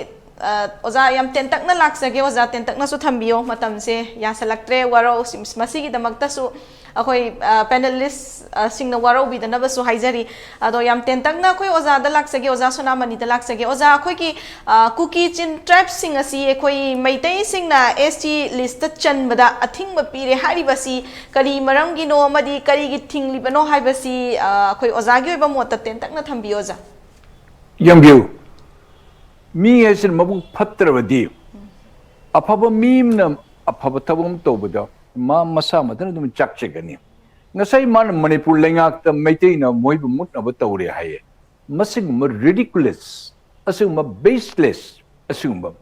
ꯑꯣꯖꯥ ꯌꯥꯝ ꯇꯦꯟꯇꯛꯅ ꯂꯥꯛꯆꯒꯦ ꯑꯣꯖꯥ, ꯇꯦꯟꯇꯛꯅꯁꯨ ꯊꯝꯕꯤꯌꯣ꯫ ꯃꯇꯝꯁꯦ ꯌꯥꯁꯜꯂꯛꯇ꯭ꯔꯦ, ꯋꯥꯔꯧ ꯃꯁꯤꯒꯤꯗꯃꯛꯇꯁꯨ ꯑꯩꯈꯣꯏ ꯄꯦꯅꯦꯂꯤꯁꯁꯤꯡꯅ ꯋꯥꯔꯧꯕꯤꯗꯅꯕꯁꯨ ꯍꯥꯏꯖꯔꯤ꯫ ꯑꯗꯣ ꯌꯥꯝ ꯇꯦꯟꯇꯛꯅ ꯑꯩꯈꯣꯏ ꯑꯣꯖꯥꯗ ꯂꯥꯛꯆꯒꯦ, ꯑꯣꯖꯥ ꯁꯣꯅꯥꯃꯅꯤꯗ ꯂꯥꯛꯆꯒꯦ꯫ ꯑꯣꯖꯥ, ꯑꯩꯈꯣꯏꯒꯤ ꯀꯨꯀꯤ ꯆꯤꯟ ꯇ꯭ꯔꯥꯏꯕꯁꯤꯡ ꯑꯁꯤ ꯑꯩꯈꯣꯏ ꯃꯩꯇꯩꯁꯤꯡꯅ ꯑꯦꯁ ꯇꯤ ꯂꯤꯁꯇ ꯆꯟꯕꯗ ꯑꯊꯤꯡꯕ ꯄꯤꯔꯦ ꯍꯥꯏꯔꯤꯕꯁꯤ ꯀꯔꯤ ꯃꯔꯝꯒꯤꯅꯣ ꯑꯃꯗꯤ ꯀꯔꯤꯒꯤ ꯊꯤꯡꯂꯤꯕꯅꯣ ꯍꯥꯏꯕꯁꯤ ꯑꯩꯈꯣꯏ ꯑꯣꯖꯥꯒꯤ ꯑꯣꯏꯕ ꯃꯣꯠꯇ ꯇꯦꯟꯇꯛꯅ ꯊꯝꯕꯤꯌꯨ ꯑꯣꯖꯥ꯫ ꯌꯦꯡꯕꯤꯌꯨ, ꯃꯤ ꯍꯥꯏꯁꯤꯅ ꯃꯕꯨꯛ ꯐꯠꯇ꯭ꯔꯕꯗꯤ ꯑꯐꯕ ꯃꯤ ꯑꯃꯅ ꯑꯐꯕ ꯊꯕꯛ ꯑꯃ ꯇꯧꯕꯗ ꯃꯥ ꯃꯁꯥ ꯃꯊꯟꯇ ꯑꯗꯨꯝ ꯆꯥꯛꯆꯒꯅꯤ꯫ ꯉꯁꯥꯏ ꯃꯥꯅ ꯃꯅꯤꯄꯨꯔ ꯂꯩꯉꯥꯛꯇ ꯃꯩꯇꯩꯅ ꯃꯣꯏꯕꯨ ꯃꯨꯠꯅꯕ ꯇꯧꯔꯦ ꯍꯥꯏꯌꯦ꯫ ꯃꯁꯤꯒꯨꯝꯕ ꯔꯤꯗꯤꯀꯨꯂꯁ, ꯑꯁꯤꯒꯨꯝꯕ ꯕꯦꯁꯂꯦꯁ, ꯑꯁꯤꯒꯨꯝꯕ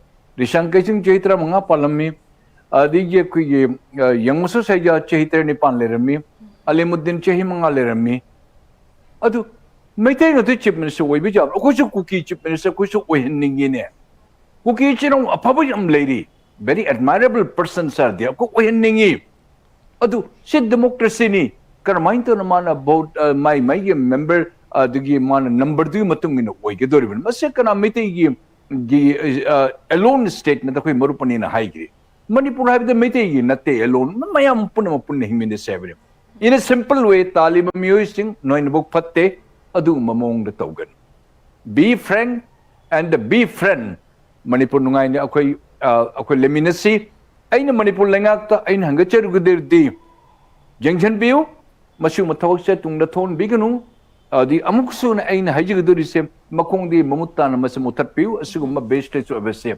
ꯔꯤꯁꯥꯡ ꯀꯩꯁꯤꯡ ꯆꯍꯤ ꯇꯔꯥꯃꯉꯥ ꯄꯥꯜꯂꯝꯃꯤ, ꯑꯗꯒꯤ ꯑꯩꯈꯣꯏꯒꯤ ꯌꯪ ꯃꯁꯨ ꯁꯩꯖꯥ ꯆꯍꯤ ꯇꯔꯦꯠ ꯅꯤꯄꯥꯟ ꯂꯩꯔꯝꯃꯤ, ꯑꯂꯤꯃꯨꯗꯤꯟ ꯆꯍꯤ ꯃꯉꯥ ꯂꯩꯔꯝꯃꯤ꯫ ꯑꯗꯨ ꯃꯩꯇꯩ ꯉꯥꯛꯇ ꯆꯤꯐ ꯃꯤꯅꯤꯁꯇꯔ ꯑꯣꯏꯕ ꯌꯥꯕ꯭ꯔꯥ? ꯑꯩꯈꯣꯏꯁꯨ ꯀꯨꯀꯤ ꯆꯤꯐ ꯃꯤꯅꯤꯁꯇꯔ ꯑꯩꯈꯣꯏꯁꯨ ꯑꯣꯏꯍꯟꯅꯤꯡꯉꯤꯅꯦ꯫ ꯀꯨꯀꯤ ꯏꯆꯤꯟ ꯏꯅꯥꯎ ꯑꯐꯕ ꯌꯥꯝ ꯂꯩꯔꯤ꯫ very admirable person, sir, ꯗꯤ ꯑꯩꯈꯣꯏ ꯑꯣꯏꯍꯟꯅꯤꯡꯉꯤ꯫ ꯑꯗꯨ ꯁꯤ democracy ꯅꯤ, ꯀꯔꯝꯍꯥꯏꯅ ꯇꯧꯅ ꯃꯥꯅ vote, ꯑ, ꯃꯥꯏ ꯃꯥꯏꯒꯤ member, ꯑꯗꯨꯒꯤ ꯃꯥꯅ number ꯗꯨꯒꯤ ꯃꯇꯨꯡ ꯏꯟꯅ ꯑꯣꯏꯒꯗꯧꯔꯤꯕꯅꯤ꯫ ꯃꯁꯤ ꯀꯅꯥ ꯃꯩꯇꯩꯒꯤ, ꯒꯤ, ꯑ, alone state ꯅꯠꯇꯦ, ꯑꯩꯈꯣꯏ ꯃꯔꯨꯞ ꯑꯅꯤꯅ ꯍꯥꯏꯈ꯭ꯔꯤ꯫ ꯃꯅꯤꯄꯨꯔ ꯍꯥꯏꯕꯗꯤ ꯃꯩꯇꯩꯒꯤ ꯅꯠꯇꯦ alone, ꯃꯌꯥꯝ ꯄꯨꯝꯅꯃꯛ ꯄꯨꯟꯅ ꯍꯤꯡꯃꯤꯟꯅꯁꯦ ꯍꯥꯏꯕꯅꯤ꯫ In a simple way, ꯇꯥꯜꯂꯤꯕ ꯃꯤꯑꯣꯏꯁꯤꯡ, ꯅꯣꯏ ꯅꯕꯨꯛ ꯐꯠꯇꯦ, ꯑꯗꯨꯒꯨꯝꯕ ꯃꯑꯣꯡꯗ ꯇꯧꯒꯅꯨ꯫ Be frank and be friend꯫ Manipur ꯅꯨꯡꯉꯥꯏꯅ ꯑꯩꯈꯣꯏ, ꯑ, ꯑꯩꯈꯣꯏ ꯂꯩꯃꯤꯟꯅꯁꯤ꯫ ꯑꯩꯅ ꯃꯅꯤꯄꯨꯔ ꯂꯩꯉꯥꯛꯇ ꯑꯩꯅ ꯍꯪꯒꯠꯆꯔꯨꯒꯗꯧꯔꯤꯗꯤ, ꯌꯦꯡꯁꯤꯟꯕꯤꯌꯨ, ꯃꯁꯤꯒꯨꯝꯕ ꯊꯕꯛꯁꯦ ꯇꯨꯡꯗ ꯊꯣꯛꯍꯟꯕꯤꯒꯅꯨ꯫ ꯑꯗꯨꯗꯤ ꯑꯃꯨꯛꯁꯨꯅ ꯑꯩꯅ ꯍꯥꯏꯖꯒꯗꯧꯔꯤꯁꯦ, ꯃꯈꯣꯡꯗꯤ ꯃꯃꯨꯠ ꯇꯥꯅ ꯃꯁꯤ ꯃꯨꯊꯠꯄꯤꯌꯨ, ꯑꯁꯤꯒꯨꯝꯕ baseless ꯑꯣꯏꯕꯁꯦ꯫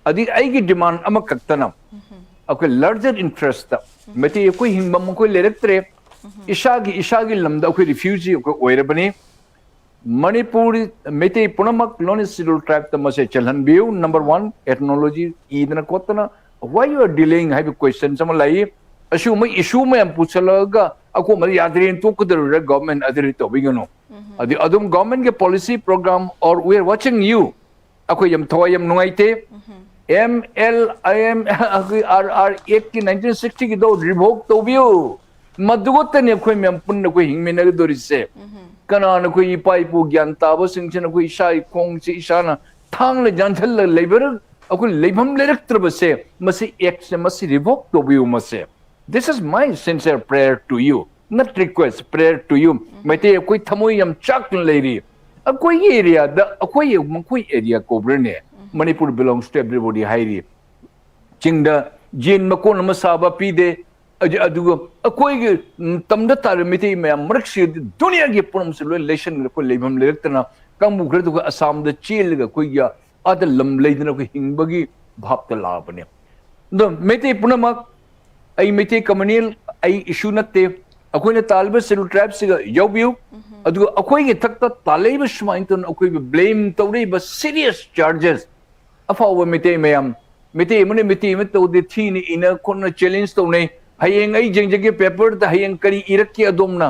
ꯑꯗꯨꯗꯤ ꯑꯩꯒꯤ demand ꯑꯃꯈꯛꯇꯅ, ꯑꯩꯈꯣꯏ larger interest ꯇ, ꯃꯩꯇꯩ ꯑꯩꯈꯣꯏ ꯍꯤꯡꯕ ꯃꯈꯣꯏ ꯂꯩꯔꯛꯇ꯭ꯔꯦ, ꯏꯁꯥꯒꯤ, ꯏꯁꯥꯒꯤ ꯂꯝꯗ ꯑꯩꯈꯣꯏ refugee ꯑꯩꯈꯣꯏ ꯑꯣꯏꯔꯕꯅꯤ꯫ ꯃꯅꯤꯄꯨꯔꯤ ꯃꯩꯇꯩ ꯄꯨꯝꯅꯃꯛ ꯂꯣꯏꯅ Scheduled Tribe ꯇ ꯃꯁꯦ ꯆꯜꯍꯟꯕꯤꯌꯨ꯫ Number one, ethnology ꯏꯗꯅ ꯈꯣꯠꯇꯅ, why you are delaying ꯍꯥꯏꯕ questions ꯑꯃ ꯂꯩ꯫ ꯑꯁꯤꯒꯨꯝꯕ issue ꯃꯌꯥꯝ ꯄꯨꯁꯜꯂꯛꯑꯒ ꯑꯀꯣꯟꯕꯗ ꯌꯥꯗ꯭ꯔꯦꯅ ꯇꯣꯛꯀꯗꯧꯔꯤꯕ꯭ꯔꯥ? Government ꯑꯗꯨꯗꯤ ꯇꯧꯕꯤꯒꯅꯨ꯫ ꯑꯗꯨ ꯑꯗꯨꯝ government ꯒꯤ policy program or we are watching you꯫ ꯑꯩꯈꯣꯏ ꯌꯥꯝ ꯊꯋꯥꯏ ꯌꯥꯝ ꯅꯨꯡꯉꯥꯏꯇꯦ꯫ M L I M, ꯑꯩꯈꯣꯏ R R Act ꯀꯤ nineteen sixty ꯒꯤꯗꯣ revoke ꯇꯧꯕꯤꯌꯨ꯫ ꯃꯗꯨꯈꯛꯇꯅꯤ ꯑꯩꯈꯣꯏ ꯃꯌꯥꯝ ꯄꯨꯟꯅ ꯑꯩꯈꯣꯏ ꯍꯤꯡꯃꯤꯟꯅꯒꯗꯧꯔꯤꯁꯦ꯫ ꯀꯅꯥꯅ ꯑꯩꯈꯣꯏ ꯏꯄꯥ ꯏꯄꯨ ꯒ꯭ꯌꯥꯟ ꯇꯥꯕꯁꯤꯡꯁꯤꯅ ꯑꯩꯈꯣꯏ ꯏꯁꯥꯒꯤ ꯈꯣꯡꯁꯦ ꯏꯁꯥꯅ ꯊꯥꯡꯅ ꯌꯥꯟꯁꯤꯜꯂꯒ ꯂꯩꯕ, ꯑꯩꯈꯣꯏ ꯂꯩꯐꯝ ꯂꯩꯔꯛꯇ꯭ꯔꯕꯁꯦ, ꯃꯁꯤ act ꯁꯦ, ꯃꯁꯤ revoke ꯇꯧꯕꯤꯌꯨ ꯃꯁꯦ꯫ This is my sincere prayer to you, not request, prayer to you꯫ Meitei ꯑꯩꯈꯣꯏ ꯊꯃꯣꯏ ꯌꯥꯝ ꯆꯥꯛꯅ ꯂꯩꯔꯤ꯫ ꯑꯩꯈꯣꯏꯒꯤ area ꯗ ꯑꯩꯈꯣꯏ, ꯃꯈꯣꯏ area ꯀꯧꯕ꯭ꯔꯅꯦ? Manipur belongs to everybody ꯍꯥꯏꯔꯤ꯫ ꯆꯤꯡꯗ ꯌꯦꯟ ꯃꯀꯣꯟ ꯑꯃ ꯁꯥꯕ ꯄꯤꯗꯦ꯫ ꯑꯗꯨ-, ꯑꯗꯨꯒ ꯑꯩꯈꯣꯏꯒꯤ, ꯎꯝ, ꯇꯝꯗ ꯇꯥꯔꯤꯕ ꯃꯩꯇꯩ ꯃꯌꯥꯝ ꯃꯔꯛꯁꯤꯗ ꯗꯨꯅꯤꯌꯥꯒꯤ ꯄꯨꯝꯅꯃꯛꯁꯦ ꯂꯣꯏ ꯂꯩꯁꯟꯈ꯭ꯔꯦ꯫ ꯑꯩꯈꯣꯏ ꯂꯩꯐꯝ ꯂꯩꯔꯛꯇꯅ ꯀꯥꯡꯕꯨ ꯈꯔꯗꯨꯒ ꯑꯁꯥꯝꯗ ꯆꯦꯜꯂꯒ ꯑꯩꯈꯣꯏꯒꯤ ꯑꯥꯗ ꯂꯝ ꯂꯩꯗꯅ ꯑꯩꯈꯣꯏ ꯍꯤꯡꯕꯒꯤ ꯚꯥꯞꯇ ꯂꯥꯛꯑꯕꯅꯦ꯫ ꯑꯗꯣ ꯃꯩꯇꯩ ꯄꯨꯝꯅꯃꯛ, ꯑꯩ ꯃꯩꯇꯩ communal ꯑꯩ issue ꯅꯠꯇꯦ꯫ ꯑꯩꯈꯣꯏꯅ ꯇꯥꯜꯂꯤꯕ Scheduled Tribe ꯁꯤꯒ ꯌꯥꯎꯕꯤꯌꯨ꯫ ꯑꯗꯨꯒ ꯑꯩꯈꯣꯏꯒꯤ ꯊꯛꯇ ꯇꯥꯜꯂꯛꯏꯕ ꯁꯨꯃꯥꯏꯅ ꯇꯧꯅ ꯑꯩꯈꯣꯏꯕꯨ blame ꯇꯧꯔꯛꯏꯕ serious charges, ꯑꯐꯥꯎꯕ ꯃꯩꯇꯩ ꯃꯌꯥꯝ, ꯃꯩꯇꯩ ꯑꯃꯅ ꯃꯩꯇꯩ ꯑꯃ ꯇꯧꯗꯦ, ꯊꯤꯅ ꯏꯅ ꯈꯣꯠꯅ challenge ꯇꯧꯅꯩ꯫ ꯍꯌꯦꯡ ꯑꯩ ꯌꯦꯡꯖꯒꯦ paper ꯗ ꯍꯌꯦꯡ ꯀꯔꯤ ꯏꯔꯛꯀꯦ ꯑꯗꯣꯝꯅ꯫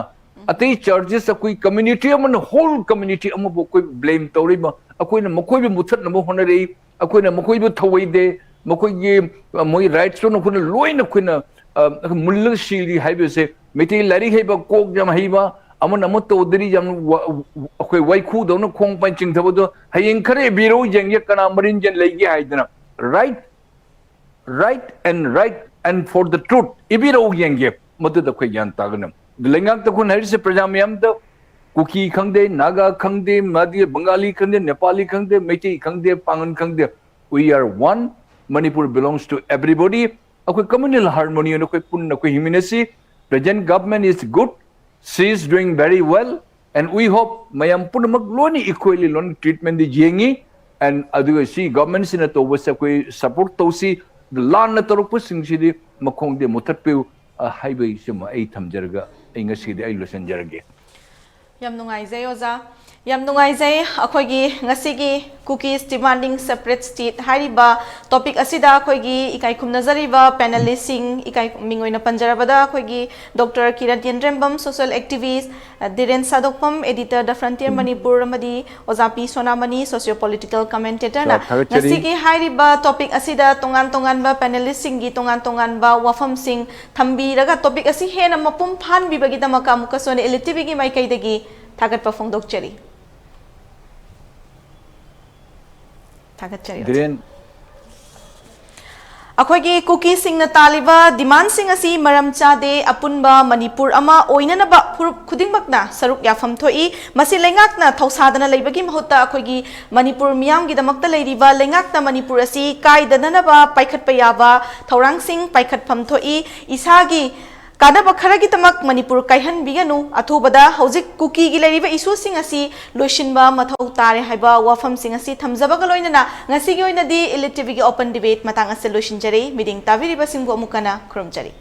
ꯑꯇꯩ charges ꯑꯩꯈꯣꯏ community ꯑꯃꯅ whole community ꯑꯃꯕꯨ ꯑꯩꯈꯣꯏ blame ꯇꯧꯔꯤꯕ, ꯑꯩꯈꯣꯏꯅ ꯃꯈꯣꯏꯕꯨ ꯃꯨꯊꯠꯅꯕ ꯍꯣꯠꯅꯔꯛꯏ, ꯑꯩꯈꯣꯏꯅ ꯃꯈꯣꯏꯕꯨ ꯊꯧꯑꯣꯏꯗꯦ, ꯃꯈꯣꯏꯒꯤ, ꯑ, ꯃꯣꯏ rights ꯇꯨ ꯑꯩꯈꯣꯏꯅ ꯂꯣꯏꯅ ꯑꯩꯈꯣꯏꯅ, ꯑ, ꯃꯨꯜꯂꯒ ꯁꯤꯔꯤ ꯍꯥꯏꯕꯁꯦ, ꯃꯩꯇꯩ ꯂꯥꯏꯔꯤꯛ ꯍꯩꯕ, ꯀꯣꯛ ꯌꯥꯝ ꯍꯩꯕ, ꯑꯃꯅ ꯑꯃ ꯇꯧꯗ꯭ꯔꯤ, ꯌꯥꯝ ꯋꯥ-, ꯑꯩꯈꯣꯏ ꯋꯥꯏꯈꯨꯗꯧꯅ ꯈꯣꯡ ꯄꯥꯏ ꯆꯤꯡꯊꯕꯗꯣ ꯍꯌꯦꯡ ꯈꯔ ꯏꯕꯤꯔꯛꯎ ꯌꯦꯡꯒꯦ, ꯀꯅꯥ ꯃꯔꯤꯟ ꯌꯦꯟ ꯂꯩꯒꯦ ꯍꯥꯏꯗꯅ, right, right and right and for the truth ꯏꯕꯤꯔꯛꯎ ꯌꯦꯡꯒꯦ, ꯃꯗꯨꯗ ꯑꯩꯈꯣꯏ ꯒ꯭ꯌꯥꯟ ꯇꯥꯒꯅꯤ꯫ ꯑꯗꯨ ꯂꯩꯉꯥꯛꯇ ꯑꯩꯈꯣꯏꯅ ꯍꯥꯏꯔꯤꯁꯦ ꯄ꯭ꯔꯖꯥ ꯃꯌꯥꯝꯗ, ꯀꯨꯀꯤ ꯈꯪꯗꯦ, ꯅꯥꯒꯥ ꯈꯪꯗꯦ, ꯃꯥꯗꯤ ꯕꯪꯒꯥꯂꯤ ꯈꯪꯗꯦ, ꯅꯦꯄꯥꯂꯤ ꯈꯪꯗꯦ, ꯃꯩꯇꯩ ꯈꯪꯗꯦ, ꯄꯥꯡꯒꯟ ꯈꯪꯗꯦ, we are one, Manipur belongs to everybody. ꯑꯩꯈꯣꯏ communal harmony ꯑꯣꯏꯅ ꯑꯩꯈꯣꯏ ꯄꯨꯟꯅ ꯑꯩꯈꯣꯏ ꯍꯤꯡꯃꯤꯟꯅꯁꯤ꯫ Present government is good, she is doing very well, and we hope ꯃꯌꯥꯝ ꯄꯨꯝꯅꯃꯛ ꯂꯣꯏꯅ equally ꯂꯣꯏꯅ treatment ꯗꯤ ꯌꯦꯡꯉꯤ꯫ And ꯑꯗꯨꯒ ꯁꯤ government ꯁꯤꯅ ꯇꯧꯕꯁꯦ ꯑꯩꯈꯣꯏ support ꯇꯧꯁꯤ꯫ ꯂꯥꯟꯅ ꯇꯧꯔꯛꯄꯁꯤꯡꯁꯤꯗꯤ ꯃꯈꯣꯡꯗꯤ ꯃꯨꯊꯠꯄꯤꯌꯨ, ꯑ, ꯍꯥꯏꯕꯁꯤꯃ ꯑꯩ ꯊꯝꯖꯔꯒ ꯑꯩ ꯉꯁꯤꯒꯤꯗꯤ ꯑꯩ ꯂꯣꯏꯁꯤꯟꯖꯔꯒꯦ꯫ ꯌꯥꯝ ꯅꯨꯡꯉꯥꯏꯖꯩ ꯑꯣꯖꯥ, ꯌꯥꯝ ꯅꯨꯡꯉꯥꯏꯖꯩ꯫ ꯑꯩꯈꯣꯏꯒꯤ ꯉꯁꯤꯒꯤ Kukis demanding separate state ꯍꯥꯏꯔꯤꯕ topic ꯑꯁꯤꯗ ꯑꯩꯈꯣꯏꯒꯤ ꯏꯀꯥꯏ ꯈꯨꯝꯅꯖꯔꯤꯕ panelist ꯁꯤꯡ, ꯏꯀꯥꯏ, ꯃꯤꯡ ꯑꯣꯏꯅ ꯄꯟꯖꯔꯕꯗ ꯑꯩꯈꯣꯏꯒꯤ Doctor Kiran ꯌꯦꯟꯗ꯭ꯔꯦꯝꯕꯝ, social activist, ꯙꯤꯔꯦꯟ ꯁꯥꯗꯣꯛꯄꯝ, editor The Frontier Manipur, ꯑꯃꯗꯤ ꯑꯣꯖꯥ ꯄꯤ ꯁꯣꯅꯥꯃꯅꯤ, socio political commentator ꯅ ꯊꯥꯒꯠꯆꯔꯤ꯫ ꯉꯁꯤꯒꯤ ꯍꯥꯏꯔꯤꯕ topic ꯑꯁꯤꯗ ꯇꯣꯉꯥꯟ ꯇꯣꯉꯥꯟꯕ panelist ꯁꯤꯡꯒꯤ ꯇꯣꯉꯥꯟ ꯇꯣꯉꯥꯟꯕ ꯋꯥꯐꯝꯁꯤꯡ ꯊꯝꯕꯤꯔꯒ topic ꯑꯁꯤ ꯍꯦꯟꯅ ꯃꯄꯨꯡ ꯐꯥꯍꯟꯕꯤꯕꯒꯤꯗꯃꯛ ꯑꯃꯨꯛꯀꯁꯨ ꯍꯟꯅ Elite ꯇꯤ ꯚꯤ ꯒꯤ ꯃꯥꯏꯀꯩꯗꯒꯤ ꯊꯥꯒꯠꯄ ꯐꯣꯡꯗꯣꯛꯆꯔꯤ꯫ ꯊꯥꯒꯠꯆꯔꯤ, ꯑꯣꯖꯥ꯫ ꯙꯤꯔꯦꯟ꯫ ꯑꯩꯈꯣꯏꯒꯤ ꯀꯨꯀꯤꯁꯤꯡꯅ ꯇꯥꯜꯂꯤꯕ demand ꯁꯤꯡ ꯑꯁꯤ ꯃꯔꯝ ꯆꯥꯗꯦ꯫ ꯑꯄꯨꯟꯕ ꯃꯅꯤꯄꯨꯔ ꯑꯃ ꯑꯣꯏꯅꯅꯕ ꯐꯨꯔꯨꯞ ꯈꯨꯗꯤꯡꯃꯛꯅ ꯁꯔꯨꯛ ꯌꯥꯐꯝ ꯊꯣꯛꯏ꯫ ꯃꯁꯤ ꯂꯩꯉꯥꯛꯅ ꯊꯧꯁꯥꯗꯅ ꯂꯩꯕꯒꯤ ꯃꯍꯨꯠꯇ ꯑꯩꯈꯣꯏꯒꯤ ꯃꯅꯤꯄꯨꯔ ꯃꯤꯌꯥꯝꯒꯤꯗꯃꯛꯇ ꯂꯩꯔꯤꯕ ꯂꯩꯉꯥꯛꯅ ꯃꯅꯤꯄꯨꯔ ꯑꯁꯤ ꯀꯥꯏꯗꯅꯅꯕ ꯄꯥꯏꯈꯠꯄ ꯌꯥꯕ ꯊꯧꯔꯥꯡꯁꯤꯡ ꯄꯥꯏꯈꯠꯐꯝ ꯊꯣꯛꯏ꯫ ꯏꯁꯥꯒꯤ ꯀꯥꯟꯅꯕ ꯈꯔꯒꯤꯗꯃꯛ ꯃꯅꯤꯄꯨꯔ ꯀꯥꯏꯍꯟꯕꯤꯒꯅꯨ꯫ ꯑꯊꯨꯕꯗ ꯍꯧꯖꯤꯛ ꯀꯨꯀꯤꯒꯤ ꯂꯩꯔꯤꯕ issue ꯁꯤꯡ ꯑꯁꯤ ꯂꯣꯏꯁꯤꯟꯕ ꯃꯊꯧ ꯇꯥꯔꯦ ꯍꯥꯏꯕ ꯋꯥꯐꯝꯁꯤꯡ ꯑꯁꯤ ꯊꯝꯖꯕꯒ ꯂꯣꯏꯅꯅ ꯉꯁꯤꯒꯤ ꯑꯣꯏꯅꯗꯤ Elite ꯇꯤ ꯚꯤ ꯒꯤ open debate ꯃꯇꯥꯡ ꯑꯁꯤ ꯂꯣꯏꯁꯤꯟꯖꯔꯦ꯫ ꯃꯤꯠꯌꯦꯡ ꯇꯥꯕꯤꯔꯤꯕꯁꯤꯡꯕꯨ ꯑꯃꯨꯛ ꯍꯟꯅ ꯈꯨꯔꯨꯝꯖꯔꯤ꯫